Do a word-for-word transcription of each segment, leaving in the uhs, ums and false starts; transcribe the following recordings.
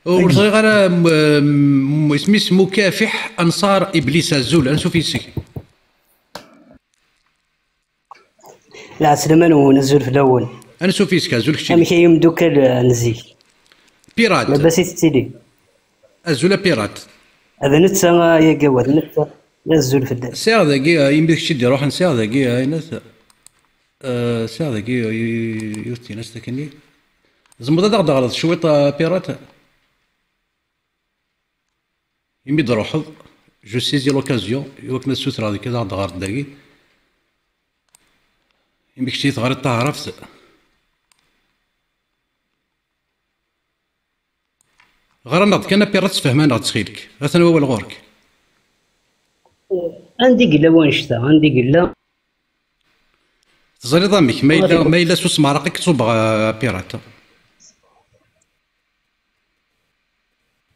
Ur ẓriɣ ara, m-, m-, isem-is Mukafiḥ Anṣar Iblis, azul, ansuf yes-k. Lɛeslama-nwen, azul fell-awen. Ansuf yes-k, azul keččini. Amek ay imeddukal, eh, n zik? Pirat. Labas i tettili? Azul a Pirat. D netta, ah, yagi, wa d netta. Azul fell-as. Sɛiɣ dagi, ah, imi d kečč i d-iruḥen, sɛiɣ dagi, ah, ayen at-, ah, sɛiɣ dagi, ah, y-, y-, yiwet tinast akkenni. Tzemreḍ ad aɣ-d-teɣreḍ cwiṭ, ah, a Pirat? Imi d-truḥeḍ, je saisis l'occasion, i wakken ad ssutreɣ deg ad aɣ-d-ɣreḍ dagi. Imi kečč i teɣriḍ taɛrabt, ɣer-aneɣ-d kan a Pirat, sefhem-aneɣ-d ttxil-k. Atan wawal ɣur-k. Anda i yella wanect-a? Anda i yella? Teẓriḍ amek, ma yella, ma yella s usmeɛraq i k-ṣubbeɣ, a Pirat.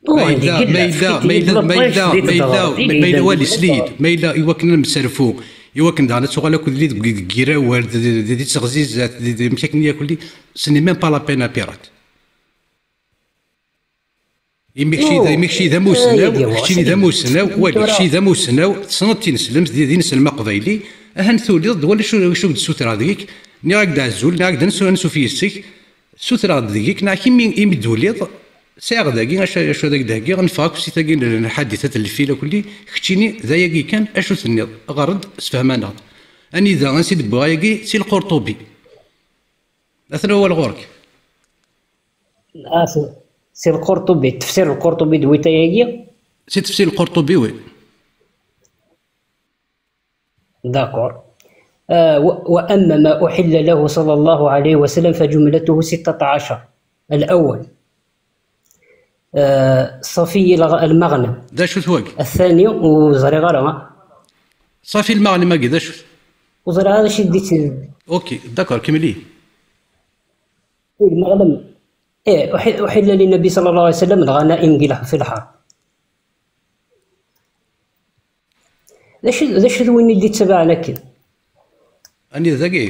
Ma yella, ma yella, ma yella, ma yella, ma yella, ma yella, wali, sli-yi-d, ma yella i wakken ad nemserfu, i wakken daɣen ad tuɣal akked-i deg, deg yirawal, d, d, d, di tseɣzizat, d, d, amek akken i akk-, ce n'est même pas la peine, a Pirat. Imi kečči d, imi kečči d amussnaw, keččini d amussnaw, wali, kečči d amussnaw, tessneḍ tineslemt, d, d ineslem aqbayli, ahan tuliḍ-d, wali acu, acu i k-d-ssutreɣ deg-k, nniɣ-ak-d azul, nniɣ-ak-d ansu-, ansuf yes-k, ssutreɣ-d deg-k, neɣ imi, imi d-tuliḍ, sɛiɣ dagi, acu, acu ad ak-d-heggiɣ, neffeɣ akk si tagi n, n lḥadithat n lfil akk-, keččini d ayagi kan, acu tenniḍ, ɣer-d, sefhem-aneɣ-d. Anida, ansi d-wwiɣ ayagi, si Lqurṭubi. Atan wawal ɣur-k. Ah, c'est, c'est Lqurṭubi, tefsir Lqurṭubi d witayagi? C'est tefsir Lqurṭubi, oui. D'accord. آه، و-، وأما ما أحل له صلى الله عليه وسلم فجملته ستة عشر. الأول، آه، صفي الغ-، المغنم. D acu-t wagi? الثاني، وزريغ أنا. صافي المغنم-agi, d acu-t? وزريغ هذا شي ديت. Ok, d'accord, كملي. المغنم. إيه، أح-، أحل للنبي صلى الله عليه وسلم الغنائم ديال في الحرب. D acu, d acu d win i d-ittabaɛen akken? Anida dagi?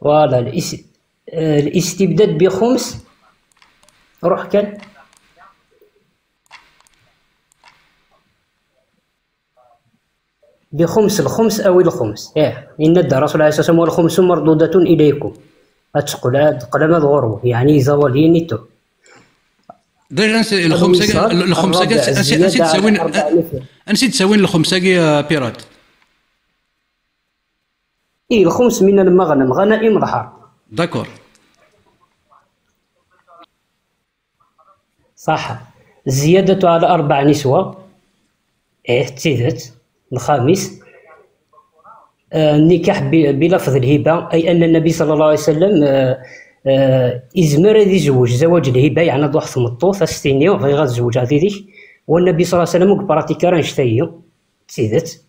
Voilà, الاس-، آه، الاستبداد بخمس. روح كان. بخمس، الخمس أو الخمس. إيه، إن الدار رسول الله صلى الله عليه وسلم: "والخمس مردودة إليكم". أتقول، أتقول ما تغرو، يعني زوال ينيتو. Déjà, c'est الخمسة، الخمسة، الرابع، أنسي، أنسي زيادة على تساوين، أربع نفر. أنسي تساوين الخمسة يا بيرات؟ إيه، الخمس من المغنم، غنائم الحرب. D'accord. صح. الزيادة على أربع نسوة. إيه، تسيدت. الخامس. آه، النكاح ب-، بلفظ الهبة، أي أن النبي صلى الله عليه وسلم، آه، آه، إزمر ذي زوج، زواج الهبة، يعني ضوح ثمطوط، أستيني، غير غير الزوج هذه ذيك. والنبي صلى الله عليه وسلم براتيكا راه نشتهي. تسيدت.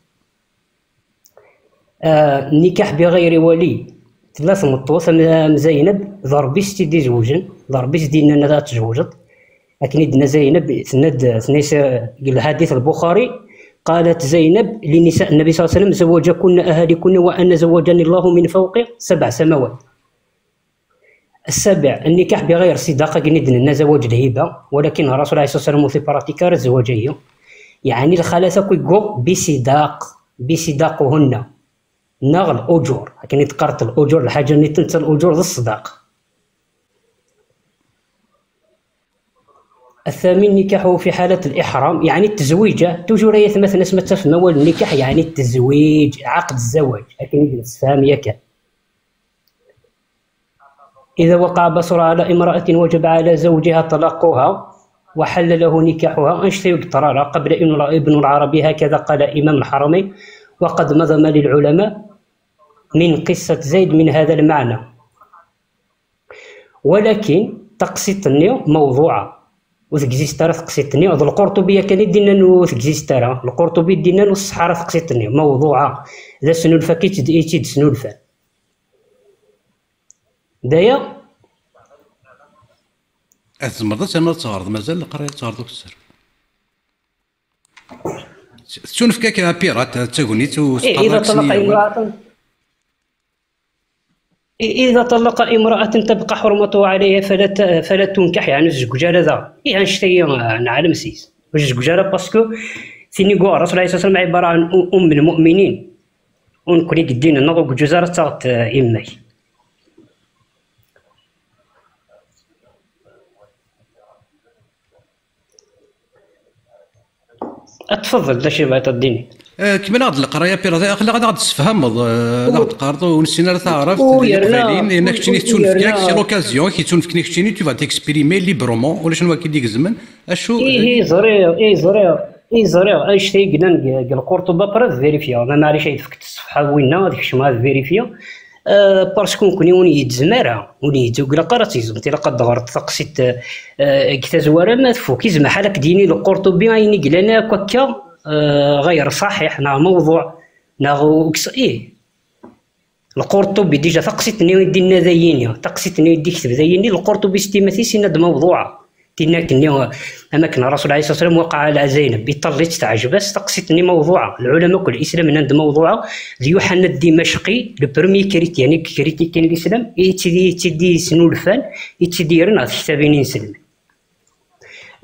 آه، النكاح بغير ولي، تلا تمطوط، أم، أم زينب، ضربي ستي دي زوجن، ضربي ستي إننا لا تزوجت. لكن إدنا زينب، تند، تنيس، الحديث البخاري، قالت زينب لنساء النبي صلى الله عليه وسلم: "زوجكن أهاليكن وأنا زوجني الله من فوق سبع سماوات". السابع، النكاح بغير صداق، كني دنا زواج الهبة، ولكن الرسول عليه الصلاة والسلام في براتيكا الزواج هي. يعني الخالة كيقو بصداق، بصداقهن. نغ الأجور، كني تقرط الأجور، الحاجة اللي تنسى الأجور ذا الصداق. الثامن، نكاحه في حالة الإحرام، يعني التزويجة، توجور أي ثمث ناس ما تفهم، أول النكاح يعني التزويج، عقد الزواج، لكن يجب تفهم ياك. إذا وقع بصر على امرأة وجب على زوجها طلاقها وحل له نكاحها، أنشتي قطرارة قبل ابن الع-، ابن العربي، هكذا قال إمام الحرمين، وقد نظم للعلماء من قصة زيد من هذا المعنى. ولكن تقسيط النيو موضوعة. وتكزيست راه تقسيط النيو، هذا القرطبي كان يدينا نو تكزيست راه. القرطبي يدينا نو الصحة راه تقسيط النيو موضوعة. ذا سنو الفاكيت دي إيتي سنو الفاكيت. دايا. Tzemreḍ ad ternuḍ ad teɣreḍ, mazal leqraya ad teɣreḍ akk sser. Tettunefk akka a Pirat, d tagnit u إيه، إذا طلق امرأة. إذا طلق امرأة تبقى حرمته عليها فلا ت- فلا تنكح، يعني زوج جارة ذا. إيه، هنشتي نعلم سيس. وزوج جارة باسكو تيني قوة الرسول عليه الصلاة والسلام عبارة عن أ- أم المؤمنين. ونكوني قدين نغو جزارة تاغت إمي. أتفضل، لا شي بغيت الديني. آه، كمل هاد القرايه بيرا، لا، لا، غادي تسفهمض، آه، لا غتقارض ونسينا راه تعرف ويرنا- القبايلين، لان كتشيني ويرنا- تسولف كاك، سي لوكازيون كيتسولف كني كتشيني، تو فا تيكسبريمي ليبرومون، ولا شنو كيديك زمن. اشو ايه، ايه، زرير، ايه، زرير، ايه، زرير. اش تيقلن القرطبه برا فيريفيا، انا معليش، يدفك الصفحه وينا هذيك الشمعه فيريفيا. آه، باسكو نكوني وني يتزمارها، وني يتزوج لا قرات يزم، تي لقد دغرت تقصيت، آه، كتازوارا ما تفوك، يزم حالك ديني القرطبي، عيني قلنا كوكا، آه، غير صحيح، نا موضوع، نا غو-، كس-، إيه. القرطبي ديجا تقصيت ني يدي النذييني، تقصيت ني يدي كتب ذييني، القرطبي ستيماتي سينا د موضوع. تينا كني، أما كان الرسول عليه الصلاة والسلام وقع على زينب، بيطلت تعجبس، تقصيت ني موضوع. العلماء كل الإسلام نند موضوع. ذي يوحنا الدمشقي، لو بروميي كريت-، يعني كريتيكين الإسلام، يتدي، يتدي سنولفان، يتدي يرن على كتابين ينسلم.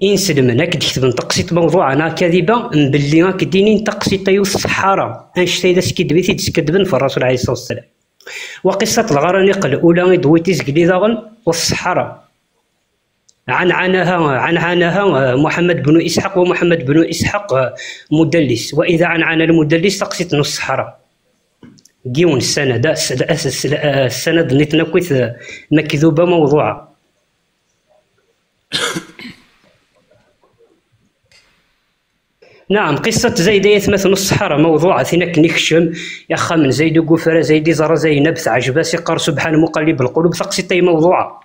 إنسلمن، أكد كتبن تقصيت موضوع، أنا كذبة، مبلي أكد دينين تقصيت أيو الصحارى. أنشتي ذا سكدبي تيد سكدبن في الرسول عليه الصلاة والسلام. وقصة الغرانيق الأولى دويتي زقلي ذاغن والصحارى. عنعنها، عنعنها، آه، محمد بن إسحاق، ومحمد بن إسحاق، آه، مدلس، وإذا عنعن المدلس تقصد نص الصحراء. جيون السند، الس-، الس-، الس-، آه، السند نتنكوث، آه، مكذوبة موضوعة. نعم، قصة زيد يثمث نص الصحراء موضوعة، ثينك نكشم، يا خا من زيد وقفرة زيد زرى زينب تعجبها سقر سبحان مقلب القلوب، ثقصي موضوعة.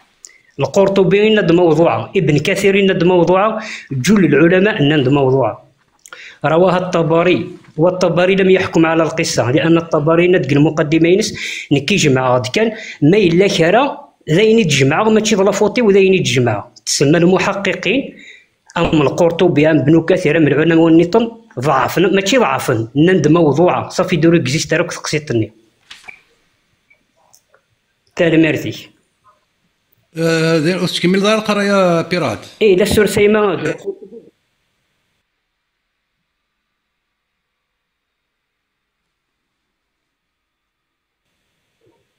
القرطبي ند موضوعة، ابن كثير ند موضوعة، جل العلماء ند موضوعة. رواها الطبري، والطبري لم يحكم على القصة، لأن الطبري ند المقدمة ينس نكي جمع غد كان ما إلا كرا ذين يتجمع، ماشي ظلافوتي وذين يتجمع. تسمى المحققين، أم القرطبي، أم ابن كثير، أم العلماء والنطن، ضعفن، ماشي ضعفن، نند موضوعة، صافي دورو اكزيست راك تقصيتني. تالميرتي. آه، دير، تكمل دار القراية بيرات. إيه، لا سور سيما.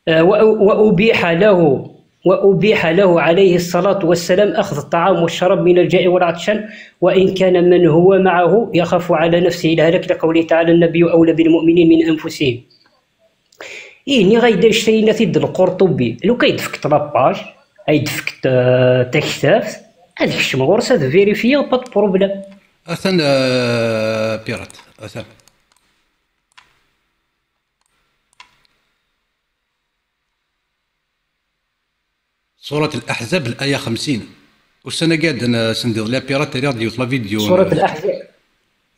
آه، وأ-، وأبيح له، وأبيح له عليه الصلاة والسلام أخذ الطعام والشراب من الجائع والعطشان، وإن كان من هو معه يخاف على نفسه الهلاك، لقوله تعالى: "النبي أولى بالمؤمنين من أنفسهم". إيه، ني غايدا يشتينا تيد القرطبي، لو كاين دفكت لاباج، أي دفكت، آه، تكتافت، هذيك الشمغورس هذا فيريفيا، با بروبليم. أثن، آه، بيرات، أثن. سورة الأحزاب، الآية خمسين. والسنة قاعد أنا سندي لا بيرات، رياض يوت لا فيديو. سورة الأحزاب.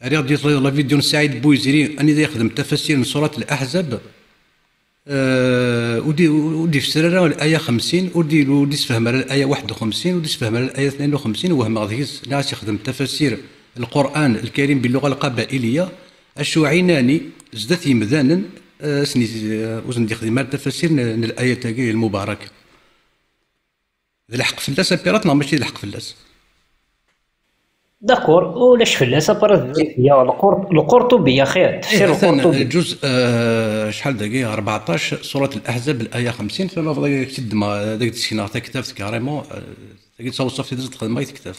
رياض يوت لا فيديو سعيد بويزري، أنا إذا يخدم تفسير من سورة الأحزاب. آه، ودي، ودي في السريرة الآية خمسين، ودي، ودي سفهم على الآية واحد وخمسين، ودي سفهم على الآية اثنين وخمسين، وهم غادي يس-، ناس يخدم تفسير القرآن الكريم باللغة القبائلية. أشو عيناني زدت يمدانن، آه، سني، آه، وزن دي خدمة تفسير ن-، ن الآية تاقي المباركة. ذي الحق في الناس، أبيرات، نعم، ماشي ذي الحق في الناس. داكور، ولاش في الناس، أبيرات، يا القرط-، القرطبي، يا خير، تفسير إيه، أثناً القرطبي. الجزء، آه، شحال دقيقة؟ أربعطاش، سورة الأحزاب، الآية خمسين، فما بغيت تشد ما، داك تسكن، عطاك كتاب كاريمون، آه، داك تصور صافي، دزت خدمة، كتاب.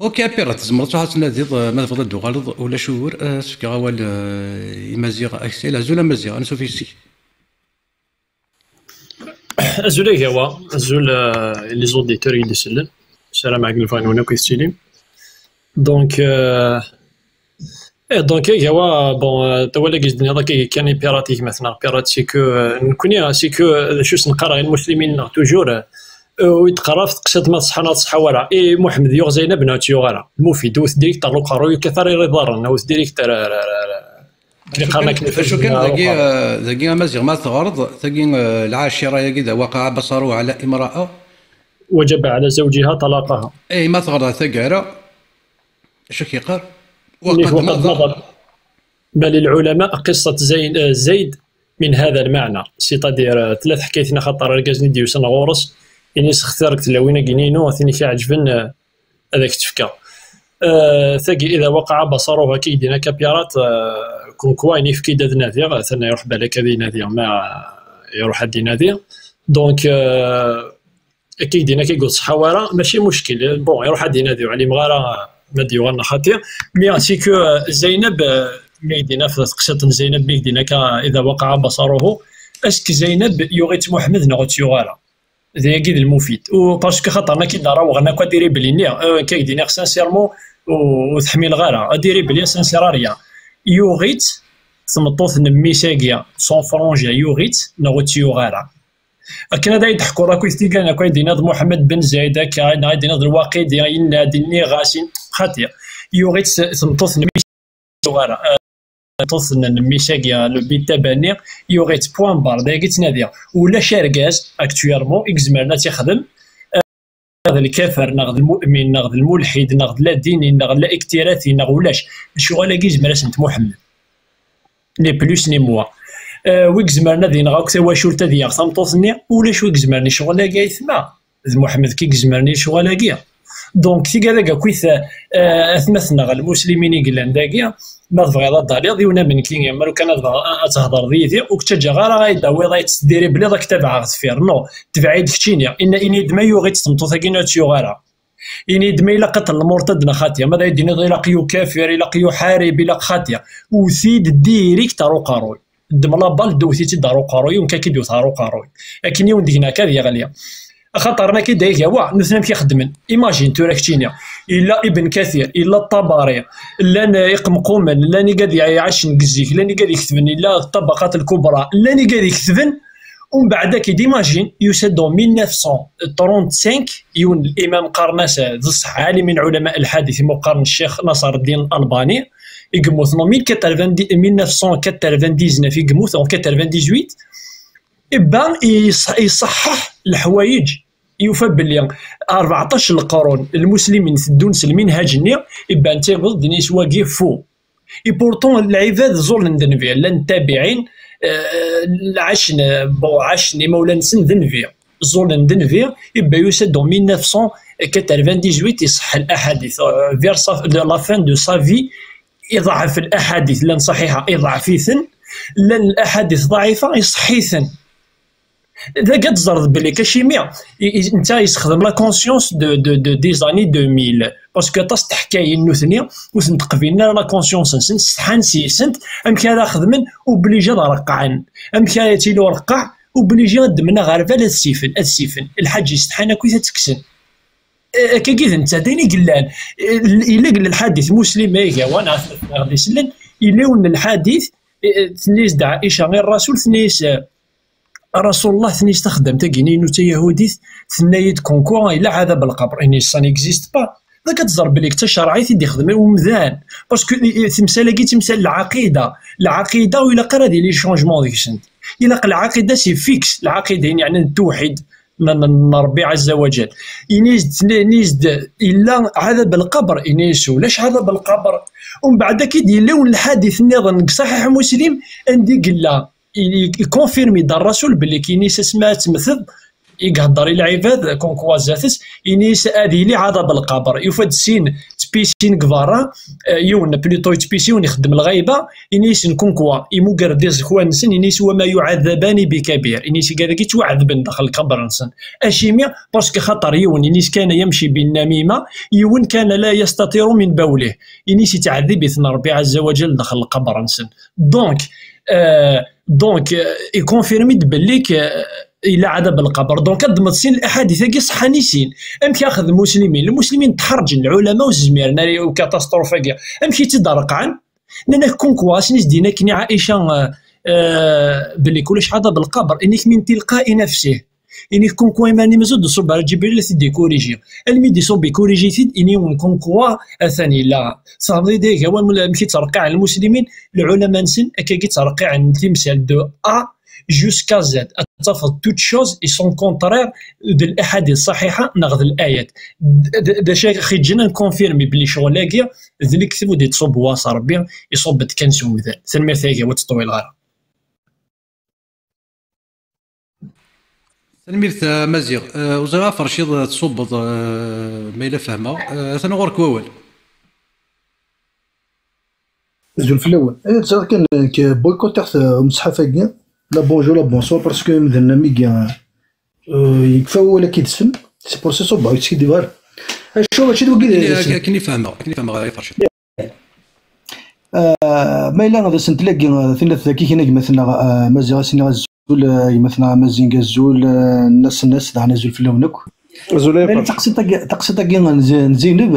اوكي، ابيرا، تزمر تروح تناديض، آه، ما تبغى تدوغالض ولا شور، آه، سفك غوال، آه، يمازيغ اكسيل، ازول امازيغ، انسو في سي. Azul a Gawa, azul, euh, les auditeurs i d-isellen. Ssarameɣ akken bɣan win akk i tettili. Donc, euh, eh, donc, a Gawa, bon, euh, tawala i d-tenniḍ akka kan i pirate gma-tneɣ, pirate, c'est que, euh, nekkni, c'est que, euh, d acu s-neqqar ɣer lmuslimin-nneɣ, toujours, euh, ur d-qqar ɣef teqsiḍt ma tṣeḥḥa neɣ ur tṣeḥḥa ara. I Muḥemmed yuɣ Zaynab neɣ ur tt-yuɣ ara? Lmufid, ur teddir deg ṭṭerq uqerruy, ur yekkat ara iḍarren, ur teddir deg tara. Acu kan, acu kan, dagi, eh, dagi, a Maziɣ, ma teɣreḍ, tagi, eh, lɛacira-yagi d وقع بصره على امرأة وجب على زوجها طلاقها. Eh, ma teɣreḍ taggara, acu k-yeqqar? وقد مضى. بل العلماء قصة زين، آه، زيد من هذا المعنى. C'est-à-dire, آه، ثلاث حكايتنا خاطر أرجاز نديوسن غورس، إني سختارك تلاوين أجنينو، ثاني كي عجبن، آه، هذاك تفكا. آه، ثقي إذا وقع بصره كي يدينا كابيرات، آه، كون كوا إني فكي داد نادي، آه، ثنا يروح بالك هذه نادي، ما يروح هذه نادي. Donc, آه، كي يدينا كي يقول صحة ورا، ماشي مشكل. Bon, يروح هذه نادي وعلي مغارة، ما ديوغان خاطي. Mais c'est que, آه، زينب، آه، مي دينا في قصة زينب، مي دينا كا إذا وقع بصره، أسك زينب يوغيت محمد نغوت يوغارا. ذي أكيد المفيد. و parce que خاطر ما كي دارا وغنا كوا ديري بلي نيا، آه، كي دينا sincèrement، و-، وتحمي الغارة. ديري بلي sincère rien. يوغيت ثمطوث نمي ساقيا، sans fronger، يوغيت نغوت يوغارا. أكن هذا يضحكوا راكو يستيقان، أكو يدينا محمد بن زايد، أكا يدينا الواقدي، ينا ديني غاسين، خاطي. يوغيت ثمطوث نمي سوغارا، آه، ثمطوث نمي ساقيا، لو بيت تباني، يوغيت point barre، دايك تنادي. ولا شارقاز، actuellement، إكزمرنا تخدم، آه، هذا الكافر، ناخذ المؤمن، ناخذ الملحد، ناخذ لا ديني، ناخذ لا اكتراثي، ناخذ ولاش. شغل أكي زمر اسمه محمد. Ni plus ni moins. آه، ويك زمرنا دينا غاك تواشولت هذه يا ثمطوث-ني، ولاش ويك زمرني شغل هاكي يا ثما. ذ محمد كي زمرني شغل هاكي. Donc، تيقا ذاك كويث، آه، أثمثنا غا المسلمين يقلان داكي، ما تبغيض أضاليض، يونا من كي يمر وكان أتبغى أتهضر ذي ذي، وكتجا غارة غايدا ويضا يتسديري بلي ضاك تبع غا ثفير. نو، تبعيد كتشيني. إن، إن يدما يوغي تسمطوث هاكي نوت يوغارة. إني دما إلا قتل المرتد نخاتيا، ماذا يديني إلا قيو كافر، إلا قيو حارب، إلا خاتيا. وثيد ديريكت أرو قاروي. دم لا بال دوثي تيد أرو قاروي، ومكا كي دوث أرو قاروي. لكن يوم دينا كاد يغلي. خاطر أنا كي دايك يا وا، نثنم كي خدمن. Imagine تو راك تشينيا. إلا ابن كثير، إلا الطبري، إلا ن-، يقمقومن، إلا ني قاد يعيش نقزيك، إلا ني قاد يكتبن، إلا الطبقات الكبرى، إلا ني قاد يكتبن، ومن بعد كي ديماجين يسد mille neuf cent trente-cinq، يون الإمام قرناس، ذ الصح عالم من علماء الحديث، مقارن الشيخ ناصر الدين الألباني، يقموت نو mille quatre-vingt-dix، mille neuf cent quatre-vingt-dix-neuf يقموت، أو quatre-vingt-dix-huit، إبا يص-، يصحح الحوايج، يوفى بلي أربعطاش القرون المسلمين تدون سلمين هاج النية، إبا نتيبض دنيس واقي فو. إي بورتون العباد زول ندنفي، لان التابعين، آه، عشن، بو، عشن إمولا نسن ذنفي. زول ندنفي، إبا يوسد mille neuf cent quatre-vingt-dix-huit يصح الأحاديث، آه، فير صاف-، لا فان دو سافي، يضعف الأحاديث، لان صحيحة يضعفيثن، لان الأحاديث ضعيفة يصحيثن. ذاك تزرد بلي كاشيميا، ي-، ي-، نتا يستخدم لا كونسيونس دو، دو، دو، دي زاني deux mille، باسكو طاس تحكاين نوثني، وثن تقبلنا لا كونسيونس نسن، سحان سيسنت، أمك هذا خدمن، وبليجا رقعن. أمك هذا تيلو رقع، وبليجا دمنا غير بلا السيفن، السيفن. الحاج يستحان أكو تكسن. أه، كي قيد نتا ديني قلان. إلا قل الحديث مسلم، إيه، وانا غادي يسلن، إلا ون الحديث، إيه، تنيس دع عائشة غير الرسول، تنيس، آه، رسول الله ثني يستخدم تاكيني نوتا يهوديت، ثنايد كونكوا إلا عذاب القبر، إني سان إكزيست با. ذاك تزر بلي كتا شرعي تيدي يخدم ومذان. باسكو تمثال كي تمثال العقيدة. العقيدة وإلا قرا دي لي شونجمون ديك سنت. إلا قل العقيدة سي فيكس، العقيدة يعني التوحيد من، من ربي عز وجل. إنيز، إنيز إلا عذاب القبر، إنيس ولاش عذاب القبر. ومن بعد كي دي لون الحديث النظام صحيح مسلم، عندي قلا. يكونفيرمي دار الرسول بلي كاين ناس اسمها تمثل يقهضر العباد كونكوا زاتس، ينيس هذه لي عذاب القبر. يفد سين تبيسين كفارا، آه، يون بليطو يتبيسي ون يخدم الغيبة، ينيس كونكوا يموقر دي زكوان نسن، ينيس وما يعذبان بكبير، ينيس كذا كي توعذبن داخل القبر نسن. اشيمي؟ باسكو خاطر يون ينيس كان يمشي بالنميمة، يون كان لا يستتر من بوله، ينيس يتعذب إثنى ربي عز وجل داخل القبر نسن. دونك، آه، دونك، آه، يكونفيرمي بليك، آه، إلا عذاب القبر. دونك، هاد المدسين الأحاديث هاكي صحاني سين. أمك ياخذ المسلمين؟ المسلمين تحرجن العلماء وزميرنا وكاتاستروف هاكي. أمك يتدرقعن؟ لأن كون كوا سنيس دينا كني عائشة، آه، آه، بلي كلش عذاب القبر. إنك من تلقاء نفسه. إنك كون كوا إيماني مزود صوب على جبريل تدي كوريجي. الميدي صوب كوريجي تيد إني ون كون كوا أثاني لا. صافي ديك هو المل-، مشي ترقع على المسلمين، العلماء نسن، أكاكي ترقع عن تمثال دو أ jusqu'à Z. Ad tafeḍ toutes choses et son contraire de l'ahadith ṣaḥiḥa neɣ d l'ayat. D d acu i ɣ-yeǧǧan ad nkunfirmi belli ccɣel-agi d lekdeb ur d-yettṣubb wass Ṛebbi, iṣubb-d kan s umdan. Tanemmirt-agi, ur tt-ṭwileɣ ara. Tanemmirt a Maziɣ. Eh, ur ẓriɣ aferciḍ tṣubbeḍ, eh, ma yella fehmeɣ. Eh, atan ɣur-k wawal. Azul fell-awen. Eh, ẓriɣ kan nekk boycottiɣ-t, eh, umesḥaf-agi. La bonjour, la bonsoir, parce que imdanen am wigi, eh, yekfa wawal akka i d-sen. C'est pour ça ṣubbeɣ, ur yeskiddib ara. Acu, mačči d wagi d Akken, akken i fehmeɣ, akken i fehmeɣ a Ferciḍ. Ah, ma yella d asentel-agi, ah, tiniḍ akik-nni gma-tneɣ, ah, Maziɣ, ad s-iniɣ azul, ah, gma-tneɣ Amazing, azul, ah, Nnas, Nnas, daɣen azul fell-awen akk. Azul a Ma yella taqsiṭ-agi, taqsiṭ-agi n Z-, n Zeyneb,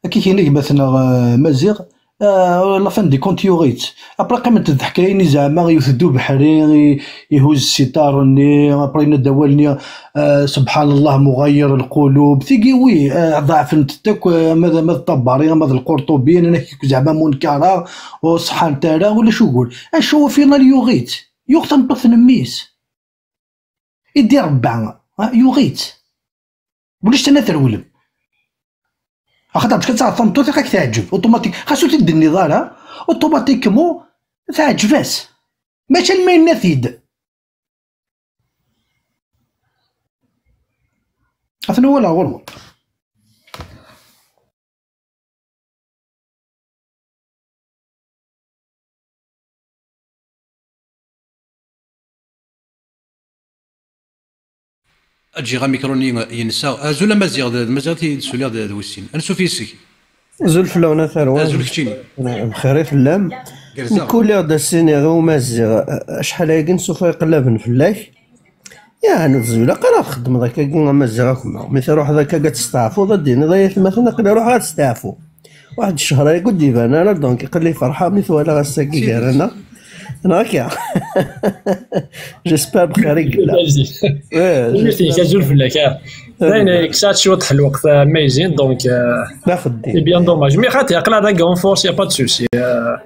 akik-nni gma-tneɣ, ah, Maziɣ, ah, la fin du compte yuɣ-itt. Après qqiment d teḥkayin-nni zeɛma iwet-d ubeḥri, i-, ihuzz sitar-nni, après yenna-d awal-nni, ah, subḥan Allah muɣayir lqulub. Tigi wi, ah, ḍeɛfent-t akk, ah, ama d, ama d Ṭabari, ama d Lqurṭubi, nnan-ak akk zeɛma munkara, ur ṣeḥḥant ara, ulac ugur. Acu au final yuɣ-itt? Yuɣ tameṭṭut n mmi-s. I d-irebba, ah, yuɣ-itt. Ulac tana trewlem. Axaṭer parce que taɣeḍ tameṭṭut i ak-teɛǧeb, automatique, xas ur t-id-tenniḍ ara, automatiquement teɛǧeb-as. Mačči alma yenna-t-id. Atan walaɣ ɣur-wen. Ad ǧǧiɣ amikru-nni yensa. Azul a Maziɣ, d, d Maziɣ i d-suliɣ d, d wis sin. Ansuf yis-k. Azul fell-awen a tarwa. Azul keččini. Bxir i tellam. Gerzeɣ. Nekk ula d as-iniɣ i Umaziɣ, acḥal ayagi nsufa iqellaben fell-ak. Yeɛni ur tezwil ara ad txeddmeḍ akkagi a Maziɣ akk ma. Mi truḥeḍ akka ad testeɛfuḍ, ad d-tiniḍ ay atmaten aql-i ruḥeɣ ad steɛfuɣ. Waḥed ccehṛ-agi ur d-iban ara, donc aql-i ferḥeɣ mi t-walaɣ ass-agi gar-aneɣ. Neɣ akka? J'espère bxir i yella. Azul fell-ak, ah. Dayen, ksat cwiṭ n lweqt, ah, amazing, donc, ah, c'est bien dommage. Mais xaṭi, aql-aɣ dagi en force, y a pas de souci. Ah,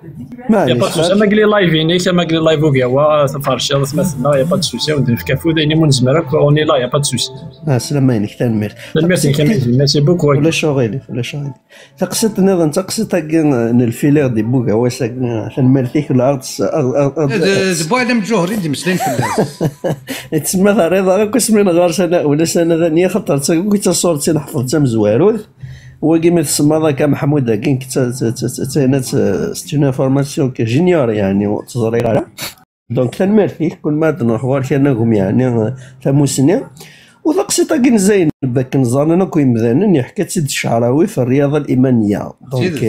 y a pas de souci. Amagli live-inek, amagli live ugawa, taferciḍ, atmaten-nneɣ, y a pas de souci. Ad wen-d-nefk afud, ayen umi nezmer akk, on est là, y a pas de souci. Ah, slama-inek, tanemmirt. Tanemmirt-inek, amazing. Merci beaucoup. Ulac aɣilif, ulac aɣilif. Taqsiṭ nniḍen d taqsiṭ-agi n lfiliɣ di Bugawas-agi, tanemmirt-ik, la d Buɛlam Ǧuhri i d-imeslayen fell-as. Yettsemma terriḍ akk asmi nɣer sana, ulac anadan-nni, axaṭer d tagi i d taṣurt i neḥfeḍ d tamezwarut. Wagi mi tsemmaḍ akka Meḥmud-agi, c'est une information que j'ignore, yeɛni ur tt-ẓriɣ ara. Donc tanemmirt-ik, kul ma ad nruḥ ɣur-k anagum yeɛni tamusni. U taqsiṭ-agi n Zayneb, akken ẓran akk yimdanen, yeḥka-tt-id Ccɛrawi fi Rryaḍa Limaniya. Donc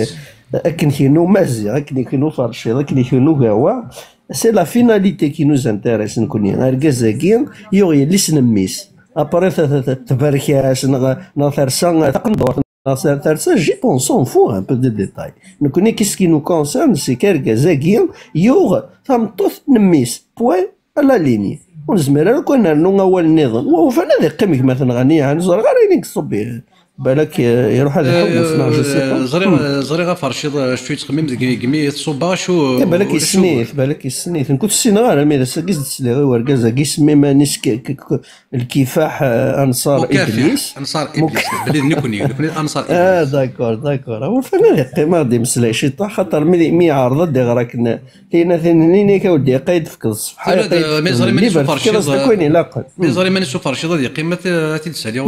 akken kinu Maziɣ, akken kinu Ferciḍ, akken kinu Gawa, c'est la finalité qui nous intéresse nekni. Argaz-agi yuɣ yelli-s n mmi-s. Après tberek-as neɣ tersa taqendurt. Tersa, j'y pense, on s'en fout un peu des détails. Nekni, qu'est-ce qui nous concerne, c'est qu'argaz-agi yuɣ tameṭṭut n mmi-s. Point à la ligne. Ur nezmir ara akk ad nernu awal nniḍen. Wa ufan ad iqqim gma-tneɣ-nni, yeɛni ur ẓriɣ ara ayen i yeṣṣub. Balak, eh, iruḥ ad iḥewwes, neɣ je sais pas. Ẓriɣ, ẓriɣ a Ferciḍ, eh, acu yettxemmim deg, deg mi tṣubba, acu. Eh, balak yessen-it, balak yessen-it. Nekk ur t-ssineɣ ara, mi d ass-agi i s-d-sliɣ i urgaz-agi, isem iman-is k-, k-, k-, Lkifaḥ, eh, Anṣar Iblis. Anṣar Iblis. Belli d nekni, nekni d Anṣar Iblis. Ah, d'accord, d'accord. Ufan ad iqqim ad d-imeslay ciṭuḥ, xaṭer mi, mi iɛreḍ ad d-iɣer akken tinatin-nni, nek a weddi, iqqa ad d-tefkeḍ ṣṣefḥa, iqqa ad d-tefkeḍ liber, tefkiḍ-as akk ayen ilaqen. Mi ẓriɣ iman-is uferciḍ ad yeqqim, ad t-, ad t-id-saliɣ.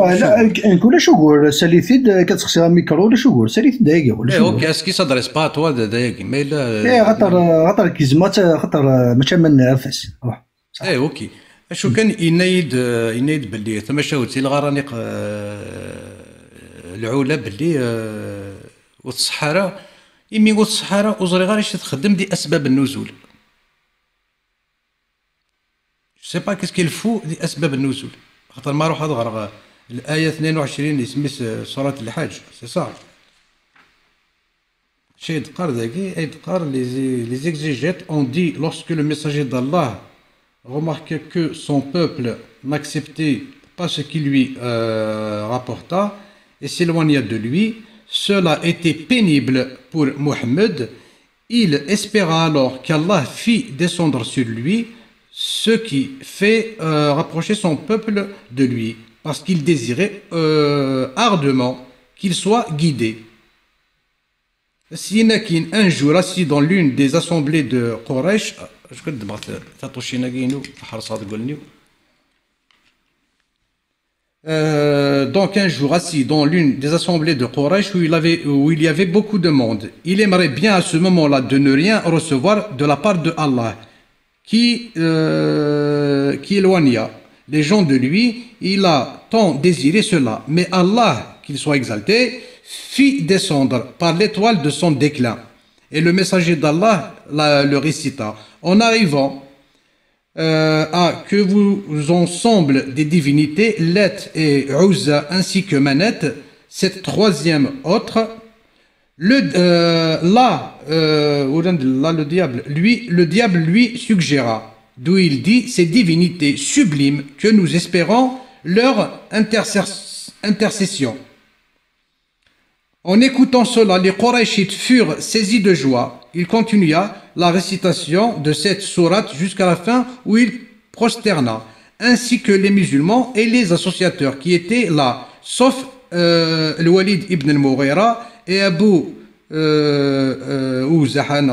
Ulac ugur, sali-t-id, akka ad texsiɣ amikru, ulac ugur, sali-t-id dayagi, ulac ugur. Eh, ok, aski s adresse pas à toi d dayagi, ma yella. Eh, xaṭer, xaṭer kizma, xaṭer, eh, mačči aman n Ɛafas. Ruḥ. Eh, ok. Acu kan, yenna-yi-d, yenna-yi-d belli tamacahut i lɣar aniq, eh, lɛula belli, eh, ur tṣeḥḥa ara. Imi ur tṣeḥḥa ara, ur ẓriɣ ara acu txeddem di asbab nnuzul. Je sais pas qu'est-ce qu'il fout di asbab nnuzul. Xaṭer ma ruḥ ad ɣreɣ, eh, l'aya tnayen u ɛecrin, isem-is, eh, surat Lḥaǧ, c'est ça. Acu i d-teqqar dagi? Ay d-teqqar, les, les exégètes ont dit, lorsque le messager d'Allah remarqua que son peuple n'acceptait pas ce qu'il lui, euh, rapporta et s'éloigna de lui, cela était pénible pour Mohammed. Il espéra alors qu'Allah fît descendre sur lui ce qui fait euh, rapprocher son peuple de lui, parce qu'il désirait euh, ardemment qu'il soit guidé. Syin akin, un jour assis dans l'une des assemblées de Quraysh, je vais te montrer, ça touche une guinou, harsa de Golniou. Euh, donc un jour assis dans l'une des assemblées de Quraysh où il avait, où il y avait beaucoup de monde, il aimerait bien à ce moment-là de ne rien recevoir de la part de Allah, qui, euh, qui éloigna les gens de lui. Il a tant désiré cela, mais Allah, qu'il soit exalté, fit descendre par l'étoile de son déclin. Et le messager d'Allah la- le récita. En arrivant euh, à que vous ensemble des divinités, Lat et Uzza ainsi que Manat, cette troisième autre, le, euh, là, euh, là, le diable, lui, le diable lui suggéra, d'où il dit, ces divinités sublimes que nous espérons leur intercession. En écoutant cela, les Qurayshites furent saisis de joie. Il continua la récitation de cette sourate jusqu'à la fin où il prosterna, ainsi que les musulmans et les associateurs qui étaient là, sauf euh, le Walid ibn al-Mughira et Abu euh, euh, ou Zahan,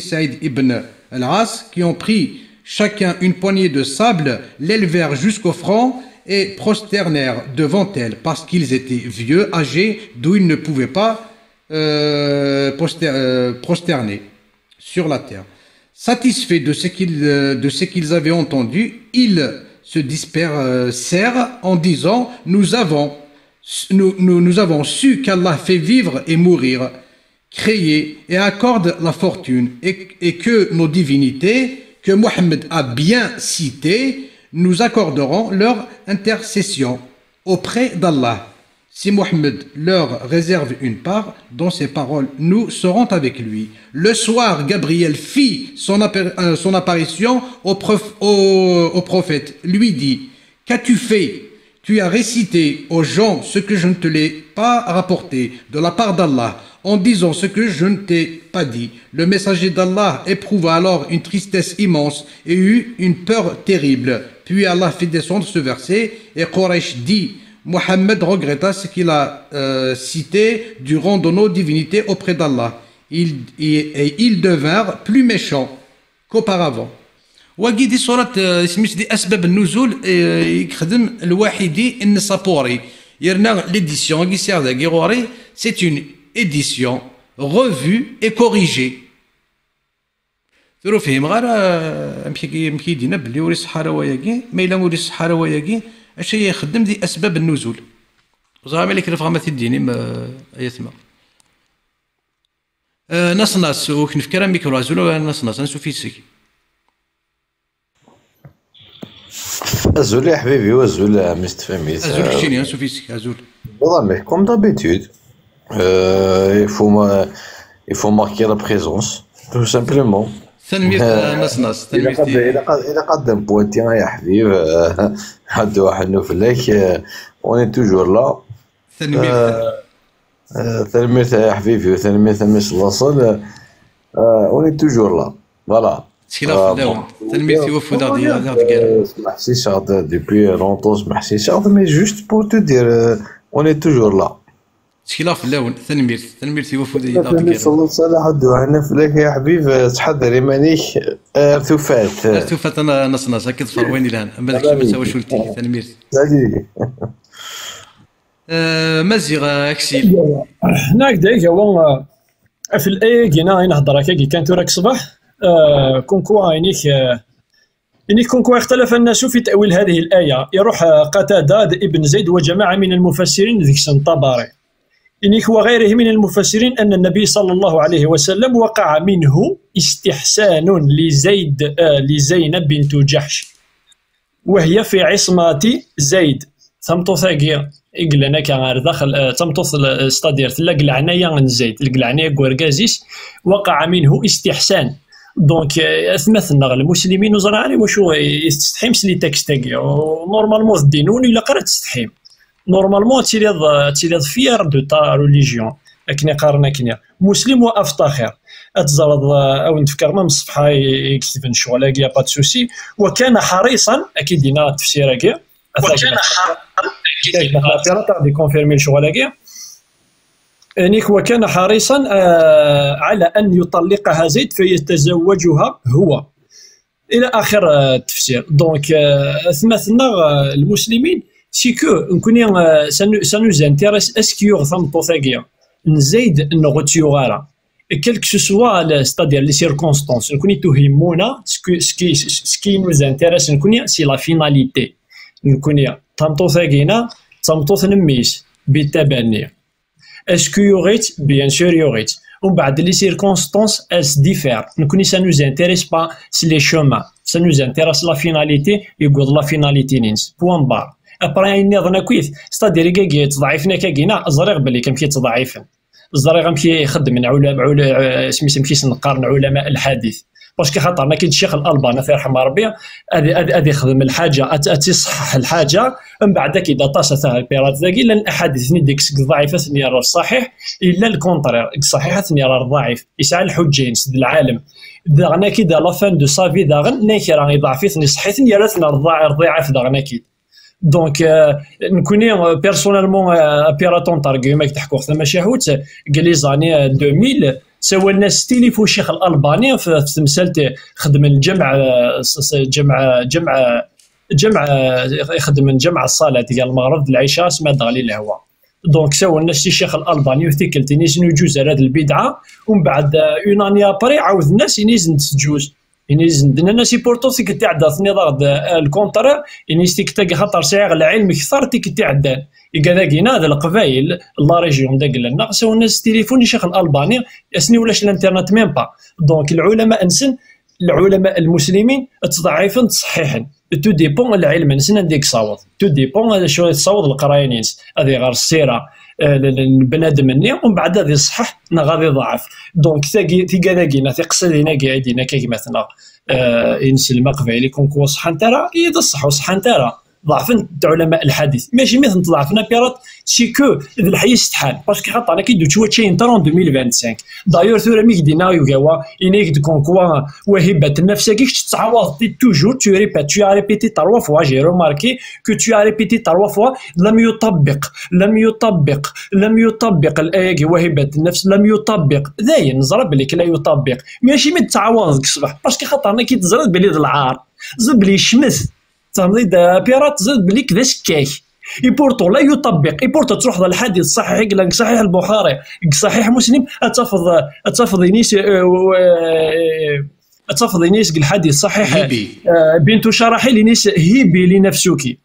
Saïd ibn al-As, qui ont pris chacun une poignée de sable, l'élevèrent jusqu'au front et prosternèrent devant elle, parce qu'ils étaient vieux, âgés, d'où ils ne pouvaient pas euh, proster- euh, prosterner sur la terre. Satisfaits de ce qu'ils euh, de ce qu'ils avaient entendu, ils se dispersèrent en disant : nous avons, nous, nous, nous avons su qu'Allah fait vivre et mourir, créer et accorde la fortune, et, et que nos divinités, que Mohammed a bien citées, nous accorderont leur intercession auprès d'Allah. Si Mohammed leur réserve une part dans ses paroles, nous serons avec lui. Le soir, Gabriel fit son, appar- euh, son apparition au, prof- au- au prophète, lui dit : qu'as-tu fait ? Tu as récité aux gens ce que je ne te l'ai pas rapporté de la part d'Allah, en disant ce que je ne t'ai pas dit. Le messager d'Allah éprouva alors une tristesse immense et eut une peur terrible. Puis Allah fit descendre ce verset et Quraysh dit : Mohammed regretta ce qu'il a euh, cité du rang de nos divinités auprès d'Allah. Il, et, et ils devinrent plus méchants qu'auparavant. Wagi di surat, euh, isem-is di Asbab Nuzul, euh, i yexdem Lwaḥidi N-Sapuri. Yerna l'édition i sɛiɣ dagi ɣur-i, c'est une édition revue et corrigée. Tura ur fhimeɣ ara, euh, amek i, amek i d-yenna belli ur iṣeḥḥa ara wayagi. Ma yella ur iṣeḥḥa ara wayagi, acu ay ixeddem di Asbab Nuzul? Ur ẓriɣ ma yella kra tebɣam ad t-id-tinim, euh, ay atma. Euh, Nasnas, ur k-nefki ara mikru. Azul a Nasnas, ansuf yis-k. Azul a ḥbibi, azul a mmi-s n tfamit. Azul keččini, ansuf yis-k, azul. Voilà, mais comme d'habitude, euh, il faut ma- il faut marquer la présence, tout simplement. Tanemmirt a Nasnas, tanemmirt. Ilaq ad d-npointi a ḥbib, euh, ad d-waḥnu fell-ak, euh, on est toujours là. Tanemmirt. Euh, euh, tanemmirt a ḥbibi, tanemmirt a mmi-s n laṣel, euh, on est toujours là. Voilà. Ttkel fell-awen. Tanemmirt i waffud i aɣ-d-, i aɣ-d-garen. Smeḥsiseɣ-d depuis longtemps, smeḥsiseɣ-d, mais juste pour te dire, euh, on est toujours là. Ttkel fell-awen. Tanemmirt. Tanemmirt i waffud i aɣ-d-garen. Tanemmirt, ad d-waḥnu fell-ak a ḥbib, euh, ttḥadar iman-ik, euh, ar tufat. Ar tufat a Nasnas, akka d ferwayen ilhan. Ama d kečč, ama d tawacult-ik. Tanemmirt. Salut. Euh, Maziɣ, euh, Aksil. Nag da gawa, euh, Af laya-agi-na i nhedder akkagi kan tura deg ṣṣbeḥ, euh, kunku inik, euh, inik kunku اختلف الناس في تأويل هذه الآية. Iruḥ, euh, Qatada d Ibn Zayd وجماعة من المفسرين, deg-sen Ṭabari. Inik وغيره من المفسرين أن النبي صلى الله عليه وسلم وقع منه استحسان لزيد, euh, لزينب بنت جحش. وهي في عصمة زيد. Tameṭṭut-agi i yellan akka ar daxel, eh, d tameṭṭut, eh, c'est-à-dire tella deg leɛnaya n Zayd, deg leɛnaya n urgaz-is, وقع منه استحسان. Donc, eh, atmaten-nneɣ lmuslimin, ur ẓriɣ ara i wacu i, i tsetḥim s les textes-agi. Normalement, d ddin-nwen, ur ilaq ara ad tsetḥim. Normalement, ad tiliḍ, ad tiliḍ fier de ta religion. Akken i qqaren akkenni. Muslim wa aftaxir. Ad teẓreḍ, eh, ad wen-d-fkeɣ ma ṣṣefḥa i, i iketben ccɣel-agi, y a pas de souci. Wa kana ḥariṣan, ad k-id-iniɣ tefsir-agi. Wa kana ḥariṣan, ad ɣ-d-ikunfirmi lecɣal-agi. Nek wa kana ḥariṣan, eh, ala an yuṭalliqaha Zayd fayatazawaǧuha huwa. Ila axir, eh, tefsir. Donc, eh, atmaten-nneɣ, eh, lmuslimin, c'est que nekni, eh, ça nous, ça nous intéresse, est-ce que yuɣ tameṭṭut-agi n Zayd neɣ ur tt-yuɣ ara? Quel que ce soit, le, c'est-à-dire les circonstances, nekni tuhimmuna, ce que, ce qui, ce qui nous intéresse, nekni, c'est la finalité. Nekni, tameṭṭut-agi-na, d tameṭṭut n mmi-s, bitabanni. Est-ce que yuɣ-itt? Bien sûr, yuɣ-itt. Umbeɛd, les circonstances, elles diffèrent. Nekni, ça nous intéresse pas, c'est les chemins. Ça nous intéresse la finalité, yewweḍ la finalité-nnes. Point barre. Après, ayen nniḍen akkit, c'est-à-dire, igagi yettḍeɛifen akkagi-na, ẓriɣ belli amek yettḍeɛifen. Ẓriɣ amek i xeddmen ɛula-, ɛula-, eh, isem-is amek i sen-qqaren ɛulama lḥadit. Parce que xaṭer nekki d Ccix Lalbani, ad t-yerḥem Rebbi, ad, ad, ad ixdem lḥaǧa, ad, ad tt-iṣeḥḥeḥ lḥaǧa, mbeɛd ad k-id-aṭas atah lpirat dagi, llan aḥaditen i d-ikkes deg ḍɛif ad ten-yerr ɣer ṣṣaḥiḥ, illa le contraire, deg ṣṣaḥiḥ ad ten-yerr ɣer ḍɛif. Yesɛa lḥuǧǧa-ines d lɛalem. Daɣen ad k-id à la fin de sa vie daɣen, nna kra iḍɛef-iten, iṣeḥḥ-iten, yerra-ten ɣer ḍa-, ɣer ḍiɛaf daɣen ad k-id. Donc, euh, nekni, euh, personnellement, euh, apiraton targum ak d-ḥkuɣ tamacahut, deg les années, euh, deux mille, sawalen-as Tilifu Ccix Lalbani f, f temsalt, xedmen lǧemɛ, euh, s, s, lǧemɛ, lǧemɛ, lǧemɛ, euh, xedmen lǧemɛ ṣṣalat, gar lmeɣreb d lɛica, asmi ad d-teɣli lehwa. Donc, sawalen-as i Ccix Lalbani, ur tikkelt, ini-asen ur yeǧǧuz ara d lbidɛa, umbeɛd, euh, une année après, ɛawden-as, ini-asen teǧǧuz. Ini-asen, d-nnan-as, i pourtant tikkelt iɛedda tenniḍ-aɣ-d, euh, le contraire, ini-as tikkelt-agi xaṭer sɛiɣ lɛilm kter tikkelt iɛeddan. Igad-agi-na d Leqbayel, la région d agla-nneɣ, sawalen-as s tilifun i Ccix Lalbani, ass-nni ulac l'internet même pas. Donc, lɛulama-nsen, lɛulama lmuslimin, ttḍeɛɛifen, ttṣeḥḥiḥen. Tout dépend lɛilm-nsen anda i yessaweḍ. Tout dépend d acu i tessaweḍ leqraya-nnes. Ad iɣer ssira, eh, n, n, n bnadem-nni, umbeɛd ad iṣeḥḥeḥ neɣ ad iḍeɛɛef. Donc, tagi, tigad-agi, neɣ tiqsiḍin-agi ay d-yenna akka gma-tneɣ, eh, inselm aqbayli, kunku ur ṣeḥḥant ara, i d ṣṣeḥ ur ṣeḥḥant ara. Ḍeɛfent ɛulama lḥadit. Mačči mi tent-ḍeɛfen apirat, c'est que d leḥya isetḥan. Parce que xaṭer nekki d-uttwaččayen ṭara en deux mille vingt-cinq. D'ailleurs, tura mi k-d-yenna Yugawa, yenna-ak-d comme quoi, Wahibat nnefs-agi, kečč tettɛawadeḍ-t toujours, tu répètes, tu as répété trois fois, j'ai remarqué que tu as répété trois fois, لم يطبق، لم يطبق، لم يطبق, l'aya-agi, Wahibat nnefs, لم يطبق. Dayen, neẓra belli la يطبق. Mais acimi tettɛawadeḍ deg ṣṣbeḥ? Parce que xaṭer nekki teẓriḍ belli d lɛar. Teẓriḍ belli yecmet. Tfehmeḍ-id, a pirate, teẓriḍ belli d asekkak. Et pourtant, la يطبق. Et pourtant, ad truḥeḍ ɣer lḥadit ṣaḥiḥ i yellan deg Ṣaḥiḥ Lbuxari, deg Ṣaḥiḥ Muslim, ad tafeḍ, ad tafeḍ ini-s, eh, eh, ad tafeḍ ini-s deg lḥadit ṣaḥiḥ, هبي. Eh, بنت شراحيل, ini-s هبي لنفسك.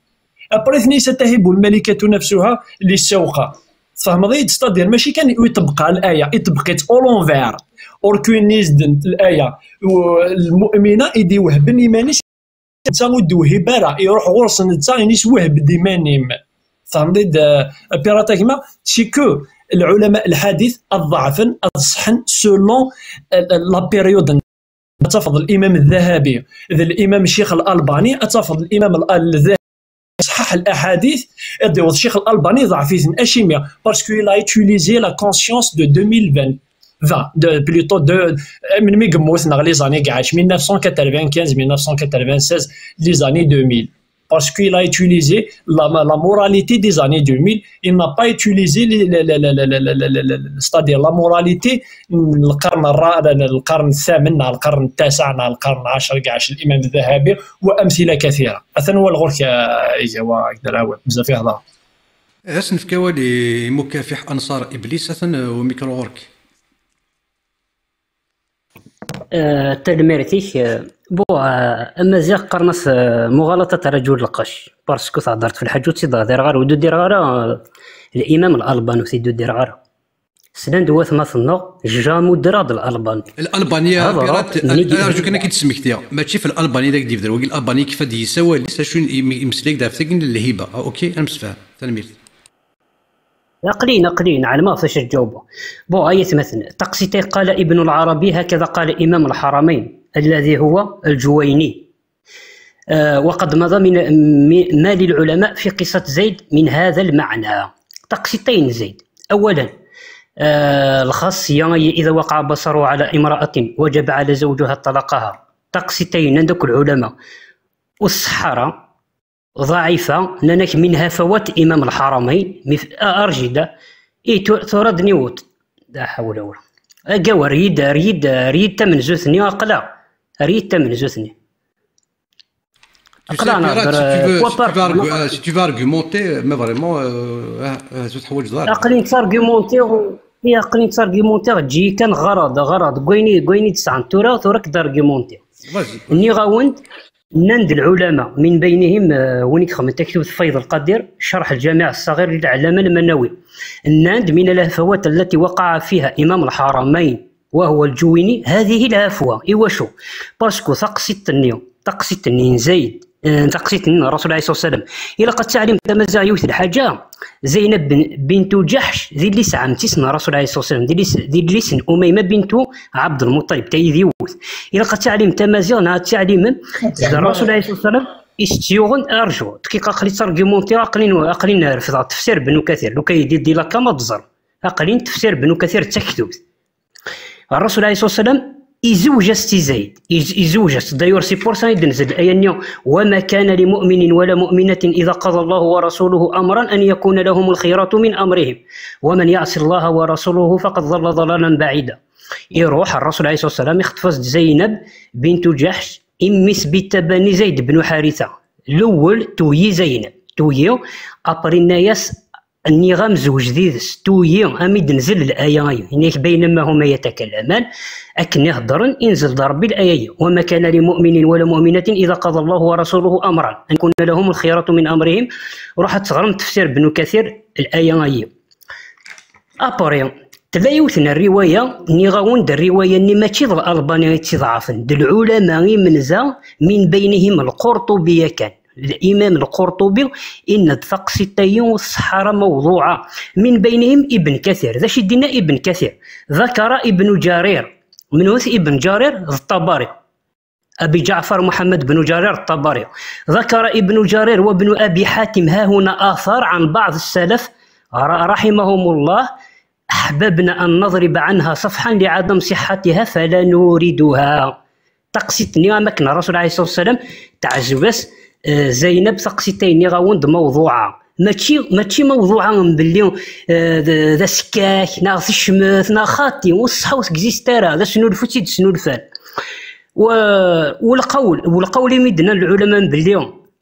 Après, ini-s تهب الملكة نفسها للسوقة. Tfehmeḍ-id, c'est-à-dire, mačči kan ur iṭebbeq ara l'aya, iṭebbeq-itt à l'envers. Or que ini-s d l'aya, u-, lmu'mina i d-iwehben iman-is, netta ur d-iwhib ara, iruḥ ɣur-s netta, ini-s wehb-d iman-im. Tfehmeḍ-id, eh, a pirate a gma? C'est que lɛulama lḥadit ad ḍeɛfen, ad ṣeḥḥen selon, eh, la période. Ad tafeḍ l'imam Dhahabi, d l'imam Ccix Lalbani, ad tafeḍ l'imam Al-, Al-Dhahabi, ṣeḥḥeḥ l'aḥadit, ad d-iweḍ Ccix Lalbani, ḍeɛf-iten. Acimi? Parce qu'il a utilisé la conscience de deux mille vingt, vingt, de, plutôt de, eh, melmi yemmut, neɣ les années gɛac, mille neuf cent quatre-vingt-quinze, mille neuf cent quatre-vingt-seize, les années deux mille. Parce qu'il a utilisé la, la moralité des années deux mille, il n'a pas utilisé les, les, les, c'est-à-dire la moralité n lqern الرا-, القرن الثامن, neɣ القرن التاسع, neɣ القرن العاشر, gɛac, l'imam Dhahabi, وأمثلة كثيرة. Atan wal ɣur-k, eh, Yugawa, bzaf ihḍer. Ad as-nefk awal i Mukafiḥ Anṣar Iblis, atan, eh, umikru ɣur-k. Eh, tanemmirt-ik, eh, bon, eh, amaziɣ qqaren-as, eh, مغالطة رجل القش, parce que thedreḍ f lḥaǧa ur tt-id-hdireɣ ara, ur d-udireɣ ara, eh, l'imam Lalbani ur t-id-udireɣ ara. Slan-d watmaten-nneɣ, jamais udreɣ-d Lalbani. Lalbani, a pirate, arju kan ad k-id-smektiɣ. Mačči f Lalbani i d ak-d-yebder. Wagi Lalbani yekfa-d yis awal-is, acu i, i, imeslay-d ɣef tagi n lhiba. Ah, ok, ad nemsefham. Tanemmirt. Aql-in, aql-in, ɛelmeɣ ɣef wacu ad ǧawbeɣ. Bon, ay atmaten, taqsiṭ-a قال ابن العربي هكذا قال إمام الحرمين الذي هو الجويني. آه، وقد مضى من، من، ما للعلماء في قصة زيد من هذا المعنى. Taqsiṭ-a n Zayd. أولا، آه، الخاصية هي إذا وقع بصره على امرأة وجب على زوجها طلاقها. Taqsiṭ-ayi, nnan-d akk lɛulama, ur tṣeḥḥa ara, ضعيفة, nnan-ak من هفوات إمام الحرمين, mi f-, a-, arjida, i tu-, tura d niwet. لا حول ولا قوة. Agaw, err-iyi-d, err-iyi-d, err-iyi-d tamenzut-nni, aql-aɣ. Err-iyi-d tamenzut-nni. Tu sais, Aql-aɣ Pirat, nehder, si tu veux, si tu veux argu-, euh, si tu veux argumenter, mais vraiment, euh, ah, ah, zut ḥwaǧ ḍar. Aql-i nettargumentiɣ, i aql-i nettargumentiɣ, eǧǧ-iyi kan ɣraḍ, ɣraḍ, deg wayen i, deg wayen i d-sɛan tura, tura ad k-d-argumentiɣ. Vas-y. Nniɣ-awen-d, nnan-d lɛulama, min baynihim, euh, win i ixedmen taktubt Fayd Lqadir, Cerḥ Lǧamiɛ Ṣṣaɣir lil Ɛallama Lmanawi. Nnan-d, من الهفوات التي وقع فيها إمام الحرمين وهو الجويني هذه الهفوة. Iwacu? Parce que taqsiṭ-nni, taqsiṭ-nni n Zayd, eh, taqsiṭ-nni n Rasul alayhi ṣṣalatu wassalam. Ilaq ad teɛlim tamaziɣt yiwet n lḥaǧa, Zaynab bin-, bintu Ǧaḥc, d yelli-s n ɛemti-s n Rasul alayhi ṣṣalatu wassalam, d yelli-s, d yelli-s n Umayma bintu Ɛebd Lmuṭalib, tayi d yiwet. Ilaq ad teɛlim tamaziɣt, neɣ ad teɛlimem, d Rasul alayhi ṣṣalatu wassalam, i s-tt-yuɣen, arju, dqiqa, aql-i ttargumentiɣ, aql-i, aql-i refdeɣ tefsir Bnu Kathir, lukan yeddi di la cam ad teẓrem. Aql-i n tefsir Bnu Kathir d taktubt. Rasul alayhi ṣṣalatu wassalam izewj-as-tt i Zayd. Iz-, izewj-as-tt. D'ailleurs, c'est pour ça i d-tenzel l'aya-nni, وما كان لمؤمن ولا مؤمنة إذا قضى الله ورسوله أمرا أن يكون لهم الخيرة من أمرهم ومن يعص الله ورسوله فقد ضل ضلالا بعيدا. Iruḥ Rasul alayhi ṣṣalatu wassalam, ixṭef-as-d Zaynab bintu Ǧaḥc, i mmi-s bi ttabanni Zayd bnu Ḥaritha. Lewwel tuyi Zaynab, tuyi, après nna-yas, nniɣ-am zewǧ did-s, tuyi, am i d-nzel l'aya-ayi. Yenna-yak, بينما هما يتكلمان, akken i heddren, inzel-d Ṛebbi l'aya-ayi. وما كان لمؤمن ولا مؤمنة إذا قضى الله ورسوله أمرا أن يكون لهم الخيرة من أمرهم. Ruḥ ad teɣrem tefsir Bnu Kathir l'aya-ayi. Après, tella yiwet n rriwaya, nniɣ-awen-d rriwaya-nni mačči d Lalbani i tt-iḍɛafen, d lɛulama imenza, min baynihim Lqurṭubi yakan. L'imam Lqurṭubi, inna-d taqsiṭ-ayi ur tṣeḥḥa ara, mawḍuɛa. Min baynihim Ibn Kathir. D acu i d-inna Ibn Kathir? ذكر ابن جرير. Menhu-t Ibn Ǧarir? D Ṭabari. أبي جعفر محمد بن جرير الطبري. ذكر ابن جرير وابن أبي حاتم هاهنا آثار عن بعض السلف ر-، رحمهم الله، أحببنا أن نضرب عنها صفحا لعدم صحتها فلا نوردها. Taqsiṭ-nni, am akken Rasul alayhi ṣṣalatu wassalam teɛzeb-as, eh, Zaynab, taqsiṭ-ayi nniɣ-awen-d mawḍuɛa. Mačči, mačči mawḍuɛa n belli, eh, d, d asekkak, neɣ tecmet, neɣ xaṭi, ur tṣeḥḥa, ur tegzist ara, d asnulfu i tt-id-snulfan. و-، والقول، والقول imi d-nnan lɛulama belli,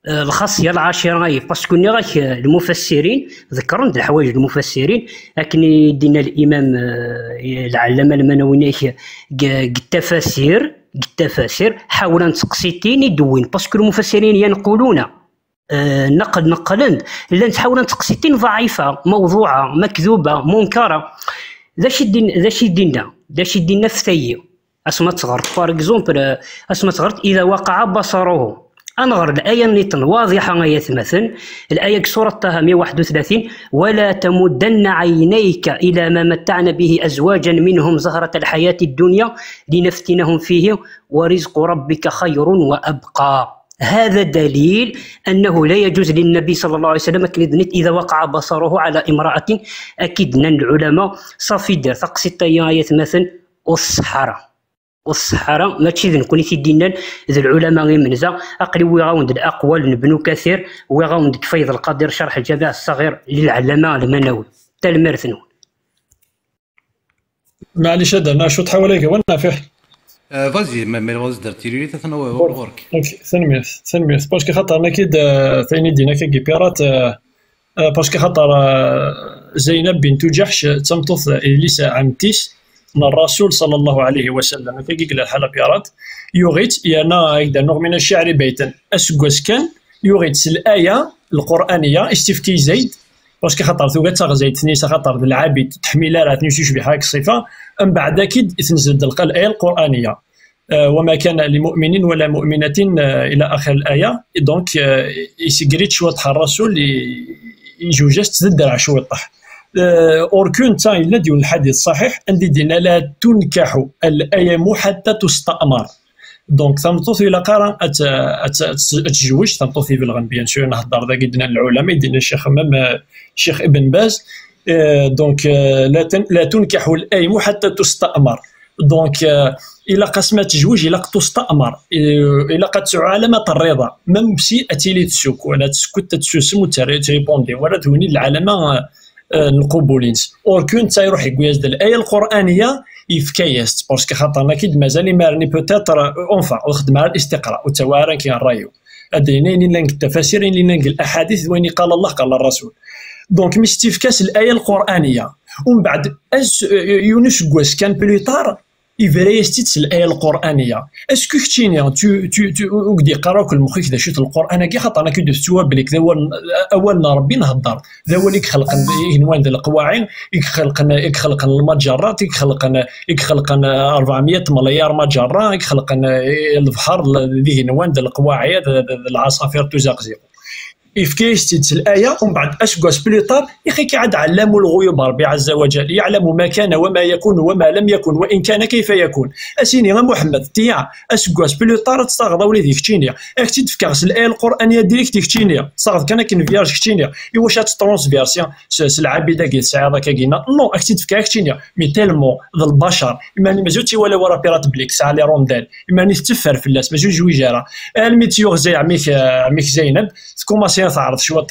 eh, lxaṣya lɛacira-ayi, parce que nniɣ-ak, eh, lmufassirin, ḍekkren-d leḥwayeǧ lmufassirin, akken i d-yenna l'imam, eh, lɛallama Lmanawi, nniɣ-ak, g-, g tafasir, g tafasir, ḥawlen taqsiṭin i d-wwin, parce que lmufassirin yanquluna, eh, naqd-, neqqlen-d, llan ḥawlen taqsiṭin ḍɛifa, mawḍuɛa, makduba, munkara. D acu i d-in-, d acu i d-inna? D acu i d-inna f tayi? Asma teɣreḍ, par exemple, eh, asma teɣreḍ, إذا وقع بصره. Ad nɣer l'aya-nniḍen, واضحة, ay atmaten, l'aya deg surat Ṭaha meyya u waḥed u tlatin, ولا تمدن عينيك إلى ما متعنا به أزواجا منهم زهرة الحياة الدنيا لنفتنهم فيه ورزق ربك خير وأبقى. هذا دليل أنه لا يجوز للنبي صلى الله عليه وسلم, akken i d-nniɣ, إذا وقع بصره على امرأة, akken i d-nnan lɛulama, ṣafi, der taqsiṭ-ayi, ay atmaten, ur tṣeḥḥa ara. Ur tṣeḥḥa ara, mačči d nekkni i t-id-innan, d lɛulama imenza. Aql-i wwiɣ-awen-d l'aqwal n Bnu Kathir, wwiɣ-awen-d deg Fayd Lqadir, Cerḥ Lǧamiɛ Ṣṣaɣir, lil Ɛallama Lmanawi. Tanemmirt-nwen. Maɛlic, ad d-rnu cwiṭ ḥawal-agi, wa nafeḥ? Euh, vas-y, mais, mais vas-y, der tiririt, atan ɣur-k. Ok, tanemmirt, tanemmirt. Parce que xaṭer nekk-id, euh, tayen i d-yenna kagi Pirat, euh, euh, parce que xaṭer, euh, Zaynab bintu Ǧaḥc, d tameṭṭut, euh, yelli-s ɛemti-s n Rasul sallallahu alayhi wa sallam. Akka i yella lḥal a Pirat. Yuɣ-itt, yerna ad ak-d-rnuɣ mina cciɛri bayten. Aseggas kan, yuɣ-itt s l'aya lqur'aniya, istifti Zayd, parce que xaṭer tuga ad taɣ Zayd, tenna-yas axaṭer d lɛabid, teḥmil ara, tenna-yas ur yecbiḥ ara deg ṣṣifa, mbeɛd akid tenzel-d lqal aya lqur'aniya. Euh, وما كان لمؤمن ولا مؤمنة, euh, إلى آخر الآية. Donc, euh, isegger-itt cwiṭ ɣer Rasul, i-, izewj-as-tt d dderɛ cwiṭ. Euh, or que netta yella-d yiwen lḥadit ṣaḥiḥ, anda i d-yenna: لا تنكح الأيم حتى تستأمر. Donc, tameṭṭut ilaq ara ad t-, ad t-, ad t-, ad tezweǧ, tameṭṭut ibelɣen, bien sûr, nhedder dagi d-nnan lɛulama, i d-yenna Ccix, même, euh, Ccix Ibn Baz, Euh, donc, euh, لا تن-، لا تنكح الأيم حتى تستأمر. Donc, euh, ilaq asmi ad tezweǧ, ilaq تستأمر. Euh, ilaq ad tesɛu علامة الرضا. Même si ad tili tessukk, wala tessukk, ad tessusem, ur terri, ur tripondit wala, d win i d lɛalama, euh, euh, n lqubul-ines. Or que netta iruḥ yewwi-as-d laya lquraniya, yefka-yas-tt. Parce que xaṭer nekk-id mazal imar-nni peut-être, euh, enfin, ur xeddmeɣ ara الاستقراء, ur ttawiɣ ara nekk ṛṛay-iw. Ad d-yini ayen yellan deg tafasir, ayen yellan deg laḥadit, d wayen i قال الله قال الرسول. Donc, mi s-tt-ifka s laya lquraniya, umbeɛd, as-, yiwen useggas kan plus tard, yebra-yas-tt-id s laya lquraniya. Est-ce que keččini, tu, tu, tu, ur k-d-yeqqar akk lmex-ik d acu-t lqur'an-agi, xaṭer nekk id tettwablik d awal, awal n Ṛebbi nhedder, d awal i ixelqen igenwan d leqwaɛi, i ixelqen, i ixelqen lmaǧerrat, i ixelqen, i ixelqen ṛebɛemya tmelyaṛ maǧerra, i ixelqen, eh, lebḥer d igenwan d leqwaɛi d, d, d lɛaṣafir tuzaqziq. Yefka-yas-tt-id s laya, umbeɛd aseggas plus tard, ixik-aɣ-d ɛallamu lɣuyub Ṛebbi ɛazza wa jal, يعلم ما كان وما يكون وما لم يكن وإن كان كيف يكون. As-ini a Muḥemmed, tiyaɛ, aseggas plus tard ad tt-taɣeḍ a wlidi keččini. Ad k-tt-id-fkeɣ s laya lquraniya direct i keččini. Ttaɣeḍ kan akken vierge keččini. Iwacu ad tettrunsversi s, s lɛabid-agi tesɛiḍ akkagina? Non, ad k-tt-id-fkeɣ keččini. Mais tellement, d lbacer. Iman-im mazal ur tt-iwala wara pirate belli tesɛa les rondelles. Iman-is tetteffer fell-as, mazal ur yezwiǧ ara. Almi tt-yuɣ Zay-, ɛemmi-k, ɛemmi-k Zaynab, tkumaṣi ad teɛreḍ cwiṭ,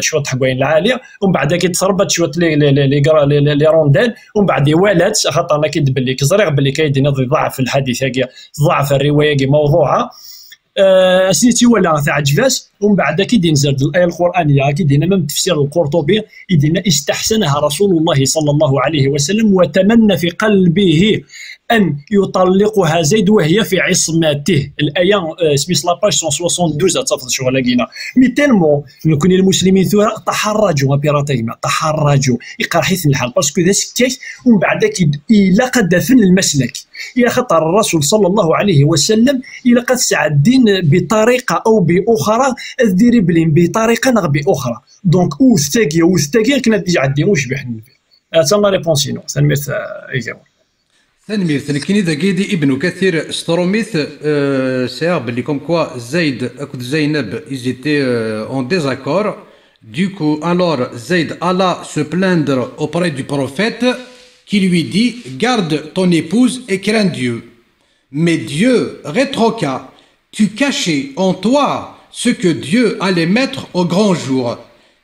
cwiṭ n wayen lɛali, umbeɛd agi tṛebba-d cwiṭ les, les, les, les gra-, les, les, les rondelles, umbeɛd iwala-tt, axaṭer nekk-id belli, ẓriɣ belli kan i d-tiniḍ iḍeɛɛef lḥadit-agi, tḍeɛɛef rriwaya-agi mawḍuɛa. Eh, asmi tt-iwala teɛǧeb-as, umbeɛd ad k-id-inzer-d laya lquraniya, ad k-id-yenna même tefsir Lqurṭubi, i d-yenna: استحسنها رسول الله صلى الله عليه وسلم وتمنى في قلبه أن يطلقها زيد وهي في عصمته. Laya, eh, isem-is la page cent soixante-douze, ad tafeḍ ccɣel-agi-na. Mais tellement, nekni lmuslimin tura, taḥerraju, a pirata gma, taḥerraju. Iqerḥ-iten lḥal, parce que d asekkak, umbeɛd ad k-id-, ilaq ad d-afen lmaslak. I axaṭer Rasul صلى الله عليه وسلم, ilaq ad sɛeddin بطريقة أو بأخرى, ad diriblin بطريقة neɣ بأخرى. Donc, wwtet tagi, wwtet tagi, akken ad d-iɛeddi ucbiḥ n Nnbi. Ata la réponse-inu. Tanemmirt, eh, a Igawar. Tanemmirt. Nekkini dagi di Ibn Kathir s trumit, euh, sɛiɣ belli comme quoi Zayd akked Zaynab, ils étaient, euh, en désaccord. Du coup, alors, Zayd alla se plaindre auprès du prophète qui lui dit: garde ton épouse et crains Dieu. Mais Dieu rétorqua: tu cachais en toi ce que Dieu allait mettre au grand jour.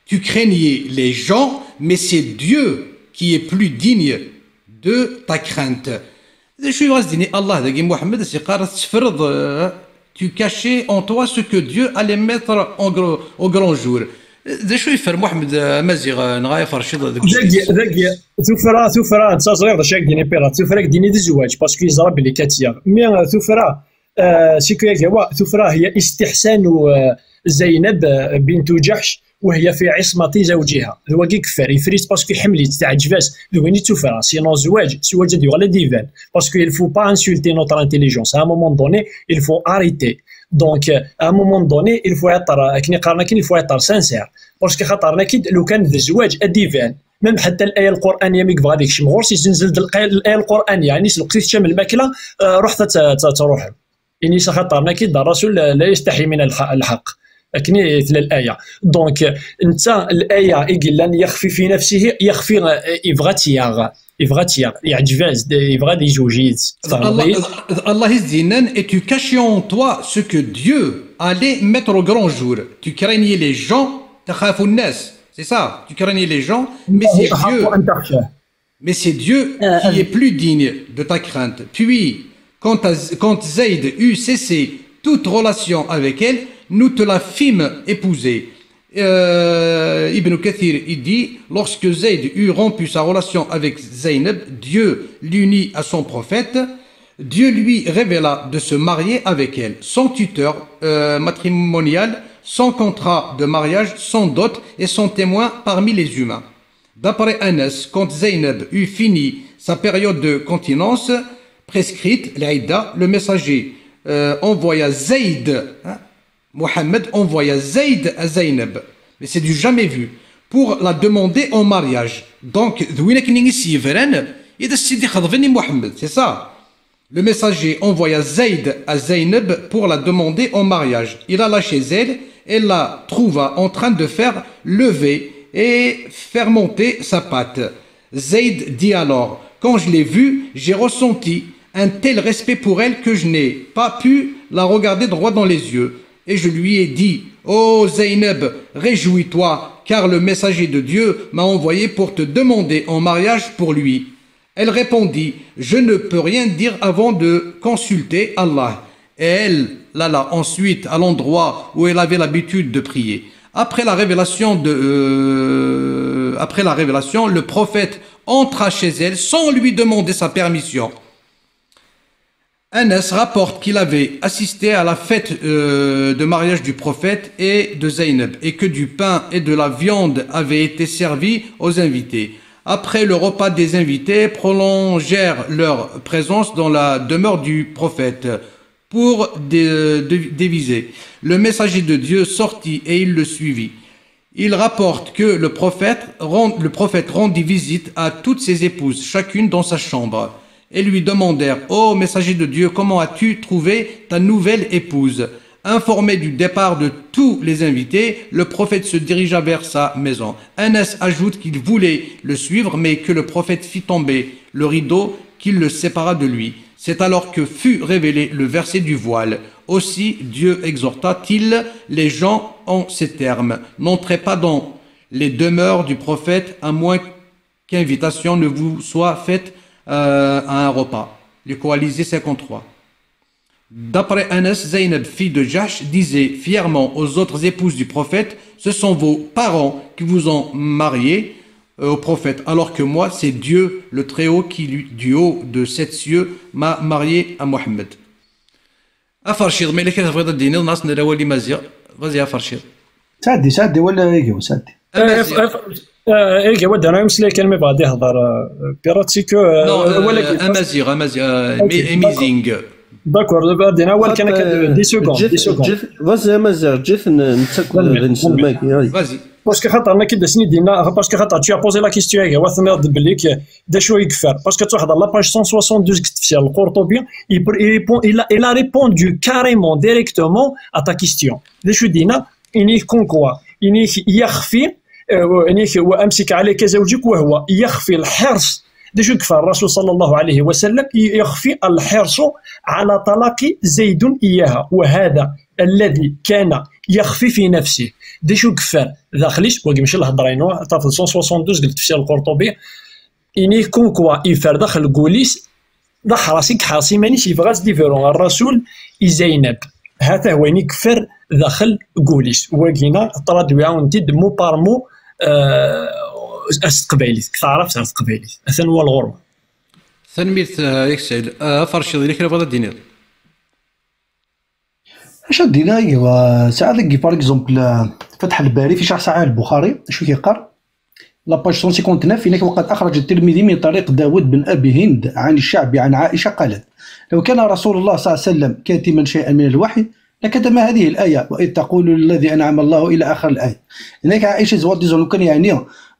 Tu craignais les gens, mais c'est Dieu qui est plus digne de ta crainte. D acu yebɣa s-d-yini Allah dagi, Muḥemmed, as-yeqqar ad teffreḍ, euh, tu cachais en toi ce que Dieu allait mettre en gr-, au grand jour. D acu yeffer Muḥemmed, euh, Amaziɣ, euh, neɣ ay aferciḍ deg dagi, dagi, tufra, tufra, netta ẓriɣ d acu ay d-yini Pilat, tufra ay d-yini d zzwaǧ, parce que yeẓra belli Katia. Mais, euh, tufra, euh, c'est que, wa, tufra هي استحسان, euh, Zaynab, euh, bint Ǧaḥc, وهي في عصمة زوجها. D wagi yeffer, yeffer-itt parce que iḥemmel-itt, teɛǧeb-as. D win i d tufra. Sinon, zzwaǧ, zzwaǧ ad yuɣal ad d-iban. Parce que il faut pas insulter notre intelligence. À un moment donné, il faut arrêter. Donc, euh, à un moment donné, il faut être, euh, akken i qqaren akken, il faut être sincère. Parce que xaṭer nekk-id, lukan d zzwaǧ, ad d-iban. Même ḥatta laya lquraniya mi yebɣa ad ikcem ɣur-s, yezzenzel-d lqay-, laya lquraniya. Ini s lqis teččam lmakla, euh, ruḥet ad t-, ad t-, ad truḥem. Ini-as axaṭer nekk-id الرسول لا يستحي من الح-, الحق. Akken i tella laya. Donc, netta laya i yellan يخفي في نفسه, يخفي, eh, yebɣa ad tt-yaɣ. Yebɣa ad tt-yaɣ. Yeɛǧeb-as, d-, yebɣa ad yezweǧ yid-s. D Allah, d Allah i s-d-yennan: et tu cachais en toi ce que Dieu allait mettre au grand jour. Tu craignais les gens, تخاف الناس. C'est ça, tu craignais les gens, mais c'est Dieu. Mais c'est Dieu qui est plus digne de ta crainte. Puis, quand, quand Zayd eut cessé toute relation avec elle, nous te la fîmes épouser. Euh, Ibn Kathir, il dit, lorsque Zayd eut rompu sa relation avec Zaynab, Dieu l'unit à son prophète, Dieu lui révéla de se marier avec elle, sans tuteur, euh, matrimonial, sans contrat de mariage, sans dot et sans témoin parmi les humains. D'après Anas, quand Zaynab eut fini sa période de continence prescrite, l'idda, le messager, euh, envoya Zayd, hein, Mohammed envoya Zayd à Zaynab, mais c'est du jamais vu, pour la demander en mariage. Donc, d win akken i s-yebran, i d as-tt-id-ixeḍben i Mohammed, c'est ça. Le messager envoya Zayd à Zaynab pour la demander en mariage. Il alla chez elle et la trouva en train de faire lever et faire monter sa patte. Zayd dit alors, quand je l'ai vue, j'ai ressenti un tel respect pour elle que je n'ai pas pu la regarder droit dans les yeux. Et je lui ai dit, ô Zaynab, réjouis-toi, car le messager de Dieu m'a envoyé pour te demander en mariage pour lui. Elle répondit, je ne peux rien dire avant de consulter Allah. Et elle alla ensuite à l'endroit où elle avait l'habitude de prier. Après la révélation de, euh, après la révélation, le prophète entra chez elle sans lui demander sa permission. Anas rapporte qu'il avait assisté à la fête, euh, de mariage du prophète et de Zaynab, et que du pain et de la viande avaient été servis aux invités. Après le repas, des invités prolongèrent leur présence dans la demeure du prophète pour dé-, dé-, déviser. Le messager de Dieu sortit et il le suivit. Il rapporte que le prophète rend-, le prophète rendit visite à toutes ses épouses, chacune dans sa chambre, et lui demandèrent, ô messager de Dieu, comment as-tu trouvé ta nouvelle épouse ? Informé du départ de tous les invités, le prophète se dirigea vers sa maison. Anas ajoute qu'il voulait le suivre, mais que le prophète fit tomber le rideau qui le sépara de lui. C'est alors que fut révélé le verset du voile. Aussi Dieu exhorta-t-il les gens en ces termes : n'entrez pas dans les demeures du prophète à moins qu'invitation ne vous soit faite, euh, à un repas. Le Coalisé cinquante-trois. D'après Anas, Zaynab, fille de Jahsh, disait fièrement aux autres épouses du prophète : ce sont vos parents qui vous ont marié, euh, au prophète, alors que moi, c'est Dieu, le Très-Haut, qui, lui, du haut de sept cieux, m'a marié à Mohammed. Aferciḍ, ma yella kra tebɣiḍ ad d-tiniḍ, neɣ ad s-nerr awal i Maziɣ. Vas-y, Aferciḍ. Sɛeddi, sɛeddi, wala igiw, sɛeddi. Amaziɣ. Eh, eh, eh, igiw, ad d-ameslay kan, mi bɣa ad ihḍer, eh, Pirat, c'est que, eh, non, eh, wala, eh, Amaziɣ, Amaziɣ, eh, amazing. D'accord, ad d-iniɣ awal kan akka, dix secondes, dix secondes. Vas-y, Amaziɣ, ǧǧet n-, nettakel d inselmak. Vas-y. Parce que xaṭer nekk d asen-id-yenna, parce que xaṭer tu as posé la question, igiw, ad tenniḍ belli que d acu i yeffer. Parce que tuḥḍer la page cent soixante-douze deg tefsir Lqurṭubi, il, il répond, il a, il a répondu carrément, directement à ta question. D acu d-yenna? Inik comme quoi, inik yaxfi, euh, inik وأمسك عليك زوجك وهو يخفي الحرص. D acu i yeffer Rasul صلى الله عليه وسلم? يخفي الحرص على طلاق زيد إياها، وهذا الذي كان يخفي في نفسه. D acu i yeffer daxel-is? Wagi mačči lhedra-inu, tafeḍ cent soixante-douze deg tefsir Lqurṭubi. Inik comme quoi yeffer daxel wul-is, d aḥras i yeḥres iman-is, yebɣa ad s-d-ibru Rasul i Zaynab. Hata wayen i yeffer daxel wul-is. Wagina, traduiɣ-awen-t-id mot par mot, euh, s teqbaylit, deg taɛrabt ar teqbaylit. Atan wal ɣur-wen. Tanemmirt, euh, Axel. Euh, Aferciḍ, yella kra bɣiḍ ad d-tiniḍ? Acu ad d-iniɣ, iwa, sɛiɣ dagi, par exemple, euh, Fatḥ Lbari fi Cerḥ Saḥiḥ Lbuxari, acu i k-yeqqar? La page cent cinquante-neuf, inek: وقد أخرج الترمذي من طريق داود بن أبي هند عن الشعبي عن عائشة قالت: لو كان رسول الله صلى الله عليه وسلم كاتما شيئا من الوحي لكتم هذه الآية: وإذ تقول للذي أنعم الله، إلى آخر الآية. Inek Aïcha, lukan yeɛni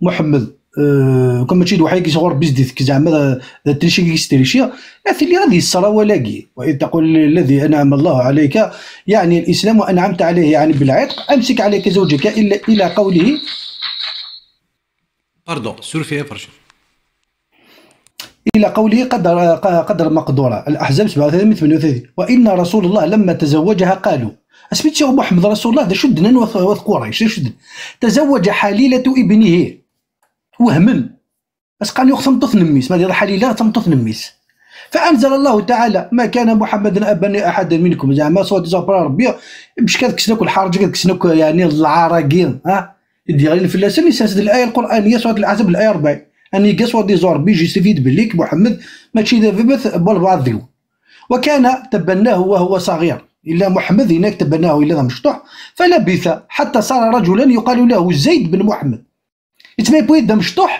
Muḥemmed, euh, comme mačči d lwaḥi i yesɣur Rebbi s-d-ittekk, zeɛma d, d trici i s-trici, a tili ad yesser awal-agi. وإذ تقول للذي أنعم الله عليك، يعني الإسلام، وأنعمت عليه، يعني بالعتق، أمسك عليك زوجك، إلا، إلى قوله. Pardon, surfez, Aferciḍ. إلى قوله قدر، قدر مقدورة. الأحزاب سبعة وثلاثين من ثمانية وثلاثين. وإن رسول الله لما تزوجها قالوا. Asmi tt-yuɣ Muḥemmed Rasul Llah, d acu d-nnan wat, wat Qurayc, d acu d-, تزوج حليلة ابنه. Wehmen. As-qqaren yuɣ tameṭṭut n mmi-s, ma d Ḥalila d tameṭṭut n mmi-s. فأنزل الله تعالى: ما كان محمد أبا أحد منكم. Zeɛma soi-disant après Rebbi, bac ad kksen akk lḥerǧ, ad kksen akk, yeɛni, lɛar-agi, ha? I d-yeɣlin fell-asen, yessers-d الآية القرآنية, surat Al-Ahzab, الآية أربعين. Aniga soi-disant Rebbi justifie-d belli Muḥemmed mačči d baba-t n walbeɛḍ deg-, وكان تبناه وهو صغير. Yella Muḥemmed, inek تبناه, yella d amecṭuḥ. فلبث حتى صار رجلا يقال له زيد بن محمد. Yettma yewwi-d amecṭuḥ,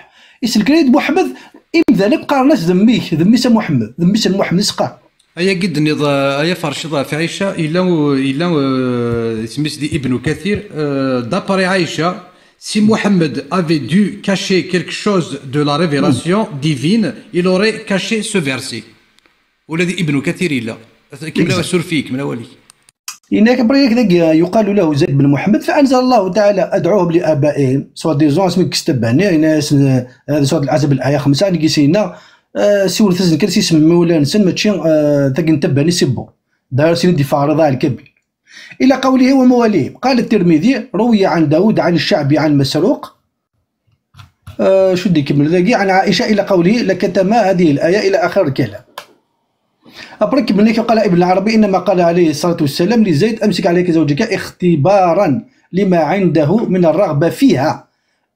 iselken-id Muḥemmed, imdanen akk qqaren-as d mmi-k, d mmi-s a Muḥemmed, d mmi-s n Muḥemmed, i s-qqaren. Ayagi d-tenniḍ, eh, ay Aferciḍ, ɣef Ɛica, yella, yella, eh, isem-is di Ibn Kathir, eh, d'après Aïcha, si Muḥemmed avait dû cacher quelque chose de la révélation divine, il aurait caché ce verset. Ula di Ibn Kathir yella. Kemmel, exact. Suref-iyi, kemmel awal-ik. Yenna-k après yak dagi يقال له زيد بن محمد فأنزل الله تعالى ادعوهم لآبائهم، soi-disant asmi yekkes tabani, yenna-yasen, eh, هذه سورة الأحزاب الآية خمسة, ngi sina, eh, siwlet-asen kan s yisem n imawlan-nsen, mačči, eh, tagi n tabani c'est bon. D'ailleurs, c'est une défaite على الكبير. إلى قوله ومواليهم. قال الترمذي: روي عن داود عن الشعبي عن مسروق. آه، شو بدي يكمل ذاكي؟ عن عائشة إلى قوله: لكتما هذه الآية، إلى آخر الكلام. Après كمل لك، قال ابن العربي: إنما قال عليه الصلاة والسلام لزيد: أمسك عليك زوجك، اختبارا لما عنده من الرغبة فيها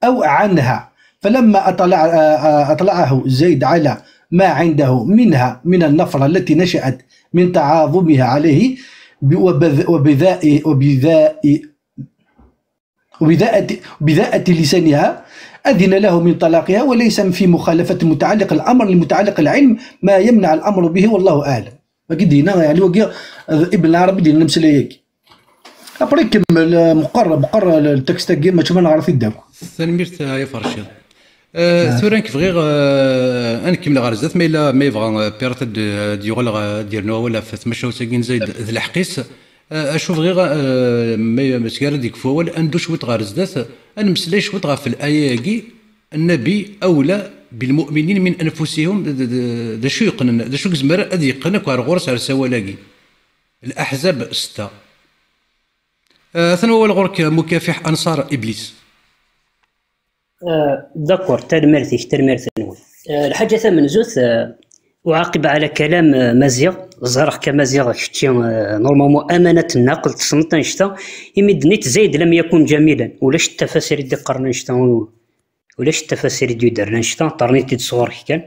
أو عنها، فلما أطلع، آه، آه، أطلعه زيد على ما عنده منها من النفرة التي نشأت من تعاظمها عليه، ب-، وبذ-، وبذاء، وبذاء، وبذاءة، بذاءة لسانها، أذن له من طلاقها، وليس في مخالفة متعلق الأمر لمتعلق العلم ما يمنع الأمر به، والله أعلم. Wagi d-yenna, yeɛni wagi, eh, Ibn Ɛarabi d-yenna lemsala-agi. Après kemmel, eh, meqqer, meqqer, eh, le texte-agi, mačči ma neɣra-t-id akk. Tanemmirt, eh, ay Aferciḍ. Eh, tura nekk bɣiɣ, eh, ad nkemmel ɣer zdat, ma yella, ma yebɣa, eh, Pirat ad d-, ad d-yuɣal ɣer, ad d-yernu awal ɣef tmacahut-agi n Zayd d lḥeqq-is. Eh, acu bɣiɣ, eh, ma, ma seg ara d-yekfu awal, ad neddu cwiṭ ɣer zdat, ad nemmeslay cwiṭ ɣef laya-agi: النبي أولى بالمؤمنين من أنفسهم. D, d, d, d acu yeqqnen, d acu yezmer ad yeqqen akk ar ɣur-s ar sawal-agi? Al-Ahzab setta. Eh, atan wawal ɣur-k, Mukafiḥ Ansar Iblis. Eh, d'accord, tanemmirt-ik, tanemmirt-nwen. Eh, lḥaǧa tamenzut, eh, أعقب على كلام, eh, Maziɣ. Ẓriɣ-k a Maziɣ, kečči, eh, normalement, أمانة النقل, tessneḍ annect-a. Imi d-nniḍ Zayd لم يكن جميلا, ulac tafasir i d-iqqaren annect-a, ulac tafasir i d-yuddren annect-a, ṭṭerrnit-id sɣur-k kan.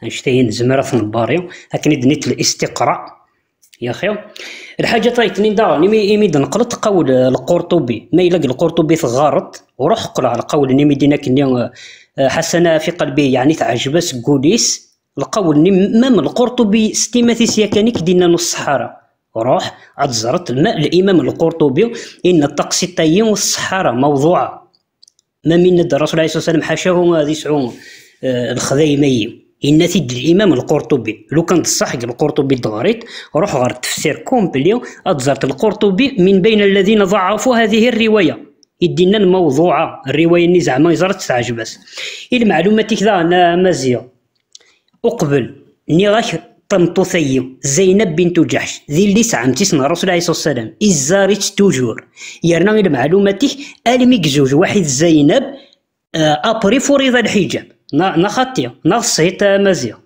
Annect-a i nezmer ad t-nbari, akken i d-nniḍ الاستقراء. Yaxi. Lḥaǧa tayeḍnin daɣen, imi, imi d-neqleḍ qawel, eh, Lqurṭubi. Ma yella deg Lqurṭubi teɣɣareḍ, ruḥ qqel ɣer lqawel-nni mi d-yenna akkenni, eh, eh, حسنها في قلبه, yeɛni teɛjeb-as deg wul-is. Lqawel-nni, même Lqurṭubi s timat-is yakan i k-d-yennan ur tṣeḥḥa ara. Ruḥ ad teẓreḍ ma, Limam Lqurṭubi yenna ṭṭaqsit-ayi ur tṣeḥḥa ara, mawḍuɛa. Ma mi yenna-d Rasul alayhi ṣṣalatu wassalam, ḥacahu ad yesɛu, eh, lexdayem-ayi. Yenna-t-id Limam Lqurṭubi. Lukan d ṣṣeḥ deg Lqurṭubi d-teɣriḍ, ruḥ ɣer tefsir complet, ad teẓreḍ Lqurṭubi من بين الذين ضعفوا هذه الرواية. I d-yennan mawḍuɛa, rriwaya-nni zeɛma yeẓra-tt teɛjeb-as. I lmeɛlumat-ik daɣen a Maziɣ, uqbel, nniɣ-ak, tameṭṭut-ayi, Zaynab bint Ǧaḥc, d yelli-s ɛemti-s n Rasul alayhi ṣṣalatu wassalam, izzar-itt toujours. Yerna i lmeɛlumat-ik, almi yezweǧ Waḥid Zaynab, eh, après فرض الحجاب. Neɣ, neɣ xaṭi, neɣ ṣṣiṭ a Maziɣ.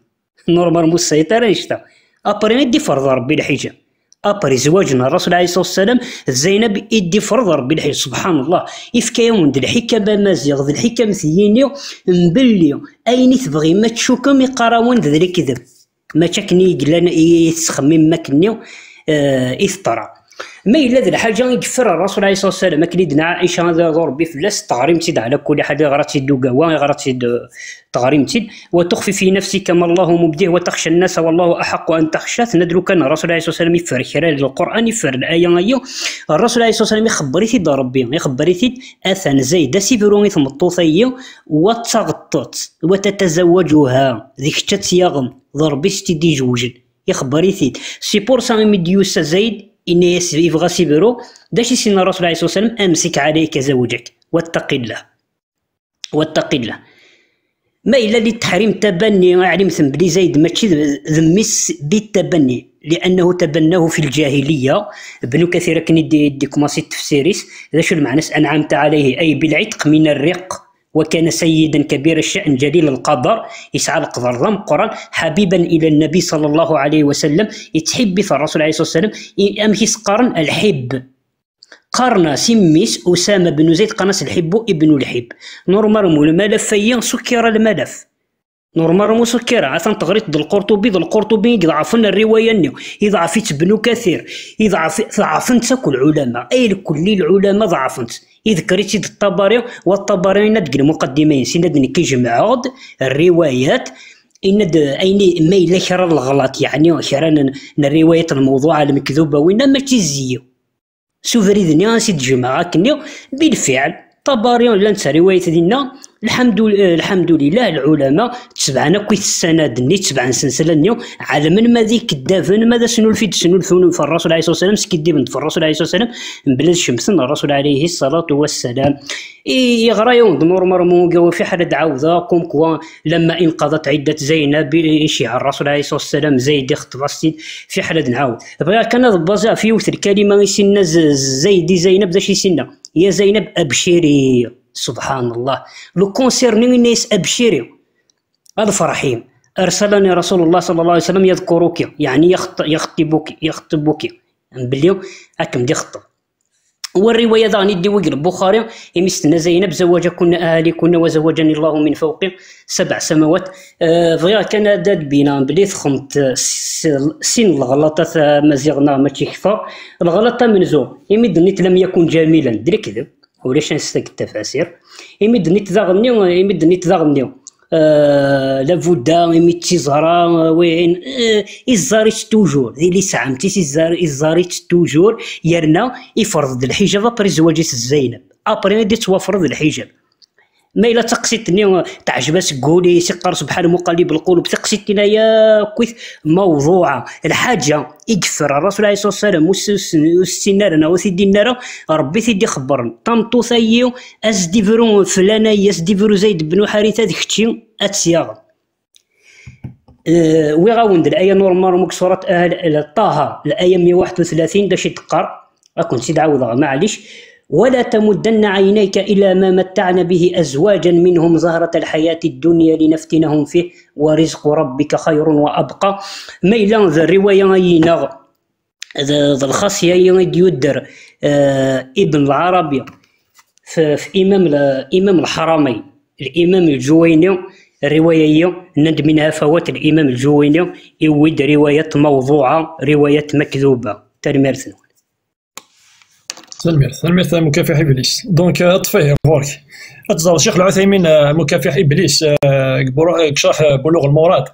Normalement ur ṣṣiṭ ara annect-a. Après i d-ifreḍ Ṛebbi lḥiǧab. Après zzwaǧ n Rasul alayhi ṣṣalatu wassalam d Zaynab i d-ifreḍ Ṛebbi lḥiǧab. Subḥan Allah. Ifka-yawen-d lḥikam a Maziɣ, d lḥikam tiyini, mbelli ayen i tebɣim ad tcukkem iqqar-awen-d d lekdeb. Mačči akken i yellan i, i tettxemmimem akkenni, eh, i teḍra. Ma yella d lḥaǧa i yeffer Rasul alayhi ṣṣalatu wassalam, akken i d-tenna Ɛica, ad irḍu Ṛebbi fell-as, teɣrim-tt-id ɛla kulli ḥal, iɣra-tt-id Ugawa, iɣra-tt-id, eh, teɣrim-tt-id. وتخفي في نفسك ما الله مبديه وتخشى الناس والله أحق أن تخشى. Tenna-d lukan Rasul alayhi ṣṣalatu wassalam iffer kra n Lqur'an, iffer laya-ayi, Rasul alayhi ṣṣalatu wassalam ixebber-it-id Ṛebbi, ixebber-it-id, atan Zayd, asibru i tmeṭṭut-ayi, wa d taɣeṭṭeṭ, وتتزوجها, d kečč ad tt-yaɣem, d Ṛebbi s tt-id-ijewjen. Ixebber-it-id. C'est pour ça imi d-yusa Zayd, yenna-yas, yebɣa asibru, d acu i s-yenna Rasul alayhi ṣṣalatu wassalam? أمسك عليك زوجك واتق الله. واتق الله. Ma yella li teḥrim tabanni, ɛlimet belli Zayd mačči d, d mmi-s di tabanni, لأنه تبناه في الجاهلية. Ibnu Kathir akken i d-, i d-ikumaṣi tefsir-is, d acu lmeɛna-s? أنعمت عليه أي بالعتق من الرق، وكان سيدا كبير الشأن جليل القدر, yesɛa leqder d ameqqran, حبيبا إلى النبي صلى الله عليه وسلم, yettḥibbi-t Rasul alayhi ṣṣalatu wassalam, i, amek i s-qqaren? Lḥibb. Qqaren-as i mmi-s Usama ben Zayd, qqaren-as Lḥibbu ibnu Lḥibb. Normalement lmalaf-ayi sukkira lmalaf. Normalement sukkira, atan teɣriḍ d Lqurṭubi, d Lqurṭubi i iḍeɛfen rriwaya-nni. Iḍɛef-itt Bnu Kathir. Iḍɛef, ḍeɛfen-tt akk lɛulama. Ay lkulli lɛulama ḍeɛfen-tt. Iḍker-itt-id Ṭṭabari, wa Ṭṭabari yenna-d deg lmuqaddima-ines, yenna-d nekk jemɛeɣ-d rriwayat, yenna-d ayen i, ma yella kra n leɣlaṭ, yeɛni kra n, n rriwayat lmewḍuɛa, lmekduba, winna mačči zzi-, s ubrid-nni ansi d-jemɛeɣ akkenni, bilfiɛl, Ṭabari llant rriwayat dinna, Lḥamdu-, eh, lḥamdulilah, lɛulama tebɛen akk i tessanaden-nni, tebɛen sensala-nni, ɛelmen ma d ikeddaben, ma d asnulfu i d-snulfun ɣef Rrasul ɛalayhi ṣṣalatu wassalam, skiddiben-d ɣef Rrasul ɛalayhi ṣṣalatu wassalam, mebla ad cemten Rrasul ɛalayhi ṣṣalatu wassalam. I, yeɣra-yawen-d Nur Mermuk, fiḥel ad d-ɛawdeɣ, comme quoi, لما انقضت عدة زينب, i, iceyyeɛ Rrasul ɛalayhi ṣṣalatu wassalam, Zayd ixeṭṭeb-as-t-id, fiḥel ad nɛawed. Bɣiɣ kan ad bbaziɣ ɣef yiwet lkalima i s-inna Z-, Zayd i Zaynab, d acu i s-inna? يا زينب أبشري. سبحان الله. Le concerne الناس أبشري. هذا فرحيم. أرسلني رسول الله صلى الله عليه وسلم يذكرك، يعني يخط-، يخطبك، يخطبك. بلي أكم دي خطب. والرواية داغني دي وجه البخاري، إمستنا زينب: زوجكن أهاليكن وزوجني الله من فوق سبع سماوات. آه، بغيغ كان هذا بينا بلي تخمت، آه، س-، سين الغلطات، آه، مزيغنا ما تكفى. الغلطة من زو، إمي دنيت لم يكن جميلا، دري كذب. Ulac anect-agi n tafasir. Imi d-nit daɣen-nni, imi d-nit daɣen-nni, euh, labudda, imi d tiẓra, euh, wihin, euh, iẓẓar-itt toujours. Di lisɛam-tis, iẓẓar-, iẓẓar-itt toujours. Yerna ifreḍ-d lḥijab après zzwaǧ-is d Zaynab. Après i d-ittwafreḍ lḥijab. Ma yella d taqsiṭ-nni, euh, teɛjeb-as deg wul-is, iqqar: سبحان مقلب القلوب. Taqsiṭ-nni akk-it mawḍuɛa. Lḥaǧa i yeffer Rrasul ɛalayhi ṣṣalatu wassalam, ur s-, ur s-, ur s-ssinen ara neɣ ur t-id-inin ara, Ṛebbi i t-id-ixebbren. Tameṭṭut-ayi, as-d-ibru flan-ayi, as-d-ibru Zayd ben Ḥaritha, d kečči ad tt-yaɣen. Eh, wwiɣ-awen-d laya n Ṛebbi deg surat Al-, Al-, Ṭaha, laya meyya u waḥed u tlatin, d acu i d-teqqar? Ad kent-tt-id-ɛawdeɣ, maɛlic. ولا تمدن عينيك إلى ما متعنا به أزواجا منهم زهرة الحياة الدنيا لنفتنهم فيه ورزق ربك خير وأبقى. Ma yella d rriwaya-ayi-nneɣ, d, d lxaṣya-ayi i d-yudder, eh, Ibn Lɛarabi f, f Imam l-, Imam Lḥaramayn, Limam Lǧuwayni, rriwaya-yi, nnan-d منها فوات, Limam Lǧuwayni iwwi-d riwayat mawḍuɛa, riwayat makduba. Tanemmirt-nwen. Tanemmirt, tanemmirt a Mukafiḥ Iblis. Donc, euh, ṭṭef ihi ɣur-k. Ad teẓreḍ Ccix Lɛuthaymin, euh, Mukafiḥ Iblis, euh, deg buru-, deg ccreḥ, euh, Buluɣ Lmurad,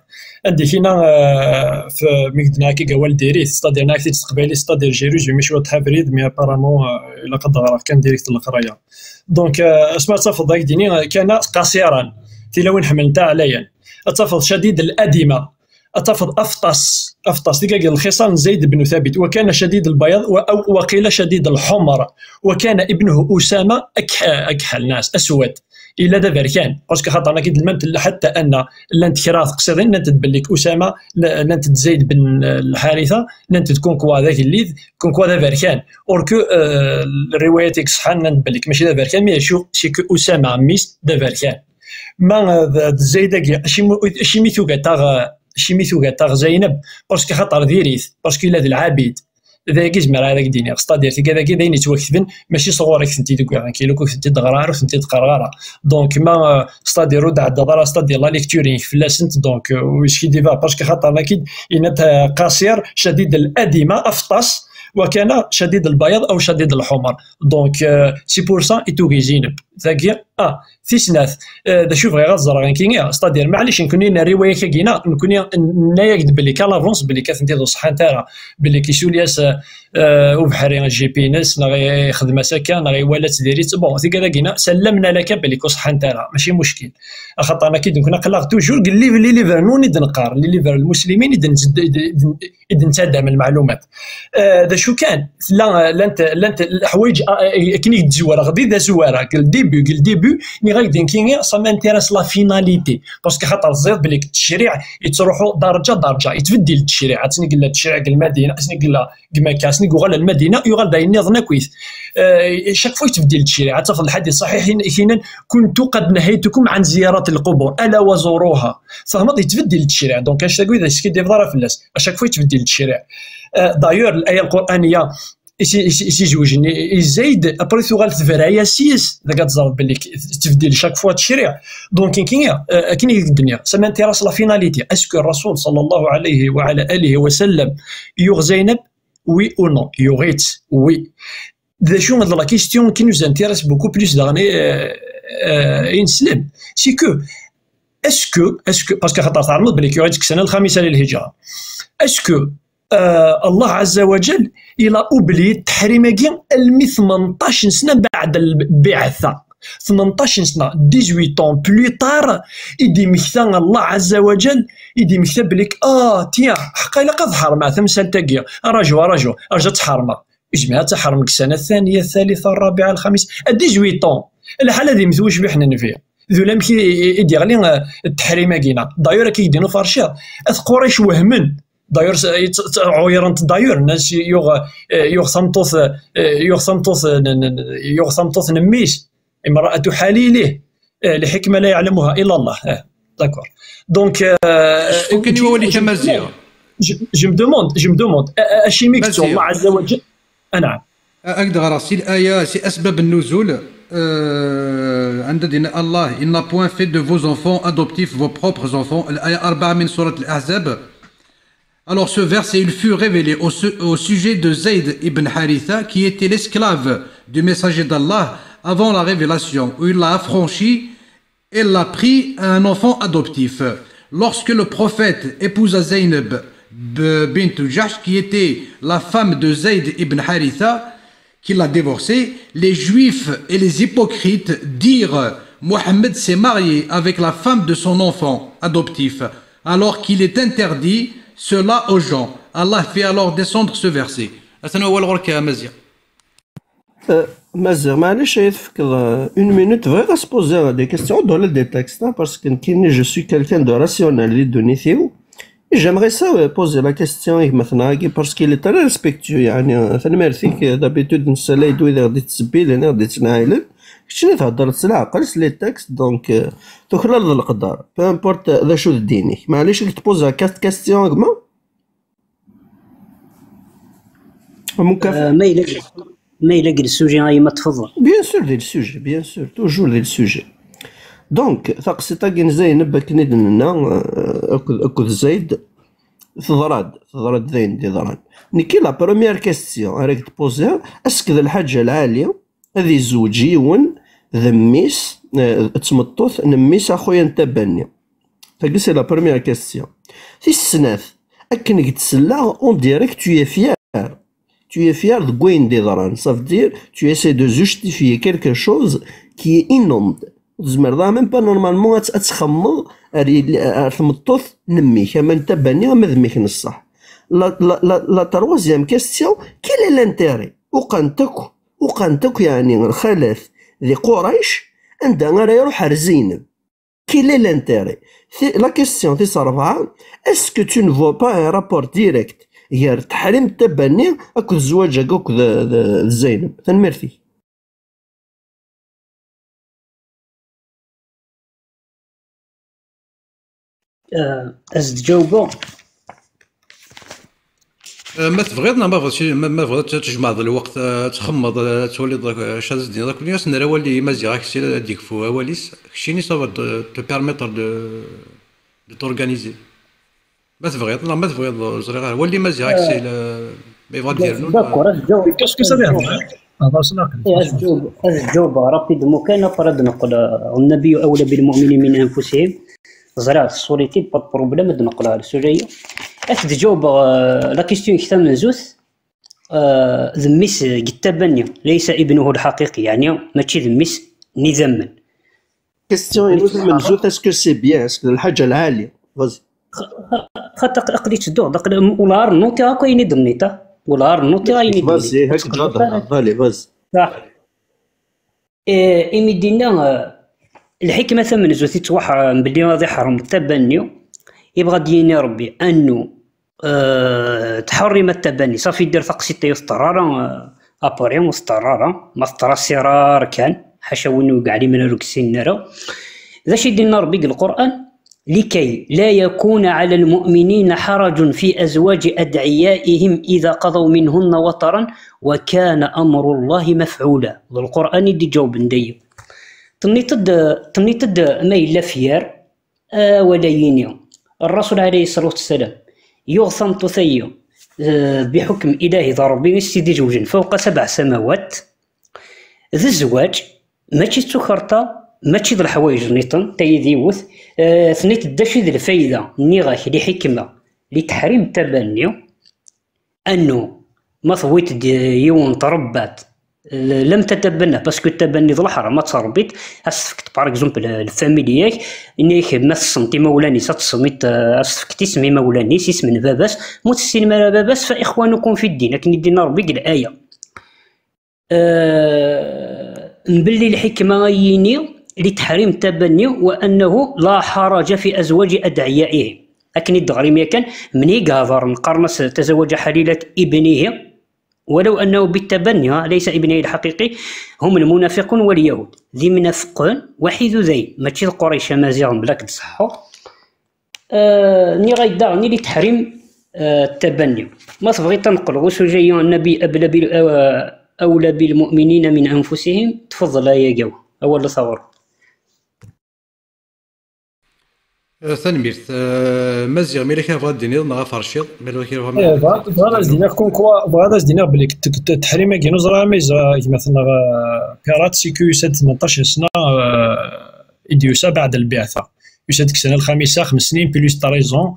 anda i k-yenna, euh, f-, mi k-d-nniɣ akka deg awal diri-t, c'est-à-dire nniɣ-ak-t-id s teqbaylit, c'est-à-dire j'ai résumé cwiṭ abrid, mais apparemment, euh, ilaq ad d-ɣreɣ kan direct n leqraya. Donc, euh, asmi ad tafeḍ ad k-d-ini, euh, كان قصيرا, tilawin ḥemmlent aɛlayan. Ad tafeḍ شديد الأدمة, ad tafeḍ أفطس, أفطس, tigagi n lxisal n Zayd ben Thabit, وكان شديد البياض, wa-, aw waqila شديد الحمر, وكان ابنه أسامة أكح-, أكحل, ناس أسود, yella d aberkan, parce que xaṭer nekk d lmant, حتى أن llant kra teqsiḍin, nnant-d belli Usama, nnant-d Zayd ben Lḥaritha, nnant-d comme quoi d agellid, comme quoi d aberkan, or que, euh, rriwayat i iṣeḥḥan nnant belli mačči d aberkan, mais acu, c'est que Usama, mmi-s, d aberkan. Ma, euh, d, d Zayd-agi, acimi, acimi tuga taɣ-, acimi tuga taɣ Zaynab? Parce que xaṭer diri-t, parce que yella d lɛabid. D ayagi zemreɣ ad ak-d-iniɣ. C'est-à-dire, tigad-agi d ayen yettwaketben, mačči sɣur-k tent-id-wwiɣ, nekk ur tent-id-ɣriɣ ara, ur tent-id-qqareɣ ara. Donc, ma, euh, c'est-à-dire, ur d-ɛeddaḍ ara, c'est-à-dire, la lecture-inek fell-asent, donc, euh, ur yeskidibeɣ, parce que xaṭer nekk-id, yenna-d, euh, قصير شديد الأدمة, أفطس, وكان شديد البياض أو شديد الحمر. Donc, euh, c'est pour ça i tugi Zaynab. Tagi, ah, tis snat, euh, d acu bɣiɣ ad ẓreɣ nekkini, c'est-à-dire, maɛlic, nekkni n rriwaya-agi-ina, nekkni n-, nenna-yak-d belli qu'à l'avance, belli ad tent-id-ur ṣeḥḥant ara, belli isuli-as, euh, euh, ubeḥri jip-ines, neɣ ixdem-as akka, neɣ iwala-tt diri-tt. Bon, tigad-agi-ina, سلمنا لك belli ur ṣeḥḥant ara, mačči muckil. Axaṭer nekk-id nekkni aql-aɣ toujours deg livre, les livres-nwen i d-neqqar, les livres lmuslimin i d-, i d-, i d-, i d-nettadam lmeɛlumat. Eh, d acu kan, tella, eh, llant, llant leḥwayeǧ, ah, eh, akken i d-zwareɣ, di d azwara, deg le début, deg le début, nniɣ-ak-d nekkini, ça m'intéresse la finalité. Parce que xaṭer teẓriḍ belli deg ttecṛiɛ yettruḥu darǧa, darǧa, yettbeddil ttecṛiɛ. Ass-nni yella ttecṛiɛ deg Lmadina, ass-nni yella deg Makka, ass-nni yuɣal ar Lmadina, yuɣal d ayen nniḍen akkit. Eh, chaque fois yettbeddil ttecṛiɛ. Ad tafeḍ lḥadit ṣaḥiḥ i k-yennan: كنت قد نهيتكم عن زيارة القبور، ألا وزوروها. Tfehmeḍ, yettbeddil ttecṛiɛ. Donc, anect-agi ur d-teskiddibeḍ ara fell-as. À chaque fois yettbeddil ttecṛiɛ. Euh, d'ailleurs, l'aya lqur'aniya i s-, i s-, i s-izewjen i, i Zayd, après tuɣal tebra-yas yes, dagi ad teẓreḍ belli k-, tettbeddil chaque fois ttecṛiɛ. Donc, nekkini, euh, akken i k-d-nniɣ, ça m'intéresse la finalité. Est-ce que Rasul, صلى الله عليه وعلى آله وسلم, yuɣ Zaynab? Oui ou non? Yuɣ-itt, oui. D acu d la question qui nous intéresse beaucoup plus daɣen, euh, euh, i neslem, c'est que, est-ce que, est-ce que, parce que xaṭer tɛelmeḍ belli yuɣ-itt deg ssana lxamisa di lhijra, est-ce que, euh, Allah Azza wa Jal, il a oublié ttaḥrim-agi almi tmenṭac n sna mbeɛd lbiɛta? tmenṭac n sna, dix-huit ans plus tard, i d-imekta Allah Azza wa Jal, i d-imekta belli, ah, tiens, ḥqa ilaq ad ḥermeɣ tamsalt-agi. Araju, araju, arju ad tt-ḥermeɣ. Izmer ad tt-ḥermeɣ deg ssana ttaniya, ttalitha, rrabiɛa, lxamisa, à dix-huit ans. Lḥal ad immet wucbiḥ n nnbi. D ulamek i, i, i d-yeɣli, eh, tteḥrim-agi-na. D'ailleurs, akka i k-d-inu farciɣ, at Qurayc wehmen. D'ailleurs, s-, tt-, tt-, ɛuyren-t d'ailleurs, nnan-as yuɣ, eh, yuɣ tameṭṭut, eh, yuɣ tameṭṭut, eh, n, n, yuɣ tameṭṭut n mmi-s. امرأة حليله. Eh, لحكمة لا يعلمها إلا الله. Eh, d'accord. Donc, euh, Cfu kan i wawal-ik a Maziɣ. Je, je me demande, je me demande, eh, eh, acimi i yettru Maziɣ. Allah Azza wa Jal. Ah, naɛam. Ad ak-d-ɣreɣ si l'aya, si أسباب النزول, euh, عند دين الله, il n'a point fait de vos enfants adoptifs vos propres enfants, l'aya أربعة من سورة الأحزاب. Alors ce verset, il fut révélé au, su- au sujet de Zayd ibn Haritha, qui était l'esclave du messager d'Allah avant la révélation, où il l'a affranchi et l'a pris un enfant adoptif. Lorsque le prophète épousa Zaynab b- bint Jahsh, qui était la femme de Zayd ibn Haritha, qui l'a divorcée, les juifs et les hypocrites dirent : Mohammed s'est marié avec la femme de son enfant adoptif, alors qu'il est interdit cela aux gens. Allah fit alors descendre ce verset. Atan wawal ɣur-k a Maziɣ. Euh, Maziɣ, maɛlic ad tefkeḍ, euh, une minute, bɣiɣ ad s-poser des questions, ur d-ɣlal des textes, hein, parce que nekkini, je suis quelqu'un de rationnel di ddunit-iw. J'aimerais ça, euh, poser la question i gma-tneɣ-agi, parce qu'il est très respectueux, yeɛni, euh, tanemmirt-ik, euh, d'habitude nessalay-d wid i ɣ-d-ittsebbiden, i ɣ-d-ittnɛilen. Keččini theddreḍ s leɛqel, s les textes, donc, euh, tuklaleḍ leqder, peu importe, euh, d acu d ddin-ik. Maɛlic ad k-d-poser quatre questions a gma? Am ukaf- Euh, ma yella, ma yella deg le sujet ay ma tfeḍ. Bien sûr, di le sujet, bien sûr, toujours di le sujet. Donc, taqsiṭ-agi n Zaynab, akken i d-nenna, euh, akked, akked Zayd, teḍra-d, teḍra-d d ayen d-iḍran. Nekki, la première question ara k-d-poser, est-ce que d lḥaǧa lɛali ad izewǧ yiwen d mmi-s, euh, d tmeṭṭut n mmi-s a xuya n Tabanni? Tagi, c'est la première question. Tis snat, akken i k-d-selleɣ, on dirait que tu es fier. Tu es fier deg wayen d-iḍran. Ça veut dire, tu essaies de justifier quelque chose qui est énorme. Ur tezmireḍ ara même pas normalement ad, ad txemmeḍ ar, yelli- ar tmeṭṭut n mmi-k, ama n Tabanni, ama d mmi-k n ṣṣeḥ. La, la, la, la troisième question, quel est l'intérêt? Uqant akk, uqant akk, yeɛni, lxalat di Qurayc, anda ara iruḥ ar Zeyneb. Quel est l'intérêt? Ti- La question tis rebɛa, est-ce que tu ne vois pas un rapport direct gar teḥrim Tabanni akked zzwaǧ-agi akked d, d, d Zeyneb? Tanemmirt-ik. Euh, ad s-d-ǧawbeɣ. Euh, ma tebɣiḍ, neɣ ma bɣiḍ, ma, ma tebɣiḍ ad tjemɛeḍ lweqt, euh, ad txemmeḍ, euh, ad twaliḍ, euh, acu ad s-d-iniḍ akk, ad s-nerr awal i Maziɣ Aksil ad d-yekfu awal-is, keččini ça va te, te permettre de, de t'organiser. Ma tebɣiḍ, neɣ ma tebɣiḍ, ur ẓriɣ ara. Wali Maziɣ Aksil, euh, ma yebɣa ad d-yernu. D'accord, ad s-ǧawbeɣ. Qu'est-ce que ça vient de dire? Ah, bah, c'est là que- Eh, ad s-ǧawbeɣ, ad s-ǧawbeɣ rapidement kan, après ad neqqel, euh, النبي أولى بالمؤمنين من أنفسهم. Ẓriɣ tessuliḍ-t-id, pas de problème, ad neqqel ɣer le sujet-agi. Ad s-d-ǧawbeɣ, euh, la question-ik tamenzut, euh, d mmi-s n Tabanni, ليس ابنه الحقيقي, yeɛni mačči d mmi-s n idammen. Question-inu tamenzut, est-ce que c'est bien? Est-ce que d lḥaǧa lɛali? Vas-y. Xaṭer aql-i ttedduɣ, aql-i, ur la rennuti akk ayen i d-tenniḍ, ah. Ur la rennuti ayen i d-tenniḍ. Vas-y, هاك تهضر. Allez, vas-y. Saḥ. Eh, imi d-yenna, eh, lḥikma tamenzut yettwaḥ-, belli ad iḥrem Tabanni, yebɣa ad d-yini Rebbi أنه, eh, تحرم Tabanni, صافي, يدير taqsiṭ-a ur teḍra ara, eh, après ur teḍra ara, ma teḍra c'est rare kan, ḥaca win ur yeɛlimen ara, ur yessinen ara. D acu i d-yenna Rebbi deg Lqur'an? لكي لا يكون على المؤمنين حرج في أزواج أدعيائهم إذا قضوا منهن وطرا وكان أمر الله مفعولا. D Lqur'an i d-iǧawben dagi. Tenniḍ-d, tenniḍ-d ma yella fier, awal-ayini. Ṛṛasul ɛalayhi ṣṣalatu wassalaam yuɣ tameṭṭut-agi, eh, بحكم إلهي d Ṛebbi i s-t-id-iǧewjen فوق سبع سماوات. D zzwaǧ, mačči d tukerḍa, mačči d leḥwayeǧ nniḍen, tayi d yiwet, eh, tenniḍ-d d acu i d lfayda, nniɣ-ak, لحكمة, لتحريم التبني, أنه ma tewwiḍ-d yiwen tṛebbaḍ-t, L-, lam tatabanna, parce que tabanni d leḥram, ad terbiḍ, ad s-tefkeḍ, par exemple, lfamilya-k, ini-ak ma tessneḍ imawlan-is, ad tesmiḍ, eh, ad s-tefkeḍ isem imawlan-is, isem n baba-s, ma ur tessinem ara baba-s, fa ixwanukum fi ddin, akken i d-yenna Rebbi deg laya. Eh, mbelli lḥikma ay yini, li teḥrim tabanni, wa annahu la ḥaraja fi azwaji adɛiyaihi. Akken i d-ɣrim yakan, mni i yehḍren, qqaren-as tazawaǧa ḥalilat ibnihi, ولو أنه بالتبني، ها، ليس ابنه الحقيقي، هم المنافقون واليهود. D imnafqen, waḥid udayen, mačči d Qurayc, Amaziɣen, belak d ṣeḥḥu. Eh, nniɣ-ak daɣen, ili teḥrim, eh, tabanni. Ma tebɣiḍ ad neqqel ɣer usujet-agi, النبي أبلى بال-، eh, أولى بالمؤمنين من أنفسهم, tfeḍ layagi, awal n taɣuri. Eh, tanemmirt. Eh, Maziɣ, ma yella kra bɣiḍ ad d-tiniḍ neɣ aferciḍ, ma yella kra bɣiḍ ad d-tiniḍ. Eh, bɣiɣ, bɣiɣ ad as-d-iniɣ comme quoi, bɣiɣ ad as-d-iniɣ belli t-, t-, teḥrim-agi, ur ẓriɣ ma yezra gma-tneɣ, eh, Pirat, c'est que yusa-d tmenṭac n sna, eh, i d-yusa baɛd lbiɛta. Yusa-d deg ssna lxamisa, xems snin plus treize ans,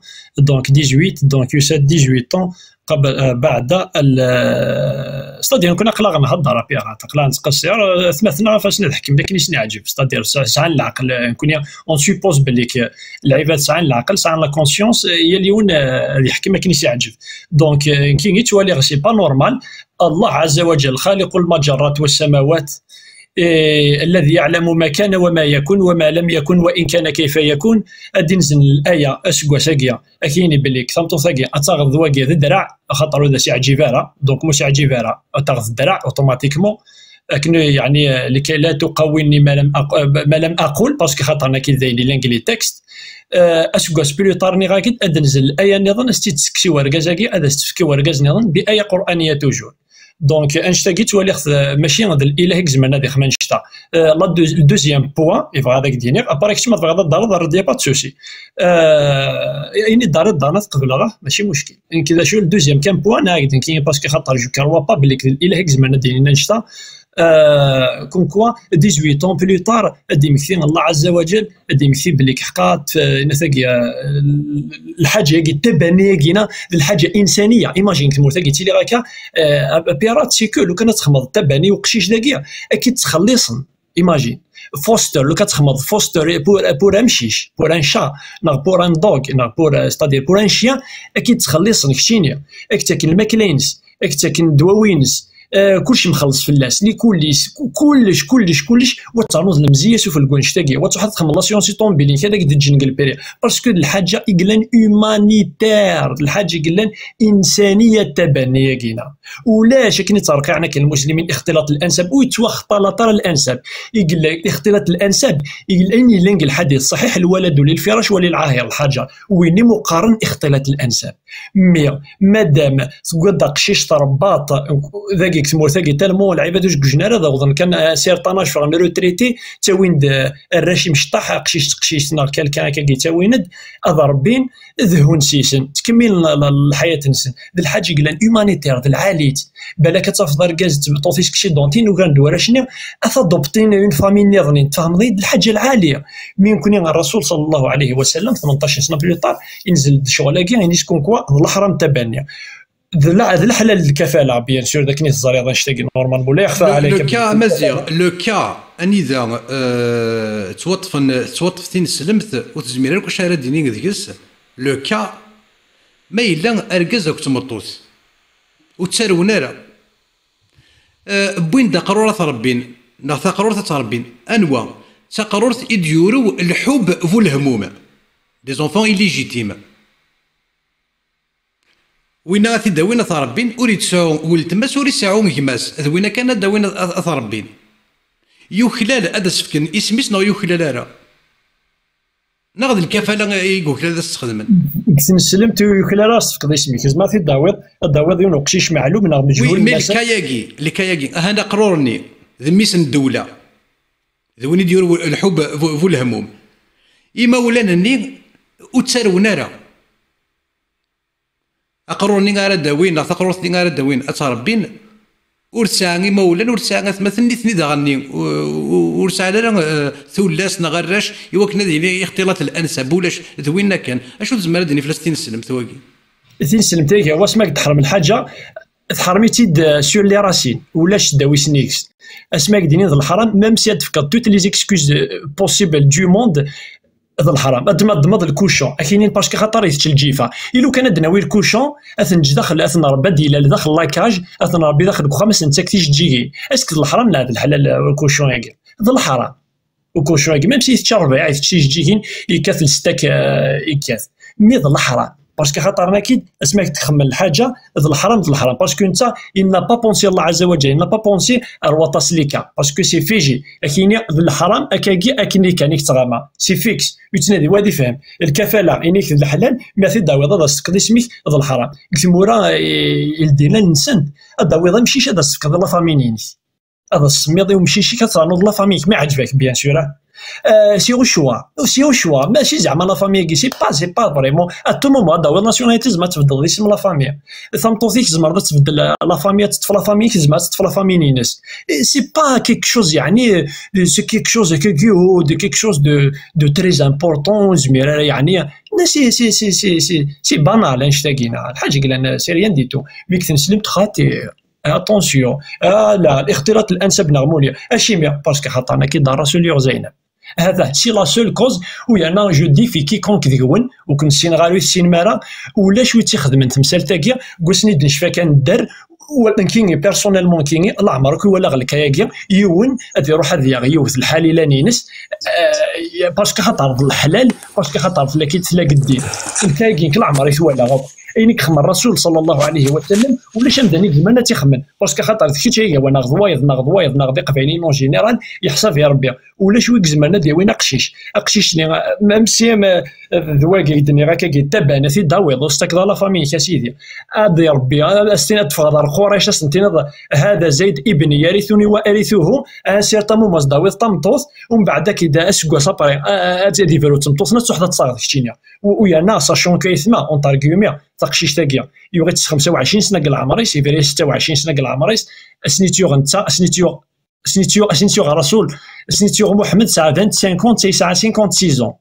donc dix-huit, donc yusa-d dix-huit ans, قبل، آه، بعد ال-، آه، c'est-à-dire نكون أقلا غنهضر في راه، أقلا نتقصر، آه، ثمثنا فاش نضحك، لكن يسني عجب، c'est-à-dire سع-، سعان العقل، آه، نكون on suppose بلي ك-، العباد سعان العقل، سعان la conscience، آه، يا اليون، آه، يحكي ما كنيش يعجب. Donc، آه، كي يتوالي c'est pas normal، الله عز وجل خالق المجرات والسماوات، إيه، الذي يعلم ما كان وما يكون وما لم يكن وإن كان كيف يكون، ad d-inzen laya aseggas-agi, ad k-yini belli tameṭṭut-agi ad taɣeḍ d wagi d ddreɛ, axaṭer ur as-iɛǧib ara, donc ma ur as-iɛǧib ara, ad taɣeḍ ddreɛ, automatiquement, akken, yeɛni, لكي لا تقولني ما لم أق-، ما لم أقل, parce que xaṭer nekki d ayen yellan deg les textes, euh, aseggas plus tard nniɣ-ak-d ad d-nzel laya nniḍen, ad s-tt-id-tekkes i urgaz-agi, ad as-tt-tefk i urgaz nniḍen, bi aya qur'aniya toujours. Donc, annect-agi ttwaliɣ-t, euh, mačči d l'ilah i izemren ad ixdem annect-a. Euh, la deux-, le deuxième point, yebɣa ad ak-d-iniɣ, après kečč ma tebɣiḍ ad d-terreḍ, err-d, y a pas de souci. Euh, ayen i d-terriḍ daɣen ad qebleɣ, ah, mačči muckil. Nekk d acu, le deuxième kan point, neɣ ak-d-nekk, parce que xaṭer je crois pas belli d l'ilah i izemren ad d-yinin annect-a. Euh, comme quoi, dix-huit ans plus tard, ad d-yemmekti Allah Azza wa Jal, ad d-yemmekti belli ḥqa, eh, inat-agi, eh, lḥaǧa-agi, tabani-agi-na, d lḥaǧa insaniya. Imagine tmurt-agi ttiliɣ akka, eh, Pirat, c'est que lukan ad txedmeḍ tabani uqcic dagi, ad k-id-ttxelliṣen. Imagine. Foster, lukan ad txedmeḍ foster pour, pour amcic, pour un chat, neɣ pour un dog, neɣ pour, eh, c'est-à-dire pour un chien, ad k-id-ttxelliṣen keččini, ad k-ttaken lmakla-ines, ad k-ttaken ddwawi-ines, eh, kullec mxelleṣ fell-as, les coulisses, ku-, kullec, kullec, kullec, wa ternuḍ lemziyya s ufella n wannect-agi, wa truḥeḍ txedmeḍ l'assurance i ṭṭumbbil-inek, ad ak-d-ǧǧen deg lpiri. Parce que d lḥaǧa i yellan humanitaire, d lḥaǧa i yellan insaniya tabani-agi-na. Ulac akken i ttreqqiɛen akken lmuslimin ixtilaṭ l-ansab, ur yettwaxtalaṭ ara l-ansab. I yella ixtilaṭ l-ansab, i yella ayen yellan deg lḥadit ṣaḥiḥ, الولد للفراش وللعاهر الحجر. Win i mu qqaren ixtilaṭ l-ansab. Mais, madame, tewwiḍ-d aqcic, trebbaḍ-t, dagi deg tmurt-agi, tellement lɛibad ur s-gujjen ara ad awḍen kan, eh, certain âge, ffɣen retraité, ttawin-d, eh, arrac imecṭaḥ, aqcic d teqcict, neɣ quelqu'un akkagi ttawin-d, ad rebbin, d hun s-isen, ttkemmilen l-, l-, lḥayat-nsen. D lḥaǧa i yellan humanitaire, d lɛali-tt. Balak ad tafeḍ argaz d tmeṭṭut-is kečč d anti, ugar n warrac-nni, ad t-adoptin une famille nniḍen, tfehmeḍ-iyi-d, d lḥaǧa lɛali. Mi nekni Rrasul صلى الله عليه وسلم, tmenṭac n sna plus tard, inzel-d ccɣel-agi, inis comme quoi d leḥram tabani. D la-, d leḥlal lkafala, bien sûr, d akken i teẓriḍ annect-agi, normalement, لا يخفى عليك. Le, le cas, Maziɣ, le cas, anida, euh, ttwaṭṭfen, ttwaṭṭef tineslemt, ur tezmir ara akk acu ara d-tini deg-s, le cas, ma yella argaz akked tmeṭṭut, ur ttarwen ara. Eh, wwin-d aqrur ad t-rebbin, neɣ taqrurt ad tt-rebbin. Anwa? D taqrurt i d-yurew lḥub bu lehmum. Des enfants illégitimes. Winna ad t-id-awin ad t-rebbin, ur yettseɛu weltma-s, ur iseɛɛu gma-s. D winna kan ad d-awin ad, ad, ad t-rebbin. Yuklal ad as-fken isem-is neɣ yuklal ara? Neɣ d lkafala i yuklal ad as-tt-xedmen? Deg tneslemt ur yuklal ara ad as-tefkeḍ isem-ik. Tzemreḍ ad t-id-tawiḍ, ad d-tawiḍ yiwen uqcic meɛlum neɣ meǧhul. Oui, mais lkayagi, lkayagi, ahan aqrur-nni, d mmi-s n ddewla. D win i d-yurew lḥub bu, bu lehmum. Imawlan-nni ur ttarwen ara. Aqrur-nni ara d-awin, neɣ taqrurt-nni ara d-awin, ad tt-rebbin, ur tesɛa imawlan, ur tesɛa atmaten, nitni daɣen-nni, u-, u-, ur sɛan ara, eh, tullas neɣ arrac, i wakken ad yili ixtilat l-ansab, ulac, d winna kan. Acu tezmer ad d-tini fell-as tineslemt wagi? Tineslemt-agi, wasmi ad d-teḥrem lḥaǧa, tḥerm-itt-id, euh, sur les racines, ulac ddaw-is nnig-s. Asmi ad k-d-inin d leḥram, même si ad tefkeḍ toutes les excuses, euh, possibles du monde, d leḥram. Ad tma-, tmaḍ lkucun, ad k-inin parce que xaṭer itett lǧifa. Ilu kan ad d-nawi lkucun, ad t-neǧǧ daxel, ad t-nṛebbi ad d-ilal daxel la cage, ad t-nṛebbi daxel deg uxxam, ad s-nettak tijeǧǧigin. Est-ce que d leḥram neɣ d lḥlal, euh, lkucun-agi? D leḥram. Lkucun-agi, même si tečča rrbiɛ, itett tijeǧǧigin, yekkat lstak, euh, yekkat. Mais d leḥram. Parce que xaṭer naki-d, asmi ad k-txemmel lḥaǧa, d leḥram, d leḥram. Parce que netta, il n'a pas pensé Allah Azza wa Jalla, il n'a pas pensé ar waṭas lika. Parce que c'est figé. Akini, d leḥram, akagi, akken i kan, i yettɣama. C'est fixe. Yettnadi, wa ad ifhem. Lkafala, inik d leḥlal, mi ad t-id-tawiḍ, ad as-tefkeḍ isem-ik, d leḥram. Deg tmura, eh, ldinal-nsent, ad d-tawiḍ amcic, ad as-tefkeḍ la famille-inek. Ad as-tsemmiḍ i umcic-ik, ad ternuḍ la famille-ik, mi ɛǧeb-ak, bien sûr, ah. Euh, c'est au choix. C'est au choix. Mačči zeɛma la famille-agi, c'est pas, c'est pas vraiment. À tout moment, ad d-tawiḍ nationalité, tzemreḍ ad tbeddleḍ isem la famille. Tameṭṭut-ik tzemreḍ ad tbeddel, euh, la famille, ad teṭṭef la famille-ik, tzemreḍ ad teṭṭef la famille-ines. Et c'est pas quelque chose, يعني, euh, c'est quelque chose, quelque, de quelque chose de, de très important, ur nezmir ara, يعني. Non, c'est, c'est, c'est banal, annect-agi, neɣ lḥaǧa yellan, c'est rien du tout. Mi k-teslemt xaṭi, attention, ah, la, الاختلاط الأنساب neɣ muli. Acimi? Parce que xaṭer naki d Rasul yuɣ Zaynab. Hada, c'est la seule cause. U yerna je défie quiconque deg-wen, ur ken-ssineɣ ara, ur tessinem ara, ulac wi tt-ixedmen temsalt-agi, deg wasmi d-necfa kan dder, wa-, nekkini, personnellement, nekkini, leɛmer akk i walaɣ lkay-agi, yiwen ad iruḥ ad yaɣ yiwet lḥalilan-ines, euh, parce que xaṭer d leḥlal, parce que xaṭer tella ki-, tella deg ddin. Lkay-agi nekk leɛmer i t-walaɣ akk. Ayen i ixemmem Rasul صلى الله عليه وسلم, ulac amdan i izemren ad t-ixemmem. Parce que xaṭer d kečč ay awa neɣ d wayeḍ, neɣ d wayeḍ, neɣ d iqbayliyen en général, yeḥsab i Rebbi. Ulac wi izemren ad yawin aqcic. Aqcic-nni, même si, euh, d wagi i d-nniɣ akkagi, d tabana, ad t-id-tawiḍ, ur s-takeḍ ara la famille-ik, a sidi. Ad irebbi, a, a s-tiniḍ ad teffɣeḍ ar Qurayc, a s-tiniḍ, هذا زيد ابني يرثني وأرثه, à un certain moment, ad s-d-tawiḍ tameṭṭut, umbeɛd ad k-id-, aseggas après, a, a, ad, ad iberru d tmeṭṭut-nni, ad truḥeḍ ad tt-taɣeḍ keččini. U, u yerna, sachant que ayetma, entre guillemets, taqcict-agi, yuɣ-itt s xemsa u ɛecrin sna deg leɛmer-is, iberra-yas setta u ɛecrin sna deg leɛmer-is, ass-nni tt-yuɣ netta, ass-nni tt-yuɣ, ass-nni tt-yuɣ, ass-nni tt-yuɣ Rasul, ass-nni tt-yuɣ Muḥemmed, tesɛa vingt-cinq ans, netta yesɛa cinquante-six ans.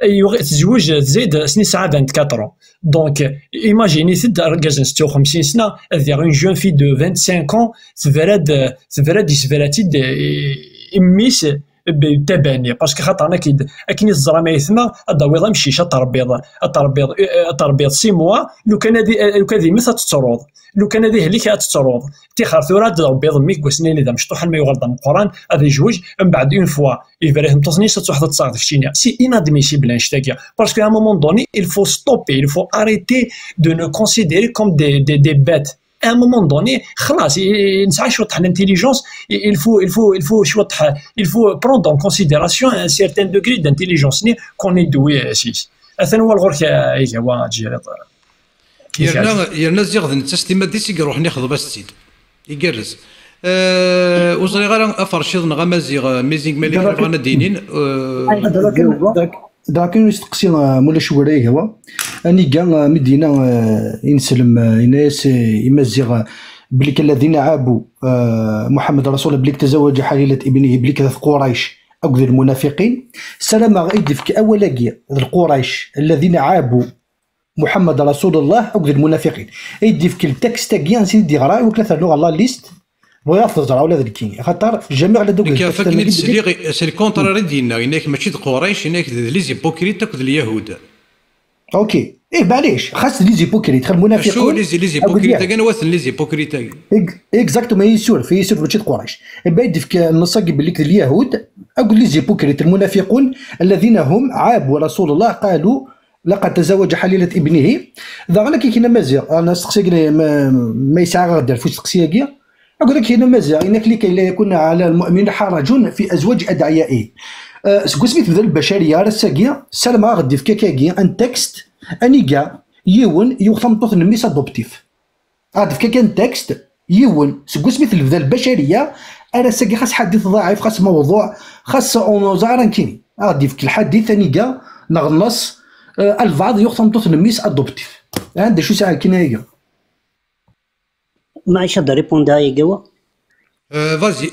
Yuɣ-, tezweǧ Zayd, ass-nni tesɛa vingt-quatre ans. Donc, imaginez-t-id, argaz n setta u xemsin sna, ad yaɣ une jeune fille de vingt-cinq ans, tebra-d, tebra-d, yessebra-tt-id, eh, i mmi-s, b-, tabani, parce que xaṭer akken, akken i teẓram ayetma, ad d-tawiḍ amcic, ad terbiḍ, ad terbiḍ, eh, ad terbiḍ six mois, lukan ad i-, lukan ad immet ad tettruḍ, lukan ad ihlek ad tettruḍ. Tixer tura ad d-tṛebbiḍ mmi-k deg wass-nni d amecṭuḥ, alma yuɣal d ameqqran, ad yejwej, mbeɛd une fois, iberra i tmeṭṭut-nni-s ad truḥeḍ ad tt-taɣeḍ keččini. C'est inadmissible annect-agi. Parce qu'à un moment donné, il faut stopper, il faut arrêter de nous considérer comme des, des, des bêtes. À un moment donné, خلاص, i, i, nesɛa cwiṭ n intelligence, i, il faut, il faut, il faut cwiṭ, il faut prendre en considération un certain degré d'intelligence-nni qu'on est doué, euh, s-, atan wal ɣur-k, euh, iga wa ad tjiriḍ, euh, yerna, yerna ziɣ d netta s timmad-is i iruḥen ixḍeb-as-tt-id. Igerrez. Euh, ur ẓriɣ ara aferciḍ neɣ amaziɣ, euh, Amazing Malik, bɣan ad d-inin, euh, Dɣa kan, dɣa kan isteqsi, euh, mulac wara iga wa. Aniga, euh, mi d-yenna, euh, ineslem, euh, yenna-yas, euh, i Maziɣ, euh, belli الذين عابوا, euh, محمد رسول, belli تزوج حليلة ابنه, belli d Qurayc akked lmunafiqin. Ssarameɣ i d-ifk awal-agi d Lqurayc, الذين عابوا محمد رسول الله akked lmunafiqin. I d-ifk ltekst-agi, ansi i d-yeɣra, i wakken ad t-rnuɣ ɣer la liste. Bɣiɣ ad t-ẓreɣ ula d nekkini. Axaṭer, jamais ɣlad akked nekk, ltekst-agi akken d-, sliɣ, c'est le contraire i d-yenna. Yenna-k mačči d Qurayc, yenna-k d les hypocrites akked Lyahud. Ok. Eh, maɛlic, xas d les hypocrites, xas lmunafiqun. Acu, les, les hypocrites, akked Lyahud. Akken waten les hypocrites-agi. Ex-, exactement, i yisuref, i yisuref, mačči d Qurayc. Eh ben, i d-ifk nneṣ-agi belli d Lyahud, akked les hypocrites, lmunafiqun, الذين هم عابوا رسول الله, قالوا لقد تزوج حليلة ابنه. Daɣen akka kina Maziɣ, ana asteqsi-agi ma, ma yesɛa ɣer-d ɣef usteqsi-agi. Akked akka kina Maziɣ, inak لكي لا يكون على المؤمنين حرج في أزواج أدعيائهم. Euh, seg wasmi tebda lbacariya ar ass-agi, ssarameɣ ad ɣ-d-ifk akkagi un texte, aniga yiwen yuɣ tameṭṭut n mmi-s adoptif. Ad ɣ-d-ifk kan texte, yiwen, seg wasmi telbda lbacariya, ar ass-agi xas ḥadit ḍaɛif, xas mawḍuɛ, xas ur neẓra ara nekkini. Ad ɣ-d-ifk lḥadit aniga, neɣ nneṣ, euh, albaɛḍ yuɣ tameṭṭut n mmi-s adoptif. Anda acu sɛa nekkini ayagi? Maɛic ad d-répondre ayagi wa? Euh, vas-y.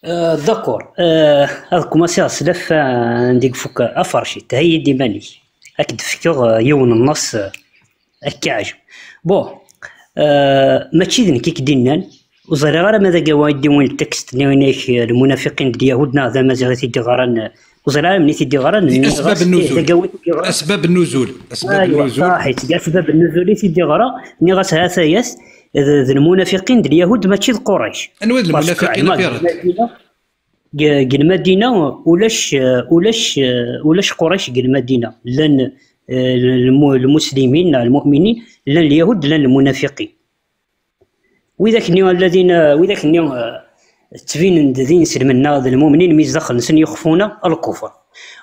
Euh, d'accord. Euh, ad commencer s laf, euh, anda i ifuk afercit. Heyyi-d iman-ik. Ad k-d-fkeɣ, euh, yiwen n nneṣ, euh, Akka ɛjeb. Bon, euh, mačči d nekk i k-d-innan. Ur ẓriɣ ara ma d agawa i d-iwin ltekst-nni inek, eh, lmunafiqin d lyahud, neɣ d amaziɣ i t-id-iɣran, eh, ur ẓriɣ ara mni t-id-iɣran. Di nniɣ-as asbab nnuzul. Asbab nnuzul. Asbab nnuzul. Saḥit, di asbab nnuzul i t-id-iɣra, nniɣ-as ha-t-ayat, d, d lmunafiqin d lyahud, mačči d Qurayc. Anwa d lmunafiqin, a Pirat? Deg, deg Lmadina, ulac, ulac, ulac Qurayc deg Lmadina. Llan, eh, lmu-, lmuslimin, neɣ lmuminin, llan lyahud, llan lmunafiqin. Widak-nni alladin, widak-nni, eh, ttbinen-d d inselmen neɣ d lmumnin, mi zdaxel-nsen yexfuna lkufr.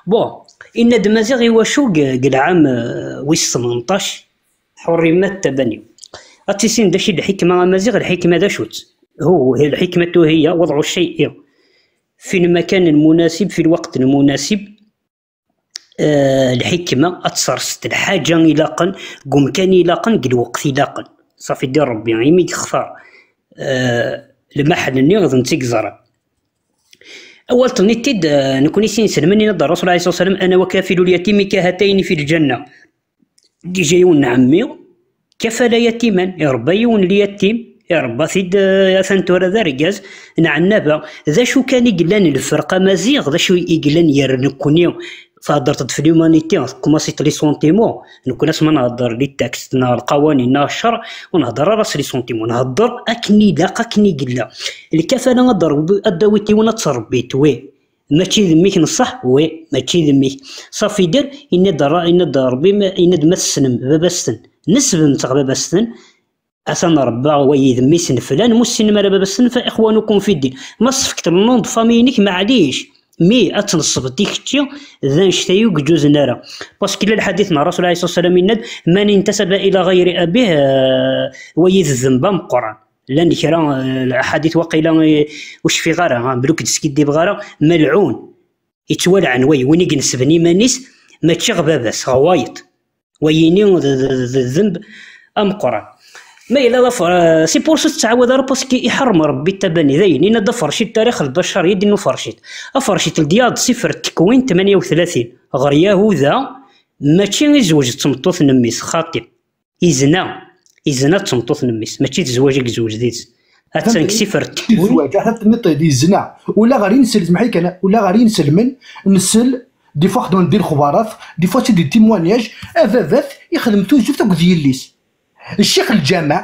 Bon, inna-d Maziɣ iwacu deg, deg lɛam, eh, wis tmenṭac, حرمت التبني. Ad tissineḍ d acu i d lḥikma a Maziɣ, lḥikma d acu-tt? هو، الحكمة هي وضع الشيء في المكان المناسب في الوقت المناسب. Eh, lḥikma ad tserseḍ lḥaǧa ilaqen deg umkan ilaqen deg lweqt ilaqen. Ṣafi, ddi Rebbi imi d-yextar, eh, lmaḥel-nni d netta i yeẓran. Awal tenniḍ-t-id, eh, nekni sin iselmen, yenna-d Ṛṛasul ɛalayhi ṣṣalatu wassalam: أنا وكافل اليتيم كهاتين في الجنة. Déjà yiwen n ɛemmi, kafala yatiman, iṛebba yiwen n lyatim, iṛebba-t-id, eh, atan tura d argaz n ɛennaba. D acu kan i yellan lferq a Maziɣ, d acu i yellan gar nekkni, theddreḍ-d f l'humanité, tqumasiḍ les sentiments, nekkni asma nhedder les textes neɣ lqawanin neɣ ccer, ur nhedder ara s les sentiments, nhedder akken ilaq, akken i yella. Lkafala ad d-, ad d-tawiḍ yiwen ad tṛebbiḍ, wi. Mačči d mmi-k n ṣṣeḥ? Wi, mačči d mmi-k. Ṣafi, dir, yenna-d Ṛ-, yenna-d Ṛebbi, ma, yenna-d ma tessnem baba-s-ten, nesbem-tt ɣer baba-s-ten, atan ṛebbaɣ wayi d mmi-s n flan, ma ur tessinem ara baba-s-ten, fa ixwanukum fi ddin. Ma sfekteḍ le nom de famille-inek, maɛlic. Mi ad tneṣbeḍ i kečči, d annect-ayi ur yeǧǧuzen ara. Parce que lḥadit n Ṛṛasul ɛalayhi ṣṣalatu wassalam yenna-d: من انتسب إلى غير أبيه, eh, wayi d ddnb ameqqran. Llan kra, eh, laḥadit waqila, eh, ur cfiɣ ara, ah, mebla ur k-d-skiddibeɣ ara, malɛun, yettwalɛen wayi, win i inesben iman-is, mačči ɣer baba-s, ɣer wayeḍ. Wayini d, d, d, d ddnb ameqqran. Ma yella d afer-, eh, c'est pour ça ur tettɛawad ara, parce que iḥerrem Rebbi tabani. Dayen, yenna-d afercit, tarix lbacer, yedin ufercit. Afercit ldi-yaɣ-d Sifer Tekwin tmanya u tlatin. Ɣer Yahuda, mačči izweǧ d tmeṭṭut n mmi-s, xaṭi. Izna. Izna d tmeṭṭut n mmi-s, mačči d zzwaǧ i yezweǧ did-s. Attan deg Sifer Tekwin. Zzwaǧ, ata tenniḍ-d izna. Ula ɣer inselmen, maḥi kan, ula ɣer inselmen, nsel, des fois xedmen di lexbarat, des fois c'est des témoignages, ababat ixdem tuzuft akked yelli-s. Ccix lǧameɛ,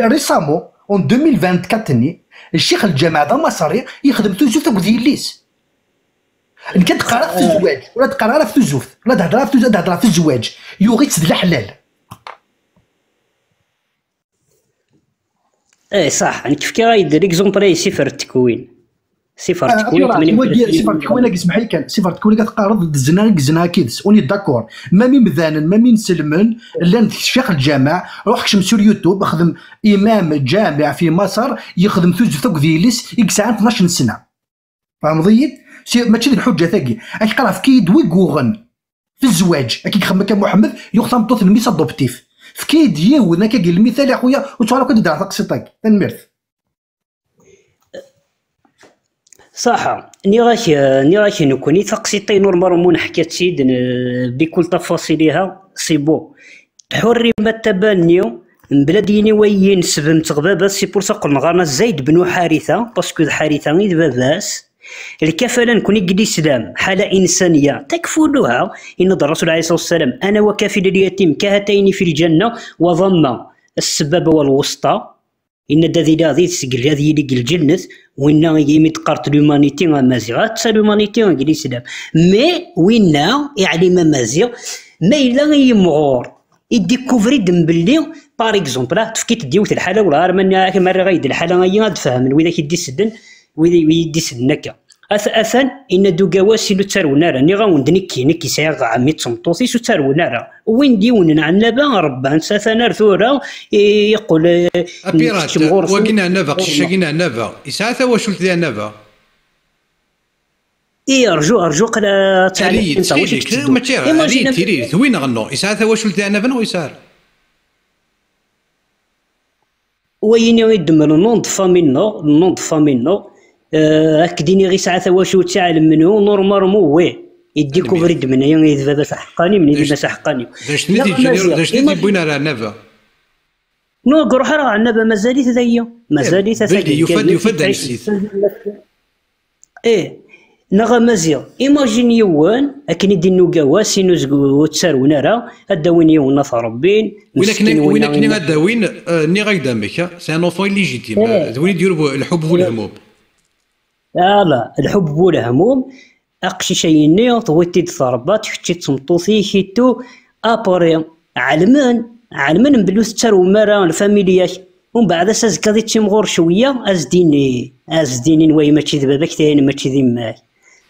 récemment, en deux mille vingt-quatre-nni, ccix lǧameɛ d amaṣri, ixdem tuzuft akked yelli-s. Nekk ad d-qqareɣ f tezwaǧ, ur ad d-qqareɣ ara f tuzuft, ur ad d-hedreɣ f tuzuft, ad d-hedreɣ f zzwaǧ. Yuɣ-itt d leḥlal. Eh, ṣaḥ, nekk fkiɣ-ak-d l'exemple ay Sifer Tekwin. Sifer Tekwin, tmanya u tlatin. Sifer Tekwin-agi, semḥ-iyi kan, Sifer Tekwin-agi teqqareḍ d zzna i yezna akid-s, on est d'accord. Même imdanen, même inselmen, llan d ccix lǧameɛ, ruḥ kcem sur YouTube, xdem imam ǧameɛ fi Maṣer, yexdem tuzuft akked yelli-s i yesɛan tnac n sna. Tfehmeḍ-iyi-d? Si, mačči d lḥuǧǧa tagi. Ad k-qqareɣ, efk-iyi-d wi yuɣen f zzwaǧ, ad k-ixdem akka Muḥemmed, yuɣ tameṭṭut n mmi-s adoptif. Efk-iyi-d yiwen akka deg lmital, a xuya, ur ttuɣal akk ad d-hedreɣ taqsiṭ-agi. Tanemmirt. Ṣaḥa, nniɣ-ak, nniɣ-ak nekkni taqsiṭ-a-inu normal ma neḥka-tt-id, n-, bikul tafasiliha, c'est bon. Ḥurrimat tabani, mebla d-yini wayi nesbem-tt ɣer baba-s, c'est pour ça qqlen ɣer-as Zayd ben Ḥaritha, parce que d Ḥaritha i d baba-s. Lkafala nekkni deg lislam, ḥala insaniya, takfuluha, yenna-d Ṛṛasul ɛalayhi ṣṣalatu wassalam: أنا وكافل اليتيم كهاتين في الجنة وضم السبابة والوسطى. Yenna-d ad iliɣ did-s, ad yili deg lǧennet, winna imi d-qqarent l'humanité amaziɣ, atta l'humanité deg lislam. Mais winna, iɛlim amaziɣ, ma yella i yimɣur, i découvrir-d belli, par exemple, ah, tefkiḍ-d yiwet lḥala, wala ar ma, ma rriɣ-ak-d lḥala-ayi, ad d-fehmen widak i d-isellen, wid i, i d-isellen akka. At-, atan, yenna-d ugawas i ur ttarwen ara. Nniɣ-awen-d nekki, nekki sɛiɣ ɛemmi d tmeṭṭut-is ur ttarwen ara. Wwin-d yiwen n ɛennaba, rebban-t, atan ar tura, i-, yeqqel, eh, Apirat, tekcem ɣur-sen. Wagi n ɛennaba, aqcic-agi n ɛennaba, yesɛa tawacult di ɛennaba? I, rju, rju, qla, Tili, tili, mačči, imagine, tili, tili, d win ɣennu. Yesɛa tawacult di ɛennaba neɣ ur yesɛi ara? Wayini iddem le nom de famille-nneɣ, le nom de famille-nneɣ, eh, ad k-d-iniɣ yesɛa tawacult, yesɛa lemnu, normalement, oui. Idikuvri-d mennayi i d baba-s aḥeqqani, menni d yemma-s aḥeqqani. D acu-ten i d-yeǧǧan, d acu-ten i d-yewwin ar Ɛennaba? Non, ur iruḥ ara ɣer Ɛennaba, mazal-it dayi. Mazal-it ata deg Bgayet, yufa-d ansi-t. Ih, neɣ a Maziɣ, imagine yiwen, akken i d-inna ugawa, sin ur ttarun ara, ad d-awin yiwen n at Ṛebbi, win akken, win akken ad d-awin, eh, nniɣ-ak-d amek, ah, c'est un enfant illégitime, eh, d win i d-yura bu-, lḥubb bu lehmum. Ala, lḥubb bu lehmum, aqcic ayenni, tewwiḍ-t-id tṛebbaḍ, kečč d tmeṭṭut-ik, et tout, après, ɛelmen, ɛelmen belli ur tettarum ara lfamilya-k, umbeɛd ass azekka ad ittimɣur cwiya, a s-d-ini, a s-d-inin wayi mačči d baba-k, tayen mačči d yemma-k.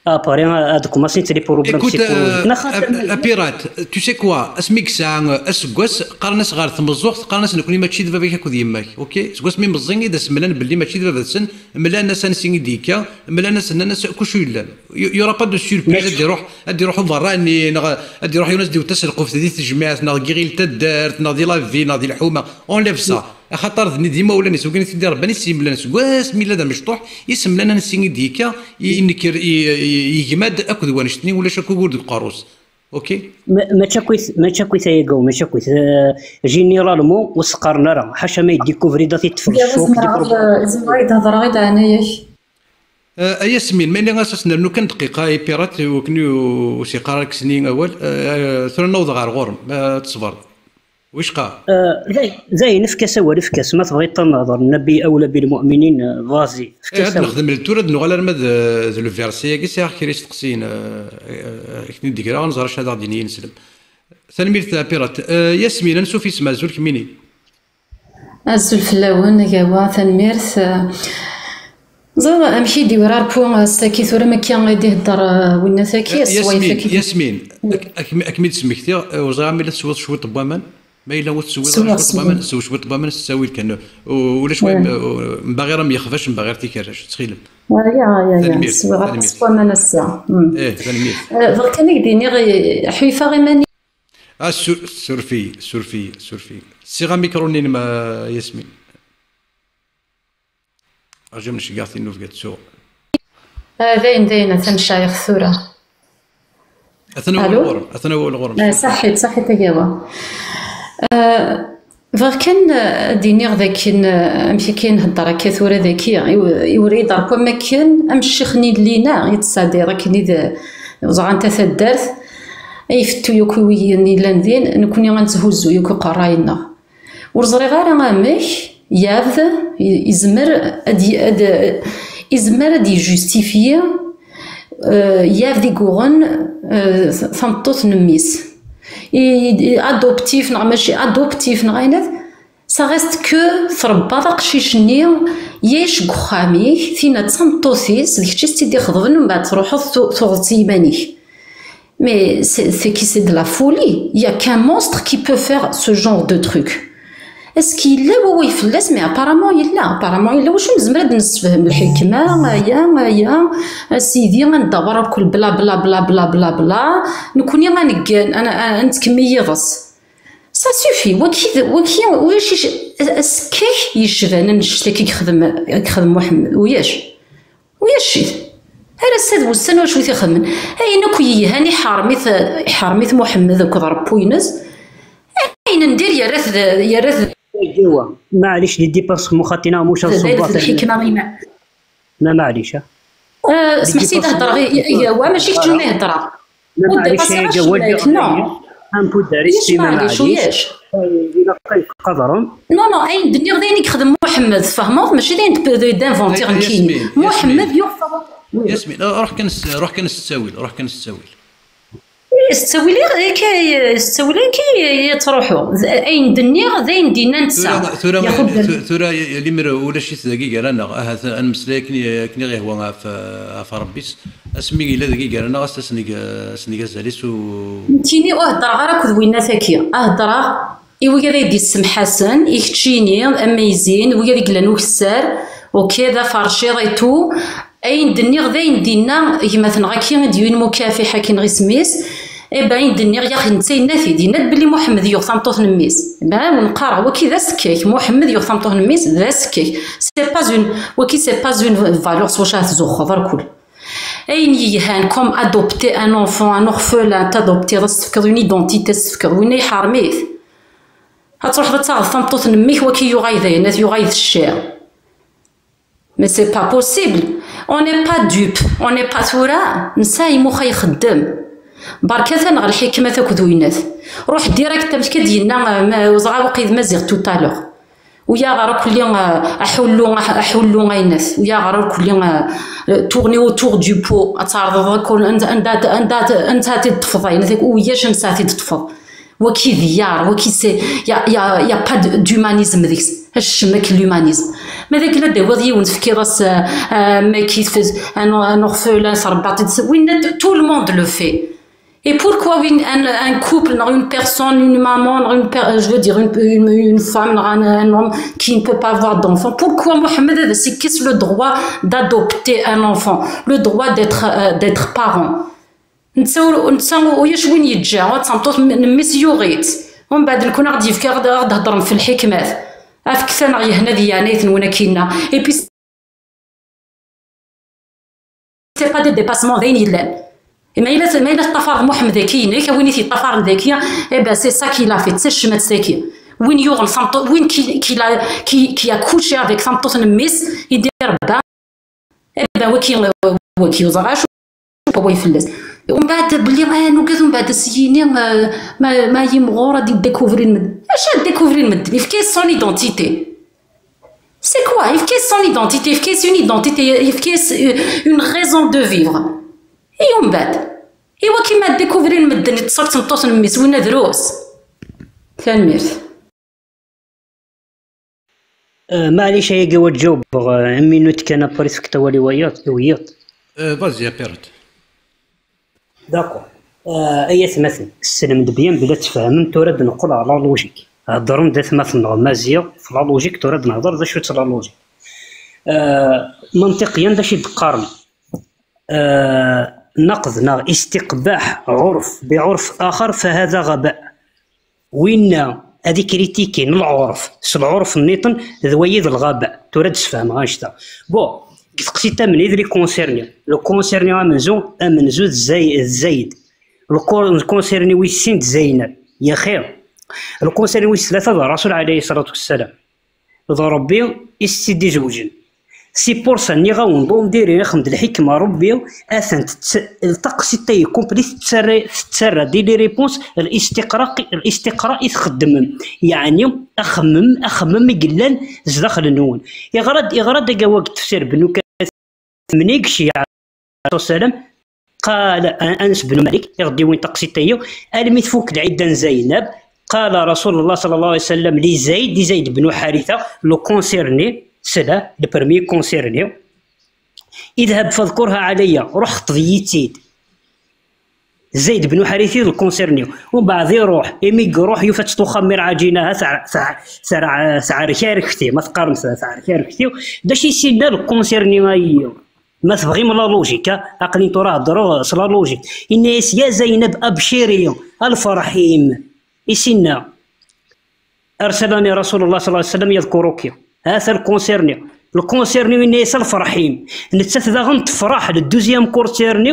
Après, ad commencent les problèmes psychologiques. Écoute, euh, a, a pirate, tu sais quoi, asmi yesɛa aseggas, qqaren-as ɣer tmeẓẓuɣt, qqaren-as nekni mačči d baba-k akked yemma-k, ok? Seg wasmi meẓẓi i d as-mlan belli mačči d baba-tsen, mlan-as ansi i d-yekka, mlan-as, nnan-as kucu yellan. Il y aura pas de surprise, ad d-iruḥ, ad d-iruḥ uberrani, neɣ ad d-iruḥ yiwen ad s-d-iwet taselquft di tejmaɛt, neɣ deg yiɣil taddart, neɣ di la ville, neɣ di lḥuma. Enlève ça. Axaṭer d, d imawlan-is, wigin i t-id-irebban, i s-yemlan seg wasmi yella d amecṭuḥ, i s-mlan ansi i d-yekka, i, i nekker, i, i, yegma-d akked wannect-nni, ulac akk ugur deg uqerru-s. Ok? Ma-, mačči akkit, mačči akkit ay agaw, mačči akkit. Eh, généralement, ur s-qqaren ara. Ḥaca ma yeddikuvri da tiṭṭef. Zemreɣ ad, zemreɣ ad d-hedreɣ i leɛnaya-k? Eh, a Yasmin, ma yella as-nernu kan dqiqa i pirate, i wakken ur, ur s-yeqqar ara kksen-iyi awal, eh, tura naweḍ ɣer ɣur-m, eh, ad tesbeṛ. Wicqa? Eh, day-, dayen, efk-as awal, efk-as. Ma tebɣiḍ ad nehder, Nnabi awla bil mu'minin, eh, vas-y, eh, efk-as ad awal. Nexdem ltur, ad nuɣal arma d, d le verset-agi, sɛiɣ kra isteqsiyen, eh, eh, eh, ak-ten-id-greɣ, ad nẓer acu ad aɣ-d-yini yineslem. Tanemmirt a pirate. Eh, Yasmin, ansuf isem, azul kemmini. Azul fell-awen, agawa, tanemmirt. Ẓriɣ amek i d-iwra Repu, eh, s taki tura, makki i d-ihedder, eh, winna taki, eh, s wayen Yasmin, taki. Yasmin, mm, ak-, ak-, ak-mi d-smektiɣ, eh, ur ẓriɣ ma yella teswiḍ cwiṭ n waman. Ma yella ur teswiḍ ara cwiṭ n waman, sew cwiṭ n waman, s ttawil kan. U-, ulac wayen, mm, eh, mbaɣir am yexbac, mbaɣir tikerrac, ttxil-m. Ah, ya, ya, ya, tanemmirt, swiɣ aṭas n waman ass-a. Mm. Eh, tanemmirt. Eh, bɣiɣ kan ad k-d-iniɣ, eh, ḥulfaɣ iman-iw. Ah, su-, suref-iyi, suref-iyi, suref-iyi. Ssiɣ amikru-nni-inem, a Yasmin. Rǧu ad m-n-ceggɛeɣ tin n ubgad, suɣ. Ah, dayen, dayen, atan ceɛɛiɣ tura. Atan wawal ɣur-m, atan wawal ɣur-m. Ah, saḥit, saḥit, agawa. Ah, bɣiɣ kan, ah, ad d-iniɣ dakken, ah, amek akka i nhedder akka tura daki, i u-, i wrida akk am akken, am ccix-nni n Lina, i d-tesɛeddiḍ akken i d, ẓran ta taddart, ay fettu yakk i wiyen yellan din, nekkni ad netthuzzu yakk iqerray-nneɣ. Ur ẓriɣ ara amek yabd i-, izmer ad y-, ad, izmer ad yejustifyi, eh, yabd i yuɣen, eh, tameṭṭut n mmi-s. I, i, adoptif neɣ mačči adoptif neɣ ayen, ça reste que trebbaḍ aqcic-nni, yec deg uxxam-ik, tinna d tameṭṭut-is, d kečč i s-tt-id-ixeḍben, mbeɛd truḥeḍ tu-, tuɣeḍ-tt i yiman-ik. Mais c'est, c'est qui, c'est de la folie. Il y a qu'un monstre qui peut faire ce genre de truc. Est-ce qu'il yella wawal fell-as? Mais apparemment yella. Apparemment yella. Wacu nezmer ad nessefhem lḥikma? Aya, aya, a sidi, ad neddawer akk bla, bla, bla, bla, bla, bla. Nekkni ad neggan, ad, ad, ad nettkemmil yiḍes. Ça suffit. Waki, waki, ulac ic-, asekkak yecban annect-agi i yexdem, i yexdem Muḥemmed. Ulac. Ulac-it. Ar ass-a d wussan wacu i t-ixemmen. Ayen akk yelhan iḥerm-it, iḥerm-it Muḥemmed akked Ṛebbu-ines. Ayen n dir yerra-t d, yerra-t d. Maɛlic, di dépasse muxatina, muca d, d, d lḥikma ina. Ma maɛlic, ah. Eh, smeḥ-iyi ad hedreɣ i, i, i, mačči kečč umi hedreɣ. Ur d-iṭas ara ccemma-k, non. Ulac maɛlic, ulac. Ilaq ad qadren. Non, non, ayen d-nniɣ d ayen i yexdem Muḥemmed, tfehmeḍ? Mačči d ayen d-, d-, d-inventiɣ nekkini. Muḥemmed yuɣ. Yasmin, ruḥ kan s, ruḥ kan s ttawil, ruḥ kan s ttawil. Eh, s ttawil akka, s ttawil akka i ttruḥu. Ayen d-nniɣ d ayen d-inna netta. Tura, tura, tura, limer ulac-it dagi gar-aneɣ, ahat ad nemmeslay akken i, akken i ɣ-ihwa ɣef, ɣef Ṛebbi-s. Asmi yella dagi gar-aneɣ, as-, as-neg, as-neg azal-is u. Nekkini ur heddreɣ ara akked winna-tagi. Heddreɣ i wigad ay d-yessemḥasen, i keččini, am ayzin, wigad i yellan ukessar, ok, d aferciḍ et tout. Ayen d-nniɣ d ayen d-inna gma-tneɣ-agi i d-yuwin mukafiḥ akken ɣ isem-is. Eh ben, ayen d-nniɣ, yax, netta yenna-t-id, yenna-d belli Muḥemmed yuɣ tameṭṭut n mmi-s. Eh ben, wen qqareɣ, waki d asekkak, Muḥemmed yuɣ tameṭṭut n mmi-s, d asekkak. C'est pas une, waki c'est pas une valeur s wacu ara tzuxxeḍ, rkul. Ayen yelhan comme adopter un enfant, un orphelin, t'adopter, ad s-tefkeḍ une identité, ad s-tefkeḍ, winna iḥerm-it. Ad truḥeḍ ad taɣeḍ tameṭṭut n mmi-k, waki yuɣal d ayen, yuɣal d cci. Mais c'est pas possible. On n'est pas dupe, on n'est pas, tura nesɛa imuxa ixeddem. Barka-ten ɣer lḥikmat akked winat. Ruḥ direct amek i d-yenna, euh, ma, ur ẓriɣ waqil d Maziɣ tout à l'heure. Uyaɣer akk-lli, euh, aḥullu, aḥ-, aḥullu aynas. Uyaɣer akk-lli, euh, tourner autour du pot. Ad tɛerḍeḍ akk anda, anda, anda, anda ad t-id-teṭṭfeḍ ayen. Uyac ansa ad t-id-teṭṭfeḍ. Waki d iyar, waki c'est, y a, y a, y a pas de, d'humanisme deg-s. Acemma akken l'humanisme. Ma d akken ad d-tawiḍ yiwen tefkiḍ-as, euh, euh, maki tfez, un, un orphelin, tṛebbaḍ-t-id, winna, tout le monde le fait. Et pourquoi une, un, un couple, non, une personne, une maman, non, une per-, je veux dire une, une, une femme, non, un, un homme qui ne peut pas avoir d'enfant, pourquoi Mohamed a le droit d'adopter un enfant, le droit d'être, euh, d'être parent? Netta ur, netta ulac win yeǧǧa, ad tameṭṭut n, n mmi-s yuɣ-itt. Umbeɛd nekni ad ɣ-d-yefk, ad ɣ-d-, ad ɣ-d-heddrem f lḥikmat. Afket-aneɣ yehna di yeɛnayet-nwen akkinna. Et puis, c'est pas des dépassements, d ayen yellan. Ma yella, ma yella teṭṭafareḍ Muḥemmed daki-inek, a win i t-yeṭṭafaren daki, eh ben, c'est ça qu'il a fait, d tacmat-agi. Win yuɣen tameṭṭut, win qui, qui l'a, qui, qui a couché avec tameṭṭut n mmi-s, i d-irebba. Eh ben, waki, waki, ur ẓriɣ acu, waway fell-as. Umbeɛd belli, ah, nugad, umbeɛd ad s-yini, ah, ma, ma yimɣur ad d-découvrir medden. Acu ad découvrir medden? Yefka-yas son identité. C'est quoi? Yefka-yas son identité, yefka-yas une identité, yefka-yas, euh, une raison de vivre. Et umbeɛd, i waki ma découvrir medden, yeṭṭes-ak tmeṭṭut n mmi-s, winna drus. Tanemmirt. Euh, maɛlic, ayagi wa ǧawbeɣ, euh, une minute kan, après tefkeḍ awal i wayeḍ, i wiyeḍ. Euh, vas-y, Apirat. D'accord. Euh, ay atmaten, ssnem-d bien belli tfehmem, tura ad neqqel ɣer la logique. Heddrem d atmaten-nneɣ Maziɣ, f la logique, tura ad nehder d acu-tt la logique. Euh, منطقيا d acu i d-qqaren? آه، نقض نغ استقباح عرف بعرف آخر فهذا غباء. Winna ad ikritikin lɛurf s lɛurf nniḍen, d wayi d lɣaba. Tura ad d-sfehmeɣ annect-a. Bon, deg teqsiṭ-a, mnid les concernés? Les concernés amenzu, amenzu d Zay-, d Zayd. Le co-, le concerné wis sin d Zaynab. Yaxi. Le concerné wis tlata d Rasul alayhi salatu wassalam. D Ṛebbi i s-tt-id-izewǧen. C'est pour ça, nniɣ-awen-d, on dirait ixdem-d lḥikma Ṛebbi, atan tett-, taqsiṭ-a complet tettarra, tettarra-d i les réponses, الاستقراء, الاستقراء i txeddmem. Yeɛni, axemmem, axemmem i yellan zdaxel-nwen. Iɣra-d, iɣra-d agawa deg tefsir Bnu Kathir, mnig Cciɛa, صلى الله عليه وسلم. قال أنس بن مالك, i ɣ-d-yewwin taqsiṭ-agi, almi tfuk lɛidda n Zaynab, قال رسول الله صلى الله عليه وسلم لزيد, di Zayd bnu Ḥaritha, le concerné, c'est là, le premier concerné, اذهب فاذكرها علي, ruḥ xṭeb-iyi-tt-id. Zayd bnu Ḥaritha d le concerné. Umbeɛd iruḥ, imi iruḥ yufa-tt tuxxam mi rɛaǧinaha, teɛrek-arekti, ma teqqarem teɛrek-arekti. D acu i s-yenna le concerné-ayi? Ma tebɣim la logique, ah, aql-in tura heddreɣ s la logique. Yenna-yas: يا زينب أبشري, a lferḥ-im. I s-yenna: أرسلني رسول الله صلى الله عليه وسلم يذكرك. Hata le concerné. Le concerné yenna-yas: a lferḥ-im. Nettat daɣen tefreḥ, le deuxième concerné,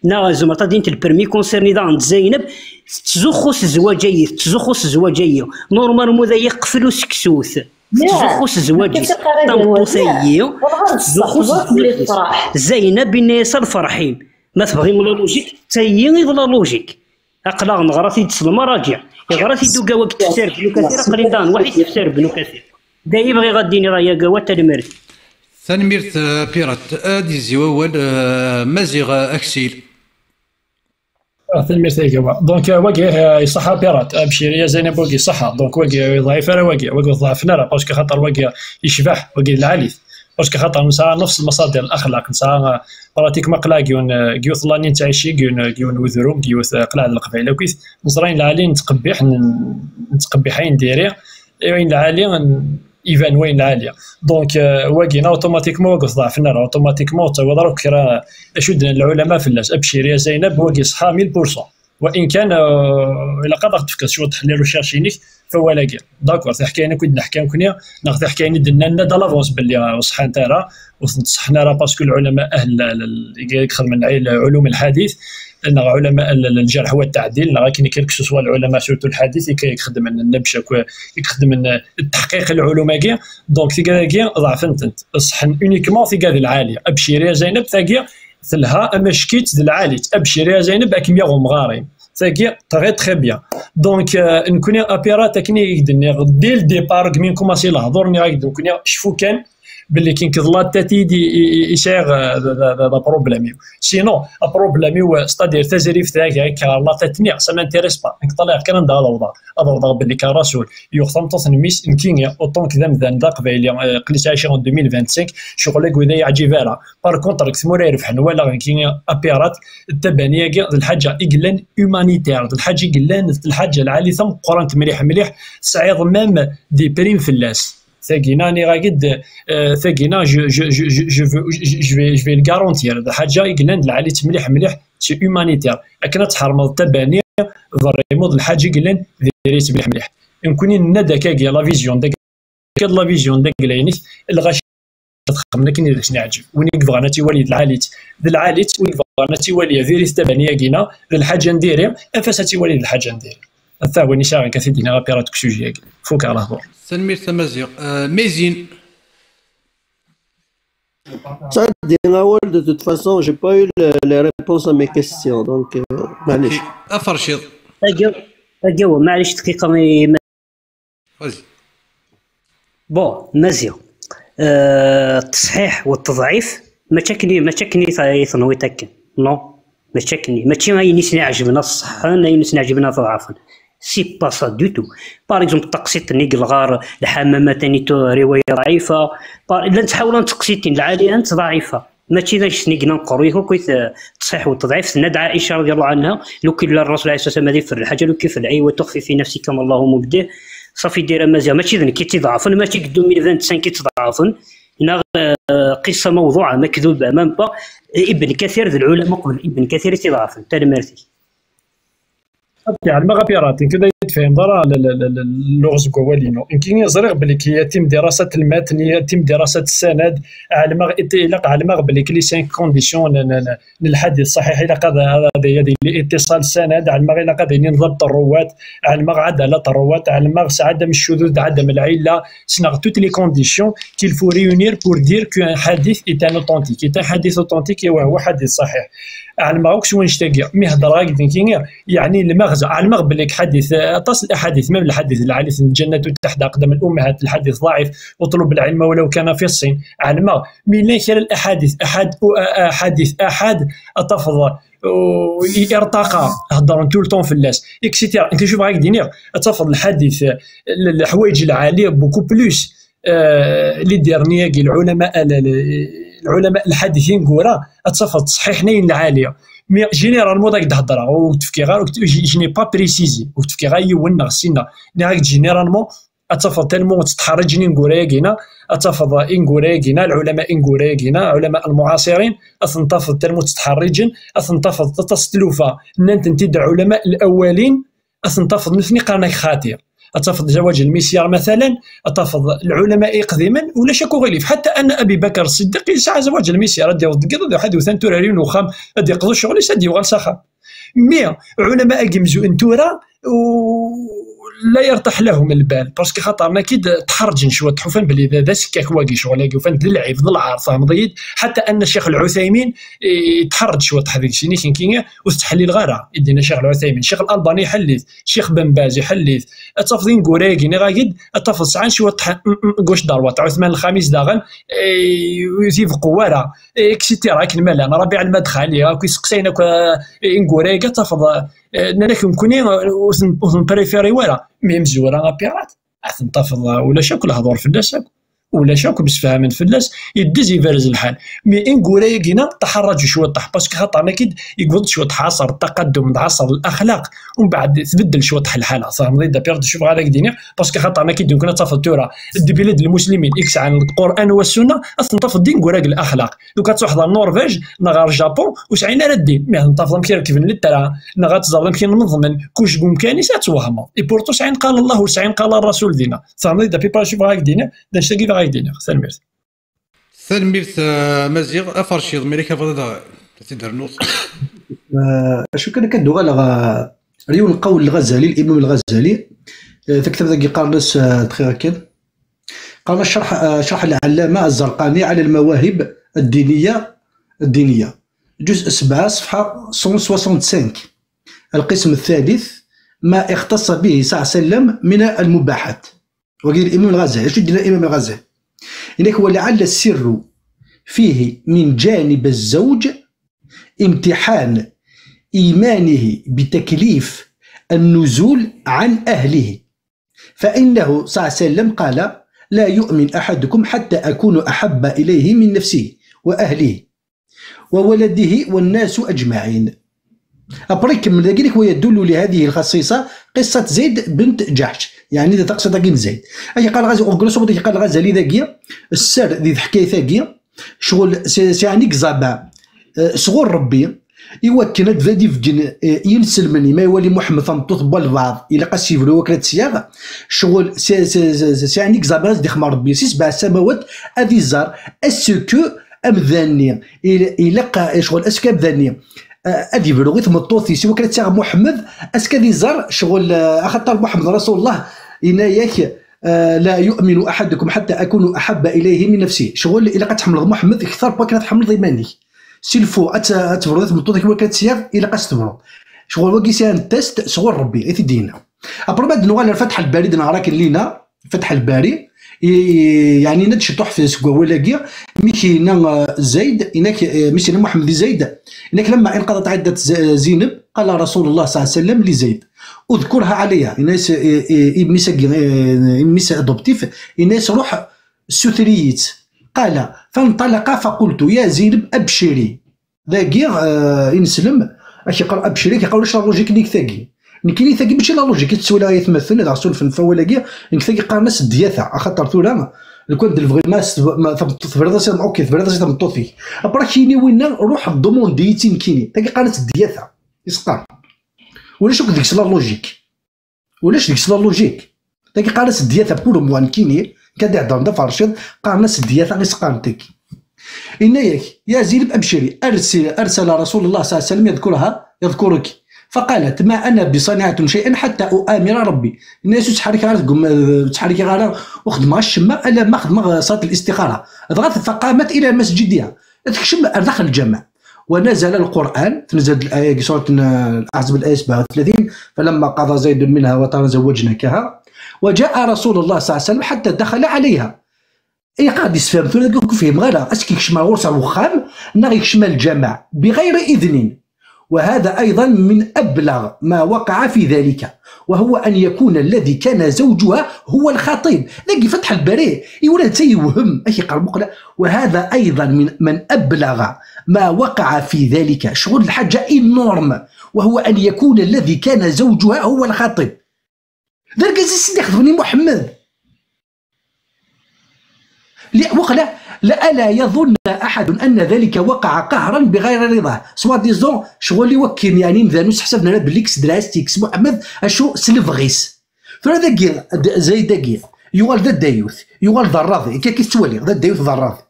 neɣ zemreḍ ad d-tiniḍ le premier concerné daɣen d Zaynab, tettzuxxu s zzwaǧ-ayi, tettzuxxu s zzwaǧ-ayi. Normalement d ay iqfel useksut. Tettzuxxu s zzwaǧ-is. Tameṭṭut-ayi tettzuxxu s zzwaǧ-is. Zaynab yenna-yas: a lferḥ-im. Ma tebɣim la logique, d tayi i d la logique. Aql-aɣ neɣra-t-id s lmaraǧiɛ. Yeɣra-t-id ugawa deg tefsir Bnu Kathir, aql-in daɣen waḥid tefsir Bnu Kathir. D ayi bɣiɣ ad d-iniɣ ay agawa, tanemmirt. Tanemmirt, euh, Pirat. Ad yezzi wawal, euh, Maziɣ, euh, Aksil. Ah, tanemmirt ay agawa. Donc, euh, wagi, euh, iṣaḥa Pirat, abcir ya Zaynab, wagi iṣaḥa. Donc, wagi, euh, ḍɛif ara wagi, wagi ur ḍɛfen ara, parce que xaṭer wagi yecbeḥ, wagi d lɛali-t. Parce que xaṭer nesɛa nefs lmasadir, laxlaq, nesɛa, euh, pratiquement qleɛ deg yiwen, euh, deg yiwet n l'année nettɛici, deg yiwen, deg yiwen n udrum, deg yiwet, euh, qleɛ d Leqbayel akkit, neẓra ayen lɛali nettqebbiḥ, n-, nettqebbiḥ ayen diri, i wayen lɛali n-, iban wayen lɛali. Donc, euh, wagi, automatiquement, wagi ur t-ḍeɛfen ara, automatiquement ur ttawiḍ ara akk kra, d acu d-nnan lɛulama fell-as, abcir ya Zaynab, wagi ṣeḥḥa mille pour cent. Wa in kan, euh, ilaq ad aɣ-d-tefkeḍ cwiṭ n les recherches-inek, F awal-agi. D'accord, tiḥkayin akk i d-neḥka nekkni, neɣ tiḥkayin i d-nnan d à l'avance belli ur ṣeḥḥant ara, ur tent-ṣeḥḥan ara, parce que lɛulama ahl, l-, l-, i ixedmen lɛi-, lɛulum lḥadit, neɣ ɛulama l-, l-, lǧerḥ wa ttaɛdil, neɣ akken, quel que ce soit lɛulama, surtout lḥadit, i ixedmen nnebc akk, i ixedmen, eh, teḥqiq lɛulum-agi. Donc, tigad-agi ḍeɛfent-tent. Ṣeḥḥan uniquement tigad lɛali. Abciri a Zaynab, tagi telha, amack-itt d lɛali-tt. Abciri a Zaynab, ad kem-yaɣ umɣar-im. Tagi, très, très bien. Donc, euh, nekkni, à Pirate, akken i k-d-nniɣ, dès le départ, mi nkumaṣi lehdur, nniɣ-ak-d nekkni, cfu kan, belli kin kḍla tati di, i, i, i sɛiɣ, euh, d, d, d, d problème-iw. Sinon, problème-iw, euh, c'est-à-dire, tazrift, tagi, akka, la tête-nni, ça m'intéresse pas. Nekk ṭalleɣ kan anda ad awḍeɣ. Ad awḍeɣ belli kan Rasoul yuɣ tameṭṭut n mmi-s, nekkini, autant que d amdan d aqbayli, euh, aql-i sɛiɣ en deux mille vingt-cinq, ccɣel-agi ur yi-yeɛǧib ara. Par contre, deg tmura irebḥen, walaɣ nekkini, à Pirate, tabani-agi d lḥaǧa i yellan humanitaire, d lḥaǧa i yellan, d lḥaǧa lɛali tameqqrant mliḥ mliḥ, tesɛiḍ même des primes fell-as. Tagina, nniɣ-ak-d, euh, tagina, je, je, je, je, je veux, je, je vais, je vais le garantir. D lḥaǧa i yellan d lɛali-tt mliḥ mliḥ, c'est humanitaire. Akken ad tḥermeḍ tabani, d rrimu d lḥaǧa i yellan diri-tt mliḥ mliḥ. Nekkni nenna-d akkagi, la vision, d akka d la vision, d agla-inek, lɣaci ad xedmen akken i d-as-neɛǧeb. Win i yebɣan ad tt-iwali d lɛali-tt, d lɛali-tt, win i yebɣan ad tt-iwali diri-t tabani-agi-na, d lḥaǧa n diri, af-as ad tt-iwali d lḥaǧa n diri. Ata win i sɛiɣ akka t-id-iniɣ apira deg sujet-agi. Fukeɣ lehdur. Tanemmirt a Maziɣ. Euh, Mézine. Ça, Dinawal, de toute façon, j'ai pas eu le, les réponses à mes questions, donc, euh, معليش. Aferciḍ. Agi, agi, معليش دقيقة, mais Vas-y. Bon, Maziɣ. Euh, ttesḥiḥ u tteḍɛif, mačči akken i, mačči akken i t-, i tenwiḍ akken. Non, mačči akken i, mačči ayen i sen-iɛeǧben ad ṣeḥḥen, ayen i sen-iɛeǧben ad ḍɛfen. C'est pas ça du tout. Par exemple, taqsiṭ-nni i yelɣar lḥamam atan i tu-, riwaya ḍɛifa. Par-, llant ḥawla n teqsiṭin lɛali, ant ḍɛifa. Mačči d anect-nni i yellan qerru-k akk i t-, ttesḥiḥ u tteḍɛif. Tenna-d Ɛica رضي الله عنها: لو كان الرسول عليه الصلاة والسلام هذه في الحاجة، لو كيف العين وتخفي في نفسك ما الله مبديه. صافي دير أمازيغ، ماشي ذنك كي تضعفن، ماشي قدو ميل فان سانك كي تضعفن. هنا، آه، قصة موضوعة مكذوبة، مام با. ابن كثير ذي العلماء قبل ابن كثير تضعفن. تنمرتي. Xaṭi, ɛelmeɣ a Pirate, nekk d ay tefhimeḍ ara l-, l-, l-, l-, luɣ seg wawal-inu. Nekk ẓriɣ belli k-, timdirasat n lmatn, timdirasat n ssanad, ɛelmeɣ, ilaq, ɛelmeɣ belli k-, les cinq conditions n, n, n, n lḥadit ṣaḥiḥ, ilaq ad, ad, ad, ad yili ittiṣal ssanad, ɛelmeɣ ilaq ad yili ḍabt ṛṛuwat, ɛelmeɣ ɛadalat ṛṛuwat, ɛelmeɣ sɛadam ccudud, ɛadam lɛilla, ssneɣ toutes les conditions qu'il faut réunir pour dire qu'un hadith est un authentique. Est un hadith authentique, et وهو حديث صحيح. Ɛelmeɣ akk s wanect-agi. Mi heddreɣ-ak-d nekkini, yeɛni lmeɣza, ɛelmeɣ belli lḥadit, aṭas n laḥadit, même lḥadit lɛali n lǧannat u taḥt aqdam l'ummahat, lḥadit ḍɛif, اطلب العلم ولو كان في الصين. Ɛelmeɣ, mi llan kra n laḥadit, aḥad, u-, a-, aḥadit, aḥad, ad tafeḍ, u-, i irtaqa, heddren tout le temps fell-as, et cetera. Nekk acu bɣiɣ ad ak-d-iniɣ, ad tafeḍ lḥadit, l-, leḥwayeǧ lɛali, beaucoup plus, euh, les derniers-agi, lɛulama, l-, l-, lɛulama lḥadit ineggura, ad tafeḍ ttṣeḥḥiḥen ayen lɛali. Mais généralement, ad ak-d-heddreɣ, ur k-d-fkiɣ ara, ur k-d-, je, je n'ai pas précisé, ur k-d-fkiɣ ara yiwen neɣ sin, nniɣ-ak-d généralement, ad tafeḍ tellement ttḥerriǧen ineggura-agi-na, ad tafeḍ ineggura-agi-na, lɛulama ineggura-agi-na, ɛulama lmuɛaṣirin, ad ten-tafeḍ tellement ttḥerriǧen, ad ten-tafeḍ aṭas n tlufa, nnan-tent-id ɛulama lawalin, ad ten-tafeḍ nutni qqaren-ak xaṭi. Ad tafeḍ Zawaǧ Lmisyar, matalan, ad tafeḍ lɛulama iqdimen, ulac akk uɣilif. Ḥatta anna Abi Bakr Ṣṣiddiq yesɛa Zawaǧ Lmisyar, ad d-yaweḍ deg yiḍ, ad iruḥ ad iwet un tura, yiwen uxxam, ad iqḍu ccɣel-is, ad yuɣal s axxam. Mais ɛulama-agi mzu-, n tura, u-, لا يرتاح لهم البال، parce que xaṭer naki-d tḥerǧen cwiṭ, ḥufan belli d, d asekkak wagi, ccɣel-agi, ufan d lɛib, d lɛar, tfehmeḍ-iyi-d. Ḥatta anna Ccix Lɛuthaymin, eh, tḥerǧ cwiṭ ḥed-, deg-s, ini-k nekkini ur t-ttḥellileɣ ara, i d-yenna Ccix Lɛuthaymin. Ccix Lalbani iḥell-it, Ccix Ben Baz iḥell-it. Ad tafeḍ ineggura-agi, nniɣ-ak-d, ad tafeḍ sɛan cwiṭ ḥ-, m-, m-, gauche droite. Ɛuthman Lxamis daɣen, eh, ur t-ibeqqu ara, eh, et cetera. Akken ma llan, Rabiɛ Lmadxali, akk iseqsayen akk, eh, ineggura-agi, ad tafeḍ, eh, nnan-ak nekkni, eh, ur ten-, ur ten-préféri ara. Mais imezwura, apirate, ad ten-tafeḍ, eh, ulac akk lehdur fell-as akk. ulac akk msefhamen fell-as, yeddez iberrez lḥal. Mi ineggura-yagi-na, taḥerraǧ cwiṭṭaḥ, parce que xaṭer nekk-id yewweḍ-d cwiṭṭaḥ ɛṣer taqaddum d ɛṣer laxlaq, umbeɛd tbeddel cwiṭṭaḥ lḥala. Tfehmeḍ-iyi-d, Pierre, d acu bɣiɣ ad ak-d-iniɣ? Parce que xaṭer nekk-id, nekk ad tafeḍ tura, ddbilad n lmuslimin i yesɛan Lqur'an wa Ssunna, ad ten-tafeḍ d ineggura deg laxlaq. Donc ad truḥeḍ ɣer Norvège neɣ ɣer Japon, ur sɛin ara ddin. Mi ad ten-tafeḍ amek i rekben les trains, neɣ ad teẓreḍ amek i neḍmen, kullec deg umkan-is, ad twehmeḍ. Et pourtant sɛin qal Allah, ur sɛin qal Rasul dinna. Tfehmeḍ-iyi-d à peu près acu bɣiɣ ad ak-d-iniɣ, d anect-agi i bɣiɣ ad ak-d-iniɣ. Tanemmirt. Tanemmirt a Maziɣ. Aferciḍ, mi ara k-afeḍ ad t-id-rnuḍ. Ah, acu kan, akka d-uɣaleɣ, ah, ar yiwen n lqawl n Lɣazali, Limam Lɣazali. Ah, taktabt-agi qqaren-as, ah, dqiqa kan. Qqaren-as Cerḥ, ah, Cerḥ Lɛallama Zzerqani ɛala Lmawahib Ddiniya, Ddiniya, juz sebɛa, ṣefḥa cent soixante-cinq, القسم الثالث، ما اختص به صلى الله عليه وسلم من المباحات. Wagi d Imam Lɣazali. Acu i d-yenna Imam Lɣazali? Yenna-k: ولعل السر فيه من جانب الزوج امتحان إيمانه بتكليف النزول عن أهله، فإنه صلى الله عليه وسلم قال: لا يؤمن أحدكم حتى أكون أحب إليه من نفسه وأهله وولده والناس أجمعين. Après يكمل داكي: ويدل لهذه الخصيصة قصة زيد بنت جحش. يعني دا تقصد داكي زيد. اي قال غازي، اون غروسو مودو قال غازالي داكي السر دي الحكاية داكي شغل سي، سي ان اكزابان، آه، صغور ربي. ايوا كان هاد فادي فجن، آه، ينسلمني ما يولي محمد ثمطوط بالبعض الا قاس يفلو وكرا تسياغ. شغل سي، سي، سي، سي ان اكزابان دي خمار ربي سي سبع سماوات ادي زار. اسكو امداني الا، الا قا-، شغل اسكو امداني آه، ad yebru i tmeṭṭut-is, iwakken ad tt-yaɣ Muḥemmed, ass-a ad iẓer ccɣel, ah, axaṭer Muḥemmed Rasulullah yenna-yak, ah, لا يؤمن أحدكم حتى أكون أحب إليه من نفسه. Ccɣel ilaq ad tḥemmleḍ Muḥemmed kter n wakken ad tḥemmleḍ iman-ik. S'il faut ad t-, ad tebruḍ i tmeṭṭut-ik, iwakken ad tt-yaɣ, ilaq ad s-tebruḍ. Ccɣel wagi c'est un test sɣur Rebbi i t-id-yenna. Après ma d-nuɣal ar Fatḥ Lbari d-neɣra akken lina, Fatḥ Lbari, i, i, yeɛni ad d-ciṭuḥ f-, seg wawal-agi, mi k-yenna, eh, Zayd, inak, eh, mi s-yenna Muḥemmed i Zayd, inak لما انقضت عدة ز-, زينب قال رسول الله صلى الله عليه وسلم لزيد: اذكرها علي. Yenna-yas, eh, eh, i mmi-s-agi, eh, i mmi-s adoptif, yenna-yas: ruḥ ssuter-iyi-tt. قال: فانطلق فقلت: يا زينب أبشري. Dagi, eh, ineslem, ad k-iqqar abcir, ad k-iqqar ulac la logique-nni deg tagi. Nekkini tagi mačči la logique i tettwali aytmaten, ad aɣ-surfen f wawal-agi, nekk tagi qqaren-as ddiyata, axaṭer tura, lukan d lebɣi ma s-, ma tameṭṭut tebriḍ-as, ok, tebriḍ-as i tmeṭṭut-ik. Après kini winna, ruḥ ḍḍumundi-yi-tt i nekkini. Tagi qqaren-as ddiyata, i s-qqaren. Ulac akk deg-s la logique. Ulac deg-s la logique. Tagi qqaren-as ddiyata pour moi nekkini, nekk ad d-iheddren d aferciḍ, qqaren-as ddiyata i s-qqaren tagi. Yenna-yak: يا زينب أبشري، أرسل، أرسل رسول الله صلى الله عليه وسلم يذكرها، يذكرك. فقالت: ما أنا بصانعة شيئا حتى أؤامر ربي. Yenna-yas: ur ttḥerrikeɣ ara deg um-, ur ttḥerrikeɣ ara, ur xeddmeɣ acemma alamma xedmeɣ صلاة الاستخارة. Dɣa فقامت إلى مسجدها. Tekcem ar daxel lǧameɛ. ونزل القرآن، تنزل الآية، سورة الأحزاب، الآية سبعة وثلاثين: فلما قضى زيد منها وطرا زوجناكها، وجاء رسول الله صلى الله عليه وسلم حتى دخل عليها. Ilaq ad d-isefhem tura, dagi ur k-fhimeɣ ara. Est-ce que yekcem ɣur-s ar wexxam neɣ yekcem ar lǧameɛ بغير إذن؟ وهذا أيضا من أبلغ ما وقع في ذلك، وهو أن يكون الذي كان زوجها هو الخطيب. Dagi Fatḥ Lbari, i ula d ta yewhem, ad k-iqqar muqla. وهذا أيضا من، من أبلغ ما وقع في ذلك، شغل الحاجة énorme، وهو أن يكون الذي كان زوجها هو الخطيب. D argaz-is i d-ixeḍben i Muḥemmed. Li-, waqila, la, ألا يظن أحد أن ذلك وقع قهرا بغير رضاه. Soi-disant, ccɣel i wakken, yeɛni, imdanen ur sseḥsaben ara belli kkes-d lɛas-ik s Muḥemmed, acu s lebɣi-s. Tura dagi, d-, Zayd dagi, yuɣal d addayut, yuɣal d rraḍi, akka i tettwaliɣ, d addayut d rraḍi.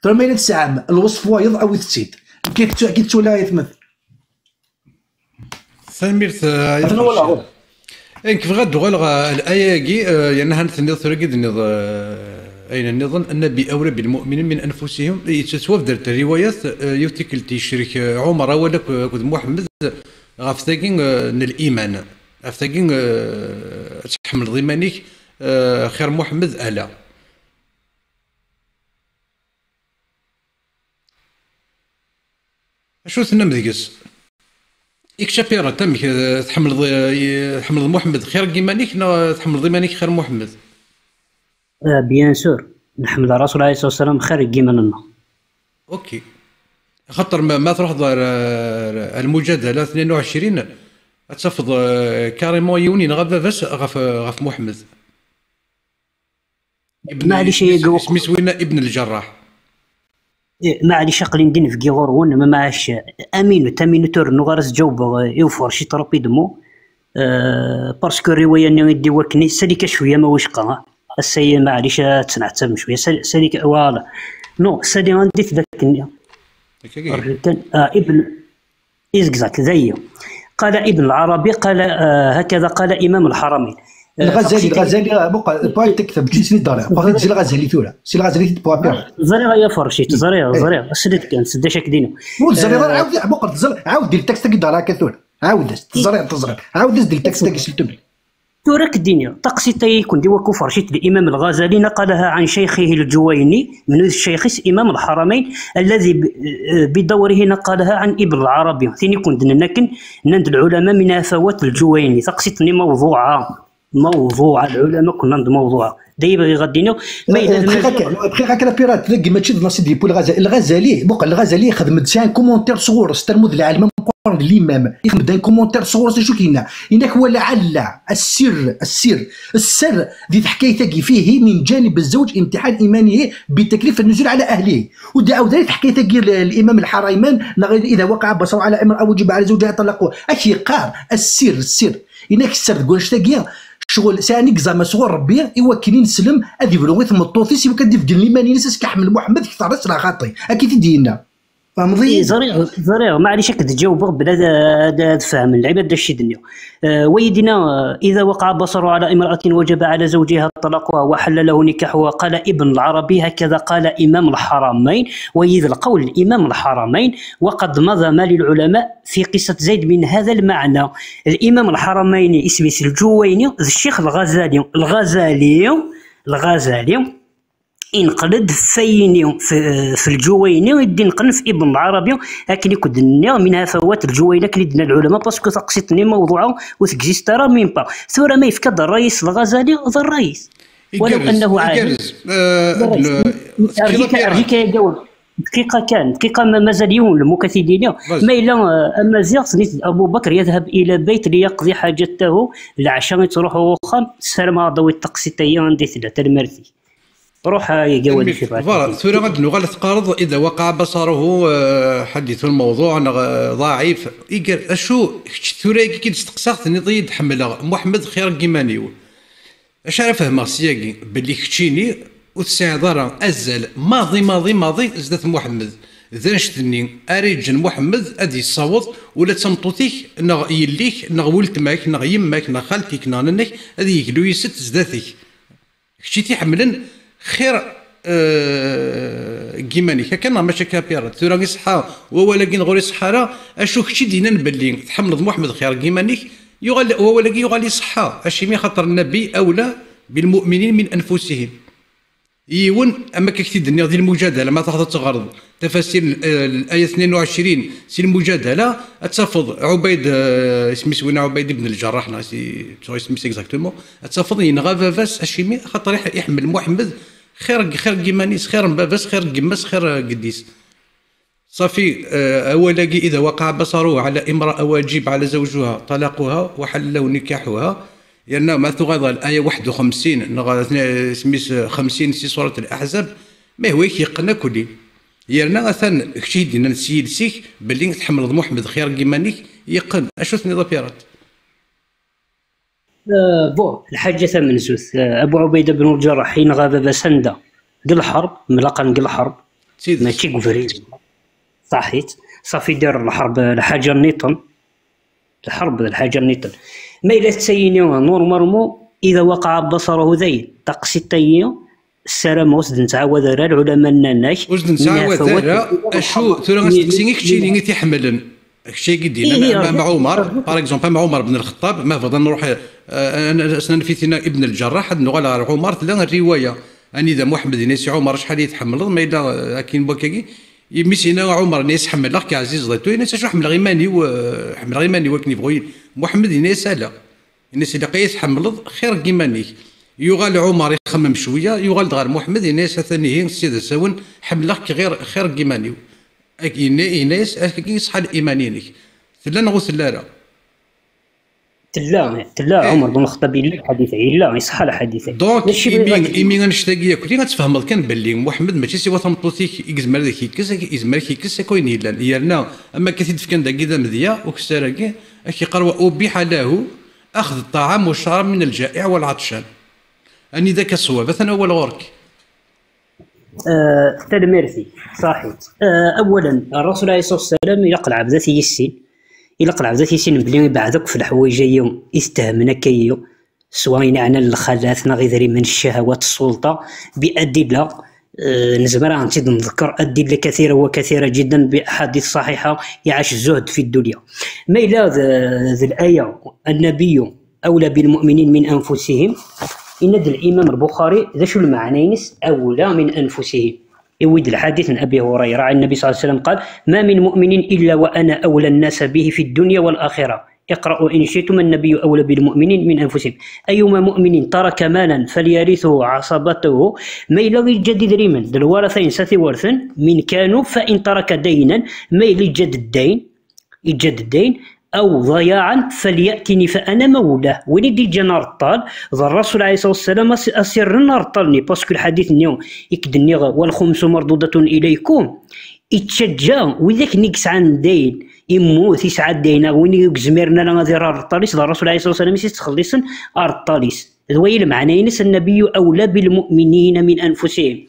Tura ma yella tesɛam lweṣf wayeḍ, awit-tt-id. Nekk ad k-ttwaliɣ ayetma. Tanemmirt, eh, ay Atan walaɣ. Nekk bɣiɣ ad d-uɣaleɣ ɣer laya-agi, eh, yerna han tenniḍ tura i d-tenniḍ, eh, ayen nniḍen, النبي أولى بالمؤمنين من أنفسهم, yettwabder-d rriwayat, eh, yiwet tikkelt yecrek, eh, Ɛumer awal akk-, akked Muḥemmed ɣef tagi, eh, n liman, ɣef tagi, eh, ad tḥemmleḍ iman-ik, eh, xir Muḥemmed, ala. Acu tennam deg-s? Ikečč a Pirat, amek, eh, tḥemmleḍ, eh, tḥemmleḍ Muḥemmed xir n yiman-ik neɣ tḥemmleḍ iman-ik xir n Muḥemmed? Ah, bien sûr. Nḥemmel Rasul alayhi ṣṣalatu wassalam xir n yiman-nneɣ. Ok. Xaṭer ma, ma truḥeḍ ar, ar, ar lmujadala tnin u ɛecrin, ad tafeḍ, eh, carrément yiwen yenɣa baba-s ɣef, ɣef Muḥemmed. Ibn, Maɛlic, isem-is, ay agwa. Isem-is winna Ibn Lǧerraḥ. Eh, maɛlic, aql-in din bgi ɣur-wen, ma maɛac, eh, aminut, aminut ur rennuɣ ara s-ǧawbeɣ, eh, i uferciṭ rapidement, eh, parce que rriwaya-nni i d-iwakken, sali ka cwiya ma wicqa, ah. Ass-a, maɛlic, ad tneɛtam cwiya, sali, sali ka, voilà. Non, sali anda i tella akkenni. Akkagi. Rju kan, ah, Ibn, exact, dayi. قال ابن العربي، قال، آه، هكذا قال إمام الحرمين. آه، الغزالي تقصد الغزالي آه، بقى باي تكتب جيت سني دار باغي تجي الغزالي ثورة سي الغزالي تبوا بيرا. زريغ يا فرشيت، زريغ، زريغ، سدد كان سداش هكدينو. والزرير عاود بقى تزر عاود دير تكست قد راك ثورة. عاود تزرير تزرير عاود دير تكست قد سلتوني. تورك الدنيا تقصي تيكون دي وكو فرشيت الإمام الغزالي نقلها عن شيخه الجويني من الشيخ إمام الحرمين الذي ب-، بدوره نقلها عن ابن العربي ثاني كنت ننكن نند العلماء من هفوات الجويني تقصيتني موضوعة موضوع العلماء كنا عند موضوع دايما غادينا ما إلا دقيقة كان دقيقة كان بيرات تلاقي ماشي دنا سيدي بول الغزالي الغزالي بقى الغزالي خدم سان كومونتير صغور استلمود العالم مقارن الإمام يخدم دان كومونتير صغور شو كينا إنك هو لعل السر السر السر دي تحكايتك فيه من جانب الزوج امتحان إيمانه بتكليف النزول على أهله ودي عاود تحكايتك الإمام الحريمان إذا وقع بصره على امرأة وجب على زوجها طلاقه أشي قار السر السر إنك السر تقول شتاقيا شغل ساني زعما صغر ربي إوا كلين سلم أذي بلوغي ثم الطوطي سي وكان ديف قال لي ماني نسس كحمل محمد كثر راه خاطي أكيد دينا فهمضي زريغ زريغ معليش هكا تجاوب بلا د-، د-، فهم العباد دا الشي دنيا. آه، ويدنا، آه، إذا وقع بصره على امرأة وجب على زوجها طلاقها وحل له نكاحها، قال ابن العربي، هكذا قال إمام الحرمين، ويذ القول الإمام الحرمين، وقد نظم للعلماء في قصة زيد من هذا المعنى. الإمام الحرمين اسمه الجويني، الشيخ الغزالي، الغزالي، الغزالي، ينقلد فيني في، في الجويني، يدي نقل في ابن العربي، لكن يكون النير منها فوات الجويني، كان يدنا العلماء، باسكو تقصيتني موضوعه وتكزيست راه مين با. ثورة ما يفكد الرئيس الغزالي، ذا الرئيس. ولو يقرز، أنه عالم. يقرز. آه، لا، ابن أرجيك، أرجيك يا جاوب. دقيقة كان، دقيقة ما-، مازال يوم المكاتبين. ما إلا، آه، أما زيغ سنيت أبو بكر يذهب إلى بيت ليقضي حاجته، العشاء تروح وخام، السلام هذا ويتقصي تيان دي ثلاثة المرثي. روح يا جوال في بعد. فوالا، ثورة غاد نغال تقارض إذا وقع بصره، آه، حديث الموضوع نغ-، ضعيف. يقال، أشو، كتش ثورة كي تستقساغ تنيض يد حملة محمد خير كيمانيو. اش راه فهمغ سياقي بلي كتشيني وتسعيض راه أزال ماضي، ماضي، ماضي زدات محمد. ذا نشتني أريجن محمد أدي الصوت ولا تمطوتيك نغ يليك نغ ولتماك نغ يماك نغ خالتيك نغ ننك أدي يقلو يست زداتك. كتشي تيحملن خير، آه، كيمانيك. هكا نغ ماشي كابيرا. ثورة غي صحا، وولاكي نغوري صحا راه، أشو كتشي دينا نبلي تحملض محمد خير كيمانيك، يغال، وولاكي يغال صحا. أشي مي خاطر النبي أولى بالمؤمنين من أنفسهم. يون أما كي كتي دنيا دي المجادلة ما تاخذ تغرض تفاسير ال-، آه، الآية اثنين وعشرين سي المجادلة، أتفض عبيد، آه، اسمي سوينا عبيد بن الجراح، نا سي، تو اسمي سي اكزاكتومون. أتفض ينغى باباس أشيمي خاطر يح-، يحمل محمد خير، خير كيمانيس، خير باباس، خير قماس، خير قديس. صافي، آه، أولاقي إذا وقع بصره على امرأة واجب على زوجها طلاقها وحل له نكاحها، لأن ما تغاضى الآية واحد وخمسين، نغ-، سميس خمسين سي سورة الأحزاب، ما هو يقنا كلي. يرنا أثن كشي دينا نسيل سيك باللي تحمل محمد خير قيمانيك يقن. أشو ثني ضفيرات؟ آه، بو، الحاجة ثمن زوث. آه، أبو عبيدة بن الجراح حين غاب بسندة قل حرب، ملاقا قل حرب. سيدي. ماشي قفريز. صحيت. صافي دير الحرب، الحاجة نيطن. الحرب، الحاجة نيطن. ما إلا تسيني نورمالمو، إذا وقع بصره ذين، تقصي تيني، السلام وسد نتعاود راه العلماء الناناش. وسد نتعاود راه، أشو، ثورة غتسقسيني كتشيني تيحملن. كشي قدينا إيه، مع عمر، باغ اكزومبل، مع عمر بن الخطاب، ما فضل نروح، آه، أنا، أنا في ثنا ابن الجراح، هاد نغال على عمر، ثلا الرواية. أني إذا محمد ناسي عمر، شحال يتحمل، ما إلا، آه، كاين بوكاكي، يمي سينا عمر ناس حمل، أخ عزيز ضيتو، ناس شو حمل غيماني و-، حمل غيماني وكني بغوي، محمد ناس لا. الناس اللي قيس حملض خير قيمانيك. Yuɣal Ɛumer ixemmem cwiya, yuɣal-d ɣer Muḥemmed, yenna-yas: "Atan ihi, Ssid Asawen, ḥemmleɣ-k ɣir, xir n yiman-iw." Ak-, yenna-, yenna-yas: "Akagi iṣḥa liman-inek." Tella neɣ ur tella ara? Tella, tella. Eh. Ɛumer bun Lxeṭṭab, yella lḥadit, yella, iṣḥa lḥadit. Donc, mačči imi, imi annect-agi yakk, ad tfehmeḍ kan belli Muḥemmed mačči siwa tameṭṭut-ik i yezmer ad k-yekkes, ak-, yezmer ad k-yekkes akk ayen yellan. Yerna, am akka t-id-fkan dagi d amedya, ukessar-agi, ad k-yeqqar: "Wa ubiḥa lahu axd ṭṭaɛam wa ccrab min lǧa'iɛ wal ɛeṭcan." Anida-k ṣṣwab? Atan awal ɣur-k. Ah, tanemmirt-ik, ṣaḥit. Ah, awalen, Rrasul ɛalayhi ṣṣalatu wassalam, ilaq lɛebd ad t-yissin. Ilaq lɛebd ad t-yissin belli ibeɛd akk f leḥwayeǧ-ayi i tettehmen akka-yi, swa ayen iɛnan lxalat neɣ idrimen, ccahawat, ssulṭa, bi adilla. Ah, nezmer ad tent-id-nḍekker adilla kathira wa kathira jiddan bi aḥadit ṣaḥiḥa, iɛac zzuhd fi ddunya. Ma yella d, d laya, النبي أولى بالمؤمنين من أنفسهم. Yenna-d Limam Lbuxari, d acu lmeɛna-ines أولى من أنفسهم؟ Yewwi-d lḥadit n Abi Hurayra, عن النبي صلى الله عليه وسلم قال: "ما من مؤمن إلا وأنا أولى الناس به في الدنيا والآخرة. اقرأوا إن شئتم: النبي أولى بالمؤمنين من أنفسهم." أيما مؤمن ترك مالا فليرثه عصبته. Ma yella yeǧǧa-d idrimen, d lwaratha-ines ad t-iwarten, من كانوا، فإن ترك دينا، ma yella yeǧǧa-d ddayn, yeǧǧa-d ddayn, أو ضياعا فليأتني فأنا مولاه. Win i d-yeǧǧan areṭṭal, d Rrasul ɛalayhi ṣṣalatu wassalam, as-, as-irren areṭṭal-nni, parce que lḥadit-nni i k-d-nniɣ: "والخمس مردودة إليكم", ittaǧǧa wid akken i yesɛan ddayn, immut, yesɛa ddayn, neɣ win i ur yezmiren ara ad irr areṭṭal-is, d Rrasul ɛalayhi ṣṣalatu wassalam i s-yettxelliṣen areṭṭal-is. D wayi lmeɛna-ines: "النبي أولى بالمؤمنين من أنفسهم".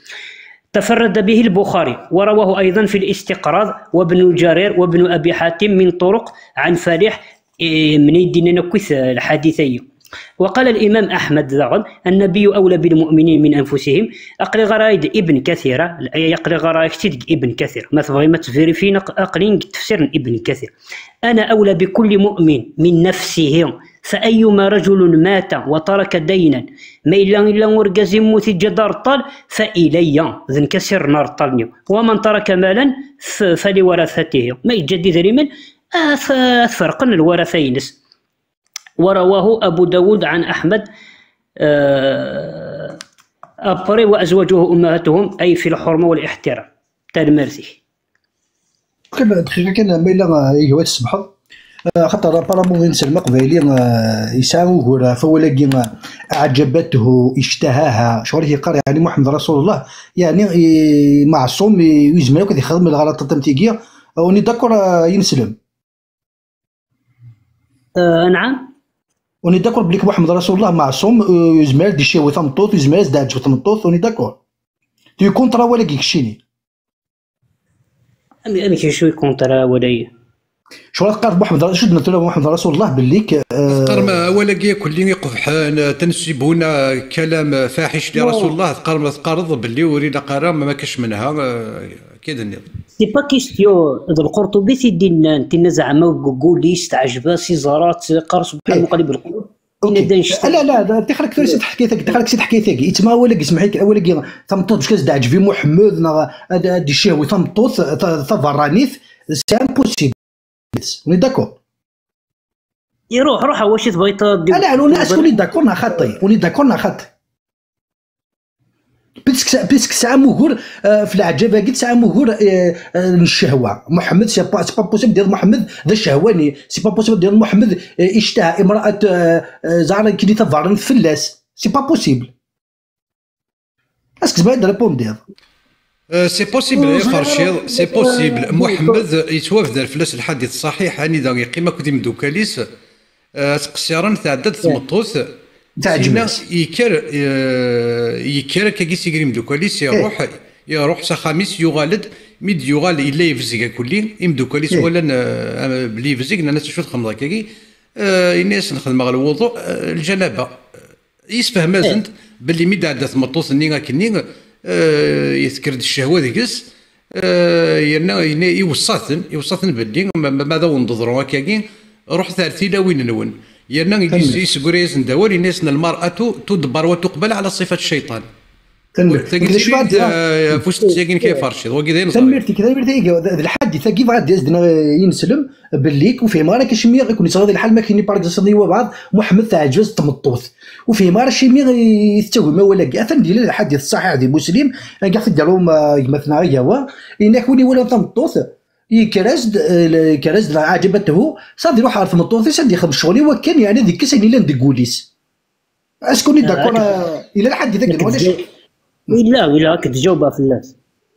تفرد به البخاري، ورواه أيضا في الاستقراض وابن جرير وابن أبي حاتم من طرق عن فليح، إيه، من يدينا نكوث الحديثي. وقال الإمام أحمد داغن: "النبي أولى بالمؤمنين من أنفسهم". أقري غرايد ابن كثير، الآية يقري غرايد كتير ابن كثير. ما تبغي ما تفيريفين أق-، أقرين تفسير ابن كثير. "أنا أولى بكل مؤمن من نفسه، فأيما رجل مات وترك دينا". Ma yella illa urgaz immut iǧǧa-d areṭṭal, فإلي، d nekk a s-irren areṭṭal-nni. "ومن ترك مالا ف-، فلورثته". Ma yeǧǧa-d idrimen, ad t-, ad t-ferqen lwaratha-ines. ورواه أبو داود عن أحمد، آه، après: "وأزواجه أمهاتهم"، أي في الحرمة والاحترام. Tanemmirt-ik. Kan dqiqa kan, ma yella, ah, ihi ad tsebḥeḍ. Ah, xaṭer aparamu inselm aqbayli, ah, yesɛa ugur ɣef wawal-agi, ah, "أعجبته اشتهاها". Ccɣel i yeqqar, yeɛni Muḥemmed Rasulullah, yeɛni, i, meɛṣum, i, ur yezmir akk ad ixdem lɣalaṭat am tigi. Ah, on est d'accord, ah, inselm? Ah, anɛam. On est d'accord belli Muḥemmed Rasulullah meɛṣum, ah, ur yezmir ad d-icehwi tameṭṭut, ur yezmir ad s-d-teɛǧeb tmeṭṭut, on est d'accord. Tu es contre awal-agi keččini? Am-, amek acu i contre awal-agi? Ccɣel teqqareḍ Muḥemmed, acu d-nefra Muḥemmed Rasulullah belli k-, eh, Teqqarem awal-agi akk-nni iqebḥen, eh, تنسبون كلام فاحش لرسول الله, teqqarem, teqqareḍ belli ur ilaq ara ma كاش منها, eh, akka i d-tenniḍ. C'est pas question, d Lqurṭubi i t-id-yennan, tinna zeɛma deg wul-is teɛjeb-as, iẓra-tt, qqar سبحان مقلب القلوب. Yenna-d annect-a. La, la, la, tixer-ik tura si teḥkayt-agi, tixer-ik si teḥkayt-agi. Yettma awal-agi, semmeḥ-ik, awal-agi, tameṭṭut bac ad s-d-teɛǧeb i Muḥemmed, neɣ ad, ad d-icehwi tameṭṭut, ta-, taberranit, c'est impossible. On est d'accord? Iruḥ, ruḥ, awac i tebɣiḍ ad d-, ala, ala, est-ce qu'on est d'accord neɣ xaṭi? On est d'accord neɣ xaṭi? Puisque, puisque tesɛam ugur, euh, f leɛǧab-agi, tesɛam ugur, euh, euh, n ccehwa. Muḥemmed, c'est pas, c'est pas possible dire Muḥemmed d acehwani. C'est pas possible dire Muḥemmed, euh, اشتهى امرأة, euh, euh, زعما كي taberranit fell-as. C'est pas possible. Est-ce que تبغي تريبونديض؟ Euh, c'est possible, euh, ay Ferciḍ, c'est possible. Muḥemmed yettwabder fell-as lḥadit ṣṣaḥiḥ, anida yeqqim akked imeddukal-is, euh, ad ttqessiren, tɛedda-d tmeṭṭut, sinna yekker, euh, yekker akkagi seg imeddukal-is, iruḥ, iruḥ s axxam-is, yuɣal-d, mi d-yuɣal yella yebzeg akkelli, imeddukal-is walan, euh, belli yebzeg, nnan-as: "Acu txedmeḍ akkagi?" Euh, yenna-yasen: "Xedmeɣ lwuḍu, euh, lǧanaba." Yessefhem-asen-d belli mi d-tɛedda tmeṭṭut-nni akkenni, eh, tekker-d ccehwa deg-s, eh, yerna, yerna iweṣṣa-ten, iweṣṣa-ten belli ma, ma, ma d awen-d-ḍru akkagi, ruḥet ar tilawin-nwen. Yerna yessegri-yasen-d awal, yenna-yasen: "المرأة تدبر وتقبل على صفة الشيطان." Tanemmirt. Tagi d acu ad d-, eh, ɣef usteqsi-agi-inek ay Ferciḍ. Wagi d ayen ẓriɣ. Tanemmirt-ik, tanemmirt-ik. D lḥadit-agi bɣa ad d-as-d-neɣ ineslem belli ur fehmeɣ ara kacimi i kun-yeẓra di lḥal ma kini par exemple i wabɛaḍ Muḥemmed teɛǧeb-as tmeṭṭut. Ur fehmeɣ ara acimi i tettagim awal-agi. Atan d-yella lḥadit ṣṣaḥiḥ di Muslim, anga t-id-yerrum, eh, gma-tneɣ Agawa, inak win iwalan tameṭṭut, yekker-as-d, eh, yekker-as-d ɛǧabat-hu, ṣad iruḥ ɣer tmeṭṭut-is ad ixdem ccɣel i wakken, yeɛni ad ikkes ayen yellan deg wul-is. Est-ce qu'on est d'accord, euh, yella lḥadit-agi, walac? Yella, yella, ad k-d-jawbeɣ fell-as.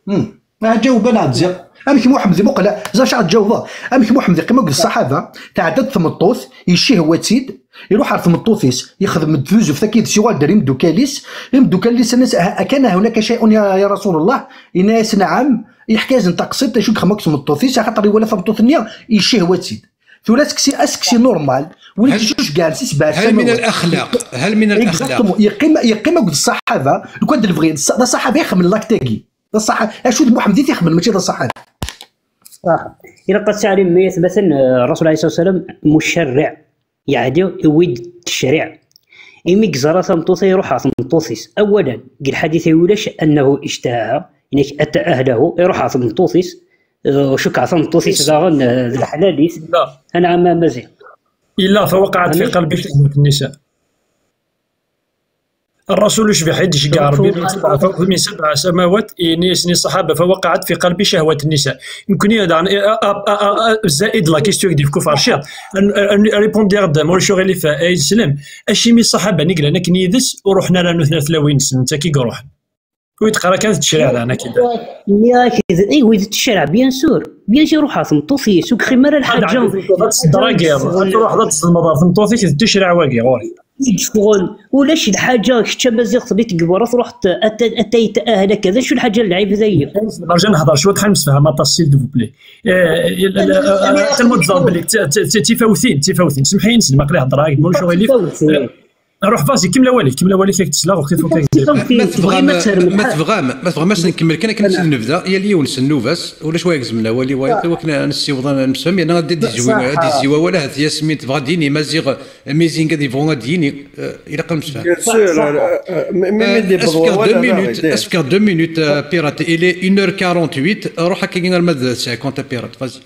Hmm. Ah, ǧaweb, ana ɛziɣ. Amek Muḥemmed imuqel, ẓer caɣ ǧawbeɣ. Amek Muḥemmed iqqim akked ṣṣaḥaba, tɛedda-d tmeṭṭut, yecihwa-tt-id, iruḥ ɣer tmeṭṭut-is, yexdem-d tuzzuft akka yid-s, yuɣal-d ar imeddukal-is, imeddukal-is, nnan-as, "Ah, kan hunaka shay'un ya, ya Rasulullah?" Yenna-yas, "Naɛam." Yeḥka-yasen taqsiṭ, acu i yexdem akk s tmeṭṭut-is, axaṭer iwala tameṭṭut-nni, yecihwa-tt-id. Tura aseksi, aseksi normal, win هل, يتشجع على سبع هل من سنوات. الأخلاق؟ هل من الأخلاق؟ Exactement. Yeqqim, yeqqim akked ṣṣaḥaba, lukan d lebɣi, d ṣ-, d aṣaḥabi ixemmen l'acte-agi. D aṣaḥa-, acu d Muḥemmed i t-ixemmen, mačči d aṣaḥabi. صح. إلا قد تعلم ما يثبت أن الرسول عليه الصلاة والسلام مشرع، يعني يويد التشريع. Imi yeẓra tameṭṭut-a, iruḥ ɣer tmeṭṭut-is. أولا, deg lḥadit-a ulac أنه اشتهاها, inak أتى أهله, iruḥ ɣer tmeṭṭut-is, eh, cukkeɣ tameṭṭut-is daɣen, eh, d leḥlal-is. لا. أنا عم مزيغ. إلا فوقعت في قلبي شهوة النساء. الرسول يشبح يد شجع ربي من سبع، فوق من سبع سماوات، إني سني الصحابة، فوقعت في قلبي شهوة النساء. يمكن هذا عن، أ-، أ-، أ-، أ-، أ-، زائد la question دي كفار شير. أن، أن، أن répondre دم، ولا شو غير فاي سلم. أشي من الصحابة نقل أنا كنيدس ورحنا لنا ثلاث لوين سنة كي قروح. ويتقرا كانت التشريع لنا كده. ياك، إي، ويد التشريع، bien sûr. Bien sûr, روح عاصم طوسي، سوق خمار الحاجة. هذا الدراجة، تروح هذا تسلم هذا في طوسي كده التشريع واقي، غوري. يدخل، ولاش الحاجة، كتشا مزيغ تبي تقبر، تروح ت-، أت-، أتيت أهلك، كذا، شو الحاجة اللعيب ذي؟ نرجع نهضر شوية، خلينا نسمعها، ما تصير، دوبلي. آه، ال-، ال-، آه، آه، تلمود زامبلي، ت-، ت-، ت-، تيفاوتين، تيفاوتين. سمحيني، نسمع قليل هضره، هاك مول شو غيلي. تيفاوتين. آه، روح، فازي، كمل أولي، كمل أولي، كيك تسلا، وكيك، وكيك تسلا. ما، ما تبغى، ما، ما تبغى، ما، ما تبغى، ما تنكمل، كان كنت نبدا، يا لي ونس النوباس، ولا شوية يزمنا ولي، ويا، وكنا نسيوض، نسمي، أنا دي، دي زوي، دي زوي، ولا هاد ياسمين تبغى ديني، مازيغ، ميزينغ، دي بغون ديني، آه، إلا قال مسفهم. Bien sûr, آه، آه، مي، مي، آه، دي بغون، أسفكر deux minutes، أسفكر deux minutes، آه، بيرات، إلي une heure quarante-huit، روح هكا غير ما cinquante بيرات، فازي.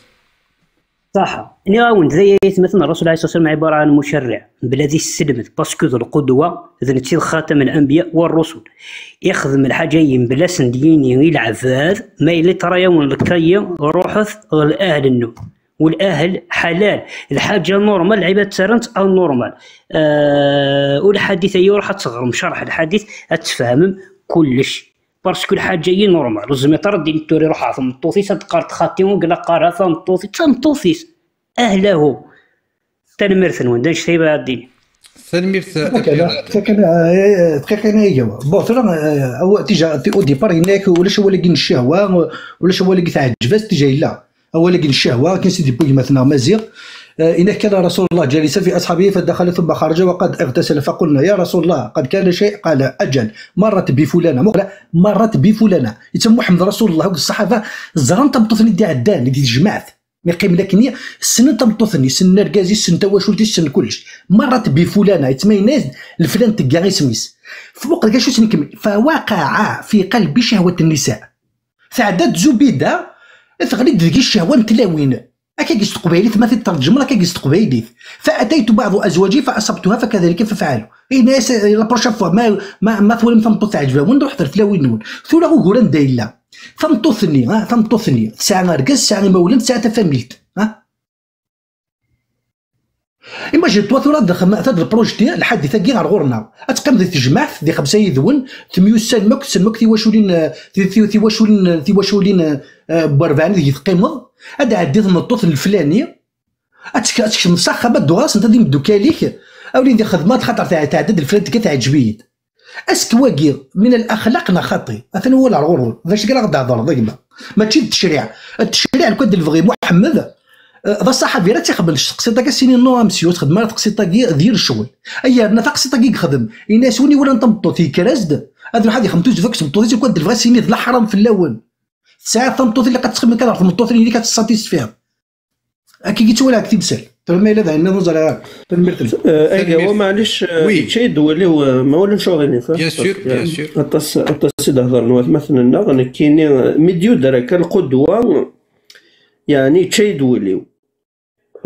صح. نعاون ذي يثمثن الرسول عليه الصلاة والسلام عبارة عن مشرع بلادي السلمد، باسكو ذو القدوة ذنتي خاتم الأنبياء والرسل. يخدم الحاجة ينبلاس ديني العباد، ما إلي ترى يوم الكي روحث الأهل النو. والأهل حلال. الحاجة نورمال، العباد ترنت أو نورمال. آه، والحديث أيو راح تغرم شرح الحديث، أتفهم كلش. باسكو الحاجة هي نورمال، لازم يتردي نتوري روحها في مطوثيس، تقار تخاتي وقلا قارها في مطوثيس، في مطوثيس. أهله. تنميرث نون، داش ثيبا الدين. تنميرث أبيرا. دقيقة، أنا إجابة. بون، ترى، آه، أو تيجا، تي، أو ديبار هناك، ولا شو ولا كين الشهوة، ولا شو ولا كين تعجبات، تيجا إلا. أو ولا كين الشهوة، كين سيدي بوي مثلا مزيغ. آه، إنك كان رسول الله جالسا في أصحابه فدخل ثم خرج وقد اغتسل، فقلنا: "يا رسول الله، قد كان شيء؟" قال: "أجل، مرت بفلانة." مقلة، "مرت بفلانة." يتم محمد رسول الله، هاك الصحابة زران تمطوثني دي عدان، دي جماعة. مي قيم لكني سن تمطوثني، سن ركازي، سن تواشولتي، سن كلش. "مرت بفلانة"، يتم ينايز لفلان تقا اسميس. فمقلة شو سنكمل؟ "فوقع في قلبي شهوة النساء." تعدات زبيدة، تغلي ديك الشهوة نتلاوين. هكا قيس تقبايليت، ما تترجم لك قيس تقبايليت. "فأتيت بعض أزواجي فأصبتها فكذلك ففعلوا". إيه ناس، لا بروشين فوا، ما، ما، ما تولي مثلا طوط عجبة، وين نروح درت لا وين نون. ثورة غوران دايلا. ثمطوثني، ها، ثمطوثني. تسعة غارقز، تسعة مولين، تسعة تفاميلت، ها. إما جيت توا ثورة دخل، ما، تاد البروجتي، الحادثة كي غير غورنا. أتقيم ذي تجمعت، ذي خمسة يدون، ثميو سلمك، سلمك ثي واشولين، ثي، ثي، ثي واشولين، ثي واشولين، آه، بوربعان ذي تقيمض. هذا عديت النطوث الفلاني. أتك-، أتكشف مصاخة ما تدوغاس أنت ديم دوكاليك. أولي دي خدمات خاطر تع-، تعدد الفلان تلقى تعجبيد. أسك واقي من الأخلاق نا خاطي؟ أثنى هو الغرور. ذا شكرا غدا هضر، ذا كما. ماشي التشريع. التشريع لو كان البغي محمد، آه، ذا الصحابي راه تيخبل الشخصية تاكا سيني نو أمسيو، تخدم راه تقصي تاكي دير الشغل. أي أنا تقصي تاكي يخدم. الناس وني ولا نطمطو تي كرازد. هذا الواحد يخمتو زفاك سمطو تي كون البغا سيني ذا حرام في الأول. ساعة تمطوث اللي كتخدم كان المطوث اللي كتساتيسفيها. أكي قلت ولا كتب سر. Tura ma yella d ayen nniḍen ẓriɣ ara. Tanemmirt-nwen. Eh, aga, Tanemmirt. Wa, maɛlic, eh, Oui. Yečča-yi-d wul-iw, eh, ma ulac aɣilif, eh, Bien sûr, parce que bien sûr. Aṭas, aṭas i d-hedren watmaten-nneɣ, nekkini, eh, mi d-yuder akka lqudwa, yeɛni yečča-yi-d wul-iw.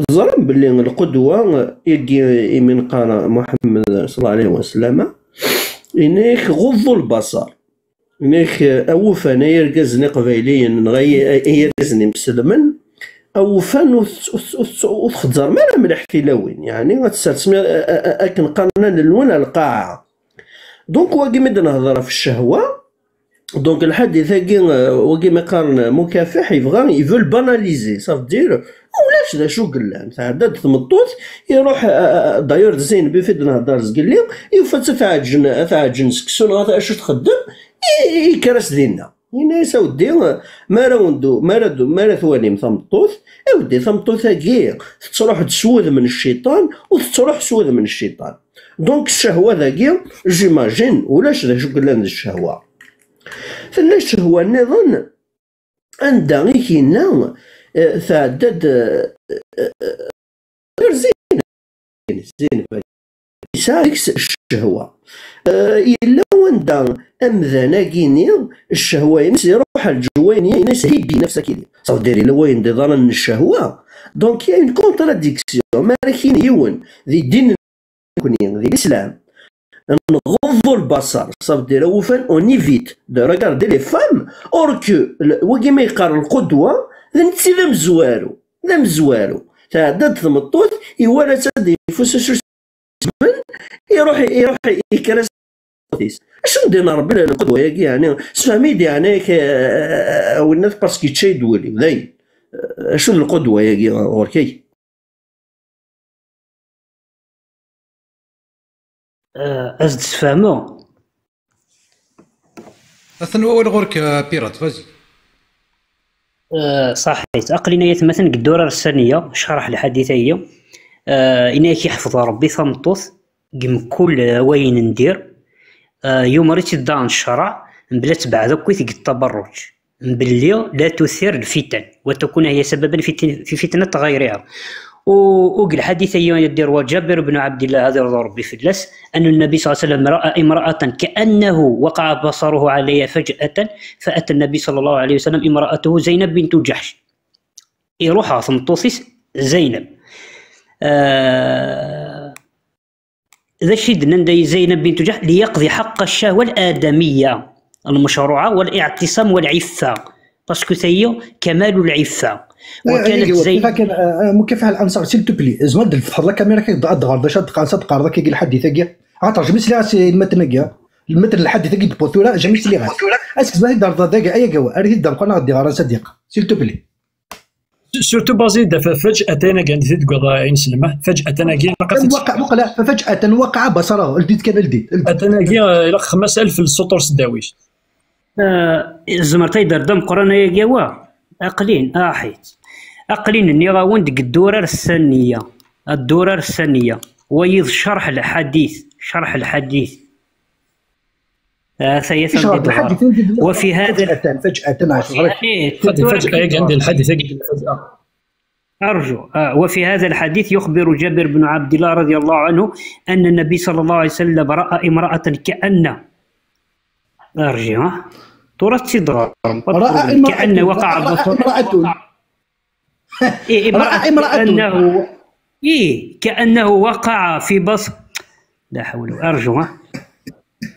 Teẓram belli lqudwa, eh, igi imi neqqar Muḥemmed صلى الله عليه وسلم, yenna-yak: "غضوا البصر." Nek, eh, awufan, ay irgazen iqbayliyen, neɣ ay, ay, ay irgazen imselmen, awufan ur t-, ur t-, ur t-, ur txezzrem ara mliḥ tilawin, yeɛni ad tsersem, a, a, a, akken qqaren allen-nwen ar lqaɛa. Donc, wagi mi d-nehder ɣef ccehwa, donc, lḥadit-agi, eh, wagi mi qqaren Mukafiḥ, yebɣa, il veut le banaliser, ça veut dire, ulac d acu yellan, tɛedda-d tmeṭṭut, iruḥ, eh, eh, d'ailleurs, d Zeyneb i d-nehder zgelli, yufa-tt ad tɛeǧǧen, ad tɛeǧǧen seksu neɣ ad acu txeddem, i, i, yekker-as dinna. Yenna-yas: "A weddi, mi ara wen-d-, mi ara d-, mi ara twalim tameṭṭut, a weddi, tameṭṭut-agi tettruḥ-d s wudem n cciṭan, u tettruḥ s wudem n cciṭan." Donc, ccehwa dagi, j'imagine, ulac d acu yellan d ccehwa. Tella ccehwa nniḍen, anda i k-yenna, eh, tɛedda-d, eh, eh, eh, Zeyneb, Zeyneb, yesɛa deg-s ccehwa. Eh, yella wanda amdan-agi-ni, ccehwa-ines iruḥ ar lǧewwa-ines, hibbi nafs akili. Ça veut dire, yella wayen d iḍaran n ccehwa. Donc, il y a une contradiction. Ma ara k-yini yiwen di ddin nekni, di l'islam, nɣeḍḍu lbasar, ça veut dire, awufan, on évite de regarder les femmes, or que, le, wagi ma yeqqar lqudwa, d netta i d amezwaru, d amezwaru. Tɛedda-d tmeṭṭut, iwala-tt ad yefus acu s-, iruḥ, iruḥ, yekker-as. Acu n din Rebbi lqudwa-yagi, yeɛni, sefhem-iyi-d, yeɛni, ak-, a, a, a, a winnat, parce que yečča-yi-d wul-iw, dayen. Acu d lqudwa-yagi ɣur-k, ay? Eh, ad s-d-sfehmeɣ. Atan wawal ɣur-k, a Pirat, vas-y. Eh, ṣaḥit. Aql-in ay atmaten deg ddurar ssaniya, craḥ lḥadit-agi. Eh, ini-ak iḥfeḍ Rebbi tameṭṭut, deg mkul, eh, wayen n dir. Eh, yumer-itt-id daɣen ccṛeɛ, mebla tbeɛd akk i teg ṭaberruǧ. Belli la tuthir lfitan, وتكون هي سببا في، في فتنة غيرها. U, u deg lḥadit-agi ad d-irwa Ǧabir ibn Ɛebdillah, ad irḍu Rebbi fell-as, أن النبي صلى الله عليه وسلم رأى امرأة كأنه وقع بصره عليها فجأة، فأتى النبي صلى الله عليه وسلم امرأته زينب بنت جحش. Iruḥ ɣer tmeṭṭut-is Zeynab. Ah, d acu i d-nnan day Zeynab bint Ǧaḥ? ليقضي حق الشهوة الآدمية المشروعة والاعتصام والعفة. Parce que tayi كمال العفة. وكانت زينب. Mukafiḥ Al-Ansari, s'il te plaît, tzemreḍ ad d-tfetḥeḍ la caméra, ad d-ɣreḍ d acu ad d-teqqareḍ akka deg lḥadit-agi? Xaṭer jamais sliɣ-as i lmetn-agi. Lmetn n lḥadit-agi d-tura, jamais sliɣ-as. Est-ce que tzemreḍ ad d-tɛerḍeḍ dagi, ay agawa, ar t-id-d-amqan ad ɣ-d-iɣer a Sadiq, s'il te plaît. Surtout basé-d ɣef فجأة-agi anda t-id-tewwiḍ a ineslem, فجأة-agi ilaq ad t-, وقع، وقع، فجأة وقع بصره، ldit kan, ldit, ldit. Atan-agi, eh, ilaq xemsa alef n ssuṭur s ddaw-is. Eh, tzemreḍ ad d-terreḍ ameqqran ayagi, wa? Aql-in, aḥit. Aql-in nniɣ-awen deg ddurar ssaniya. Ddurar ssaniya. Wayi d ccerḥ lḥadit, ccerḥ lḥadit. Ata-ya. وفي هذا، فجأة، فجأة، يعني، فجأة، فجأة، يعني، الحديث، يعني، فجأة. أرجو. آه، وفي هذا الحديث يخبر جابر بن عبد الله رضي الله عنه أن النبي صلى الله عليه وسلم رأى امرأة كأن، أرجو، ها؟ تراث سيدرا. رأى امرأة، كأن وقع رأى بصر، امرأة. إيه، امرأة، رأى امرأة. كأنه، إيه، كأنه وقع في بصر. لا حول ولا، أرجو، ها؟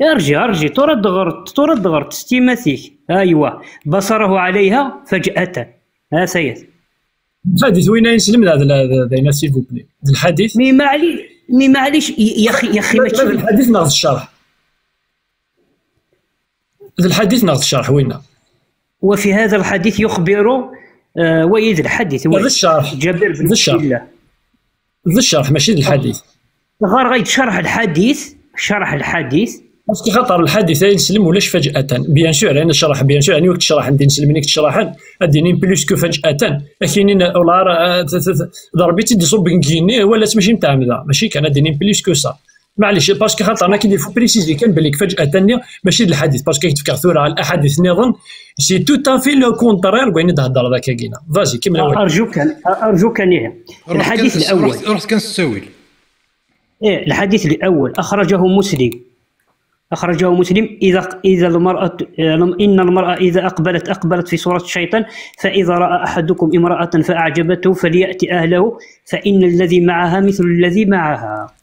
أرجي، أرجي، ترد غرط، ترد غرط، استماتيك. أيوة، بصره عليها فجأة. ها سيد. الحديث وين ينسلم هذا، هذا، هذا، هنا، s'il vous plaît. الحديث. Mais معلي، mais معليش، ي-، يا أخي، يا أخي، ما، ماشي ما الحديث ناخذ الشرح. D lḥadit neɣ d ccerḥ winna? وفي هذا الحديث يخبر، آه، ويد الحديث، لا، d ccerḥ. جابر بن عبد الله. D ccerḥ, mačči d lḥadit. Ɣer ɣayd ccerḥ lḥadit, ccerḥ lḥadit. Parce que xaṭer lḥadit ay neslem ulac فجأة. Bien sûr, ay necreḥ, bien sûr, anwa i k-d-cecṛaḥen d ineslemen i k-d-cecṛaḥen, ad d-inin plus que فجأة. Ad k-inin, ulɣar, ah, t-, t-, t-, d Ṛebbi i tt-id-iṣubben deg yigenni, wala-tt mačči mtɛemmda. Mačči kan, ad d-inin plus que ça. Maɛlic, parce que xaṭer nekk il faut préciser kan belli فجأة-nni ماشي d lḥadit, parce que k-d-fkeɣ tura lḥadit nniḍen, c'est tout à fait le contraire n wayen i d-theddreḍ akkagina. Vas-y, kemmel awal. أرجوك أن أرجوك أن الحديث الأول. رحت كان الساويل. إيه، الحديث الأول أخرجه مسلم. أخرجه مسلم. إذا إذا المرأة، إن المرأة إذا أقبلت أقبلت في صورة الشيطان، فإذا رأى أحدكم امرأة فأعجبته فليأت أهله، فإن الذي معها مثل الذي معها.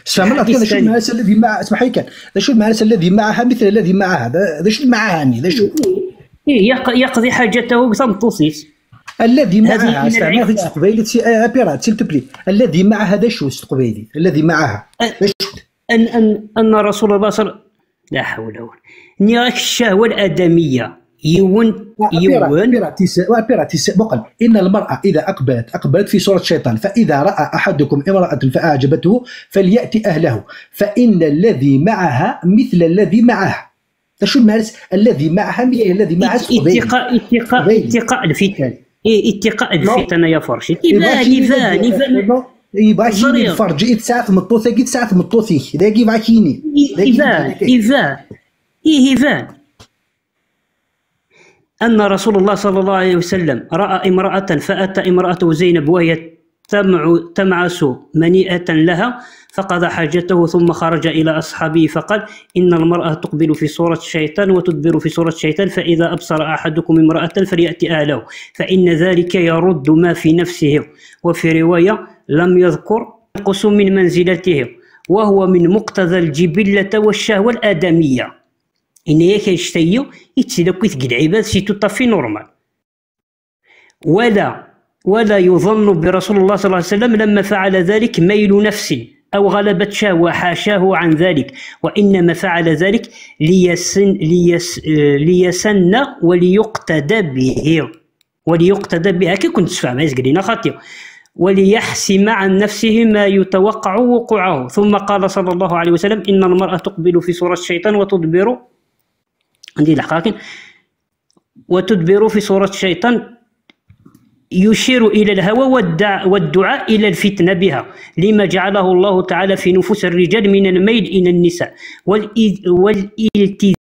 سامع، الحديث الثاني. الذي مع، اسمح لي كان، شو معنى الذي معها مثل الذي معها؟ ذا شو معها يعني؟ ذا شو؟ إيه، يق- يقضي حاجته بثمطوسيس. الذي معها، استعمال في تقبيلي، آه، بيرات، سيل تبلي. الذي معها ذا شو استقبيلي؟ الذي معها. ذا شو؟ أن أن أن رسول الله صلى الله عليه وسلم، لا حول ولا قوة. نياك الشهوة الآدمية. يون يون بيرا تيس، بقل: إن المرأة إذا أقبلت أقبلت في صورة شيطان، فإذا رأى أحدكم امرأة فأعجبته فليأت أهله، فإن الذي معها مثل الذي معها. شو المارس الذي معها مثل الذي معها؟ اتقاء اتقاء اتقاء الفتن. إيه، اتقاء الفتن يا فرشي. يبان يبان يبان. يبغى كيني الفرج، يتساعد مطوثك، يتساعد مطوثك. داكي يبغى كيني. يبان يبان. إيه، يبان. أن رسول الله صلى الله عليه وسلم رأى امرأة، فأتى امرأته زينب وهي تمع- تمعس منيئة لها، فقضى حاجته ثم خرج إلى أصحابه فقال: إن المرأة تقبل في صورة الشيطان وتدبر في صورة الشيطان، فإذا أبصر أحدكم امرأة فليأت أهله، فإن ذلك يرد ما في نفسه. وفي رواية: لم يذكر ينقص من منزلته، وهو من مقتضى الجبلة والشهوة الآدمية. إن يكن شتيو يتسلكو يتقل عباد سي توتافي نورمال. ولا ولا يظن برسول الله صلى الله عليه وسلم لما فعل ذلك ميل نفس أو غلبة شهوة، حاشاه عن ذلك، وإنما فعل ذلك ليسن ليس ليسن وليقتدى به، وليقتدى به. هكا كنت تسمع ما يزقلينا خاطي. وليحسم عن نفسه ما يتوقع وقوعه. ثم قال صلى الله عليه وسلم: إن المرأة تقبل في صورة الشيطان وتدبر، عندي لحقاكن، وتدبر في صورة الشيطان، يشير إلى الهوى والدع- والدعاء إلى الفتنة بها، لما جعله الله تعالى في نفوس الرجال من الميل إلى النساء والإ- والالتذاذ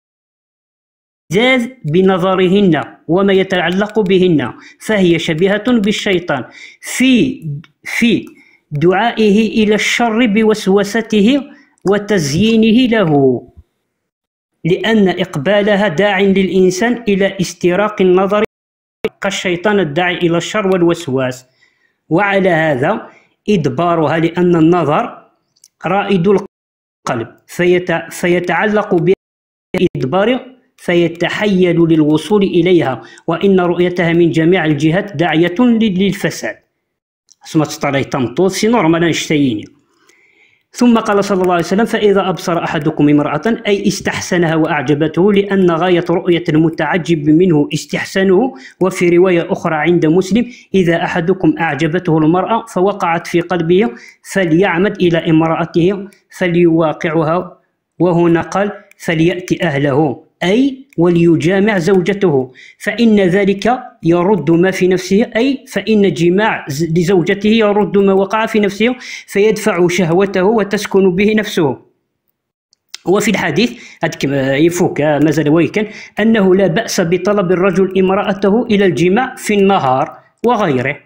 بنظرهن وما يتعلق بهن، فهي شبيهة بالشيطان في في دعائه إلى الشر بوسوسته وتزيينه له. لأن إقبالها داع للإنسان إلى استراق النظر كالشيطان الداعي إلى الشر والوسواس. وعلى هذا إدبارها، لأن النظر رائد القلب، فيت- فيتعلق بإدبار، فيتحيل للوصول إليها، وإن رؤيتها من جميع الجهات داعية لل- للفساد. اسمها تطلع تنطوط سي نورمال نشتيني. ثم قال صلى الله عليه وسلم: فإذا أبصر أحدكم امرأة، أي استحسنها وأعجبته، لأن غاية رؤية المتعجب منه استحسانه. وفي رواية أخرى عند مسلم: إذا أحدكم أعجبته المرأة فوقعت في قلبه فليعمد إلى امرأته فليواقعها. وهنا قال: فليأت أهله، أي وليجامع زوجته، فإن ذلك يرد ما في نفسه، أي فإن جماع ز- لزوجته يرد ما وقع في نفسه، فيدفع شهوته وتسكن به نفسه. وفي الحديث هذيك، آه، يفوك، آه، مازال ويكن أنه لا بأس بطلب الرجل امرأته إلى الجماع في النهار وغيره،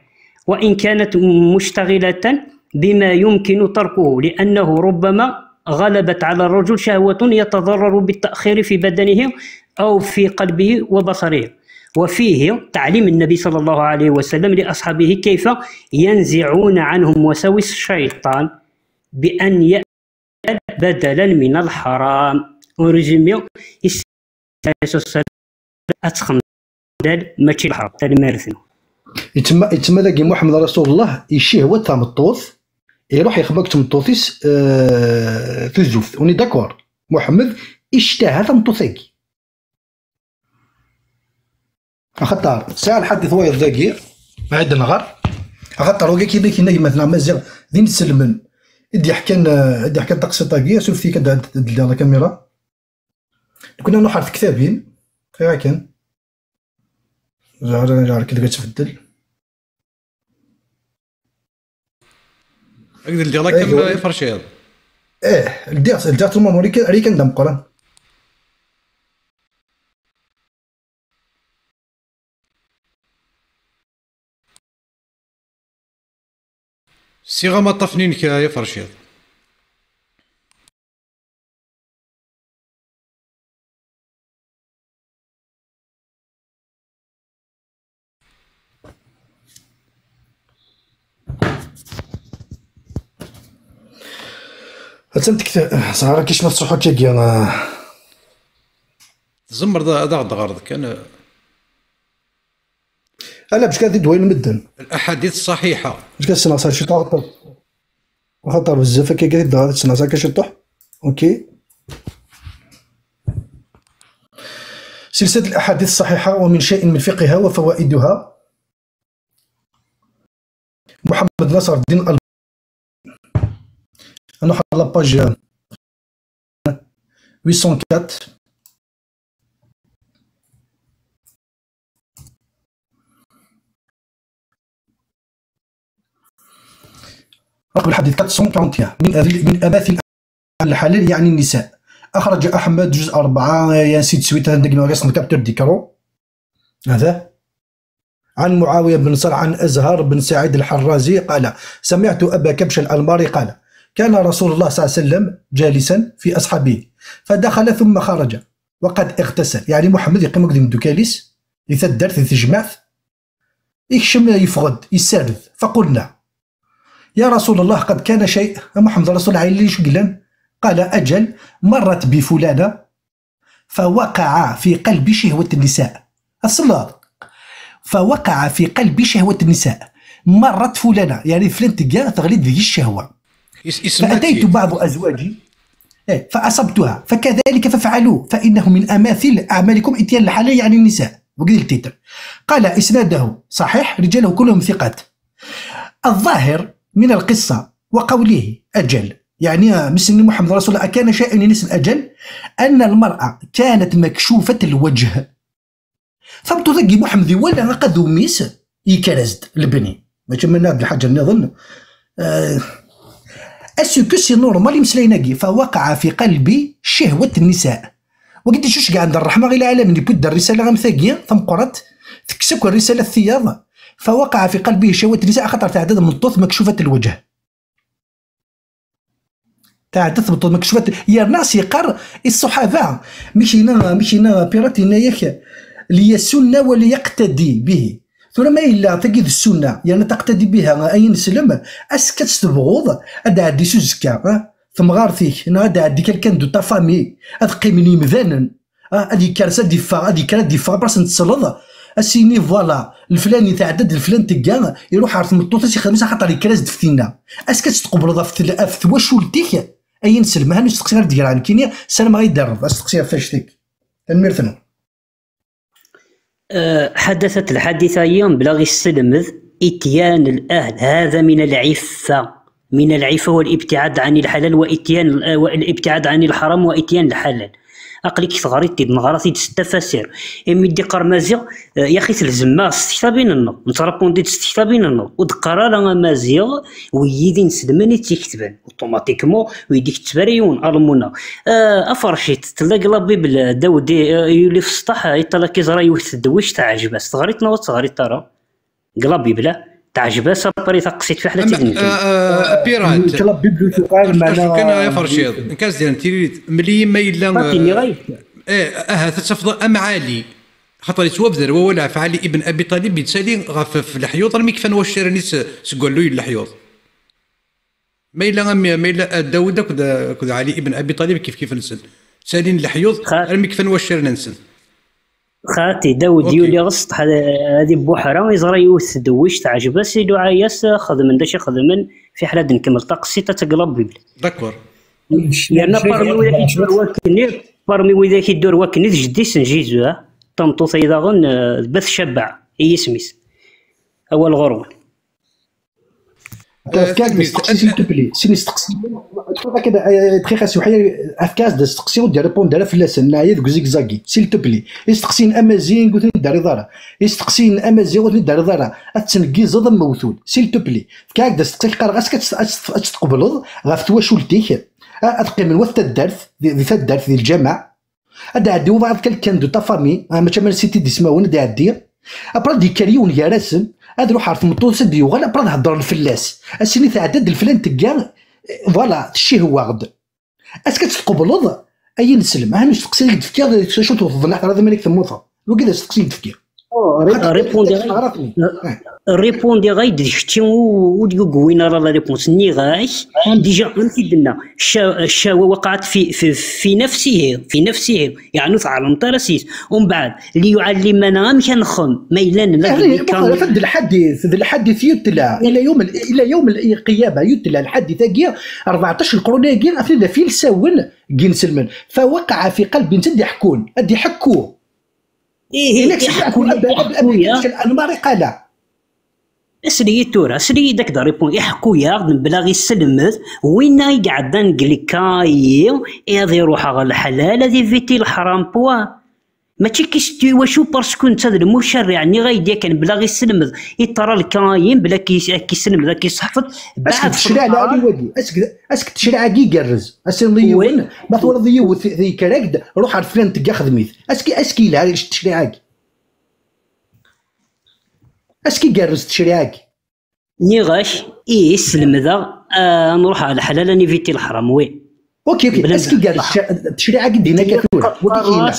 وإن كانت مشتغلة بما يمكن تركه، لأنه ربما غلبت على الرجل شهوة يتضرر بالتأخير في بدنه أو في قلبه وبصره. وفيه تعليم النبي صلى الله عليه وسلم لأصحابه كيف ينزعون عنهم وساوس الشيطان بأن يأتي بدلا من الحرام. وريزومي، ad txemmem dal mačči d lḥerb, tanemmirt-nwen. يتما يتما داكي محمد رسول الله يشهوة تاع مطوث، يروح يخبك تمطوثيس، آه، تزوفت. اوني داكور؟ محمد اشتهى تمطوثاكي. اخطر ساعة الحديث وايض داكي، بعد نغر. اخطر وكي كيما كينا مثلا مازال دين سلمن. ادي حكان، ادي حكان تقصي طاكي، شوف فيك، ادي على الكاميرا. كنا نروح على الكتابين، غير كان. جار، جار كذا كتبدل. هكذا الجار كان يفرشيض. Eh, ldiɣ, ldiɣ tumuḍ, walakin, walakin d ameqqran. Siɣ amaṭṭaf-nni-inek, ay aferciḍ. Attan tekta-, ẓer akka kecma tettruḥu akka-agi, ah. Tzemreḍ ad aɣ-d-ɣreḍ kan, ah. Ala, bac kan ad t-id-wayen medden. الأحاديث الصحيحة. Bac kan ssneɣ sa ciṭuḥ, axaṭer, axaṭer bezzaf akka kan id-ɣer ssneɣ sa akka ciṭuḥ. Ok. سلسلة الأحاديث الصحيحة ومن شيء من فقهها وفوائدها. محمد نصر الدين ال-، نروح على la page huit cent quatre. رقم الحديث quatre cent quarante et un، من أذل-، من أماثل الحلال يعني النساء. أخرج أحمد جزء أربعة، يا سيد سويت، عندك نوع اسمه كابتور ديكرو. هذا عن معاوية بن صالح عن أزهر بن سعيد الحرازي قال: سمعت أبا كبش الأنماري قال: كان رسول الله صلى الله عليه وسلم جالسا في أصحابه، فدخل ثم خرج وقد اغتسل. يعني محمد يقيم وقت من دوكاليس، يتدرت، يتجمعت، يكشم، يفغد، يسرد. فقلنا: يا رسول الله، قد كان شيء؟ محمد رسول الله، عيل لي شو قلن؟ قال: أجل، مرت بفلانة فوقع في قلبي شهوة النساء. الصلاة. فوقع في قلبي شهوة النساء. مرت فلانة، يعني فلان تلقى تغليد ذي الشهوة. فأتيت بعض أزواجي، إيه، فأصبتها، فكذلك فافعلوا، فإنه من أماثل أعمالكم إتيان الحلال، يعني النساء. وقيل التتر. قال: إسناده صحيح، رجاله كلهم ثقات. الظاهر من القصة وقوله أجل، يعني، آه، مسلم محمد رسول الله، أكان شيء ينس الأجل، أن المرأة كانت مكشوفة الوجه. فبطو ذاك محمد ولا قد ميس يكرزد البني. ما كملنا هذه الحاجة نظن. آه، اسكو سي نورمال يمسلايناكي؟ فوقع في قلبي شهوة النساء. وقلت شوش قاعد الرحمة غير العالم اللي بود الرسالة غام ثاقية ثم قرأت، تكسك الرسالة الثياب. فوقع في قلبه شهوة النساء، خاطر تعدد من الطوث مكشوفة الوجه. تعدد من الطوث مكشوفة، يا ناس يقر الصحابة. مشينا، مشينا بيراتينا ياك، ليسن وليقتدي به. ثم ما إلا تجد السنة، يعني تقتدي بها أي نسلم، أسكت تبغض، أدعدي سوزكا، ها؟ Temɣart-ik, neɣ ad d-ɛeddi quelqu'un de ta famille, ad qqimen yimdanen, ah, ad yekker, ad yeffeɣ, ad yekker, ad yeffeɣ, bras n tesleḍ, ad s-yini, voilà, leflani tɛedda-d, leflan tegga, iruḥ ɣer tmeṭṭut-is, ixdem-as axaṭer yekker-as-d ɣef tinna. Est-ce que ad tt-tqebleḍ ɣef tel-, ɣef twacult-ik? Ay inselm, ha, ur steqsi ara d-greɣ nekkini, ssarameɣ ad yi-d-terreḍ, ad steqsiɣ ɣef wact-ik. Tanemmirt-nwen. آه، حدثت الحادثة أيام بلا غير السلمذ، إتيان الأهل، هذا من العفة، من العفة والابتعاد عن الحلال، وإتيان، آه، والابتعاد عن الحرام وإتيان الحلال. أقلك تغريت دي نغرات دي التفاسير. إمي دي قرمازيغ، آه، يا أخي تلزم ما ستكتابين النظ. نتربون دي تستكتابين النظ. ودقرا لا مازيغ، ويدي نسلمن يتكتبن. Automatiquement ويديك تبريون ألمونا. آه، أفرشيت، تلاقي لا بيبل، داودي، آه، يولي في السطح، آه، يطلع كي زرا يوث الدويش تاع عجبة. تغريت نو تغريت ترى. لا بيبل، تاع عجبة، سابري تقصيت في حالة أما، تدنك. آه، آه، بيرات. لا بيبل تقال معنا كان يا فرشيض. كاز ديال تيريت. ملي ما إلا، فاتني آه، غير. إيه، آه، تتفضل أم علي. خاطر يتوابدر وهو لا فعلي ابن أبي طالب يتسالي غف في الحيوط، رمي كفان واشرني س-، سقول له الحيوط. ما إلا أم-، ما إلا داود أكد، أكد علي ابن أبي طالب كيف كيف نسل. سالين الحيوط، خا-، رمي كفن وشرنا نسل. خاتي داود أوكي. يولي غصت ح-، هذه بوحرة، يزرى يوث دويش تعجب، سي دعاياس خدمن داش يخدمن في حالة نكمل طاقسي تتقلب بيبل. داكور. يعني بارمي وذاك يدور واكني، بارمي وذاك يدور واكني، جدي سن جيزو، ها؟ طنطو ثيضاغن، آه، بث شبع، إي اسميس. أول غرون. أفكاك دقيقة. سيل تو بلي، سيني استقسي. شوف هكذا، آه، دقيقة سي وحيد، أفكاك دا استقسي ودي ريبوند على فلاسن، نعيا ديك زيكزاكي. سيل تو بلي، يستقسين أمازين، قلت لي داري ضارة. يستقسين أمازين، قلت لي داري ضارة. أتسنقي زض موثول. سيل تو بلي. فكاك دا استقسي، قال غاس كتس-، أتس-، أتس-، تقبلض، غاف تواشولتيك. Ad qqimen wat taddart, di, di taddart, di lǧameɛ. Ad ɛeddi uḍar quelqu'un de ta famille, ah, mačči ma nesiti d ismawen, ad ɛeddi. Après ad d-yekker yiwen gar-asen, ad ruḥ ɣer tmeṭṭut-is ad d-yuɣal, après ad heddren fell-as. Ad s-ini tɛedda-d leflan tegga, voilà, tcihwa-ɣ-d. Est-ce que ad tt-tqebleḍ? Ay ineslem, ah, nesteqsi-k-d fkiɣ d acu tewteḍ laxir, ad am-inek temmuteḍ. Wagi d asteqsi i k-d-fkiɣ. Répondre. Répondre-aɣ-d d kečči ur d-yugwin ara la réponse. Nniɣ-ak, déjà, amek i d-tenna, cca-, ccawa waqɛet fi, fi, fi nafsihi, fi nafsihi, yeɛni ur tɛelmeḍ ara s-is. Umbeɛd, li yuɛallimana amek ad nexdem, ma yella nella d lḥadit, d lḥadit yutla, ila yawm, ila yawm lqiyama yutla lḥadit-agi, rbeɛṭac lqrun-agi, atni d ilsawen n yinselmen. Fa waqaɛa fi qalbi, netta ad d-iḥekkun, ad d-iḥekku. Ihi, iḥekku-yaɣ, iḥekku-yaɣ. Anmar iqala. Asli-yi tura, asli-yi-d akked ripun, iḥekku-yaɣ-d mebla ɣ-isselmed, winna i iɛeddan deg lkayi, iḍ iruḥ ɣer leḥlal, ad iviti leḥram, pwa. Mačči kistu iwacu, parce que netta d lmucerriɛ, nniɣ-ak-d yakan, mebla ɣ-isselmed, iṭṭara lkayi, mebla k-is-, ad k-isselmed, ad k-iseḥfeḍ, beɛd f leḥram. Est-ce que ttecriɛ-agi igerrez? Ass-nni yiwen, ma twalaḍ yiwet yekker-ak-d, ruḥ ar flan tga xdem-it. Est-ce que, est-ce que yelha ttecriɛ-agi? Est-ce que igerrez ttecriɛ-agi? Nniɣ-ak, ih, slemdeɣ, ah, ad nruḥ ɣer leḥlal, ad niviti leḥram, oui. Ok, ok. Est-ce que igerrez ttecriɛ-agi d-yenna akka tura? Wagi i yenna.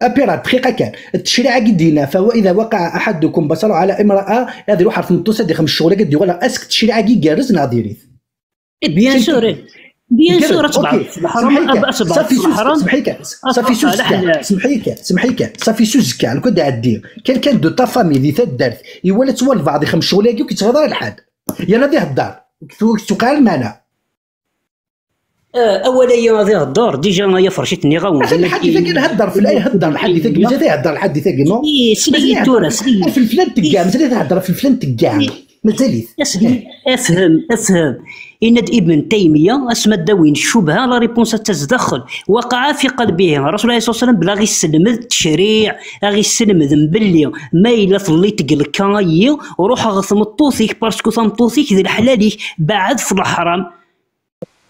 Apira, dqiqa kan. Ttecriɛ-agi d-yenna, fa wa idha waqaɛa aḥadukum basaruhu ɛala imra'a, ad iruḥ ɣer tmeṭṭut-is, ad ixdem ccɣel-agi, ad d-yuɣal. Est-ce que ttecriɛ-agi igerrez neɣ diri-t? Eh, bien sûr, eh. Bien sûr, ad tebɛed leḥram, ad tebɛed leḥram. Safi s uzekka, semḥ-iyi kan, semḥ-iyi kan. Safi s uzekka, lukan ad ɛeddi quelqu'un de ta famille di taddart, iwala-tt walbeɛḍ ixdem ccɣel-agi, ur k-ittɣiḍ ara lḥal. Yerna ad ihedder, ur k-tuqeɛ ara lmeɛna. Eh, awal-agi ad ihedder, déjà aya fercit nniɣ-awen. Atan lḥadit-agi ihedder fell-, ihedder lḥadit-agi, mazal ihedder lḥadit-agi, non? Eh, sel-iyi tura, sel-iyi. F leflan tegga, mazal ihedder f leflan tegga. Mazal-it. Afhem, afhem. Yenna-d Ibn Taymiya, asma d-awin ccubha, la réponse ad tazdaxel. Waqaɛa fi qalbihi. Rasul alayhi ṣṣalatu wassalam, bla ɣ-isselmed ttecriɛ, a ɣ-isselmed mbelli ma yella telliḍ deg lkayi, ruḥ ɣer tmeṭṭut-ik, parce que tameṭṭut-ik d leḥlal-ik, beɛd f leḥram.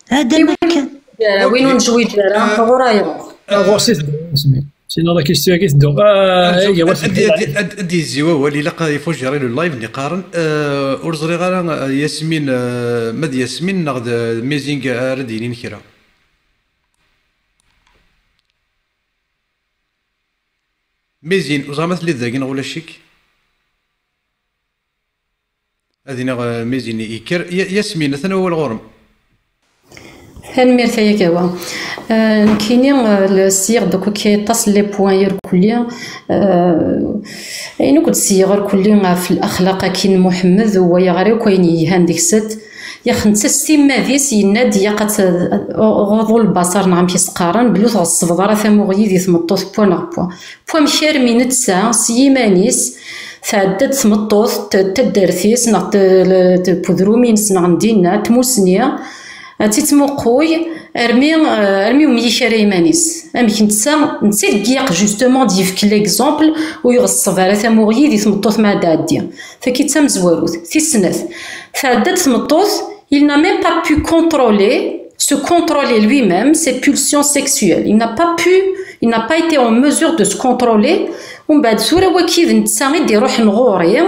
Hada ma kan. Win ur neǧwid ara, ɣur-i. Ɣur-s i tedduɣ, asmi. Sinon, la question-agi tedduɣ. Ah, ad, ad, ad, ad, ad yezzi wawal, ilaq ad ifujjir le live, nni qqaren, euh, ur ẓriɣ ara, euh, Yasmin, euh, ma d Yasmin neɣ d, euh, Amazing ara d-yinin kra. Amazing, ur ẓriɣ ma telliḍ dagi neɣ ulac-ik. Ad iniɣ, eh, Mizini yekker. Ya-, Yasmin, atan wawal ɣur-m. Tanemmirt a Yakawa. Eh, nekkini, eh, le-, syiɣ-d akk aṭas n les points irkelli. Eh, ayen akk d-syiɣ irkelli ɣef laxlaq-agi n Muḥemmed, u walaɣ ara akk ayen yelhan deg-s. Yax netta s timmad-is yenna-d, yaq ad t-, ɣ-, ɣuḍu lbasar neɣ amek i s-qqaren, belli ur tɣeṣṣbeḍ ara tamuɣli di tmeṭṭut pwa neɣ pwa. Pwa amek armi netta s yiman-is tɛedda-d tmeṭṭut, t-, taddart-is neɣ t-, l-, t-, tpudrum-ines neɣ n dinna, tmusni, ad tt-ittmuquy armi, eh, armi ur myik ara iman-is. Amek netta, netta i deg yaq justement d-yefk l'exemple, ur iɣeṣṣeb ara tamuɣli di tmeṭṭut ma ad d-tɛeddi. Tagi d tamezwarut. Tis snat, tɛedda-d tmeṭṭut, il n'a même pas pu contrôler, se contrôler lui-même, ses pulsions sexuelles. Il n'a pas pu, il n'a pas été en mesure de se contrôler. Umbeɛd tura waki d netta i d-iruḥen ɣur-i,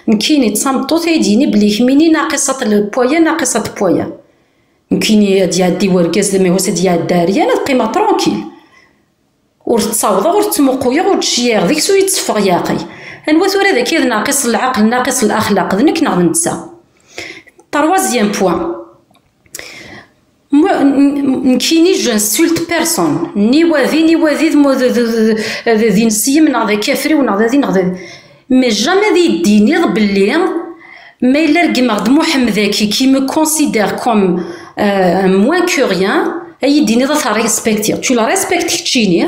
nekkini d tameṭṭut ay d-yini belli kemmini naqiṣaṭ n pwaya, naqiṣaṭ n pwaya. Nekkini ad iɛeddi wergaz d amehus, ad iɛeddi ɛeryan, ad qqimeɣ tranquille. Ur ttawḍeɣ, ur ttmuquyeɣ, ur ttceyyiɛeɣ deg-s, ur yetteffeɣ yeɛqel. Anwa tura dagi d naqis n lɛaqel, naqis n laxlaq, d nekk neɣ d netta? Troisième point. Moi, n-, n-, nekkini, je n'insulte personne. Ni wadi, ni wadi, d mu-, d, d, d, d ineslem, neɣ d akafriw, neɣ d adi, neɣ d adi. Mais jamais ad yi-d-tiniḍ belli ma yella regmeɣ-d Muḥemmed-agi qui me considère comme, euh, un moins que rien, ad yi-d-tiniḍ ad t-respektiɣ. Tu le respectes keččini,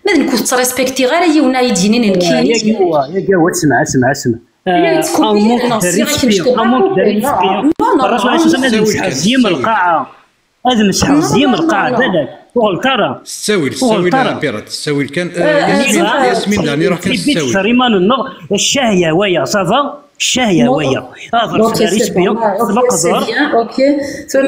ma d nekk ur t-respektiɣ ara, yiwen ad yi-d-yini nekkini. Yagi wa, yagi wa, semɛ, semɛ, semɛ. Yella yettkumpir, non, c'est vrai que je te parle. Ad mesḥeɣ zzim lqaɛa. Ad mesḥeɣ zzim lqaɛa, balak. Ur ɣelṭ ara. S ttawil, s ttawil, Pirat, s ttawil kan. Yasmin, Yasmin, daɣen iruḥ kan s ttawil. Ttibbi tetter iman-nneɣ, ccahya waya, ça va? Ccah ya waya. Aḍer s lɛisbi, s leqder. Ur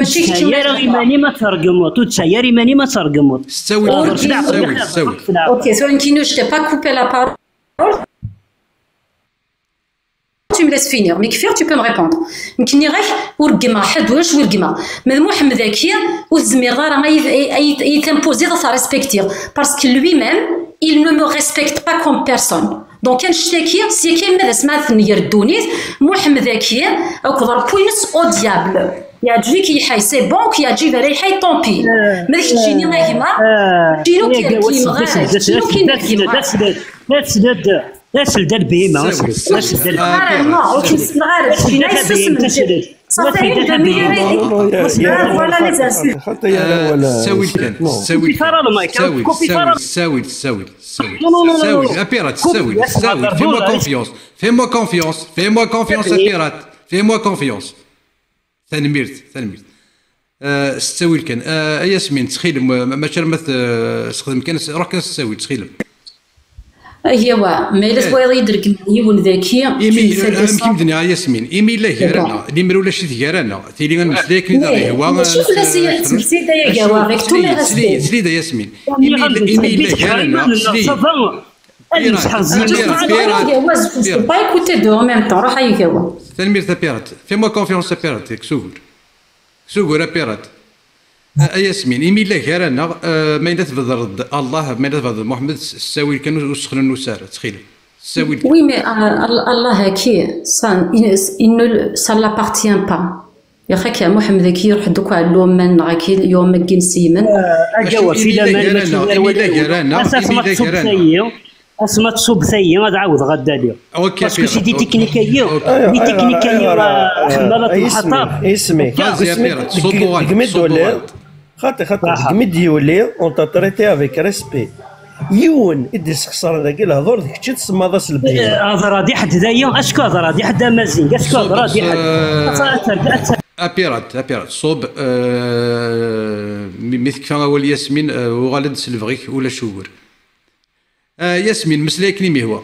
tesɛi ara iman-im ad tregmeḍ, ur tesɛi ara iman-im ad tregmeḍ. S ttawil, s ttawil, s ttawil. Ok, tura nekkini, je t'ai pas coupé la parole. Tu me laisses finir. Mi kfiɣ, tu peux me répondre. Nekk nniɣ-ak, ur reggmeɣ ḥedd, ulac wi reggmeɣ. Ma d Muḥemmed-agi, ur tezmireḍ ara ad yi-, ad yi-, ad yi-, ad yi-timpoziḍ ad t-respektiɣ. Parce que lui-même, il ne me respecte pas comme personne. Donc, annect-agi, s yakka ma d asma tenger ddunit, Muḥemmed-agi, akked Ṛebbi-ines, au diable. Yeɛǧeb-ik lḥay, c'est bon, ur k-yeɛǧib ara lḥay, tant pis. Ma d keččini, a gma, keččini ur k-yergim ara, keččini ur k-yergim ara. Asel-d a lbihima, asel-d. Ur k-sneɣ ara, non, ur k-sneɣ ara, keččini ay susem. Ṣafi, d amyari. Voilà les insultes. Ttawil kan, ttawil kan. Ttawil, ttawil, ttawil, ttawil, ttawil. Ttawil, a Pirat, ttawil, ttawil. Fais-moi confiance, fais-moi confiance, fais-moi confiance, a Pirat. Fais-moi confiance. Tanemmirt, tanemmirt. Ah, s ttawil kan. Ah, a Yasmin, ttxil-m, ma-, mačči arma t-, sexdem kan, ruḥ kan s ttawil, ttxil-m. Ayawa, ma yella twayeḍ-iyi-d rgem yiwen daki, imi, amek i m-d-nniɣ a Yasmin, imi yella gar-aneɣ, limer ulac-it gar-aneɣ, tili ad nemmeslay akken i d-aɣ-yehwa, mačči fell-as i yettmekti d ayaga-wa, avec tous mes respects. Sli-d a Yasmin. Imi, imi yella gar-aneɣ, sli-d. Pas écouter deux en même temps, ruḥ a Yagawa. Tanemmirt a Pirat. Fais-moi confiance a Pirat, yak s ugur. S ugur a Pirat. A, a Yasmin, imi yella gar-aneɣ, eh, ma yella tbedreḍ-d Allah, ma yella tbedreḍ-d Muḥemmed, s, s ttawil kan, ur, ur ssexnunes ara, ttxil-m. S ttawil kan. Oui, mais, euh, Al-, Allah-agi, ça, il, il ne, ça l'appartient pas. Yaxak Muḥemmed-agi iruḥ-d akk ɣer luman neɣ akk i luman n yimseymen. Acu i d laman, mačči d laman. Asma tṣubb tayi, asma tṣubb tayi, ad ɛawdeɣ ad d-aliɣ. Parce que c'est des techniques ayi, des techniques ayi, ḥemmala temḥaṭar. Ismi, ismi, degmi d-tuliḍ, xaṭi, xaṭi, degmi d-yuli, on t'a traité avec respect. Yiwen i d-isexṣaren dagi lehdur, d kečč i tsemmaḍ-as lbir. Eh, hḍeṛ-d i ḥedd dayi, acku hḍeṛ-d i ḥedd amazing, acku hḍeṛ-d i ḥedd. Ad terǧ-, ad ter- A Pirat, a Pirat, ṣub, eh, mi, mi tekfa awal Yasmin, eh, uɣal-d s lebɣi-k, ulac ugur. Eh, Yasmin, meslay akken i m-ihwa.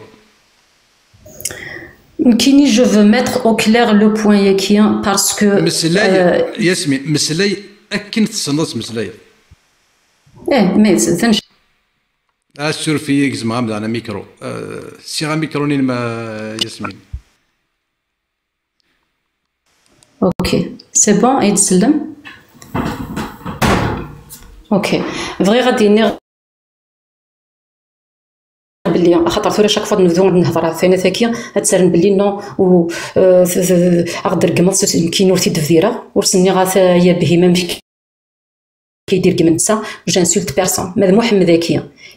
Nekkini, je veux mettre au clair le point-agi, parce que, meslay, euh, Yasmin, meslay akken tessneḍ ad tmeslayeḍ. Eh, mais c'est un... Ah, suref-iyi, gezmeɣ-am daɣen amikru. Euh, ssiɣ amikru-nni-inem a Yasmin. Ok, c'est bon, ad yi-d-tsellem? Ok, bɣiɣ ad d-iniɣ belli, axaṭer tura chaque fois nebdu ad nehder ɣef wayen-agi, ad terrem belli non, u, euh, t-, t-, ad ɣ-d-tregmeḍ s, nekkini ur t-id-bdireɣ, ur s-nniɣ ata ya Behima amek i d-ireggem netta, j'insulte personne. Ma d Muḥemmed-agi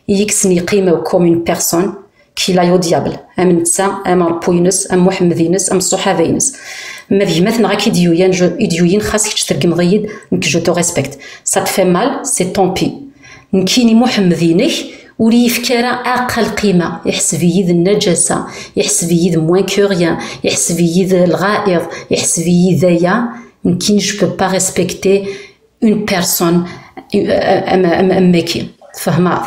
i yi-yekksen lqima-w comme une personne, qu'il aille au diable. Am netta, am Ṛebbu-ines, am Muḥemmed-ines, am ṣṣuḥaba-ines. Ma d gma-tneɣ akka i d-yuyan, je, i d-yuyin, xas kečč tregmeḍ-iyi-d, nekk je te respecte. Ça te fait mal, c'est tant pis. Nekkini Muḥemmed-inek ur yi-yefki ara aqal lqima. Iḥseb-iyi d nnaǧasa, iḥseb-iyi d moins que rien, iḥseb-iyi d lɣa'iḍ, iḥseb-iyi d aya. Nekkini, je peux pas respecter une personne, euh, am, am, am wagi. Tfehmeḍ?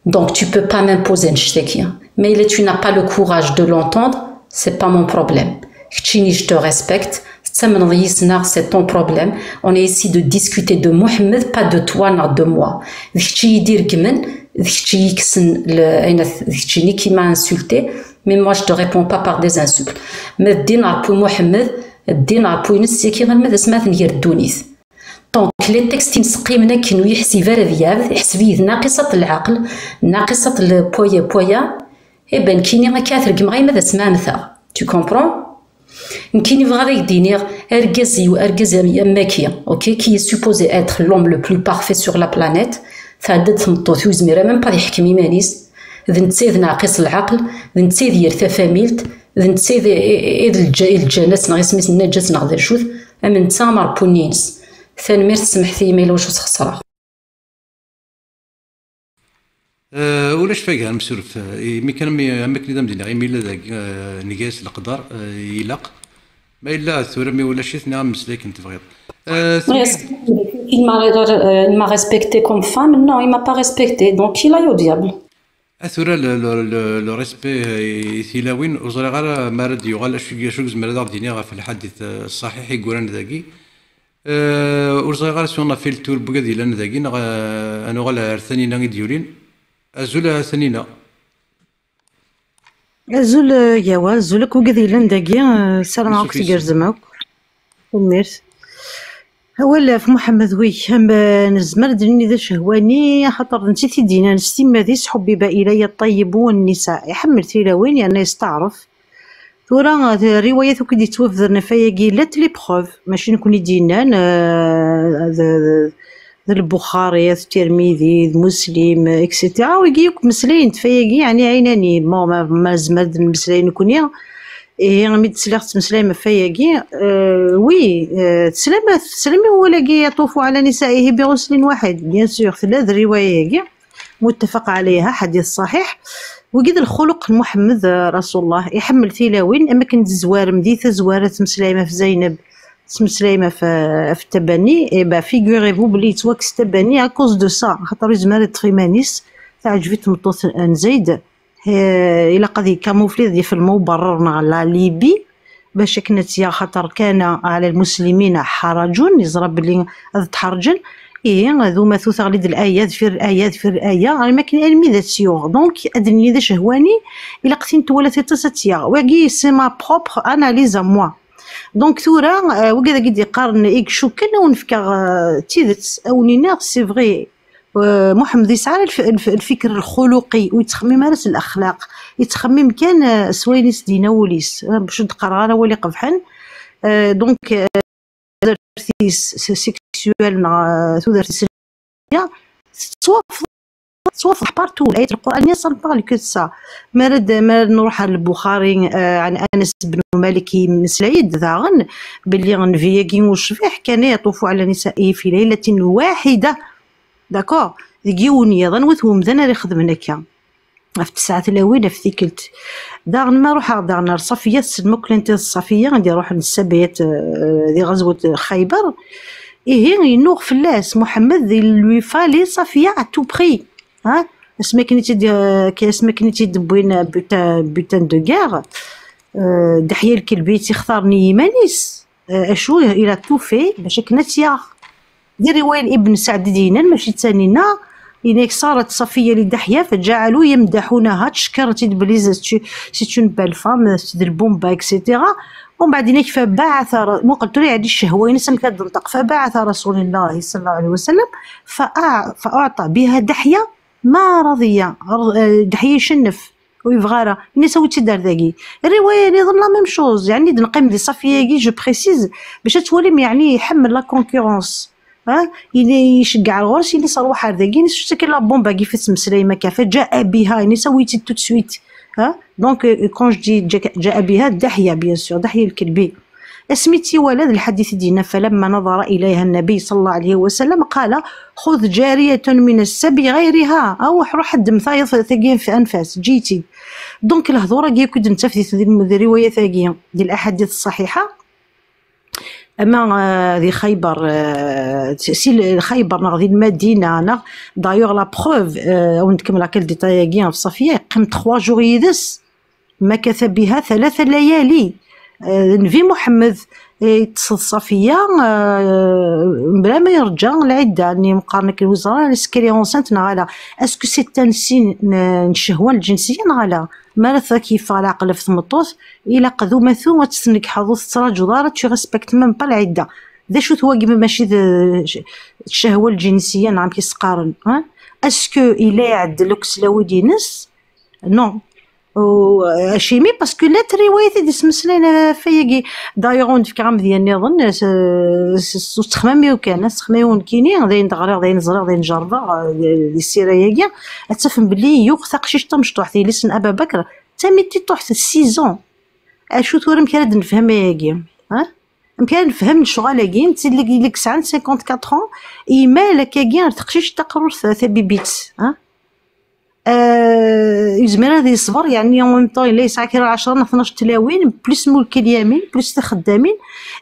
Donc, tu peux pas m'imposer annect-agi. Mais là, tu n'as pas le courage de l'entendre, c'est pas mon problème. Keččini, je te respecte. Tettamneḍ yis-neɣ, c'est ton problème. On est ici de discuter de Mohamed, pas de toi, ni de moi. D kečč i yi-d-ireggmen, d kečč i yi-yekksen le, ayen, d keččini qui m'a insulté. Mais moi, je te réponds pas par des insultes. Ma d ddin Ṛebbi Muḥemmed, ddin Ṛebbi-ines, yagi alma d asma tenger ddunit. Donc, les textes-ines qqimen akken, ur yeḥsib ara d yabed, iḥseb-iyi d naqisat n lɛaqel, naqisat n poya, poya. Eh ben, nekkini akka ad t-regmeɣ, ayma d asma mmteɣ. Tu comprends? Nekkini bɣiɣ ad ak-d-iniɣ, argaz-iw, argaz am, am wagi, ok, qui est supposé être l'homme le plus parfait sur la planète, tɛedda-d tmeṭṭut, ur yezmir ara même pas ad yeḥkem iman-is, d netta i d naqis n lɛaqel, d netta i d yir tafamilt, d netta i d, i, i, i d lǧa-, i d lǧanas neɣ isem-is nnaǧas neɣ d acu-t, am netta am Ṛebbi-ines. Tanemmirt, semmḥet-iyi ma yella wacu sxeṣreɣ. Euh, ulac fagar, msuref. Euh, imi kan, am, am akken i d am-d-nniɣ, imi yella dagi, euh, nga-as leqder, euh, ilaq. Ma yella tura mi ulac-it, niɣ am meslay akken tebɣiḍ. Euh, oui, il m'a, euh, il m'a respecté comme femme. Non, il m'a pas respecté. Donc, il aille au diable. A tura le, le, le, le respect i tilawin, ur ẓriɣ ara ma ara d-yuɣal acu, acu i yezmer ad aɣ-d-yini ɣef lḥadit, eh, ṣṣaḥiḥ i yuran dagi. Eh, ur ẓriɣ ara si on a fait le tour n wigad yellan dagi, neɣ, eh, ad nuɣal ar Tanina i d-yulin. Azul a Tanina. Azul, eh, Gawa, azul akk wigad yellan dagi, eh, ssarameɣ akk tgerrzem akk. Tanemmirt. Awal ɣef Muḥemmed, wi, am, eh, nezmer ad d-nini d acehwani, axaṭer d netta i t-id-yennan s timmad-is: "Ḥubbiba ilaya ṭṭayibu wan nisa", iḥemmel tilawin, yerna yesteɛref. Tura, eh, riwayat akk i d-yettwabedren ɣef wayagi, llant les preuves, mačči nekni i d-yennan, eh, d, d, d Lbuxari, d Tirmidi, d Muslim, et cetera. Wigi akk meslayen-d ɣef wayagi, yeɛni ɛinani. Bon, ma, ma nezmer ad nemmeslay nekni, ihi, mi d-sliɣ tettmeslayem ɣef wayagi, euh, oui, euh, teslam, teslam i wawal-agi: "Yatufu ɛala nisaihi bi ɣuslin waḥid", bien sûr, tella d rriwaya-agi, muttafaq ɛalayha, ḥadit ṣaḥiḥ. Wigi d lxuluq n Muḥemmed, euh, Rasulullah, iḥemmel tilawin, am akken tezwarem di tazwara, tettmeslayem ɣef Zaynab, tettmeslayem ɣef, ɣef Tabani, eh ben, figurez-vous belli yettwakkes Tabani à cause de ça, axaṭer yezmer ad yeṭṭef iman-is, teɛǧeb-it tmeṭṭut n Zayd, eh, ilaq ad yekamoufli, ad yeflem uberrer neɣ la Libye, bac akken ad tt-yaɣ, xaṭer kana ɛla lmuslimina ḥarajun, yeẓra belli ad t-ḥerǧen. Ihi, d umatu, teɣli-d laya deffir laya deffir laya, armi akken, armi d ad tt-yuɣ. Donc, ad d-nini d acehwani, ilaq tin twala tiṭ-is ad tt-yaɣ. Wagi, c'est ma propre analyse à moi. Donc, tura, euh, wigad-agi d-yeqqaren i icukken, ad wen-fkeɣ, euh, d tidet, ad wen-iniɣ, c'est vrai. Euh, Muḥemmed yesɛa lf-, lf-, lfikr lxuluqi, ur yettxemmim ara s lexlaq, yettxemmim kan, euh, s wayen i s-d-yenna wul-is, euh, bac ur d-qqareɣ ara awal iqebḥen. Euh, donc, euh, tudert-is s-, sexuel neɣ, euh, tudert-is tettwafeḍ, tettwafeḍ partout. Ayat Lqur'an, ça ne parle que de ça. Mi ara d-, mi ara nruḥ ar Lbuxari, euh, ɛan Anas ben Malik, yemmeslay-d daɣen belli nnbi-agi ucbiḥ, كان يطوف على نسائه في ليلة واحدة. D'accord? Deg yiwen yiḍ, anwa-t wemdan ara ixedmen akka? Ɣef tesɛa tlawin, ɣef tikkelt. Daɣen, ma ruḥeɣ daɣen ar Ṣafiya, tessnem akk llant iḍ Ṣafiya, i d-iruḥen ssabayat, euh, di ɣazwat Xayber. Ihi, yennuɣ fell-as Muḥemmed, il lui fallait Ṣafiya à tout prix. Ha? Asmi akken i tt-id, euh, asmi akken i tt-id-wwin, euh, butin, butin de guerre, euh, Deḥya Lkelbi i tt-ixtaren i yiman-is. Euh, acu, il a tout fait bac akken ad tt-yaɣ. Di riwaya n Ibn Saɛd i d-yennan, mačči d Tanina, yenna-yak: "صارت صفية لدحية فجعلوا يمدحونها", tcekker-itt-id belli c'est, c'est une belle femme, c'est de Bomba, et cetera. ومن بعد yenna-yak: "فبعث ر-", muqel tura yeɛni ccehwa-ines amek ad d-tenṭeq: "فبعث رسول الله صلى الله عليه وسلم فأع-، فأعطى بها دحية ما رضي". Deḥya icennef. Ur yebɣi ara. Ini-as: "Awi-tt-id ar dagi." Riwaya niḍen, la même chose. Yeɛni, d-neqqim di Ṣafiya-agi, je précise, bac ad twalim, yeɛni, iḥemmel la concurrence. Ha? Ini, iceggeɛ ar ɣur-s, ini-as: "Rwaḥ ar dagi", ini-as: "Acu-tt akken la bombe-agi f tettmeslayem akka?" فجاء بها, ini-as: "Awi-tt-id tout de suite." Ha? Donc, euh, quand je dis جاء بها, Deḥya, bien sûr, Deḥya Lkelbi. Asmi tt-iwala, d lḥadit i d-yenna: "فلما نظر إليها النبي صلى الله عليه وسلم قال: خذ جارية من السبي غيرها." Awḥ, ruḥ ddem tayeḍ tagi f anef-as, eǧǧ-itt-id. Donc, lehdur-agi akk i d-nettaf di, di, di riwayat-agi, di laḥadit ṣṣaḥiḥa, ama, euh, di Xayber, euh, si l-, Xayber neɣ di Lmadina, neɣ, d'ailleurs, la preuve, euh, ad wen-d-kemmleɣ kan le détail-agi ɣef Ṣafiya, yeqqim trois jours yid-s. مكث بها ثلاث ليالي. Euh, Nnbi Muḥemmed, euh, yeṭṭes d Ṣafiya, euh, mebla ma yerǧa lɛidda, nni meqqaren akken ur ẓran est-ce qu'elle est enceinte neɣ ala. Est-ce que c'est un signe n, n ccehwa lǧensiya neɣ ala? Mi ara tt-, ad k-yeffeɣ leɛqel ɣef tmeṭṭut, ilaq d umatu ad tt-tnegḥeḍ, ur tettraǧuḍ ara, tu respectes même pas lɛidda. D acu-t wagi ma mačči d, d ccehwa lǧensiya neɣ amek i s-qqaren, hein? Est-ce que yella iɛeddel akk s lawid-ines? Non. U, acimi, parce que llant riwayat i d-ismeslayen ɣef wayagi. D'ailleurs, ur d-fkiɣ amedya nniḍen, s, s, s ussexmam-iw kan, assexmam-iw nekkini, d ayen d-ɣriɣ, d ayen ẓriɣ, d ayen jerbeɣ, eh, di, di ssira-agi, ad tafem belli yuɣ taqcict tamecṭuḥt, yelli-s n Aba Bakr, d tamitiṭuḥt, six ans. Acu tura, amek ara d-nefhem ayagi? Ha? Amek ara nefhem lecɣal-agi? Netta illi, illi yesɛan cinquante-quatre ans, imal akkagi ar teqcict taqrurt tabibit, ha? Euh, yezmer ad yeṣber, yeɛni en même temps yella yesɛa kra ɛecra neɣ tnac tlawin, plus Mulk Lyamin, plus tixeddamin,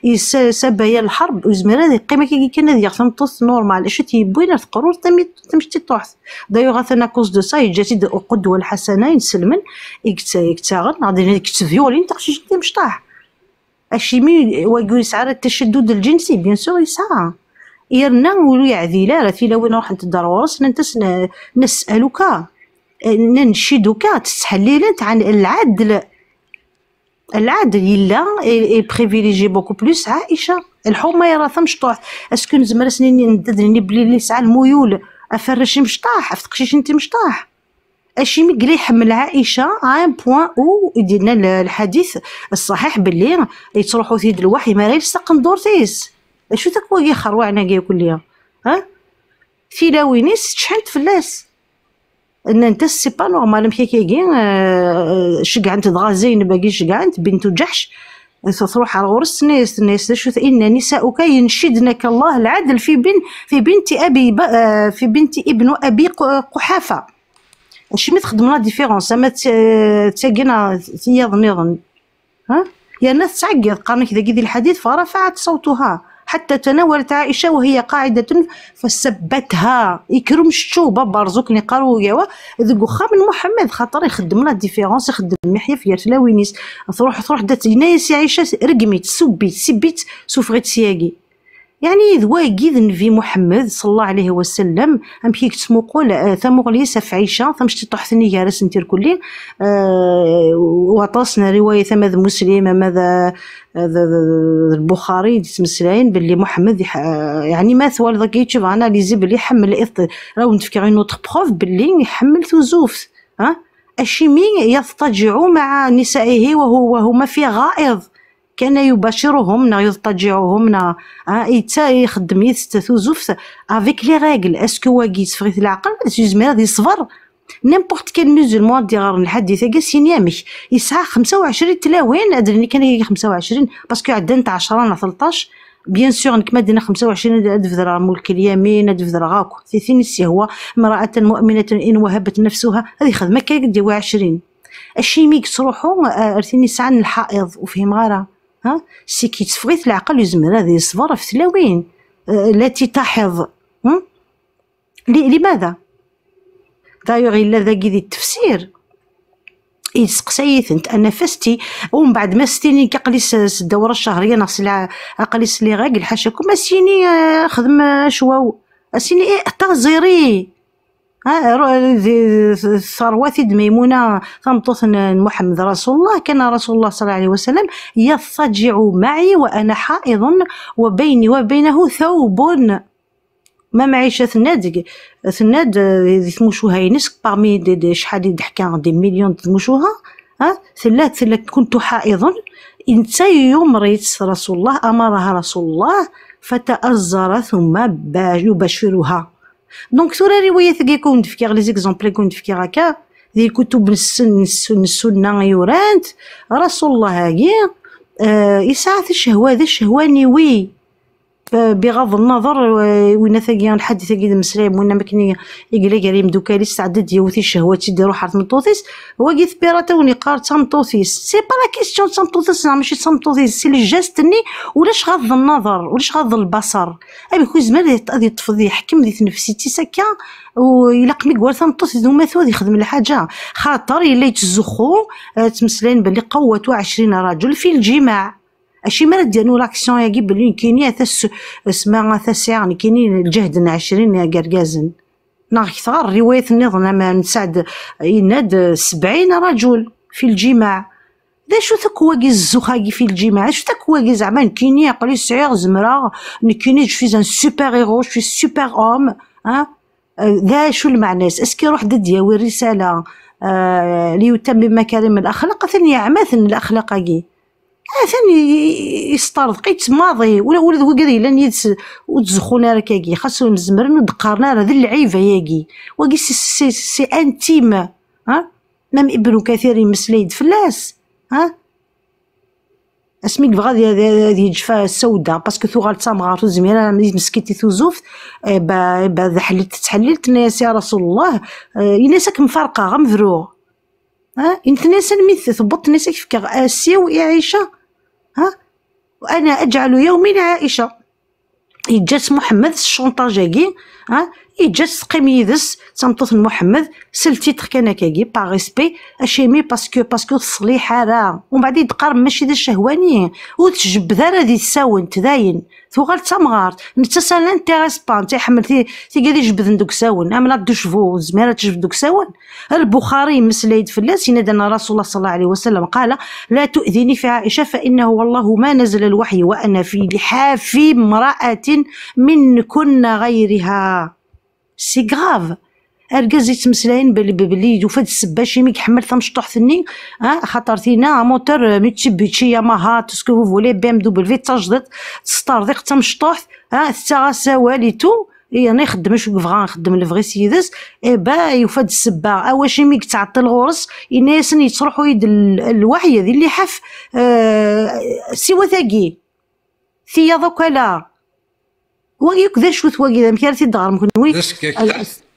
yessabaya lḥerb, yezmer ad yeqqim akka kan ad yaɣ tameṭṭut normal. Acu i t-yewwin ar teqrurt tamecṭiṭuḥt? D'ailleurs atan à cause de ça yeǧǧa-tt-id uqudwa lḥasana, inselmen i yettaɣen, neɣ d yettbyulin taqcict timecṭaḥ. Acimi wagi ur yesɛi ara tacaddud lǧinsi? Bien sûr yesɛa. Yerna ur yeɛdil ara, tilawin ruḥent-d ar ɣur-s, nnant-as: "Nes'aluka", nnan: "Nciduka", ttḥellilent ɛan lɛadl. Lɛadl yella est privilégié beaucoup plus Ɛica. Lḥuma yara tamecṭuḥt, est-ce que nezmer ad s-nini, ad d-nini belli yesɛa lmuyul ɣef warrac imecṭaḥ, ɣef teqcicin timecṭaḥ? Acimi yella iḥemmel Ɛica à un point où i d-yenna lḥadit ṣṣaḥiḥ belli yettruḥu-t-id lweḥy mi ara yels taqendurt-is? Acu-t akk wagi xerwaɛen-agi kulli? Ha? Tilawin-is ččḥent fell-as. Nnant-as: "C'est pas normal, amek akkagi?" Ceggɛent dɣa Zeyneb-agi, ceggɛent Bintu Ǧaḥc, truḥ ar ɣur-s, tenna-yas, tenna-yas: "D acu-t? Inna nisa'uka yencidnaka Allah lɛadl fi bin, fi binti abi, fi binti ibnu abi Quḥafa." Acimi txeddem la différence ama d tagi neɣ tiyaḍ nniḍen? Ha? Yerna tettɛeggiḍ, qqaren-ak dagi di lḥadit: "فرفعت صوتها حتى تناولت عائشة وهي قاعدة فسبتها". Ikker umceččew, baba rẓuk, niqqar ugawa, deg uxxam n Muḥemmed, xaṭer ixeddem la différence, ixeddem miḥyaf gar tlawin-is. Truḥ, truḥ, da yenna-yas i Ɛica: "Regmi-tt, subbi-tt, sibbi-tt, sufɣi-tt syagi." Yeɛni d wagi d Nnbi Muḥemmed ṣalla Llahu ɛalayhi wa sallam, amek i yettmuqul tamuɣli-s ɣef Ɛica, tamecṭiṭuḥt-nni gar-asent irkelli. Waṭas n rriwayat, ama d Muslim, ama d, d, d, d Lbuxari, i d-yettmeslayen belli Muḥemmed, yeɛni ma twaliḍ akka YouTube, analyser belli iḥemmel, ad awen-d-fkeɣ une autre preuve belli iḥemmel tuzuft. Acimi يضطجع مع نسائه وهو، وهما في غائط؟ كان يباشرهم، neɣ يضطجعهم، neɣ, ha, yetta ixeddem yid-s tuzuft avec les règles. Est-ce que wagi yesseffeɣ-it leɛqel? Est-ce que yezmer ad yeṣber? N'importe quel musulman ad d-iɣren lḥadit-agi, ad s-yini amek. Yesɛa xemsa u ɛecrin tlawin, ad d-nini kan agi xemsa u ɛecrin, parce que ɛeddant ɛecra neɣ tleṭṭac. Bien sûr, nekk ma d-nniɣ xemsa u ɛecrin, ad bedreɣ Mulk Lyamin, ad bedreɣ akk. Titin i s-yehwa: "امرأة مؤمنة إن وهبت نفسها", ad yexdem akka, ad d-yawi ɛecrin. Acimi i yettruḥu ar tin yesɛan lḥaiḍ? Ur fhimeɣ ara. Ha? C'est que yetteffeɣ-it leɛqel, yezmer ad yeṣber ɣef tlawin. التي تحض. لماذا؟ D'ailleurs yella dagi di ttefsir, yesteqsa-yi-tent, أنا فزت. Umbeɛd ma s-tini aql-i s الدورة الشهرية neɣ s la, aql-i s les règles, ḥacakum, a s-yini xdem acwaw, a s-yini اعتذري. Ha, terwa-t-id Maymuna, tameṭṭut n Muḥemmed Rasulullah: كان رسول الله صلى الله عليه وسلم يضطجع معي وأنا حائض وبيني وبينه ثوب. Maam Ɛica tenna-d, tenna-d di tmucuha-ines, parmi des, des, شحال i d-ḥka, des millions de tmucuha, ha, tella, tella: "كنت حائضا", netta yumer-itt Rasulullah, أمرها رسول الله فتأزر ثم يباشرها. Donc tura riwayat-agi i wen-d-fkiɣ, les exemples i wen-d-fkiɣ akka, di kutub n ssunna i urant, Rasulullah-agi yesɛa ticehwa, d acehwaniwi. بغض النظر, winna-tagi, lḥadit-agi d mmeslay, winna akken i yella gar yimdukal-is, tɛedda-d yiwet i ccehwa, ad tt-id-iruḥ ar tmeṭṭut-is, wagi tpirata wen-iqqar d tameṭṭut-is. C'est pas la question d tameṭṭut-is neɣ mačči d tameṭṭut-is, c'est le geste-nni, ulac ɣaḍ nnaḍer, ulac ɣaḍ lbaṣer. Amek ur yezmer ad yeṭṭef, ad yeḥkem di tnefsit-is akka, ilaq mi yewwer tameṭṭut d umatu ad yexdem lḥaǧa, xaṭer yella yettzuxxu, ttmeslayen belli قوة عشرين رجل في الجماع. Acimi ara d-yernu l'action-agi belli nekkini ata s-, sma ata sɛiɣ nekkini lǧehd n ɛecrin n yergazen? Neɣ kter, riwayat nniḍen, ama n Saɛd yenna-d sebɛin rajul fi lǧimaɛ. D acu-t akk wagi zzux-agi fi lǧimaɛ? D acu-t akk wagi zeɛma nekkini aql-i sɛiɣ, zemreɣ, nekkini je suis un super héros, je suis super homme, ha? D acu lmeɛna-s? Est-ce que iruḥ-d ad d-yawi risala, euh, ليتمم مكارم الأخلاق؟ Atan yeɛma-ten laxlaq-agi. Atan i-, i-, yesṭerḍeq-itt maḍi, ula, ula d wigad yellan yid-s ur ttzuxxun ara akkagi, xas ur zemren ur d-qqaren ara, d lɛib ayagi. Wagi c'est, c'est, c'est intime, ha? Même Ibn Kathir yemmeslay-d fell-as, ha? Asmi yebɣa ad, ad, ad yeǧǧ fa-, Sawda, parce que tuɣal d tamɣart, ur tezmir ara, meskint i tuzuft, eh, ba, ba, d ḥellilt, tettḥellilt, tenna-yas: "Ya Rasul Allah, eh", yenna-yas: "Ad kem-farqeɣ, ad m-bruɣ." Ha? Tenna-yas: "Almi t-, tewweḍ, tenna-yas: Ad k-fkeɣ asiw i Ɛica." Ha? "Ana aǧɛalu yawmin Ɛica." Yeǧǧa-tt Muḥemmed s cchontage-agi, ha? Yeǧǧa-tt teqqim yid-s, d tameṭṭut n Muḥemmed, s le titre kan akkagi, par respect, acimi, parce que, parce que ur teṣliḥ ara. Umbeɛd i d-qqaren mačči d acehwani, ur tjebbed ara di tsawent, dayen. Tuɣal d tamɣart, netta ça l'intéresse pas, netta iḥemmel ti-, tigad ijebbden deg usawen, am la douche vo, ur tezmir ad tejbed deg usawen. Lbuxari yemmeslay-d fell-as, yenna-d: أن رسول الله صلى الله عليه وسلم قال: لا تؤذني في عائشة فإنه والله ما نزل الوحي وأنا في لحاف امرأة منكن غيرها. C'est grave. Argaz yettmeslayen belli, belli yufa-d ssebba acimi iḥemmel tamecṭuḥt-nni, ah, xaṭer tina, moteur, euh, Mitsubishi, Yamaha, tout ce que vous voulez, B M W, d tajdiṭ, tesṭerḍiq d tamecṭuḥt, ah, tettaɣ-as awal et tout, yerna ixeddem acu yebɣa, ixeddem lebɣi-s yid-s, eh ben, yufa-d ssebba. Awacimi i yettɛeṭṭil ɣur-s, yenna-yasen yettruḥu-yi-d l-, lwaḥy di lliḥaf, eh, siwa tagi. Tiyaḍ akk ala. Wagi akk d acu-t wagi, d amek ara t-id-tɣerem kenwi? D askak.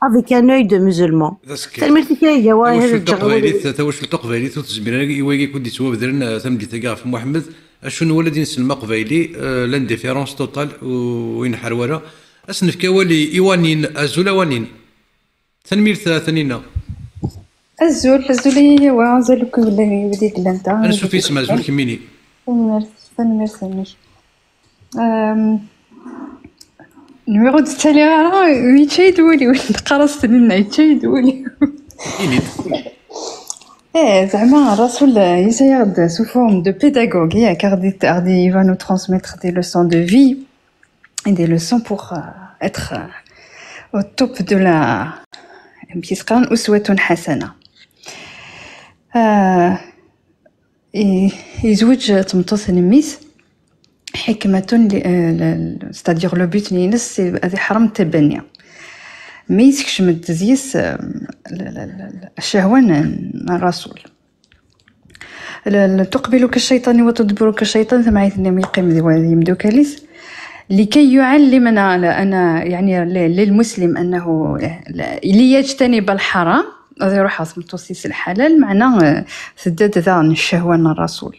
Avec un œil de musulman. D askak. Tanemmirt-ik a Igawa, tawacult taqbaylit, tawacult taqbaylit ur tezmir ara i wagi akk i d-yettwabedren, eh, tameddit-agi ɣef Muḥemmed. Acu nwala ad inselm aqbayli, eh, l'indifférence totale, ur inḥar wara. Ad s-nefk awal i, i Wanin, azul a Wanin. Tanemmirt a Tanina. Azul, azul a Igawa, azul akk i wid yellan da. Ansuf isem, azul kemmini. Tanemmirt, tanemmirt amek. Euh, numéro d ttali ara, yečča-yi-d wul-iw, teqqar-as Taninna, yečča-yi-d wul-iw. Ini-d. Eh, zeɛma Rasul, eh, yesɛa-aɣ-d sous forme de pédagogue, eh, car di, car di, il va nous transmettre des leçons de vie et des leçons pour, euh, être, euh, au top de la, amek i s-qqaren, uswatun ḥasana. Euh, i-, yezweǧ d tmeṭṭut n mmi-s, ḥikmatun li-, eh, l-, l-, c'est-à-dire le but-nni-ines, c'est ad iḥrem tabani. Mi yessekcem-d deg-s, eh, l-, l-, l-, ccehwa n, n Rasul. L-, l-, تقبلك الشيطان وتدبرك الشيطان, tamɛayt-nni mi yeqqim d wa-, d yimdukal-is, لكي يعلمنا, la, أنا, يعني, ل-, للمسلم أنه, la, ليجتنب الحرام, ad iruḥ ɣer tmeṭṭut-is lḥalal, meɛna, eh, tedda-d daɣen ccehwa n Rasul.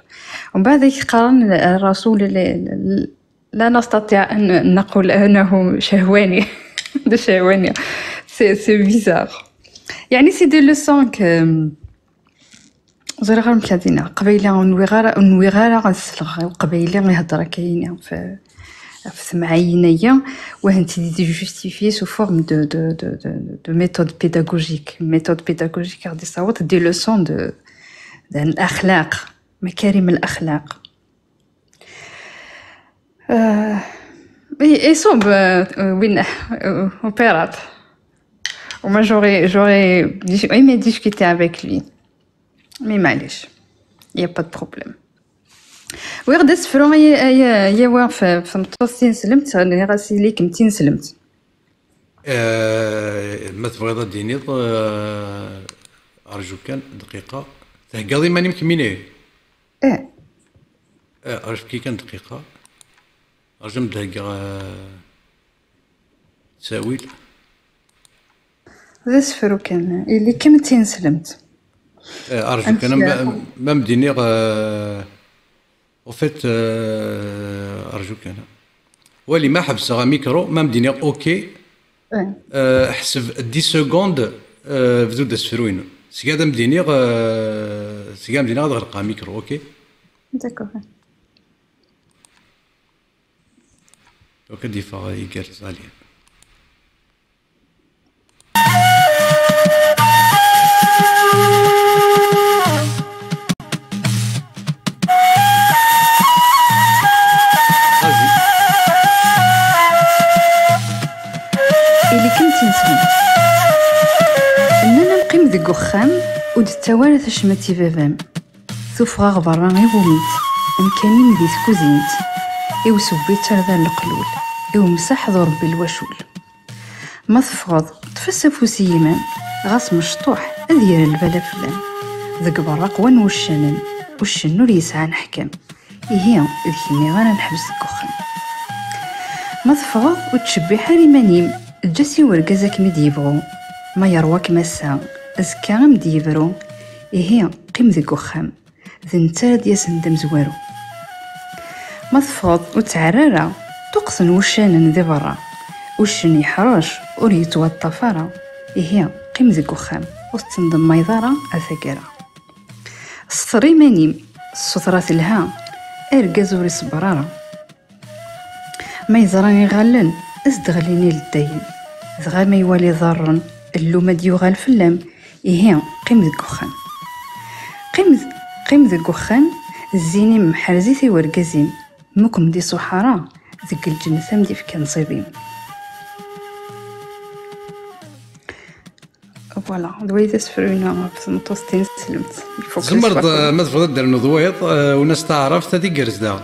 ومن بعد qqaren Rasul, la, la, لا نستطيع أن نقول أنه شهواني. De شهواني. C'est, c'est bizarre. يعني, c'est des leçons que, ẓriɣ ara amek ad iniɣ. Qbayli, ur nwiɣ ara, ur nwiɣ ara ad sleɣ i uqbayli ihedder akka-yini ɣef, ɣef temɛayin-agi, wahent di justifier sous forme de, de, de, de, de méthode pédagogique. Une méthode pédagogique, ɣer d-issaweḍ des leçons de, de الأخلاق, مكارم الأخلاق. Euh, et, et صوب, euh, euh, وين, euh, opérat. Moi, j'aurais, j'aurais dis-, aimé discuter avec lui. Mais معليش, il n'y a pas de problème. Wiɣ d asefru ay, ay, ay awiɣ f, f tmeṭṭut tineslemt, nniɣ-as ili kemm tineslemt. Eh, ma tebɣiḍ ad d-tiniḍ, eh, rju kan dqiqa. Theggaḍ iman-im kemmini? Eh. Eh, rju kan dqiqa. Rju ad m-d-heggeɣ, eh, ttawil. D asefru kan. Ili kemm d tineslemt. Eh, rju kan, ma, ma m-d-iniɣ, eh, au fait, eh, rju kan. Wali ma ḥebseɣ amikru, ma m-d-iniɣ OK, eh, ḥseb dix secondes, eh, bdu-d asefru-inu. Seg ad m-d-iniɣ, eh, seg ad m-d-iniɣ ad ɣelqeɣ amikru, OK? D'accord. Donc, ad d-yeffeɣ igerrez, allez. Vas-y. Ili-kem d tineslemt. Nnan-am qqim deg uxxam, ur d-ttawi ara tacmat i baba-m. Tuffeɣ-aɣ berra i wumi-tt, amkan-im di tkuzint, i usewwi d tarda n leqlul, i umsaḥ d urebbi lwacul. Ma teffɣeḍ, ṭṭef-as afus i yimam, ɣas mecṭuḥ, ad yerr lbala fell-am. Deg berra qwan wuccanen, uccen ur yesɛi aneḥkam. Ihi, d kemm i ara neḥbes deg uxxam. Ma teffɣeḍ, ur ttcebbiḥ ara iman-im. Eǧǧ-as i urgaz ad kem-id-yebɣu. Ma yerwa-kem ass-a, azekka a m-d-yebru. Ihi, qqim deg uxxam. D netta ara d-yasen d amezwaru. Ma teffɣeḍ, ur ttɛerra ara. Ṭuqqten wuccanen di berra. Uccen yeḥrec, ur yettwaṭṭaf ara. Ihi, qqim deg uxxam, ur tettendemmayeḍ ara ar taggara. Sṭer iman-im, ssutra telha, argaz ur iṣebber ara. Ma yeẓra iɣallen, ad s-d-ɣlin ileddayen. Dɣa ma iwali ḍarren, llum ad d-yuɣal fell-am. Ihi, qqim deg uxxam. Qqim, qqim deg uxxam, zzin-im ḥrez-it i wergaz-im. Ma ur kem-d-iṣuḥ ara, deg lǧennet a m-d-ifk anṣib-im. Voilà, d way d asefru-inu ɣef tmeṭṭut tineslemt. Tzemreḍ, eh, ma tebɣiḍ ad d-ternuḍ wayeḍ, eh, una s taɛrabt ad igerrez daɣen.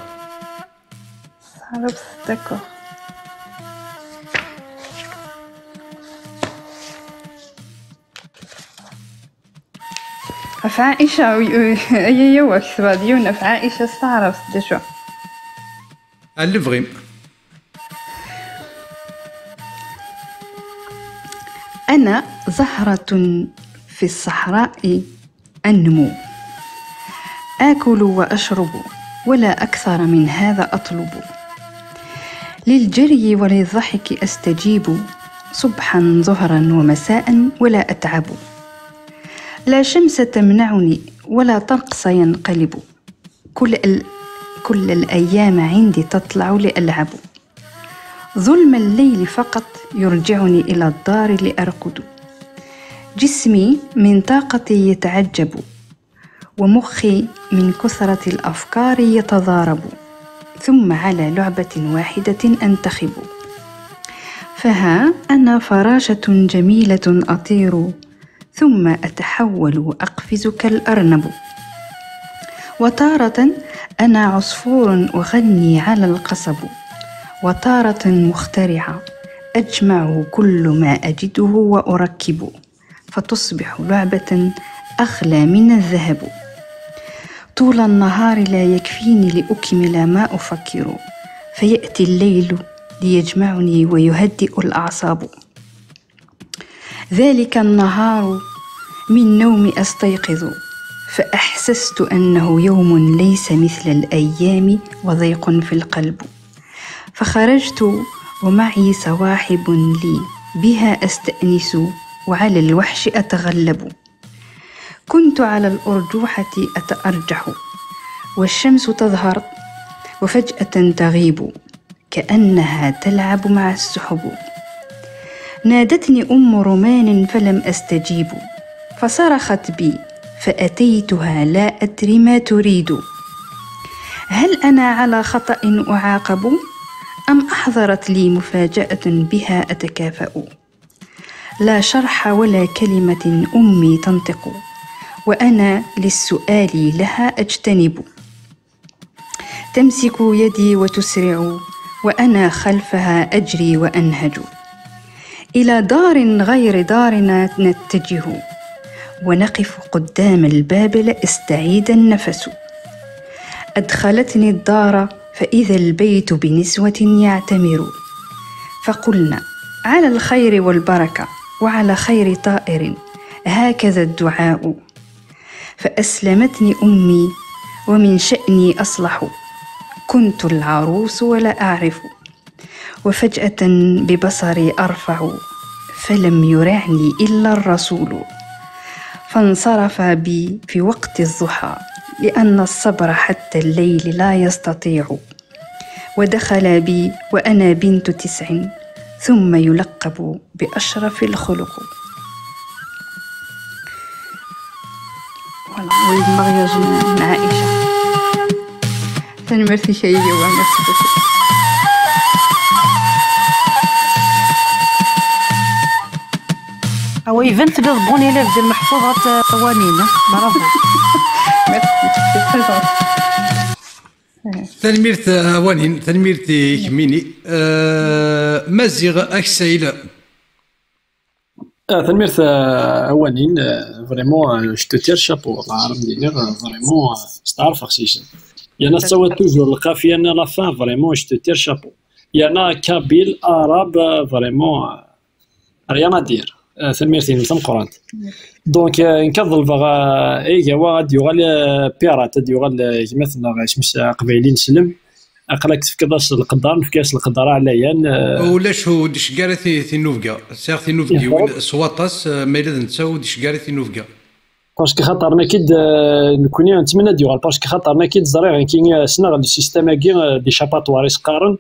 Taɛrabt, d'accord. Ɣef Ɛica, ay, ay, ay, wa, ketbeɣ-d yiwen ɣef Ɛica s taɛrabt, d acu? Ɛli bɣim. أنا زهرة في الصحراء أنمو، آكل وأشرب ولا أكثر من هذا أطلب. للجري وللضحك أستجيب، صبحا ظهرا ومساء ولا أتعب. لا شمس تمنعني ولا طقس ينقلب. كل ال... كل الأيام عندي تطلع لألعب. ظلم الليل فقط يرجعني إلى الدار لأرقد. جسمي من طاقتي يتعجب، ومخي من كثرة الأفكار يتضارب، ثم على لعبة واحدة أنتخب. فها أنا فراشة جميلة أطير، ثم أتحول وأقفز كالأرنب. وتارة أنا عصفور أغني على القصب، وتارة مخترعة أجمع كل ما أجده وأركب، فتصبح لعبة أغلى من الذهب. طول النهار لا يكفيني لأكمل ما أفكر، فيأتي الليل ليجمعني ويهدئ الأعصاب. ذلك النهار من نومي أستيقظ، فأحسست أنه يوم ليس مثل الأيام وضيق في القلب. فخرجت ومعي صواحب لي، بها أستأنس وعلى الوحش أتغلب. كنت على الأرجوحة أتأرجح، والشمس تظهر وفجأة تغيب، كأنها تلعب مع السحب. نادتني أم رومان فلم أستجيب، فصرخت بي فأتيتها لا أدري ما تريد. هل أنا على خطأ أعاقب؟ أم أحضرت لي مفاجأة بها أتكافأ؟ لا شرح ولا كلمة أمي تنطق، وأنا للسؤال لها أجتنب. تمسك يدي وتسرع، وأنا خلفها أجري وأنهج. إلى دار غير دارنا نتجه، ونقف قدام الباب لأستعيد النفس. أدخلتني الدار فإذا البيت بنسوة يعتمر، فقلن: على الخير والبركة وعلى خير طائر، هكذا الدعاء. فأسلمتني أمي، ومن شأني أصلح، كنت العروس ولا أعرف. وفجأة ببصري أرفع، فلم يرعني إلا الرسول، فانصرف بي في وقت الضحى، لأن الصبر حتى الليل لا يستطيع. ودخل بي وأنا بنت تسع، ثم يلقب بأشرف الخلق. Voilà, oui, le mariage مع عائشة. Tanemmirt-ik a Yaya, merci beaucoup. Awa, iban telliḍ bon élève ديال المحفوظات, euh, Wanine. Bravo. Merci, c'est très gentil. Tanemmirt, euh, Wanine, tanemmirt i kemmini. Euh, Maziɣ Aksayl. Ah, tanemmirt, ah, a Wanine, ah, vraiment, ah, je te tire chapeau, والله, ara m-d-iniɣ, ah, vraiment, ah, steɛṛfeɣ s-, Il y en a qui savent toujours le qafia à la fin, vraiment, je te tire chapeau. Il y en a kabyle, arabe, euh, vraiment, euh, rien à dire. Euh, tanemmirt-inem tameqqrant. Donc, euh, nekk ad ḍelbeɣ, euh, Igawa ad yuɣal, euh, pirate, ad yuɣal, euh, gma-tneɣ, isem-is, euh, Aqbayli ineslem. Aql-ak tefkiḍ-as leqder, nefka-as leqder ɛlayen, euh, Ulac ur d-iceggeɛ ara ti-, tinubga. Sɛiɣ tinubgiwin s waṭas, euh, ma yella d netta ur d-iceggeɛ ara tinubga. Parce que xaṭer nekk-id, euh, nekkni nettmenni ad yuɣal, parce que xaṭer nekk-id ẓriɣ, nekki, euh, ssneɣ le système-agi, euh, d'échappatoire i s-qqaren.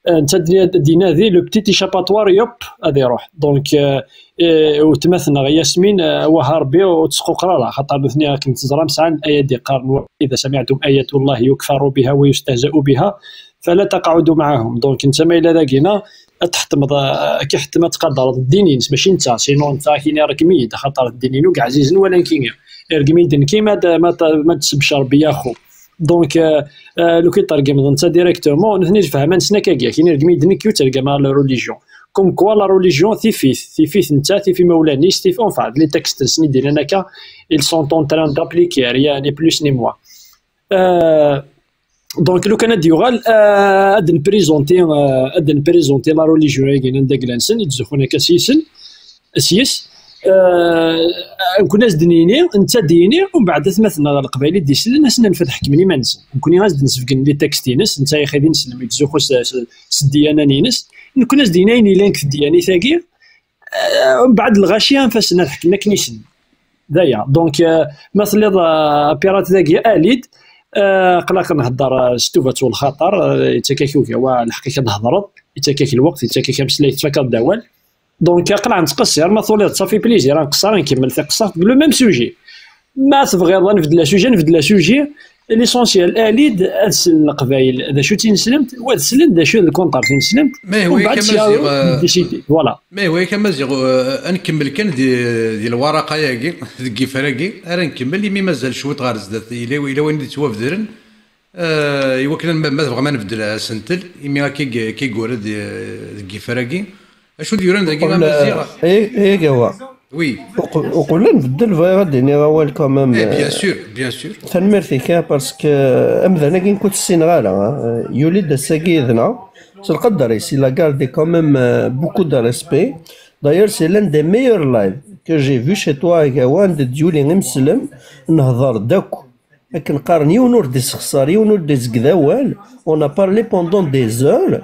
Euh, netta d-, d-, dinadi, le petit échappatoire, yop, ad iruḥ. Donc, euh, euh, weltma-tneɣ Yasmine, euh, wah Rebbi, ur tt-squqer ara, xaṭer nutni akken teẓram sɛan ayat d-iqqaren: وإذا سمعتم آيات الله يكفر بها ويستهزأ بها فلا تقعدوا معهم. Donc, netta ma yella dagina, ad tḥettmeḍ, euh, ad k-iḥettem ad tqadreḍ ddin-ines, mačči netta, sinon netta ad k-yini: "Rgem-iyi-d, axaṭer ddin-inu i ɛzizen wala nekkini. Rgem-iyi-d nekki, ma d-, ma d-, ma d-tsebbceḍ Rebbi, yaxu." Donc, euh, euh, lukan tergmeḍ netta directement, nutni d lefhama-nsen akkagi, ad k-yini: "Rgem-iyi-d nekki, ur ttergam ara la religion." Comme quoi la religion tif-it, tif-it netta, tif imawlan-is, tif, enfin, d les textes-nsen i d-yennan akka, ils sont en train d'appliquer, rien ni plus ni moins. Euh, donc, lukan ad d-yuɣal, euh, ad d-nprizonti, euh, ad d-nprizonti la religion-agi n anda glan-sen, i d-zuxxun akka s-, s-yes. Euh, nekkni ad s-d-nini, netta ad d-yini, umbeɛd atmaten-nneɣ leqbayel i d-isellen, ad sen-nefk ad ḥekmen iman-nsen. Nekkni ad s-d-nesbeggen les textes-ines, netta yaxi d ineslem, yettzuxxu s, s, s ddiyana-ines. Nekkni ad s-d-yini ayen yellan deg tedyanit-agi, euh, umbeɛd lɣaci anef-asen ad ḥekmen akken i ssnen. D aya. Donc, euh, ma telliḍ, euh, pirate dagi, ali-d, euh, aql-ak nhedder, euh, s tubat u lxaṭer, euh, yettak-ak Igawa lḥeqq-ik ad d-thedreḍ, yettak-ak lweqt, yettak-ak ameslay, tettfakaḍ-d awal. Donc, aql-aɣ nettqeṣṣir, ma tuliḍ, ça fait plaisir, ad nqeṣṣer, ad nkemmel tiqeṣṣert deg le même sujet. Ma tebɣiḍ ad nbeddel asujet, nbeddel asujet. L'essentiel, ali-d ad slen Leqbayel d acu d tineslemt, u ad slen d acu d lkunṭar tineslemt, Ma yehwa-yak umbeɛd a sya Maziɣ, euh, décider. Voilà. Ma yehwa-yak a Maziɣ, euh, ad nkemmel kan di, di lwaraqa-agi, deg yifra-agi, ara nkemmel, imi mazal cwiṭ ɣer zdat, yella, yella wayen i d-yettwabedren, euh, i wakken ma, ma tebɣam ad nbeddel asentel, imi akka i, akka i yura di, deg yifra-agi. Acu d-yuran dagi a Maziɣ? Eh, eh, Igawa. Oui. Uqbel ad nbeddel, bɣiɣ ad d-iniɣ awal quand même. Eh, bien sûr, bien sûr. Tanemmirt-ik, hein, parce que, euh, amdan-agi nekk ur t-ssineɣ ara, hein. Euh, yuli-d ass-agi yid-neɣ. S lqedder-is, il a gardé quand même, euh, beaucoup de respect. D'ailleurs, c'est l'un des meilleurs lives que j'ai vu chez toi, Igawa, anda d-yuli imeslem, nehder-d akk. Akken qqaren, yiwen ur d-issexṣar, yiwen ur d-izegg d awal. On a parlé pendant des heures.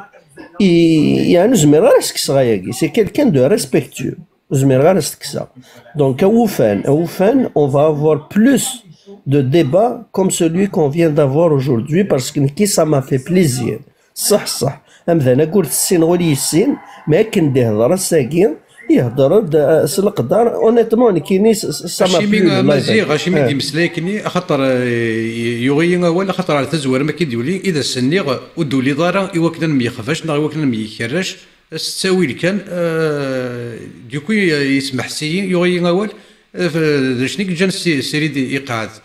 I, yeɛni ur zmireɣ ara ad s-kkseɣ ayagi. C'est quelqu'un de respectueux. Ur zmireɣ ara ad s-t-kkseɣ. Donc, awufan, awufan, on va avoir plus de débats comme celui qu'on vient d'avoir aujourd'hui, parce que nekki, ça m'a fait plaisir. Ṣṣeḥ, ṣṣeḥ. Amdan-agi ur t-ssineɣ ula yessin, mais akken d-ihder ass-agi, ihder-d, euh, s leqder. Honnêtement, nekkini, s-, s-, ça m'a Acimi, plu, euh, le live. Maziɣ, acimi Eh. d-imeslay akkenni, axaṭer, euh, yuɣ-iyi awal, axaṭer ar tazwara ma k-id-yuli, i d as-nniɣ, ur d-tuliḍ ara i wakken ad nemyexbac neɣ i wakken ad nemyekkerrac, s ttawil kan, euh, du coup, euh, yesmeḥs-iyi, yuɣ-iyi awal, euh, f-, d acu i yeǧǧan si-, Siridi iqeɛɛed.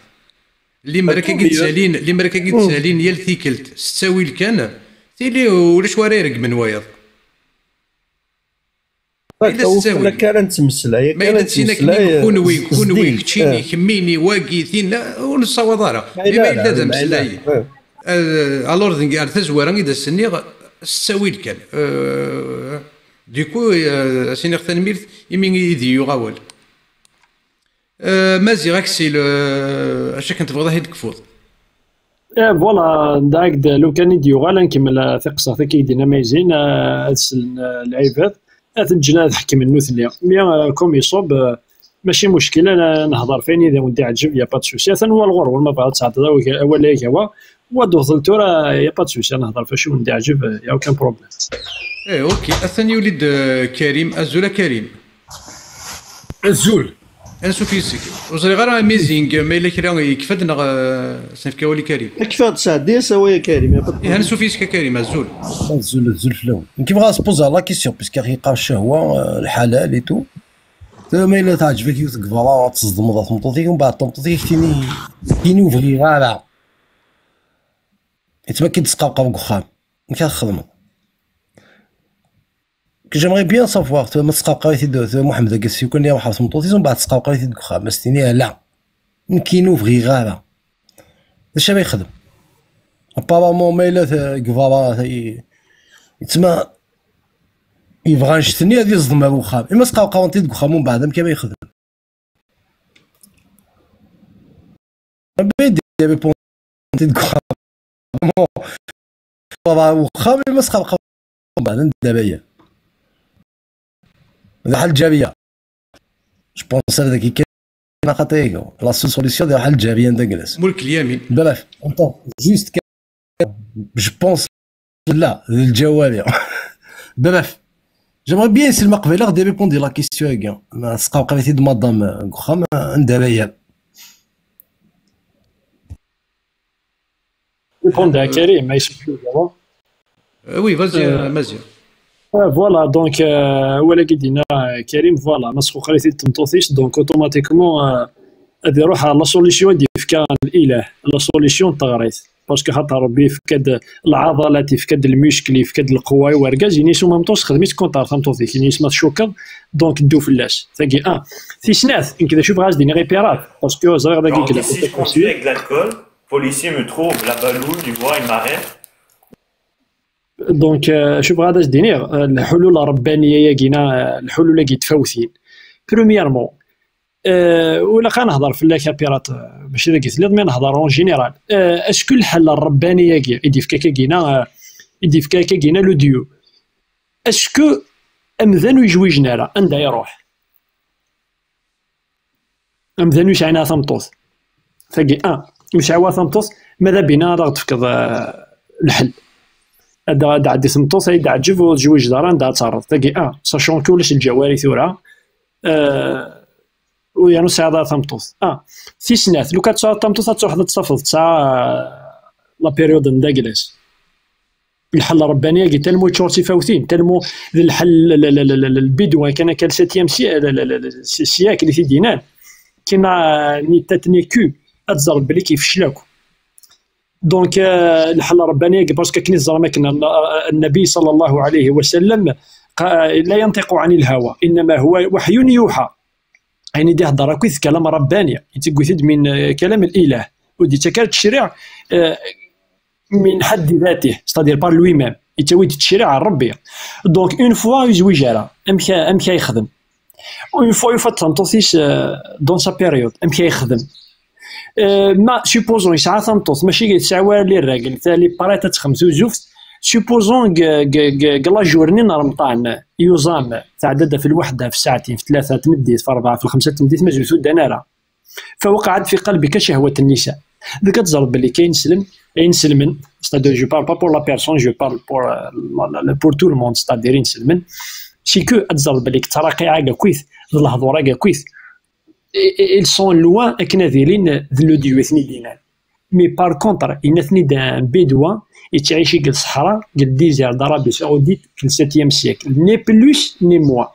Limer akka i d-ttalin, limer akka i d-ttalin yal tikkelt, s ttawil kan, tili ulac wara iregmen wayeḍ. Ma yella s ttawil. Akka ara nettmeslay, akka ara nettmeslay, eh, kunwi, kunwi, keččini, eh, kemmini, wagi, tinna, ur nessawaḍ ara. Ma yella d ameslay. Eh. Eh, alors, d-, ar tazwara i d as-nniɣ, s ttawil kan. Eh, du coup, eh, as-iniɣ tanemmirt imi i d-yuɣ awal. Euh, Maziɣ Aksil, euh, acu akken tebɣiḍ ad t-id-tekfuḍ? Eh, voilà, dɛak-d lukan i d-yuɣal, ad nkemmel, euh, tiqsiṭ-agi i d-yenna Mayzin, euh, ad slen, euh, lɛibad, ad ten-ǧǧen ad ḥekmen nutni. Mais, euh, comme iṣub, euh, mačči muckil, ad nehder f ayen i d-awen-d-iɛǧeb, y a pas de souci. Atan wal ɣur-wen, ma bɣiḍ ad tɛeddeḍ awg-, awal Igawa, wa d-uɣtel tura, y a pas de souci, ad nehder f acu i wen-d-iɛǧeb, y a aucun problème. Eh, ok, atan yuli-d, euh, Karim. Azul a Karim. Azul. Ansuf yis-k. Ur ẓriɣ ara amazing, ma yella kra yekfa-d neɣ, eh, s-nefk awal i Karim. Kfa-d sɛeddi-as awal a Karim. Ih, ansuf yis-k a Karim, azul. Azul, azul fell-awen. Nekk bɣiɣ ad s-poser la question, puisque ax-yeqqar ccahwa, eh, lḥalal et tout. Tura ma yella teɛǧeb-ak yiwet deg berra, ad teẓdmeḍ ɣer tmeṭṭut-ik, mbeɛd tameṭṭut-ik tini, tini ur bɣiɣ ara. Yettma-k-id tesqawqaw deg uxxam. Amek ara txedmeḍ? J'aimerais bien savoir, tura ma tesqawqaw-it-id, tura Muḥemmed agi s-yukan iruḥ ɣer tmeṭṭut-is, mbeɛd tesqawqaw-it-id deg uxxam, as-tini ala, nekkini ur bɣiɣ ara. D acu ara yexdem? Apparemment ma yella t- deg berra t- yettma yebɣa annect-nni ad yeẓdem ar uxxam. Ima sqawqawen-t-id deg uxxam umbeɛd amek ara yexdem? Abid irépond-t-id deg uxxam. Berra uxxam ima sqawqawen umbeɛd anda ara yerr? D aḥal Ǧariya. Je pense ar dagi kan xaṭi. La seule solution d aḥal Ǧariya n daglas. Mulk Lyamin. Bref, attends, juste que- je pense là, d Lǧawari. Bref, j'aimerais bien essayer ma qbileɣ de répondre la question-agi. Ma sqawqawen-t-id madame deg uxxam anda ara yerr? Répondre à Karim, ma yessefk. Euh, oui, vas-y, euh, Mazia. Euh, voilà, donc, euh, wala ki d-yenna, euh, Karim, voilà, ma sqawqawen-t-id tmeṭṭut-is, donc automatiquement, euh, ad iruḥ ɣer la solution i d-yefka Ilah, la solution n teɣrit. Parce que xaṭer Rebbi yefka-d lɛaḍalat, yefka-d lmuskil, yefka-d lqewwa i urgaz, ini-as en même temps sexdem-itt contre tameṭṭut-ik, ini-as ma tcukkeḍ, donc ddu fell-as. Tagi, un. Tis snat, nekk d acu bɣiɣ ad s-d-iniɣ i Pirat, parce que ẓriɣ dagi Donc, yella ici, je continue avec de l'alcool. Policier me trouve, la balou, il voit, il m'arrête. Donc, euh, acu bɣiɣ ad as-d-iniɣ, euh, lḥulul ṛebbaniya-agi, neɣ, euh, lḥulul-agi n tfawtin. Premièrement, euh, ur ilaq ad nehḍer fell-ak a Pirat, euh, mačči dagi telliḍ, mais nehḍer en général. Euh, est-ce que lḥal ṛebbani-agi i d-yefka akka-agi, neɣ, euh, i d-yefka akka-agi, neɣ le Dieu, est-ce que amdan ur yejwijen ara, anda iruḥ? Amdan ur yesɛin ara tameṭṭut. Tagi, un, ur yesɛi ara tameṭṭut, ma d abina ad aɣ-d-tefkeḍ, euh, lḥel. Ad d-, ad d-ɛeddi tmeṭṭut, ay d-ɛǧeb, ur tejwiǧeḍ ara, anda ad terreḍ. Tagi, un, sachant que ulac lǧawari tura, euh, u yernu ur tesɛiḍ ara tameṭṭut. Un. Tis snat, lukan tesɛiḍ tameṭṭut, ad truḥeḍ ad tafeḍ tesɛa, euh, la période n daglas. Lḥal ṛebbani-agi, tellement yeččur d tifawtin, tellement d lḥal l-, l-, l-, l-, l-, lbidwa kan akka, le septième si-, l-, l-, l-, l-, si-, siècle i t-id-yennan, qui n'a ni tête ni queue, ad teẓreḍ belli yefcel akk. Donc, euh, lḥal ṛebbani-agi, parce que akken i teẓram akken, euh, Nnabi sallallahu alayhi wa sallam, qa-, لا ينطق عن الهوى، إنما هو وحي يوحى. Ayen i d-ihedder akkit d kalam ṛebbani, yettewwi-t-id min, euh, kalam Ilah. Ur d-yettak ara ttecriɛ, euh, min ḥedd datih, c'est-à-dire par lui-même. Yettawi-d ttecriɛ n Ṛebbi. Donc, une fois ur yezwiǧ ara, amek, amek ay yexdem? Une fois yufa-d tameṭṭut-is, euh, dans sa période, amek ay yexdem? Euh, ma, supposons, yesɛa tameṭṭut, mačči tesɛa wara les règles, ta-, les parents ad texdem tuzuft, supposons deg, deg, deg, deg la journée n Remḍan, yuẓam, tɛedda-d ɣef lweḥda, ɣef ssaɛtin, ɣef tlata n tmeddit, ɣef rebɛa, ɣef lxemsa n tmeddit, mazal ur ddan ara. فوقعت في قلبك شهوة النساء. Donc ad teẓreḍ belli kayen ineslem, ayen ineslmen, c'est-à-dire je parle pas pour la personne, je parle pour, euh, la, la, la, pour tout le monde, c'est-à-dire ineslmen, c'est que ad teẓreḍ belli d ttaraqiɛ-agi akkit, d lehdur-agi akkit, i-, i-, ils sont loin akken ad ilin d le Dieu i ten-id-yennan. Mais par contre, yenna-ten-id un bédouin, yettɛici deg lṣeḥra, deg le désert d'Arabie Saoudite, deg le septième siècle. Ni plus, ni moins.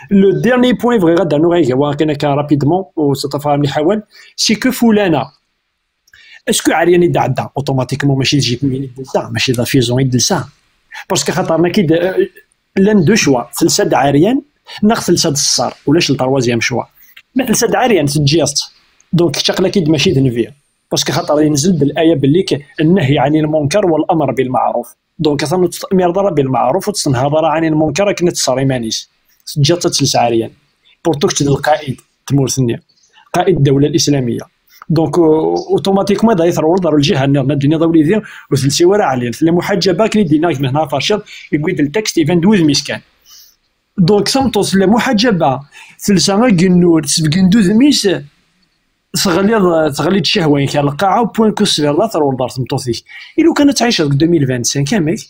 Le dernier point, bɣiɣ ad d-rnuɣ agi, wa kan akka rapidement, u s-ṭṭafeɣ mliḥ awal, c'est que fulana, est-ce que ɛeryan i d-ɛedda, automatiquement, mačči d jupe mini i d-telsa, mačči d afizun i d-telsa? Parce que xaṭer nekk-id, euh, llan deux choix, telsa-d ɛeryan, neɣ telsa-d s ṣṣer, ulac le troisième choix. Ma telsa-d ɛeryan, teǧǧiḍ-tt. Donc, kečč aql-ak-id mačči d nnbi. Parce que xaṭer yenzel-d l'aya belli k-, النهي عن المنكر والأمر بالمعروف. Donc, atan ur tettamireḍ ara بالمعروف, ur tettenhaḍ ara عن المنكر akken ad tesser iman-is. Teǧǧiḍ-tt ad tels ɛeryan. Pourtant kečč d lqaid n tmurt-nni. Qaid ddawla l'islamiyya. Donc, euh, automatiquement, ad terwleḍ ɣer lǧiha nniḍen, ad d-tiniḍ a wlidi, ur telsi ara ɛeryan. Tella muḥaǧaba, akken i d-yenna gma-tneɣ Farciḍ, yewwi-d le texte, iban-d wudem-is kan. Donc, tameṭṭut tella muḥaǧaba, telsa agennur, tesbeggen-d udem-is, teɣliḍ, teɣli-d ccehwa-inek ar lqaɛa, au point que tesliḍ la terwleḍ ɣer tmeṭṭut-ik. I lukan ad tɛiceḍ deg deux mille vingt-cinq, amek?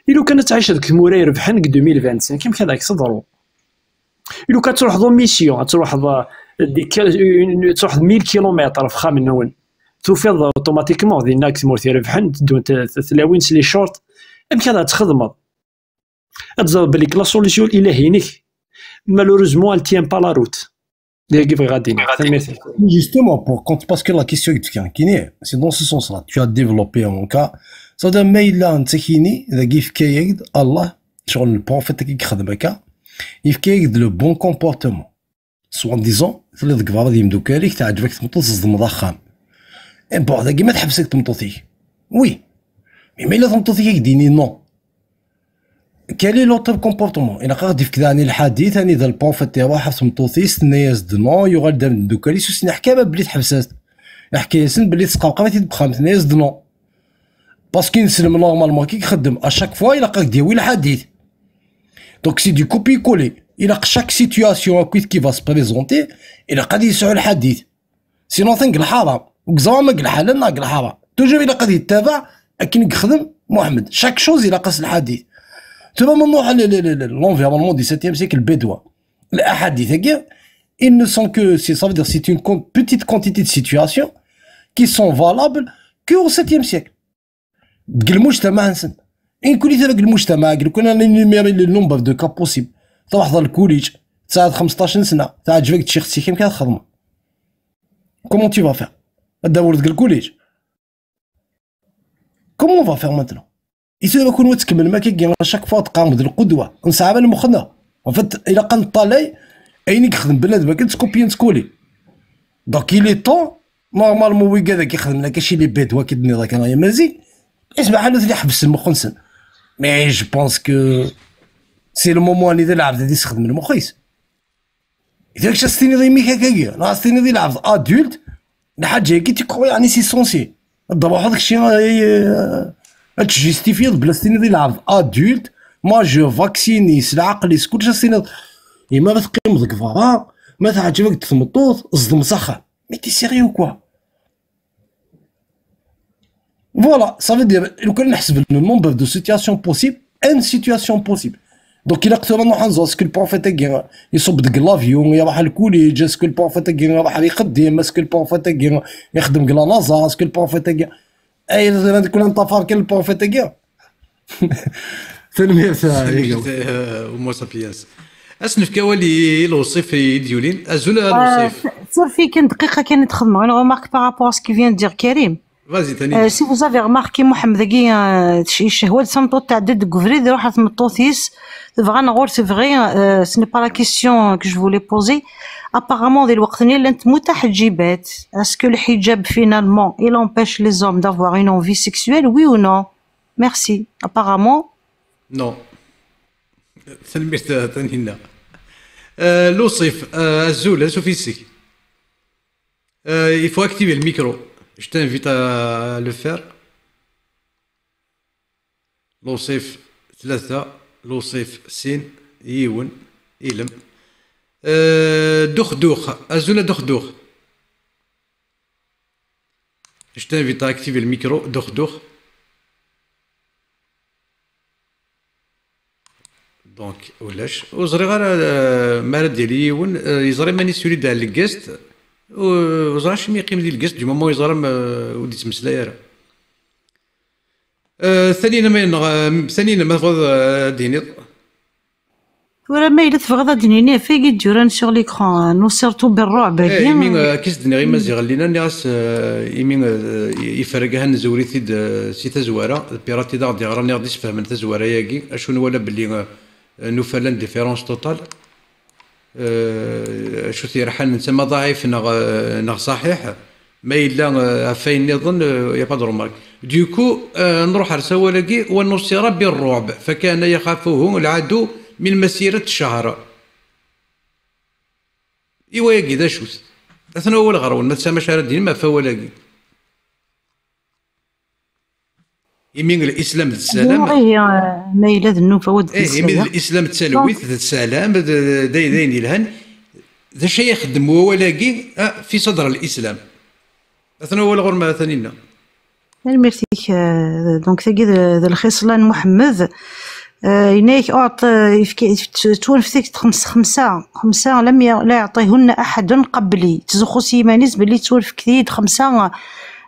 I lukan ad tɛiceḍ deg tmura irebḥen deg deux mille vingt-cinq, amek ad ak-teḍru? I lukan ad truḥeḍ en mission, ad truḥeḍ, euh, des kil-, une, ad truḥeḍ mille kilomètres ɣef uxxam-nwen, tufiḍ automatiquement dinna deg tmurt irebḥen, teddunt, euh, tlawin s les shorts, amek ad txedmeḍ? Ad teẓreḍ belli la solution ilahi-inek, malheureusement, elle tient pas la route. D ayagi bɣiɣ ad d-iniɣ. Tanemmirt. Justement, pour compte, parce que la question que tu viens, c'est dans ce sens-là. Tu as développé en cas. C'est-à-dire, ma yella nettakini, dagi yefka-yak-d Allah, sur le prophète qui yexdem akka, yefka-yak-d le bon comportement. Soi-disant, telliḍ deg beṛṛa d yimdukal-ik, teɛǧeb-ak tmeṭṭut, tzedmeḍ axxam. Eh, bon, dagi ma tḥebs-ak tmeṭṭut-ik. Oui. Mais ma yella tmeṭṭut-ik ak-d-ini non. Quel est l'autre comportement? Ilaq ad ɣ-d-ifk daɣen i lḥadit, anida le prophète iruḥ ɣef tmeṭṭut-is, tenna-yas-d non, yuɣal-d am tmeddukal-is, ur s-neḥka ara belli tḥebs-as-t. Iḥka-yasen belli tesqerqer-it-id deg uxxam, tenna-yas-d non. Parce que ineslem normalement kif ixeddem, à chaque fois ilaq ad ak-d-yawi lḥadit. Donc c'est du copier-coller. Ilaq chaque situation akk qui va se présenter, ilaq ad yesɛu lḥadit. Sinon atan deg lḥaram. Ur yeẓra ma deg lḥalal neɣ deg lḥaram. Toujours ilaq ad yettabaɛ akken i yexdem Muḥemmed. Chaque chose ilaq-as lḥadit. Tura ma nruḥ l-, l-, l-, l-, l'environnement du septième siècle bédouin. L'aḥadit-agi, ils ne sont que, c'est, ça veut dire, c'est une con-, petite quantité de situations qui sont valables que au septième siècle. Deg lmujtamaɛ-nsen. Inkuli tura deg lmujtamaɛ, deg, lukan ad nénumérer le nombre de cas possibles. Truḥeḍ ɣer lkuliǧ, tesɛiḍ xmesṭac n sna, teɛǧeb-ak-d tcixet-ik, amek ad txedmeḍ? Comment tu vas faire? Ad d-tawiḍ deg lkuliǧ? Comment on va faire maintenant? I tura kunwi ad tkemmlem akkagi, à chaque fois teqqarem d lqudwa. Nesɛa ara lmux-nneɣ. En fait, ilaq ad neṭṭalay ayen i yexdem bnadem akken, tskupyi n tkuli. Donc il est temps, normalement, wigad-agi xedmen akka ci les bédouins i d-tenniḍ akka ay Amaziɣ, ismaḥ ḥalu tili ḥebsen lmux-nsen. Mais je pense que c'est le moment anida lɛebd ad isexdem lmux-is. Idak as-tiniḍ i mmi-k akkagi, neɣ as-tiniḍ i lɛebd adulte, lḥaǧa-agi tu crois yeɛni c'est censé. Ad d-truḥeḍ kečči, eh, ad tjustifiyeḍ bla as-tiniḍ i lɛebd adulte, majeur, vacciné, s lɛaqel-is, kullec as-tiniḍ. Imi ara teqqimeḍ deg berra, ma teɛǧeb-ak-d tmeṭṭut, zḍem s axxam. Mais t'es sérieux ou quoi? Voilà, ça veut dire, lukan neḥseb le nombre de situations possibles, une situation possible. Donc, ilaq tura nruḥ ad nẓer, est-ce que le prophète-agi iṣubb deg l'avion, iruḥ ɣer lkuliǧ, est-ce que le prophète-agi iruḥ ɣer ixeddim, est-ce que le prophète-agi ixeddem deg la NASA, est-ce que le prophète-agi, ay, tura nekk la nṭafar kan le prophète-agi. Tanemmirt, ah, Tanemmirt, eh, Umuṣaf Ilyas. Ad s-nefk awal i, i Lewṣif i d-yulin. Azul a Lewṣif. Surfi kan dqiqa kan i d-xedmeɣ une remarque par rapport à ce qui vient de dire Karim. Vas-y, Tanina. Euh, si vous avez remarqué, Mohamed-agi, euh, tc-, icehwa-d tameṭṭut tɛedda-d deg ubrid, iruḥ ɣer tmeṭṭut-is, tebɣa neɣ ur tebɣi, euh, ce n'est pas la question que je voulais poser. Apparemment, di lweqt-nni llant mutaḥeǧǧibat. Est-ce que le hijab, finalement, il empêche les hommes d'avoir une envie sexuelle, oui ou non? Merci. Apparemment. Non. Tanemmirt, Tanina. Euh, Lewṣif, euh, azul, ansuf yis-k. Euh, il faut activer le micro. Je t'invite à le faire. Lewṣif tlata, Lewṣif sin, yiwen, ilem. Euh, Duxdux, azul a Duxdux. Je t'invite à activer le micro, Duxdux. Donc, ulac. Ur ẓriɣ ara, euh, ma ara d-yali yiwen, euh, yeẓra iman-is yuli-d ar lgest. Ur, ur ẓriɣ acimi yeqqim di lgest, du moment yeẓra ma, euh, ur d-yettmeslay ara. Euh, Tanina, ma yenɣ-, euh, Tanina, ma tebɣiḍ, euh, ad d-tiniḍ? Tura ma yella tebɣiḍ ad d-nini ɣef wagi d-yuran sur l'écran, euh, Nusirtu Berruɛb-agi. Eh, imi, euh, akka i s-d-nniɣ i Maziɣ Llina, nniɣ-as, euh, imi, euh, i-, iferreg ahan nezwir-it-id, euh, si tazwara, d Pirate i d aɣ-d-yeɣran, nniɣ-d isefhem tazwara-agi, acu nwala belli, euh, nufa llan différence totale. Euh, acu t-yerḥan, netta ma ḍɛif neɣ, euh, neɣ ṣaḥiḥ, ma yella, euh, ɣef wayen nniḍen, euh, y a pas de remarque. Du coup, euh, nruḥ ar sawal-agi, wa Nusira Berruɛb, فكان يخافه العدو من مسيرة شهر. I wayagi d acu-t? Atan wawal ɣer-wen, ma tesɛam acu ara d-tinim ɣef wawal-agi. Imi Lislam d ssalam. Ihi, eh, ma yella d nnuba, wa d Eh, imi d Lislam d talwit, d ssalam, d, d, d, d ayen yelhan. D acu ay ixeddem wawal-agi, ah, fi sadr Lislam? Atan wawal ɣur-m a Taninna. Tanemmirt-ik, eh, donc tagi d, d lxisla n Muḥemmed. Eh, yenna-yak, uɛṭ-, eh, yefka-, yettwanfet-ak-d xems-, xemsa, xemsa lam ya-, la يعطيهن أحد قبلي. Tettzuxxu s yiman-is belli ttwanfekt-iyi-d xemsa,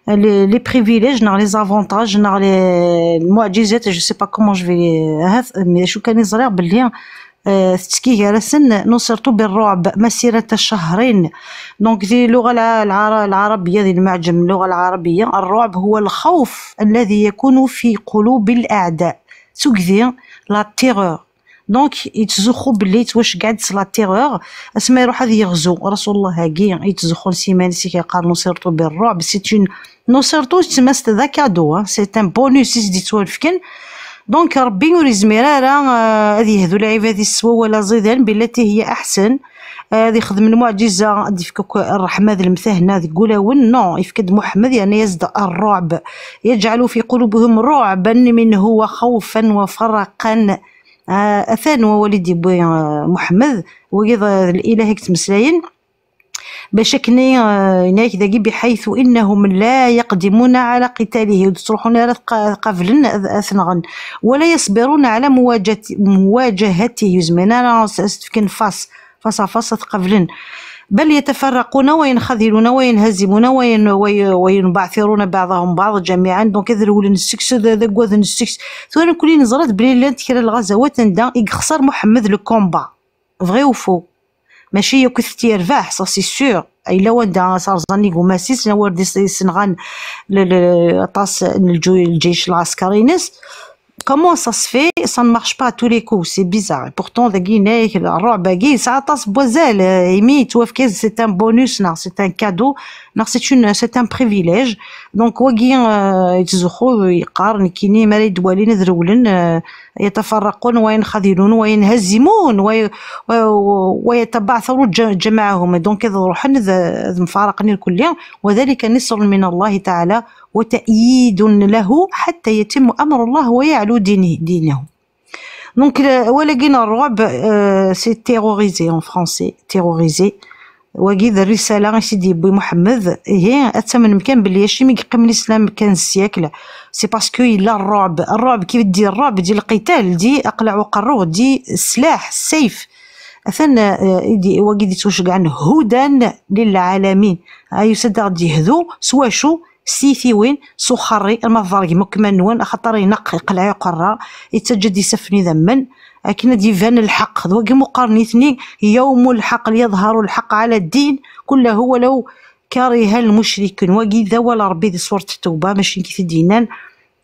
eh, les, les privilèges, neɣ les avantages, neɣ les, lmuɛǧizat, je sais pas comment je vais, ahat, mais acu kan i ẓriɣ belli, eh, tettkig gar-asen, نصرت بالرعب مسيرة شهرين. Donc, di lluɣa lɛa-, lɛara-, lɛarabiya, di lmeɛǧem, lluɣa lɛarabiya, الرعب هو الخوف الذي يكون في قلوب الأعداء. Tugdi, la terreur. Donc, yettzuxxu belli yettwaceggeɛ-d s la terreur. Asma iruḥ ad yeɣzu Rasulullah-agi, yettzuxxun s yiman-is, i k-yeqqar: "Nusirtu bir-ruɛb", c'est une, Nusirtu, tettmas d akadu, hein, c'est un bonus i s-d-yettwafken. Donc, Rebbi ur yezmir ara, euh, ad yehdu lɛibad-is s wawal aẓidan, billati hiya aḥsen, euh, ad ixdem lmuɛǧiza, ad d-ifk akk ṛṛeḥma d lemtahna deg wulawen. Non, ifka-d Muḥemmed, yerna-yas-d ṛṛuɛb. "Yajɛalu fi qulubihim ruɛban minhu wa xawfan wa faraqan." Ah, atan wawal i d-yewwi, ah, Muḥemmed, wagi d, d lilah i yettmeslayen. Bac akken, ah, yenna-yak dagi: "Biḥaytu innahum la yaqdimuna ala qitalihi", ur d-ttruḥun ara ad qa-, qablen ad, ad t-nɣen. "Wala yasbiruna ala muwajati-, muwajahatihi", ur zmiren ara s-, ad s-d-fken face, face à face, ad t-qablen. "Bal yatafarraquna wa yanxadiluna wa yanhazimuna wa yan-, wa y-, wa yanbaɛtiruna baɛḍahum baɛḍ jamiɛan." Donc, ad rewlen seg-s, d, d aggaden seg-s. Tura nekkni neẓra-d belli llant kra n lɣazawat anda i yexṣer Muḥemmed le combat. Vrai ou faux? Mačči yakk i t-yerbeḥ, ça c'est sûr. Yella wanda s-rẓan igumma-s, yella wanda s-, s-nɣan le, le, aṭas n lǧu-, lǧic lɛaskari-ines. Comment ça se fait? Ça ne marche pas à tous les coups, c'est bizarre. Et pourtant, dagi, yenna-yak, ṛṛuɛb-agi yesɛa aṭas n wazal, euh, imi yettwafka, c'est un bonus, neɣ c'est un cadeau, neɣ c'est une, c'est un privilège. Donc, wagi, euh, yettzuxxu, yeqqar, nekkini, mi ara yi-d-walin ad rewlen, euh, yatafarraqun wa yanxadilun wa yanhazimun wa y-, wa, wa yatabaɛtaru ja-, jamaɛahum. Donc, ad ruḥen ad, ad mfaraqen irkelli. "Wa dhalika nasrun min Allahi taɛala wa ta'yidun lahu hatta yatimma amru Allah wa ya'lu dini-, dinahu." Donc, le, wala gin ṛṛuɛb, euh, c'est terroriser en français, terroriser. Wagi d rrisala i s-id-yewwi Muḥemmed. Ihi, ad tamnem kan belli acimi i yeqqim lislam kan ssyakl, c'est parce que yella ṛṛuɛb. Ṛṛuɛb, qui dit ṛṛuɛb, dit lqital, dit aqlaɛ uqerru, dit sslaḥ, ssayf. Atan, euh, i d-, wagi d-yettwaceggɛen hudan lilɛalamin. Ah, yusa-d ad ɣ-d-yehdu s wacu? S tiytiwin, s uxerri, ama tḍergem akk iman-nwen, axaṭer ineqq, iqleɛ uqerra, yettaǧǧa-d isaffen idammen, akken ad d-iban lḥeqq. D wagi mu qqaren nitni: "Yawmu lḥeqq, liyaḍharu lḥeqq ɛala ddin kullahu walaw kariha lmucrikun." Wagi d awal n Ṛebbi di surat Ttawba, mačči nekk i t-id-yennan.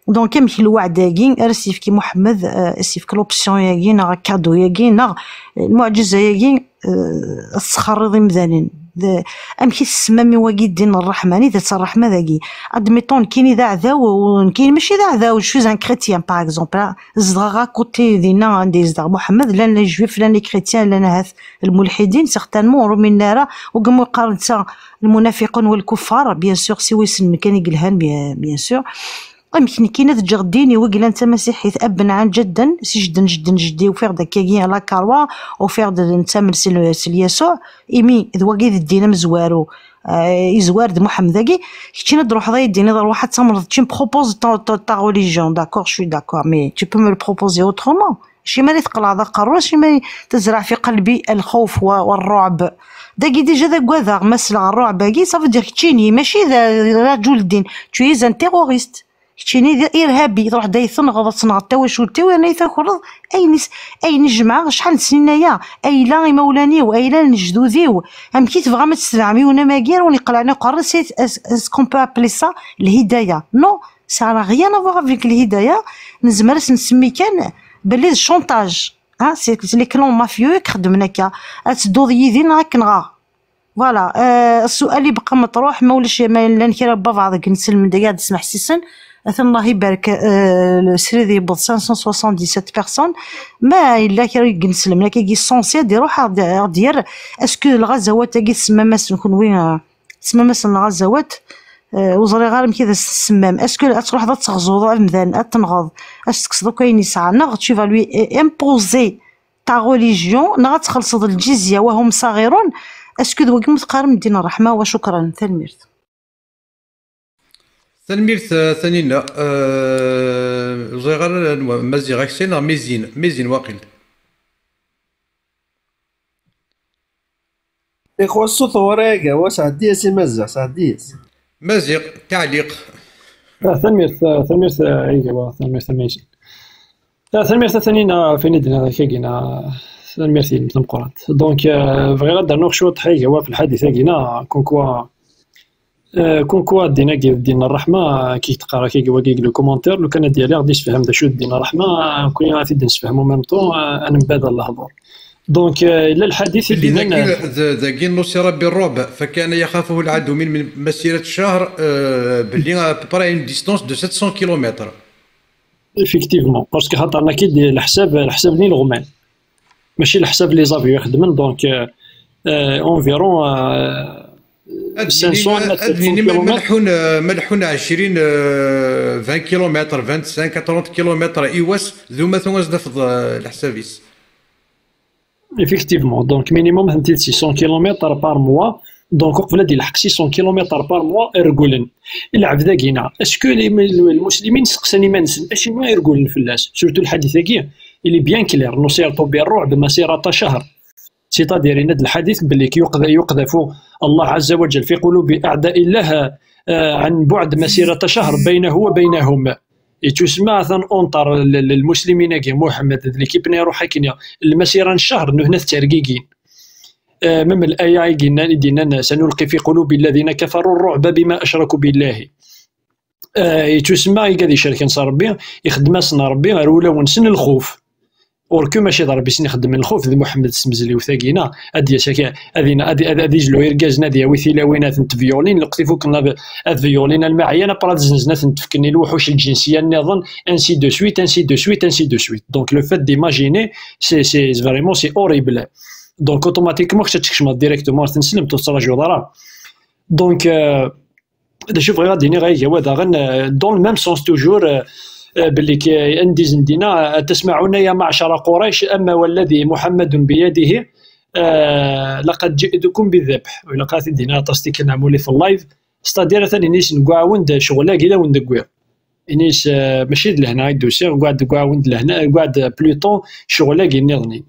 Donc, amek lweɛd-agi ara s-yefk i Muḥemmed, euh, s-yefk l'option-agi, neɣ akadu-agi, neɣ, euh, lmuɛǧiza-agi, euh, ad tesxerriḍ imdanen. D-, amek i tessemmam i wagi ddin n ṛṛeḥma? Anida-tt ṛṛeḥma dagi? Admettons, nekkini d aɛdaw, u nekkini mačči d aɛdaw, je suis un chrétien, par exemple, ah, zedɣeɣ à côté dinna anda yezdeɣ Muḥemmed, llan les juifs, llan les chrétiens, llan ahat lmulḥidin, certainement, ur uminen ara, ugam qqaren netta lmunafiqun wa lkuffar, bien sûr, siwa iselmen kan i yelhan, bien, bien sûr. Amek nekkini ad ǧǧeɣ ddin-iw i yellan d tamasiḥit, abbenɛan jaddan, si jedden, jedden, jeddi, ufiɣ-d akkagi la karwa, ufiɣ-d nettamen s l-, s Lyasuɛ, imi d wagi d ddin amezwaru, eh, izwar d Muḥemmed-agi, keččini ad d-truḥeḍ ay ddin, iḍ rwaḥ ad tamneḍ, tu me proposes ta, ta, ta religion, d'accord, je suis d'accord, mais tu peux me le proposer autrement. Acimi ara tqelɛeḍ aqerru-s, acimi ara tezreɛ fi qelbi lxawf wa, wa ṛṛuɛb? Dagi déjà d aggadeɣ, ma sleɣ ṛṛuɛb-agi, ça veut dire keččini, mačči d, d rajul ddin, tu es un terroriste. Keččini d irhabi, truḥ-d ay tenɣeḍ, ad tenɣeḍ tawacult-iw, yerna ay takreḍ ayen is-, ayen i jemɛeɣ acḥal n snin aya, ayla imawlan-iw, ayla n lejdud-iw. Amek i tebɣam ad tessedɛem yiwen amagar ur iqelɛen uqerru-s? Est-ce, est-ce qu'on peut appeler ça lhidaya? Non, ça n'a rien à voir avec lhidaya. Nezmer ad s-nsemmi kan belli d chantage. Ah, c'est les clans mafieux i ixeddmen akka. Ad tedduḍ yid-i neɣ ad k-nɣeɣ. Voilà, euh, ssual ibqa meṭruḥ, ma ulac, ma llan kra n baba deg inselmen dagi ad d-sneḥsisen. Atan, Allah ibarek, euh, le srid yewweḍ cinq cent soixante-dix-sept personnes. Ma yella kra deg inselmen, akkagi censé ad iruḥ ad, ad d-yerr. Est-ce que lɣazawat-agi tsemmamas-en kunwi, euh, tsemmamas-en lɣazawat, euh, ur ẓriɣ ara amek i d as-tsemmam. Est-ce que ad truḥeḍ ad teɣzuḍ amdan, ad tenɣeḍ, ad s-tekkseḍ akk ayen yesɛa, neɣ tu vas lui imposer ta religion, neɣ ad txellṣeḍ lǧizya wa hum saɣirun? Est-ce que d wagi umi teqqarem ddin ṛṛeḥma? Wa cukran, tanemmirt. Tanemmirt, eh, Taninna. Eh, ẓriɣ ara anwa, Maziɣ Akse neɣ Mizin? Mizin waqil. Ixuṣṣu ɣur-i aga, wa sɛeddi-yas i Maziɣ, sɛeddi-yas. Maziɣ, taɛliq. Ah, tanemmirt, ah, tanemmirt, ah, a Igawa, tanemmirt a Mizin. Ah, tanemmirt a Taninna ɣef wayen i d-tenniḍ akkagi-na, tanemmirt-inem tameqqrant. Donc, ah, bɣiɣ ad d-rnuɣ cwiṭ a Igawa ɣef lḥadit-agi-na, comme quoi, Euh, comme quoi, ddin-agi d ddin n ṛṛeḥma, kik teqqar-ak-agi wagi deg le commentaire, lukan ad d-yali ad d-yessefhem d acu d ddin n ṛṛeḥma, nekkni ad t-id-nessefhem en même temps, euh, ad nembadal lehdur. Donc, euh, yella lḥadit i d-yennan, dagi, d-, dagi نصر بالرعب، فكان يخافه العدو من، من مسيرة شهر، euh, belli à peu près une distance de sept cents kilomètres. Effectivement, parce que xaṭer nekk-id leḥsab, leḥsab n ileɣman. Mačči leḥsab les avions ixeddmen, donc, euh, euh, environ, euh, cinq cents à sept cents kilomètres. Ad nini ma lḥun, euh, ma lḥun عشرين, euh, vingt kilomètres, vingt-cinq à trente kilomètres i wass, d umatu ad s-d-tafeḍ, euh, leḥsab-is. Effectivement, donc minimum هنتي six cents kilomètres par mois. Donc uqbel ad ilḥeq six cents kilomètres par mois i regglen. Lɛebd-agi-na, est-ce que les, les, les muslimin seqsan iman-nsen acimi i regglen fell-as? Surtout lḥadit-agi, il est bien clair, نصرت بالرعب مسيرة شهر. C'est-à-dire, yenna-d lḥadit belli يقذ-, يقذف الله عز وجل في قلوب أعداء الله, euh, عن بعد مسيرة شهر بينه وبينهم. Yettusemma atan unṭer l-, l-, lmuslimin-agi, Muḥemmed d l'équipe-nni iruḥ akken, lmasira n ccehr, nutni ad ttergigin. Eh, même l'aya i yennan, i d-yennan, سنلقي في قلوب الذين كفروا الرعب بما أشركوا بالله. Eh, yettusemma i gad icerken s Ṛebbi, ixeddem-asen Ṛebbi ar wulawen-nsen lxuf. Ur ke mačči d Ṛebbi i sen-ixeddmen lxuf, d Muḥemmed s tmezliwt-agi-na, ad d-yas akka, ad in-, ad, ad, ad izlu irgazen, ad yawi tilawin, ad tent-violin, leqtif ukken ad, ad violin alma ɛyan, après ad zenzen, ad tent-fken i lewḥuc lǧensiya nniḍen, ainsi de suite, ainsi de suite, ainsi de suite. Donc le fait d'imaginer, c'est, c'est vraiment, c'est horrible. Donc automatiquement, kečč ad tkecmeḍ directement ar tneslemt, ur tettrajuḍ ara. Donc, euh, d acu bɣiɣ ad d-iniɣ, ay gawa daɣen, euh, dans le même sens toujours, euh, euh, belli k-, anda i zen-d-yenna, euh, تسمعون يا معشر قريش أما والذي محمد بيده, euh, لقد جئتكم بالذبح. Ilaq ad t-id-iniɣ aṭas tikkal neɛmuli f live, c'est-à-dire atan ini-as newwi-awen-d ccɣel-agi d awen-d-wwiɣ. Ini-as, euh, mačči d lehna i d-usiɣ, gwa-d, gwa-wen-d lehna, gwa-d plutôt ccɣel-agi nniḍen.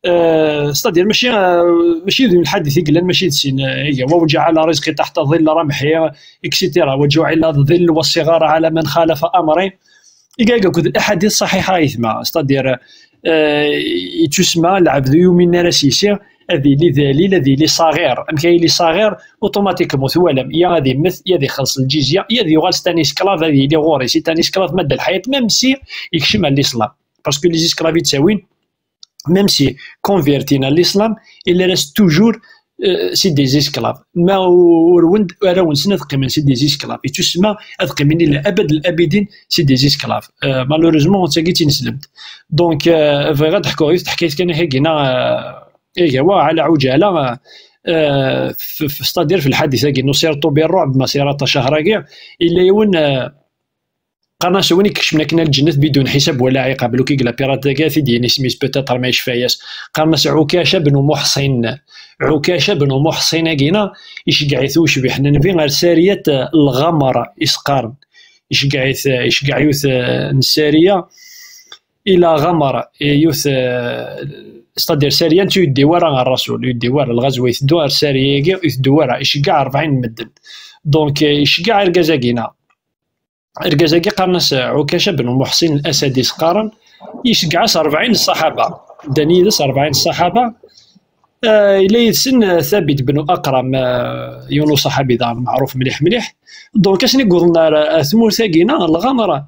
Euh, c'est-à-dire, mačči, euh, mačči d lḥadit i yellan, mačči d sin, euh, iga, وجعل رزقي تحت ظل رمحي, et cetera. وجعل الذل والصغار على من خالف أمري. Iga, iga, akked lḥadit ṣaḥiḥa i tma, c'est-à-dire, euh, yettusemma lɛebd ur yumin ara s yisi, ad yili dalil, ad yili ṣaɣir. Amek ay yili ṣaɣir? Automatiquement, twalam, ya ad immet, ya ad ixelleṣ lǧizya, ya ad yuɣal c'est un esclave, ad yili ɣur-i, c'est un esclave مدى الحياة, même si yekcem ar l'islam. Parce que les esclaves i d-ttawin, même si convertin à l'islam, il reste toujours, euh, c'est des esclaves. Ma ur-, ur-, arraw-nsen ad qqimen c'est des esclaves. Yettusemma ad qqimen ila abad l'abidin c'est des esclaves. Euh, malheureusement, d tagi i d tineslemt. Donc, euh, bɣiɣ ad d-ḥkuɣ yiwet teḥkayt kan akka-agi-na, euh, iga wa, ɛla ɛuǧala, euh, f-, f-, c'est-à-dire f lḥadit-agi, نصرت بالرعب مسيرة شهر-agi, illa yiwen, euh, qqaren-as win i ikecmen akken ar lǧennet bidun ḥisab wala ɛiqab, lukan i yella pirate-agi ad t-id-yini isem-is peut-être ma yecfa-yas. Qqaren-as Ɛukaca ben Muḥṣin. Ɛukaca ben Muḥṣin-agi-na, iceggeɛ-it ucbiḥ n Nnbi ar sariyat, eh, lɣamra, i s-qqaren. Iceggeɛ-it, eh, iceggeɛ yiwet, eh, n ssariya ila ɣamra, eh, yiwet, eh, c'est-à-dire ssariya n ur yeddi wara ɣer Rasul, ur yeddi wara lɣazwa iteddu ar ssariya-agi, ur iteddu wara, iceggeɛ rebɛin n medden. Donc, eh, iceggeɛ argaz-agi-na. Argaz-agi qqaren-as Ɛukaca ben Muḥsin Asadi s-qqaren, iceggeɛ-as rebɛin ṣṣaḥaba. Ddan yid-s rebɛin ṣṣaḥaba. Eh, yella yid-sen, eh, Thabit ben Aqram, eh, yiwen uṣaḥabi daɣen meɛruf mliḥ mliḥ. Donc, asmi i wwḍen ar, ar tmurt-agi-na, lɣamra,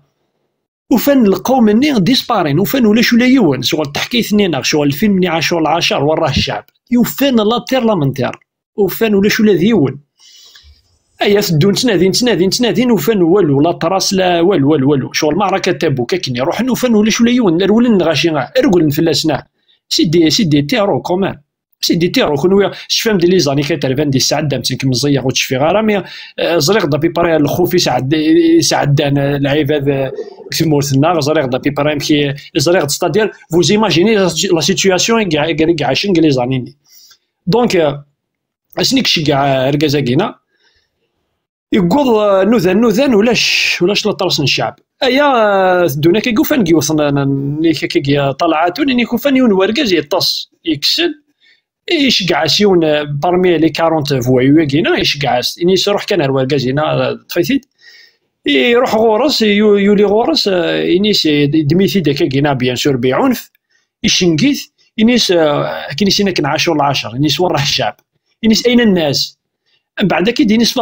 ufan lqawm-nni disparen, ufan ulac ula yiwen, ccɣel teḥkayt-nni neɣ ccɣel lfilm-nni Ɛacur Lɛacer, Werrah Cceɛb. Ufan la terre la terre. Ufan ulac ula d yiwen. Aya teddun ttnadin, ttnadin, ttnadin, ufan walu, la trace, la walu, walu, walu. Ccɣel meɛraka Tabuk akken i ruḥen, ufan ulac ula yiwen, rewlen lɣaci, ah, rewlen fell-asen, ah. C'est des, c'est des terrors quand même. C'est des terrors, kunwi tecfam di les années quatre-vingt-dix, sɛeddamt, nekk meẓẓiyeɣ ur ttcfiɣ ara, mais, euh, ẓriɣ-d à peu près lxuf i sɛedd-, i sɛeddan, euh, lɛibad, euh, deg tmurt-nneɣ, ẓriɣ-d à peu près amek i, ẓriɣ-d, c'est-à-dire, vous imaginez la, la situation i, i, i ɛacen deg les années-nni. Donc, euh, asmi i iceggeɛ argaz-agi-na, yewweḍ, eh, nudan, nudan, ulac, ulac la trace n cceɛb. Aya, eh, teddun akka, ufan deg yiwet n, n, n, akka, akka, ṭṭalɛatun, ini ufan yiwen wergaz yeṭṭes, yekkes-d, iceggeɛ-as yiwen, eh, parmi les quarante voyous-agi-na, iceggeɛ-as, ini-as ruḥ kan ar wergaz-ina, eh, ṭṭef-it-id. Iruḥ ɣur-s, yu-, yuli ɣur-s, eh, ini-as, yeddem-it-id akka-agi-na, bien sûr, biɛunf, iceng-it, ini-as, eh, akken i sin akken ɛacur lɛacer, ini-as, Werrah Cceɛb. Ini-as, أين الناس؟ Mbeɛd akka i d-inis,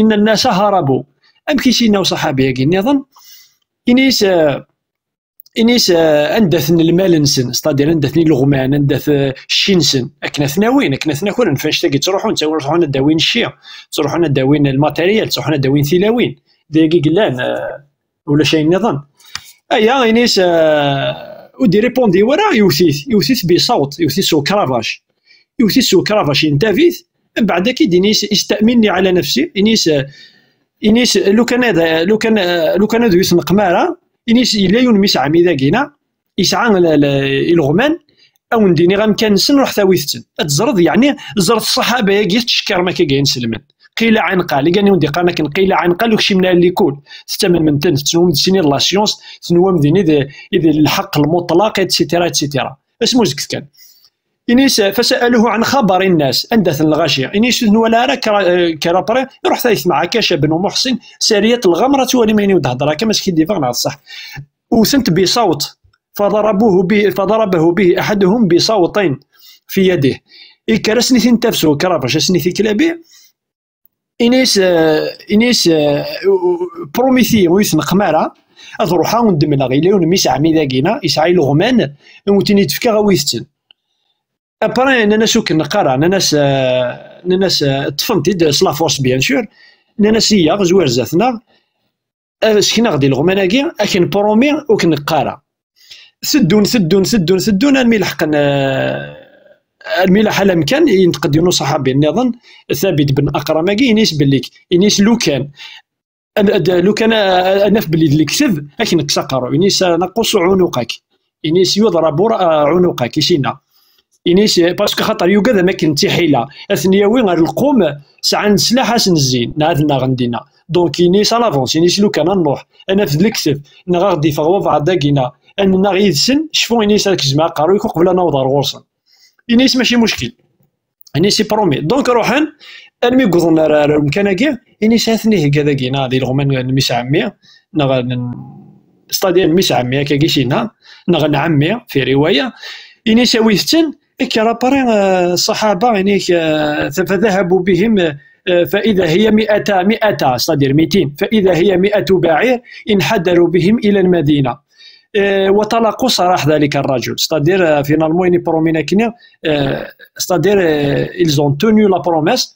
inna nnasa harabu. Amek i s-yenna uṣaḥabi-agi nniḍen? Inis, eh, inis, eh, anda-ten lmal-nsen, c'est-à-dire anda-ten ileɣman, anda-t, eh, cci-nsen, akken ad ten-awin, akken ad ten-akren, f annect-agi ttruḥun, ttawin, ruḥun ad d-awin cci, ttruḥun ad d-awin lmatéryel, ttruḥun ad d-awin tilawin. D ayagi i yellan, eh, ulac ayen nniḍen. Aya, inis, eh, ur d-iripundi wara, iwet-it, iwet-it bisawt, iwet-it s ukrabac. Iwet-it s ukrabac, yentab-it, mbeɛd akka i d-inis, "Istaminni ala nafsi", inis, eh, inis, "Lukan ad, lukan, eh, lukan ad ur yi-tneqqem ara", inis, "Yella yiwen mmi-s ɛemmi dagina, yesɛa l-, l-, ileɣman, a wen-d-iniɣ amkan-nsen, ruḥet awit-ten." Ad teẓreḍ, yeɛni, ẓret ṣṣaḥaba-agi, tettcekkarem akka i inselmen. Qila ɛin qal, i gan i wen-d-iqqaren akken qila ɛin qal, ur kcimna ar likul. Tettamnem-ten, tennum d sin la science, tennum din i d, i d lḥeqq lmuṭlaq, et cetera, et cetera. Asmuzget kan. Inis, "Fasa'aluhu ɛan xabari nnas", anda-ten lɣaci? Inis, "Ur ten-wala ara kra, eh, kra après, ruḥet ayt Mɛakac ben Muḥsin, Sariyat Lɣamra, ad twalim ayen i wen-d-hedreɣ, akka ma skiddibeɣ neɣ d ṣṣeḥ." Wten-t bisawt, fadarabuhu bi-, fadarabahu bihi aḥaduhum bisawtin fi yadih. Ikker asen-it-in tafsu, krabac asen-it-iklabi, inis, eh, inis, eh, promiti ur yi-tneqqem ara, ad ruḥeɣ ad wen-d-mleɣ, yella yiwen mmi-s ɛemmi dagina, yesɛa ileɣman, ad wen-ten-id-fkeɣ, awit-ten. Après, nnan-as ur k-neqq ara, nnan-as, eh, nnan-as, eh, ṭṭfen-t-id s la force, bien sûr, nnan-as, "Iyyaɣ, zwir zdat-neɣ, eh, sken-aɣ-d ileɣman-agi, ad k-npromi ur k-neqq ara." Teddun, teddun, teddun, teddun, armi leḥqen, eh, armi laḥal amkan, yenṭeq-d yiwen uṣaḥabi nniḍen, Thabit ben Aqram-agi, ini-as belli, ini-as lukan, ad, ad, lukan a, a, a naf belli d lekteb, ad k-nekkes aqerru. Ini-as, "Naqus uɛunuq-ak." Ini-as, "Yuḍrab ur-, a, uɛunuq-ak", i s-yenna. Ini-as, parce que xaṭer yugad am akken d tiḥila, ad ten-yawi ɣer lqum, sɛan sslaḥ ad sen-zzin, neɣ ad nnaɣen dinna. Donc, ini-as à l'avance, ini-as, "Lukan ad nruḥ, ad naf d lekteb, neɣ ad ɣ-d-iffeɣ wabɛaḍ dagina, ad nennaɣ yid-sen, cfu", ini-as, "ad k-zemmeɣ aqerru-k uqbel ad naweḍ ɣer ɣur-sen." Ini-as, "Mačči muckil." Ini-as, "C'est promis." Donc, ruḥen, armi wwḍen ar, ar umkan-agi, ini-as, "Ha-ten-i hegga dagina, d ileɣman n mmi-s ɛemmi, neɣ n, c'est-à-dire mmi-s ɛemmi, akka i s-yenna, neɣ n ɛemmi, fi riwaya." Ini-as, "Awit-ten." Ikker après, eh, ṣṣaḥaba, ini-ak, eh, "Fadahabu bihim, eh, fa ida hiya mi'ata, mi'ata, c'est-à-dire mitin, fa ida hiya mi'atu ba'ir, inḥadaru bihim ila al-Madina." Eh, wa talaqu sarah dhalika ar-rajul. C'est-à-dire, eh, finalement, ini promis akkenni, eh, c'est-à-dire, eh, ils ont tenu la promesse.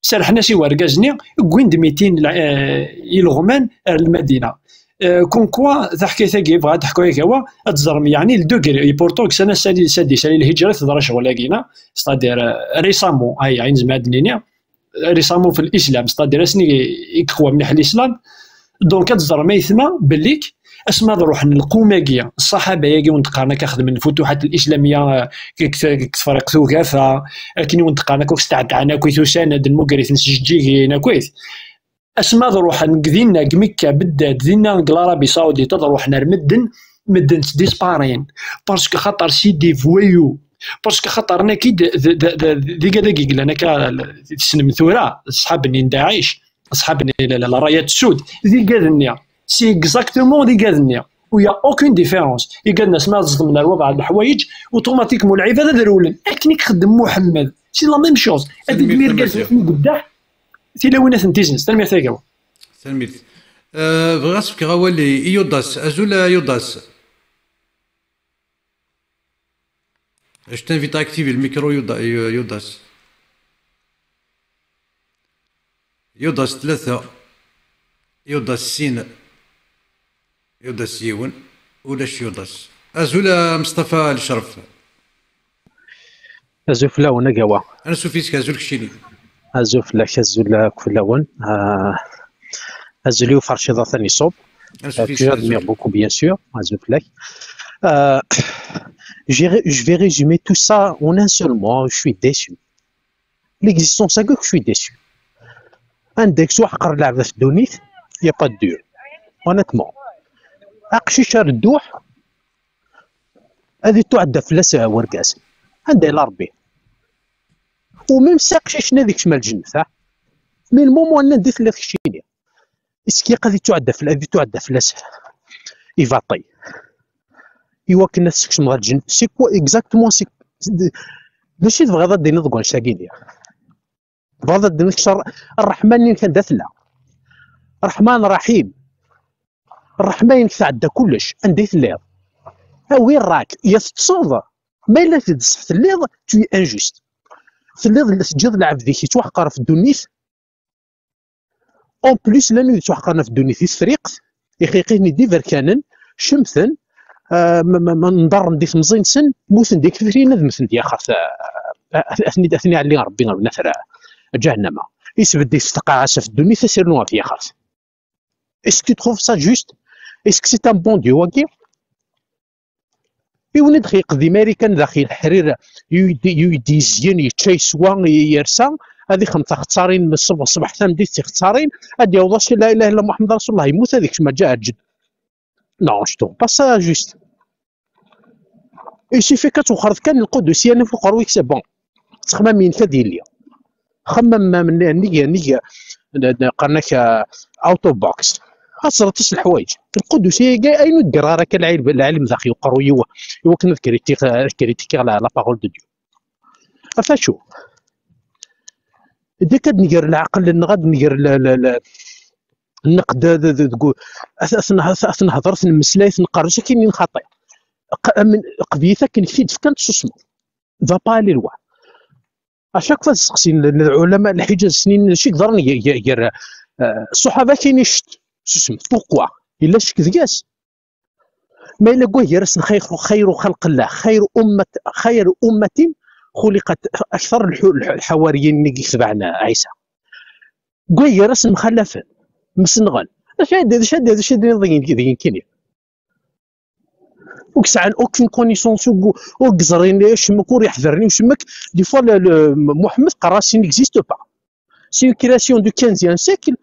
Serḥen-as i wergaz-nni, wwin-d mitin, eh, ileɣman ar Lmadina. Eh, comme quoi, taḥkayt-agi, bɣiɣ ad ḥkuɣ yagawa, ad teẓrem, yeɛni, le degré, et pourtant, deg sana sali, sadi, sali lhijra, teḍra ccɣel-agi-na, c'est-à-dire, eh, récemment, aya, ayen nezmer ad d-nini, récemment fi l'islam, c'est-à-dire asmi i, i yeqwa mliḥ l'islam. Donc, ad teẓrem, aytma, belli asmi ad ruḥen lqum-agi, ṣṣaḥaba-agi, wen-d-qqaren akka, xedmen futuḥat l'islamiyya, eh, deg, deg Tefriqt Ugafa, akken i wen-d-qqaren akka, ur steɛdan akk i tusan, ad nmugger-iten s tjeǧǧigin, akkit. Asmi ad ruḥen deg dinna, deg Mekka, beddad, dinna, deg l'Arabie Saoudite, ad ruḥen ar medden, medden ttdisparen. Parce que xaṭer c'est des voyous. Parce que xaṭer naki d, d, d, d, d igad-agi yellan akka, tessnem tura, ṣṣḥab-nni n Daɛic, ṣṣḥab-nni n la, la, la Rayat Sud, d igad-nni. C'est exactement d igad-nni. Il y a aucune différence. Igad-nni asmi ad ẓedmen ar wabɛaḍ leḥwayeǧ, automatiquement lɛibad ad rewlen. Akken i ixeddem Muḥemmed. C'est la même chose. Ad Tanemmirt a Maziɣ. Tilawin ad tent-iznes. Tanemmirt a Gawa. Tanemmirt. Eh, bɣiɣ ad s-fkeɣ awal i, i Yudas. Azul a Yudas. Je t'invite à activer le micro, Yuda-, Yu-, Yudas. Yudas tlata. Yudas sin. Yudas yiwen. Ulac Yudas. Azul a Mustafa Lecref. Azul fell-awen, a Gawa. Ansuf yis-k, azul keččini. Azul fell-ak, azul akk fell-awen. Ah, azul i uferciḍ atan iṣub. Ansuf yis-k, azul. Que j'admire beaucoup, bien sûr. Azul fell-ak. Euh, j'ai ré-, je vais résumer tout ça en un seul mot. Je suis déçu. L'existence-agi, je suis déçu. Anda i yettwaḥqer lɛebd ɣef ddunit, y a pas de Dieu. Honnêtement. Aqcic ar dduḥ, ad ittuɛedda fell-as, uh, wergaz. Anda yella Rebbi? U même si aqcic-nni ad ikcem ar lǧennet, ha? Mais le moment-nni anda i telliḍ keččini? Iskaq ad ittuɛedda fell-, ad ittuɛedda fell-as ibaṭi. I wakken ad t-tkecmeḍ ar lǧennet. C'est quoi exactement, c'est, d-, d acu i tebɣiḍ ad d-tiniḍ deg wannect-agi-nni? Tebɣiḍ ad d-nefk ṛṛeḥma-nni-nnek anda tella? Ṛṛeḥman Ṛaḥim. Ṛṛeḥma-nnek tɛedda kullec. Anda i telliḍ? Awi ṛṛak, ya teṭṭseḍ, ma yella d ṣṣeḥ telliḍ, tu es injuste. Telliḍ teǧǧiḍ lɛebd-ik yettwaḥqer ɣef ddunit. En plus, llan wid yettwaḥqren ɣef ddunit di Tefriqt, ixeqqen-d iberkanen, cemten, ah, ma, ma, ma nḍerren di temẓi-nsen, mmuten di kfir, ad mmten di axxat, ah, ah, ad ten-, ad ten-iɛelli Ṛebbi ar wnafra ǧahennama. Isbedd-it tqaɛas ɣef ddunit, ad s-irnu ɣef yaxxat. Est-ce que tu trouves ça juste? Est-ce que c'est un bon Dieu, wagi? Yiwen i d-xeyyqen di Marikan daxel leḥrir, yu-, yu-, d-yezyen, yečča, yeswa, y-, yersa, ad ixdem taxettarin n ṣṣbeḥ, ṣṣbeḥ tameddit d tixettarin, ad d-yaweḍ ass la ilaha illa Muḥemmed Rasulullah, yemmut ad ikcem aǧaɛǧel. Non, je trouve pas ça juste. Il suffit ad twexxreḍ kan lqudus yan ɣef uqerruy-ik, c'est bon. Ttexmam-inek ad yili. Xemmem am nnig, nnig, n-, n-, qqaren-ak, ah, out of box. Ad teẓreḍ tis leḥwayeǧ. Lqudus-agi, ayen ur d-ggareɣ ara akka lɛilm, lɛilm daxel uqerruy-iw, i wakken ad kritikiɣ, ad kritikiɣ la, la parole de Dieu. Ɣef acu? Deg ad nger leɛqel-nneɣ, ad nger le, le, le, nneqd d, d, deg u-, ad, ad, ad, ad nehder, ad nemmeslay, ad nqerrec akken i nxaṭi. Q-, am-, qbiyet akken k-t-id-fkan, tessusmeḍ. Va pas aller loin. À chaque fois, tesseqsin l-, lɛulama, lḥiǧa, snin, acu i yeḍran gar, gar, gar, eh, ṣṣuḥaba, akken icet, susem. Pourquoi? Yella ccek deg-s. Ma yella deg wagar-asen xayru, xayru xalqillah, xayru ummat, xayru ummatin xuliqat, akter lḥu-, lḥu-, lḥawariyin-nni i yetebɛen Ɛisa. Deg wagar-asen mxalafen, msenɣen. D acu ad, d acu ad, d acu ad d-tiniḍ deg, deg nekkini? Ur yesɛan aucune connaissance, ur, ur yeẓrin acemmek, ur iḥedren i ucemmek. Des fois, le, le, Muḥemmed qqar-as, il n'existe pas. C'est une création du quinzième siècle.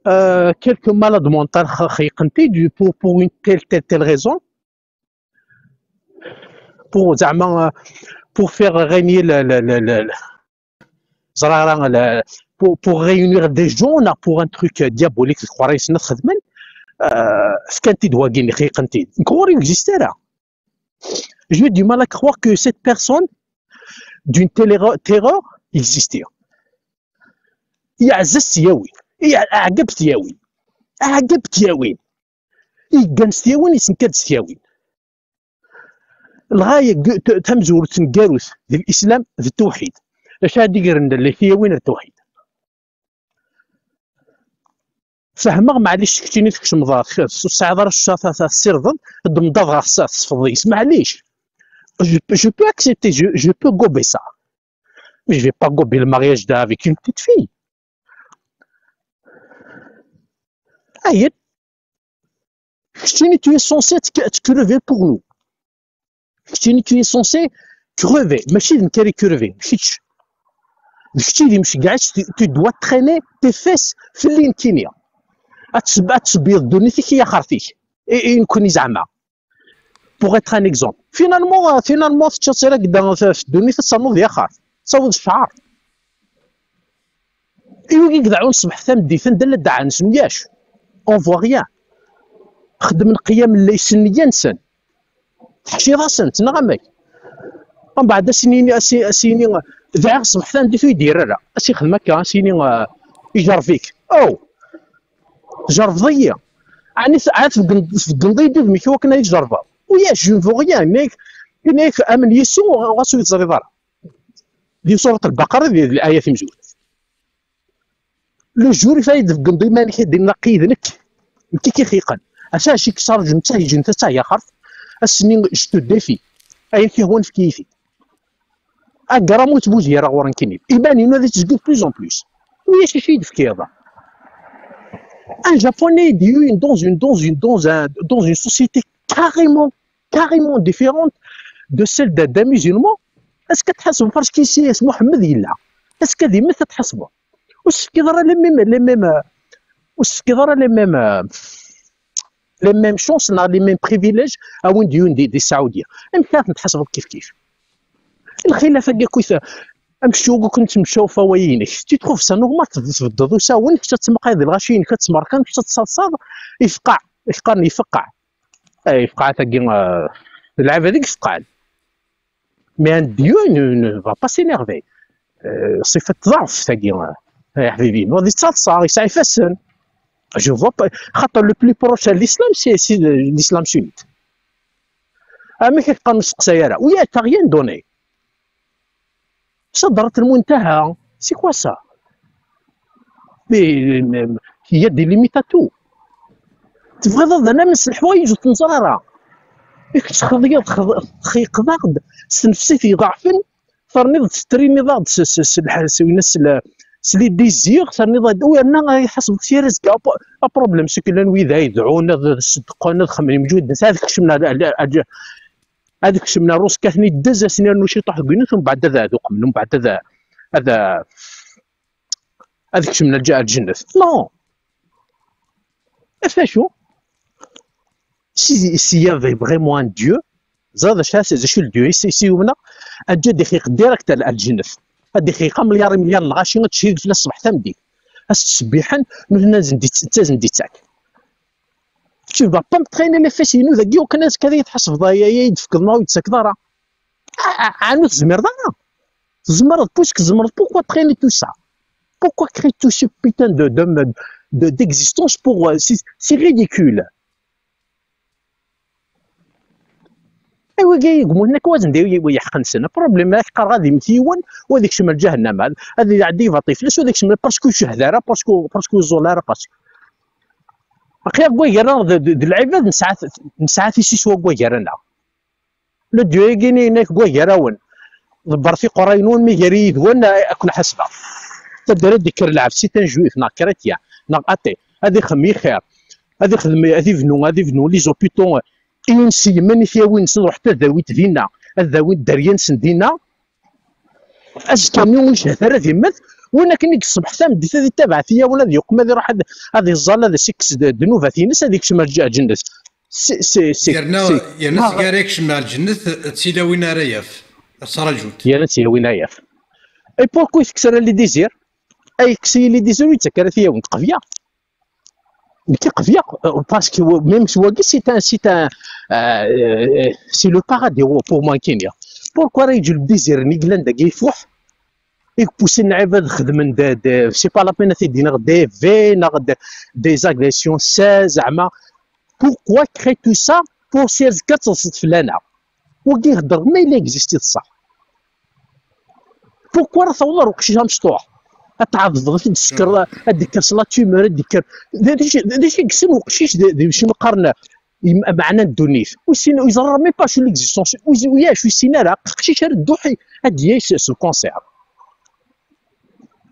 Euh, quelques malades mentaux x-, xeyyqen-t-id pour, pour une telle, telle, telle raison. Pour, zeɛma, euh, pour faire régner le, le, le, le, le, ẓriɣ ara, le, pour, pour réunir des gens, neɣ pour un truc, euh, diabolique, d leqwaṛ-nsen ad xedmen, euh, fkan-t-id wagini, xeyyqen-t-id. Nekk ɣur-i ur existe ara. J'ai du mal à croire que cette personne d'une telle erreur, terreur existait. Yeɛzez s tyawin, yeɛgeb s tyawin, ɛgeb s tyawin. Yeggan s tyawin, yessenkad s tyawin. Lɣaya g-, t-, tamezwarut n garut d lislam d ttewḥid. D acu ara d-igren le tyawin d ttewḥid? Fehmeɣ, maɛlic, keččini tkecmeḍ, ur tesɛiḍ ara cca ta, ta, tessirdeḍ, d-mdaḍ ɣer sa, tesfeḍ deg-s, maɛlic. Je, je peux accepter, je, je peux gober ça. Mais je vais pas gober le mariage d'un, avec une petite fille. Ayen. Keččini, tu es censé te, te crever pour nous. Keččini, tu es censé crever. Mačči d nekk ara crever. Kečč. D kečč i d imceggeɛ, tu, tu dois traîner tes fesses fell-i nekkini. Ad tseb-, ad tsebbiḍ ddunit-ik i yaxert-ik. I, i nekkni zeɛma. Pour être un exemple. Finalement, euh, finalement, teččiḍ tiragda f, f ddunit, ad ternuḍ di axert. Tawiḍ ccɛer. I wigi i ideɛɛun ṣṣbeḥ tameddit, anda la ddeɛɛen s myac? On voit rien. Xeddmen qiyam lleyl s nneyya-nsen. Teḥciḍ-asent, neɣ amek? Mbeɛd, ad s-yini, ad s-, ad s-yini, dɛiɣ ṣṣbeḥ tameddit, ur yi-d-yerra ara. Ad s-yexdem akka, ad s-yini, ah, ijerreb-ik. Oh! Tjerrbeḍ-iyi. Ɛni t-, ɛad tbeggen-, tbeggeneḍ-iyi-d udem-ik i wakken ad yi-tjerrbeḍ? Ulac, je ne veux rien. Yenna-yak, yenna-yak, amen Yesu, ɣas ur yi-teẓriḍ ara. Di surat Lbaqara, di, di laya timezwura. Le jour i fayda tbeggeneḍ iman-ik ad d-inna aqi d nekk. Nekk i k-ixeyyqen. Ata acu i k-ttṛaǧun, d tahiǧen, d tayaxert. Ass-nni, je te défie. Ayen k-ihwan, efk-iyi-t-id. Agramu yettbuzzi ara ɣur-i nekkini. Iman-inu ad yettezgi de plus en plus. Ulac acu i d-tefkiḍ. Un Japonais, il est dans une, dans une, dans un, dans une société carrément, carrément différente de celle d'un, d'un musulman. Est-ce que tḥasbeḍ parce que ici, Muḥemmed yella? Est-ce que d imet ad tḥasbeḍ? Ur s-tefkiḍ ara les mêmes, les mêmes, euh, ur s-tefkiḍ ara les mêmes, euh, les mêmes chances neɣ les mêmes privilèges a win d-yun di, di Saɛudya. Amek ara tent-tḥasbeḍ kifkif? Lxilaf-agi akkit, amcug akk n temcawfa wayi-inek. Tu trouves ça normal tbeddeḍ usawen, kečč ad temqayeḍ lɣaci-inek, ad tmerkan, kečč ad tṣaḍṣaḍ, ifqeɛ, i qqaren ifqeɛ. Eh, ifqeɛ tagi, eh, d lɛibad i ifqeɛen. Mais un Dieu ne, ne va pas s'énerver. Euh, ṣifat ḍɛef tagi, ay ḥbibi, wa di ttaḍsa, yesɛa ifassen. Je vois pas, xaṭer le plus proche à l'islam, c'est, c'est l'islam sunnite. Amek i teqqar ur nesteqsay ara? Oui, t'as rien donné. Sadrat lmuntaha, c'est quoi ça? Mais, mais, il y a des limites à tout. Tebɣiḍ ad anamen s leḥwayeǧ ur t-neẓra ara. I kečč txedyeḍ, txeyqeḍ-aɣ-d s tnefsit iḍeɛfen, terniḍ tettriniḍ-aɣ-d s, s, s, lḥ-, s, s, s les désirs, terniḍ-aɣ-d, u yerna ad iḥasbeḍ s yir azekka. Aproblem, c'est que llan wid ay yedɛun, ad ṣeddqen, ad xemmen imǧuden, ad kecmen ar, ar, ar, ad kecmen ar Ṛuska, ad ten-iddez, ad sen-irnu ciṭuḥ deg unut, umbeɛd ad, ad uqmen, umbeɛd ad, ad, ad kecmen ar lǧ-, ar lǧennet. Non. Ɣef acu? Si, s'il y avait vraiment un Dieu, ẓer d acu, d acu le Dieu, si, si yumneɣ, ad ixeq direct ar, ar lǧennet. Ad ixeq amelyar, imelyar n lɣaci, ad tcehhid fell-as ṣṣbeḥ tameddit. Ad s-ttṣebbiḥen, nutni ad sen-d-, ad sen-d-ittak. Tu vas pas me traîner les fesses-inu dagi, akken azekka ad iyi-tḥasbeḍ ay, ay, ay d-tefkeḍ neɣ ur yi-d-tettakeḍ ara. A-, a-, ɛni ur tezmireḍ ara? Tzemreḍ, puisque tzemreḍ, pourquoi traîner tout ça? Pourquoi créer tout ce putain de, de, de, d'existence pour, euh, c'est, c'est ridicule. Ay, wagi i yemmuten, akka wazen d yiwen yeḥqen sen. Problème, ad k-qqareɣ ad immet yiwen, u ad ikcem lǧahennama, ad, ad iɛeddi ibaṭi fell-as, u ad ikcem, parce que ur cehhed ara, parce que, parce que ur ẓul ara, parce que. Aql-aɣ deg wagar-a d, d, d lɛibad, nesɛa, nesɛa tisis wag wagar-aneɣ. Le Dieu-agi-nni, nekk deg wagar-awen. Ḍebbret iqerray-nwen, mi gar yid-wen, a-, ad ken-ḥasbeɣ. Taddara d-ikker lɛebd, si tanjuyt, neɣ chrétien, neɣ athée, ad ixdem i xir, ad ixdem, ad ibnu, ad ibnu les hôpitaux, i inselmen, i tyawin-nsen, ruḥet ad dawit dinna, ad dawit dderya-nsen dinna. Azekka-nni ur icehhed ara ad immet, win akken i yeṣbeḥ tameddit ad ittabaɛ tiyawen, ad yuqem, ad iruḥ ad, ad iẓẓal, ad as-ikkes d-, ddnubat-ines, ad ikcem ar lǧ-, lǧennet. C'est, c'est, c'est, yerna, c'est, yerna seg ara ikcem ar lǧennet, d tilawin ara yaf. Ad ttṛaǧunt. Yerna d tilawin ara yaf. Et pourquoi i tekkes ara les désirs? Ay kkes-iyi les désirs, ur yettak ara tiyawen, qebya. Nekk qebya, euh, parce que même s wagi, c'est un, c'est un, euh, euh, c'est le paradis pour moi, Kenya. Pourquoi ara yeǧǧ le désir-nni yellan dagi ifuḥ? I yeppusen lɛibad xedmen de, de, c'est pas la peine ad t-id-iniɣ, des V neɣ de, des agressions, ça, zeɛma. Pourquoi créer tout ça pour si azekka ad teḍseḍ fell-aneɣ? Wagi ihedder ma yella existe ṣṣeḥ. Pourquoi ara tawḍeḍ ar uqcic amecṭuḥ? Ad tɛeddeḍ, ad t-id-tsekreḍ, ad d-tekker s la tumeur, ad d-tekker. D, d, d, d acu i yessen uqcic d, d acu i qqaren im-, meɛna n ddunit? Ur yessin, ur yeẓra même pas acu l'existence, ur yessin, ur yessin ara, aqcic ara dduḥ ad d-yay s, s lkanṣir.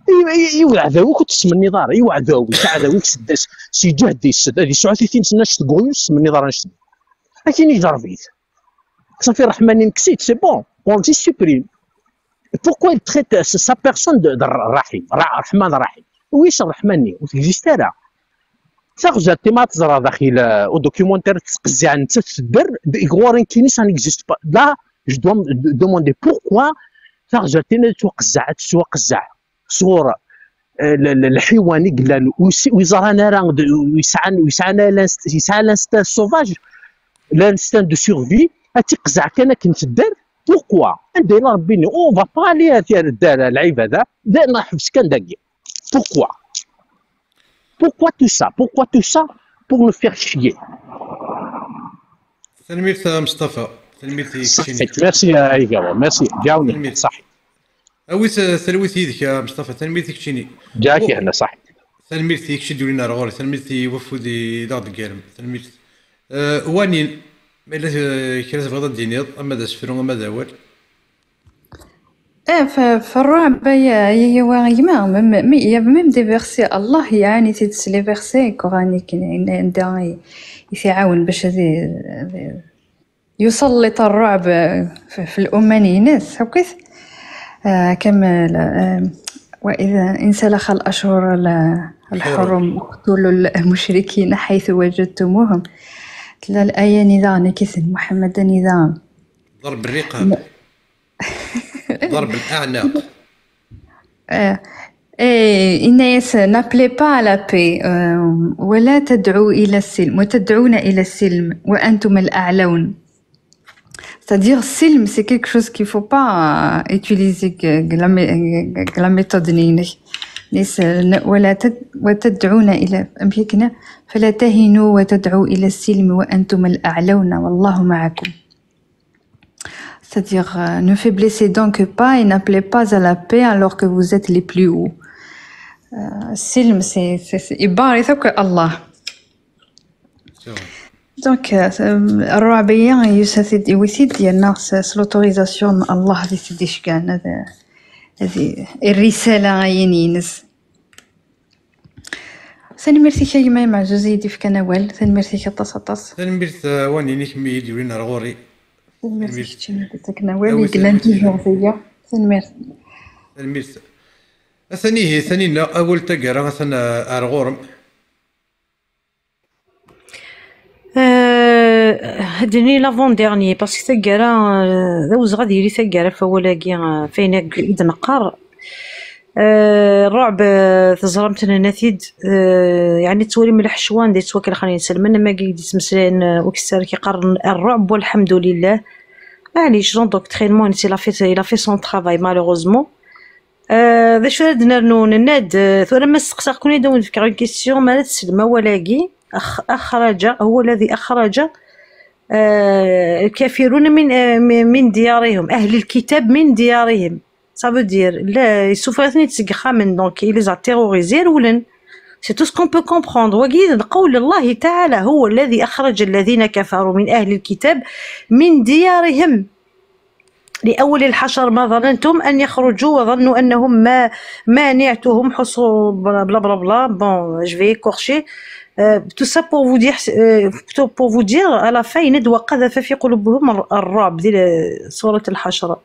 I, i, i uɛdaw-ik ur t-tesmenniḍ ara, i uɛdaw-ik, aɛdaw-ik s, s, s iǧehd-is, ad yesɛu titin-nsen annect n uɣyul, ur s-tesmenniḍ ara annect-nni. Akin ijerreb-it. Safi, Ṛeḥman-nni nekkes-it, c'est bon, on le supprime. Pourquoi il traite sa, sa personne de, de Rahim, Ra-, Rahman Rahim? Wi-s Ṛeḥman-nni? Ur t-existe ara. Taɣzert-im ad teẓreḍ daxil, euh, au documentaire, tettqezziɛ nettat tedder, d iɣwarin-kini, ça n'existe pas. Là, je dois me demander pourquoi taɣzert-ina tettwaqezzeɛ, tettwaqezzeɛ sɣur, euh, le, le, lḥiwan i yellan, ur s-, ur yeẓran ara, d, ur yesɛan, ur yesɛan ara l'inst-, yesɛa l'instinct sauvage, l'instinct de survie, ad tt-iqzeɛ kan akken tedder. Pourquoi? Anda yella Ṛebbi-nni? On va pas aller à terre, à lɛibada, da neḥbes kan dagi. Pourquoi? Pourquoi tout ça? Pourquoi tout ça? Pour nous faire chier. Tanemmirt a Mustafa. Tanemmirt i keččini. Merci a Igawa. Merci. Ǧaɛuni. Tanemmirt. Saḥi. Awit, eh, talwit yid-k a Mustafa. Tanemmirt i keččini. Ǧaɛak ihna, saḥi. Tanemmirt i kečč i d-yulin ar ɣur-i. Tanemmirt i wafud i d aɣ-d-teggarem. Tanemmirt. Eh, Wanin, ma yella, eh, kra tebɣiḍ ad d-tiniḍ, ama d asefru, ama d awal. Eh, ف-، في الرعب يا، يا، يا، يا، même، même، il y a même des versets, Allah يعاني في les versets coraniques، يعني، عنده ي-، يتعاون باش هذه، هذه يسلط الرعب في، في الأمة ينس، هكذا. آه، كما لا، آه، وإذا انسلخ الأشهر ال-، الحرم اقتلوا المشركين حيث وجدتموهم. تلا الآية نظام كيف محمد نظام. ضرب الرقاب. ضرب الأعناق. آه، إيه، إناس، n'appelez pas à la paix, آه، ولا تدعوا إلى السلم، وتدعون إلى السلم وأنتم الأعلون. C'est-à-dire, السلم, c'est quelque chose qu'il faut pas, euh, utiliser que, que la, mé- que la méthode نينك. نيس-، ن-، ولا تد-، وتدعون إلى، أم هيك نا؟ فلا تهنوا وتدعوا إلى السلم وأنتم الأعلون والله معكم. C'est-à-dire, euh, ne faiblissez donc pas et n'appelez pas à la paix alors que vous êtes les plus hauts. Euh, السلم, c'est, c'est, c'est, يبارك فيك الله. Donc, euh, الرعب, يساتد يوثيد يناس l'autorisation الله ذي تديش كان هذا، هذه الرسالة ينينس. Tanemmirt-ik a gma Maɛzuz i yi-d-ifkan awal. Tanemmirt-ik aṭas, aṭas. Tanemmirt, uh, wanin-ik mi yi-d-yulin ar ɣur-i. Tanemmirt-ik keččini i d-ifkan awal, i yellan toujours deg-i. Tanemmirt. Tanemmirt. Atan ihi, Taninna, awal taggara, atan, uh, ar ɣur-m. Euh, ad d-nini l'avant-dernier, parce que taggara, euh, d awezɣi ad yili taggara ɣef wawal-agi, euh, ɣef wayen i d-neqqar. Euh, الرعب, euh, teẓram-t, nenna-t-id, euh, yeɛni tettwalim leḥcwa anda yettwakelxen yinselmen, am wagi i d-yettmeslayen, euh, ukessar i yeqqaren الرعب والحمد لله. Maɛlic, l'endoctrinement, il a fait, il a fait son travail, malheureusement. Euh, d acu ara d-nernu? Nenna-d, euh, tura ma steqsaɣ-ken ad awen-d-fkeɣ une question, ma ara teslem awal-agi, أخ-، أخرج، هو الذي أخرج, euh, الكافرون من, euh, من ديارهم، أهل الكتاب من ديارهم. Ça veut dire, la, yessufeɣ-iten-id seg yexxamen, donc, il les a terrorisés, rewlen. C'est tout ce qu'on peut comprendre. Wagi, d قول الله تعالى، هو الذي أخرج الذين كفروا من أهل الكتاب من ديارهم لأول الحشر ما ظننتم أن يخرجوا وظنوا أنهم ما مانعتهم حصو-، bla bla bla bla. Bon, je vais écorcher. Euh, tout ça pour vous dire, euh, tout pour vous dire, à la fin, يناد وقذف في قلوبهم الر-، الرعب, دي ال-، سورة الحشر.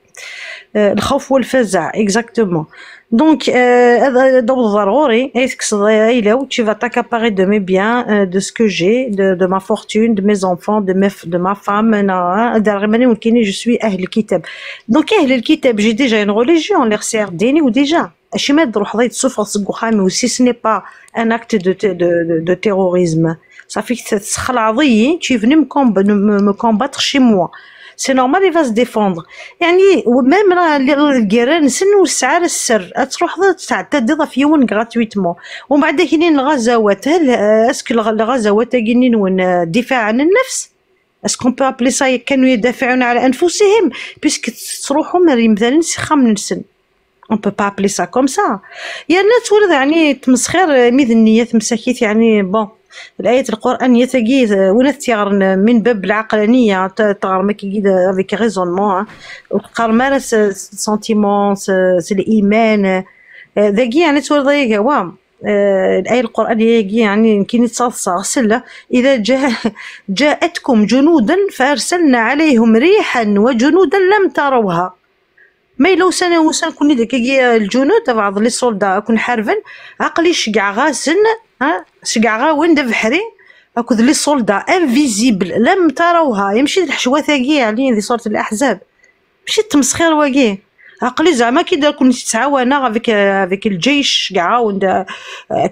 Euh, الخوف والفزع, exactement. Donc, euh, هذا، هذا هو الضروري. إيه، تكسر، إيه، لو tu vas t'accaparer de mes biens, euh, de ce que j'ai, de, de ma fortune, de mes enfants, de mes f-, de ma femme, na-, دار غير ماني ولكن je suis أهل الكتاب. Donc, أهل الكتاب, j'ai déjà une religion, les R C R ديني, و déjà. ماشي ما تروح ضيت تسوفر سك وخامي, و si ce n'est pas un acte de, de, de, de terrorisme. صافي, تسخلعضي, tu es venu me comb-, me, me combattre chez moi. C'est normal, il va se défendre. يعني, même راه ال-، القران سن والسعر السر. تروح تعتدي في يوم gratuitement. ومن بعد كاينين الغزوات. هل، آه، est-ce que الغ-، الغزوات كاينين وين، آه، دفاع عن النفس؟ Est-ce qu'on peut appeler ça كانوا يدافعون على أنفسهم؟ Puisque تروحوا من مثلا سخام نسن. On peut pas appeler ça comme ça. يا الناس ولد يعني تمسخير ميد النية مساكيت يعني، bon. الآيات القرآنية تاقي وين تيغرن من باب العقلانية، ت-، تغرم كي avec raisonnement, hein. وتقار مارا س-، sentiment، س-، س-، الإيمان. آه، داقي يعني تولد يا قوام. آه، الآية القرآنية يجي يعني يمكن يتصلصل سلة. إذا جاء، جاءتكم جنودا فأرسلنا عليهم ريحا وجنودا لم تروها. ما لو سنة وسنة كوني داك يجي الجنود، بعض les soldats كون حاربن، عقلي شقع غاسن، ها، شقع غاون دا بحري، أكد les soldats invisibles لم تروها، يمشي الحشوات هاكي يعني ذي سورة الأحزاب. ماشي التمسخير واقي. عقلي زعما كي دار كون تتعاونا avec، avec الجيش كاع، وند-،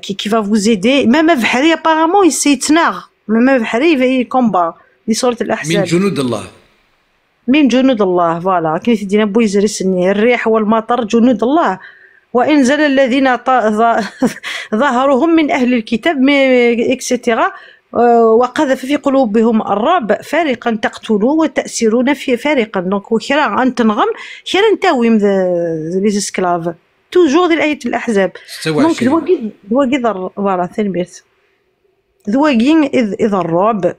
كي، qui va vous aider. Même بحري apparemment يسيتناغ. Même بحري في كومبا. دي سورة الأحزاب. من جنود الله. من جنود الله، voilà. كي تدينا بويزري سني. الريح والمطر جنود الله. وإن زال الذين ط-، ظ-، ظهرهم من أهل الكتاب، mais، et cetera. آه، وقذف في قلوبهم الرعب، فريقا تقتلون وتأسرون في فريقا. Donc, وكرا أن تنغم، كرا نتاويم ذ-، les esclaves. Toujours ديال آية الأحزاب. Donc, ذواقي، ذواقي ضر-، voilà، تنبيرت. ذواقي إذ، إذ الرعب.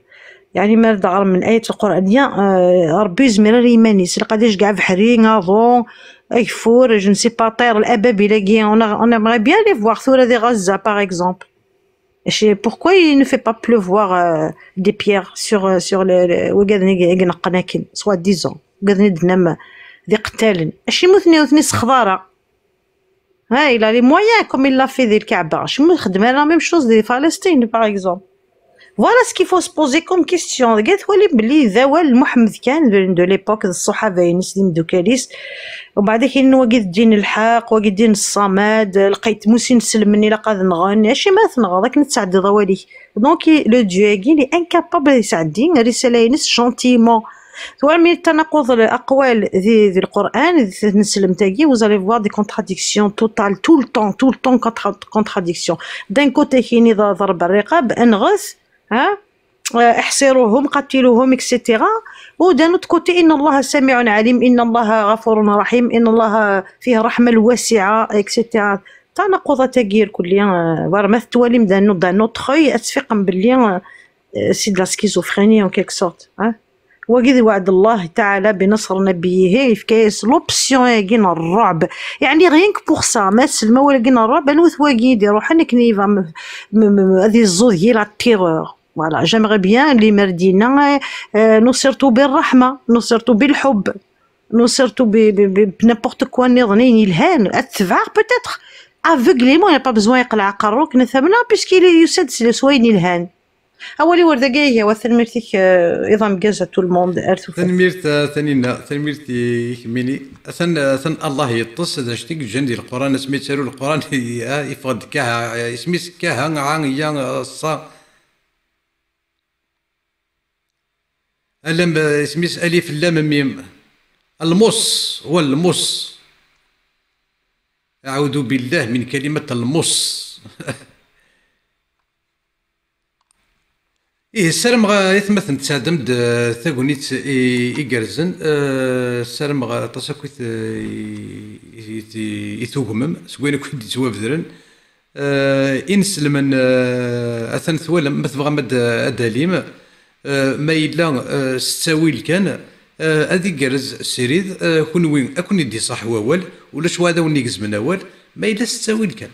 يعني، ما دغر من آية القرآنية، آه، ربي يزمر الإيمانيس، القديش كاع بحري، ناضو، أكفور، je ne sais pas، طير، الأبابيل، on a، on aimerait bien les voir ثورة دي غزة، par exemple. ماشي، pourquoi il ne fait pas pleuvoir, euh, des pierres sur, euh, sur le, le، وقاعدين يق-، يقنقناكن، soi-disant. قاعدين يدنم ذي قتالن. ماشي مثني، مثني سخضارة. ها، il a les moyens comme il l'a fait ذي الكعبة. شمو خدمة la même chose ذي فلسطين، par exemple. Voilà ce qu'il faut se poser comme question. قالت ولي بلي ذا وال محمد كان de, de l'époque الصحابة ينس دي مدوكاليس. وبعد كاين واقي الدين الحق، واقي الدين الصمد، لقيت موسين سلمني لا قاد نغني، اشي ما تنغض، لكن تسعد ضواليك. Donc, le Dieu ياكي لي incapable يسعدي رسالة ينس gentiment. Tura mi tanaquḍ aqwal di, di Lqur'an, di tneslemt-agi, vous allez voir des contradictions totales, tout le temps, tout le temps contra-, contradiction. D'un côté, kini ضرب الرقاب, enɣet, ha? Euh, احصروهم, قتلوهم, et cetera. Ou d'un autre côté, إن الله سميع عليم, إن الله غفور رحيم, إن الله فيه رحمة واسعة, et cetera. Tanaquḍat-agi irkelli, euh, war ma tettwalim d'un, d'un autre œil, ad tfiqem belli, euh, c'est de la schizophrénie en quelque sorte, hein. Wagi d وعد الله تعالى بنصر نبيه, yefka-yas l'option-agi n الرعب. يعني, rien que pour ça, ma tselma wala-agi n الرعب, anwa-t wagi i d-iruḥen akken i va m-, m-, m-, ad iẓẓu deg-i la terreur. Voilà, j'aimerais bien, limer d-yenna, euh, نصرت بالرحمة, نصرت بالحب, نصرت ب-, ب-, ب-, ب-, n'importe quoi nniḍen, ayen yelhan, ad tebɛeɣ peut-être aveuglément, il n'y a pas besoin iqleɛ aqerru-k n tamna, puisqu'il est, yusa-d s, s wayen yelhan. Awal-iw ar dagi, ihi, wa tanemmirt-ik, euh, iḍ ameggaz à tout le monde, ar tufat. Tanemmirt, a Taninna, tanemmirt i, i kemmini. Atan, atan Allah yeṭṭes, d acu i yeǧǧan di Lquran, asmi yettaru Lquran, ah, yeffeɣ-d kaha, isem-is kaha, a, ya, ṣa. Alam, eh, isem-is alif lam mim. Lmus, wa lmus. أعوذ بالله من كلمة lmus. Ih, ssarameɣ, eh, aytmaten, tesɛeddem-d, eh, tagnit i, igerrzen. Eh, ssarameɣ aṭas akk i t-, i, i, i, i tugmem seg wayen akk i d-yettwabedren. Eh, inselmen, eh, atan twalam, ma tebɣam ad, ad d-talim, eh, ma yella, eh, s ttawil kan, eh, ad igerrez srid, eh, kunwi ad ken-id-iṣaḥ wawal, ulac wa ad awen-igezmen awal, ma yella s ttawil kan.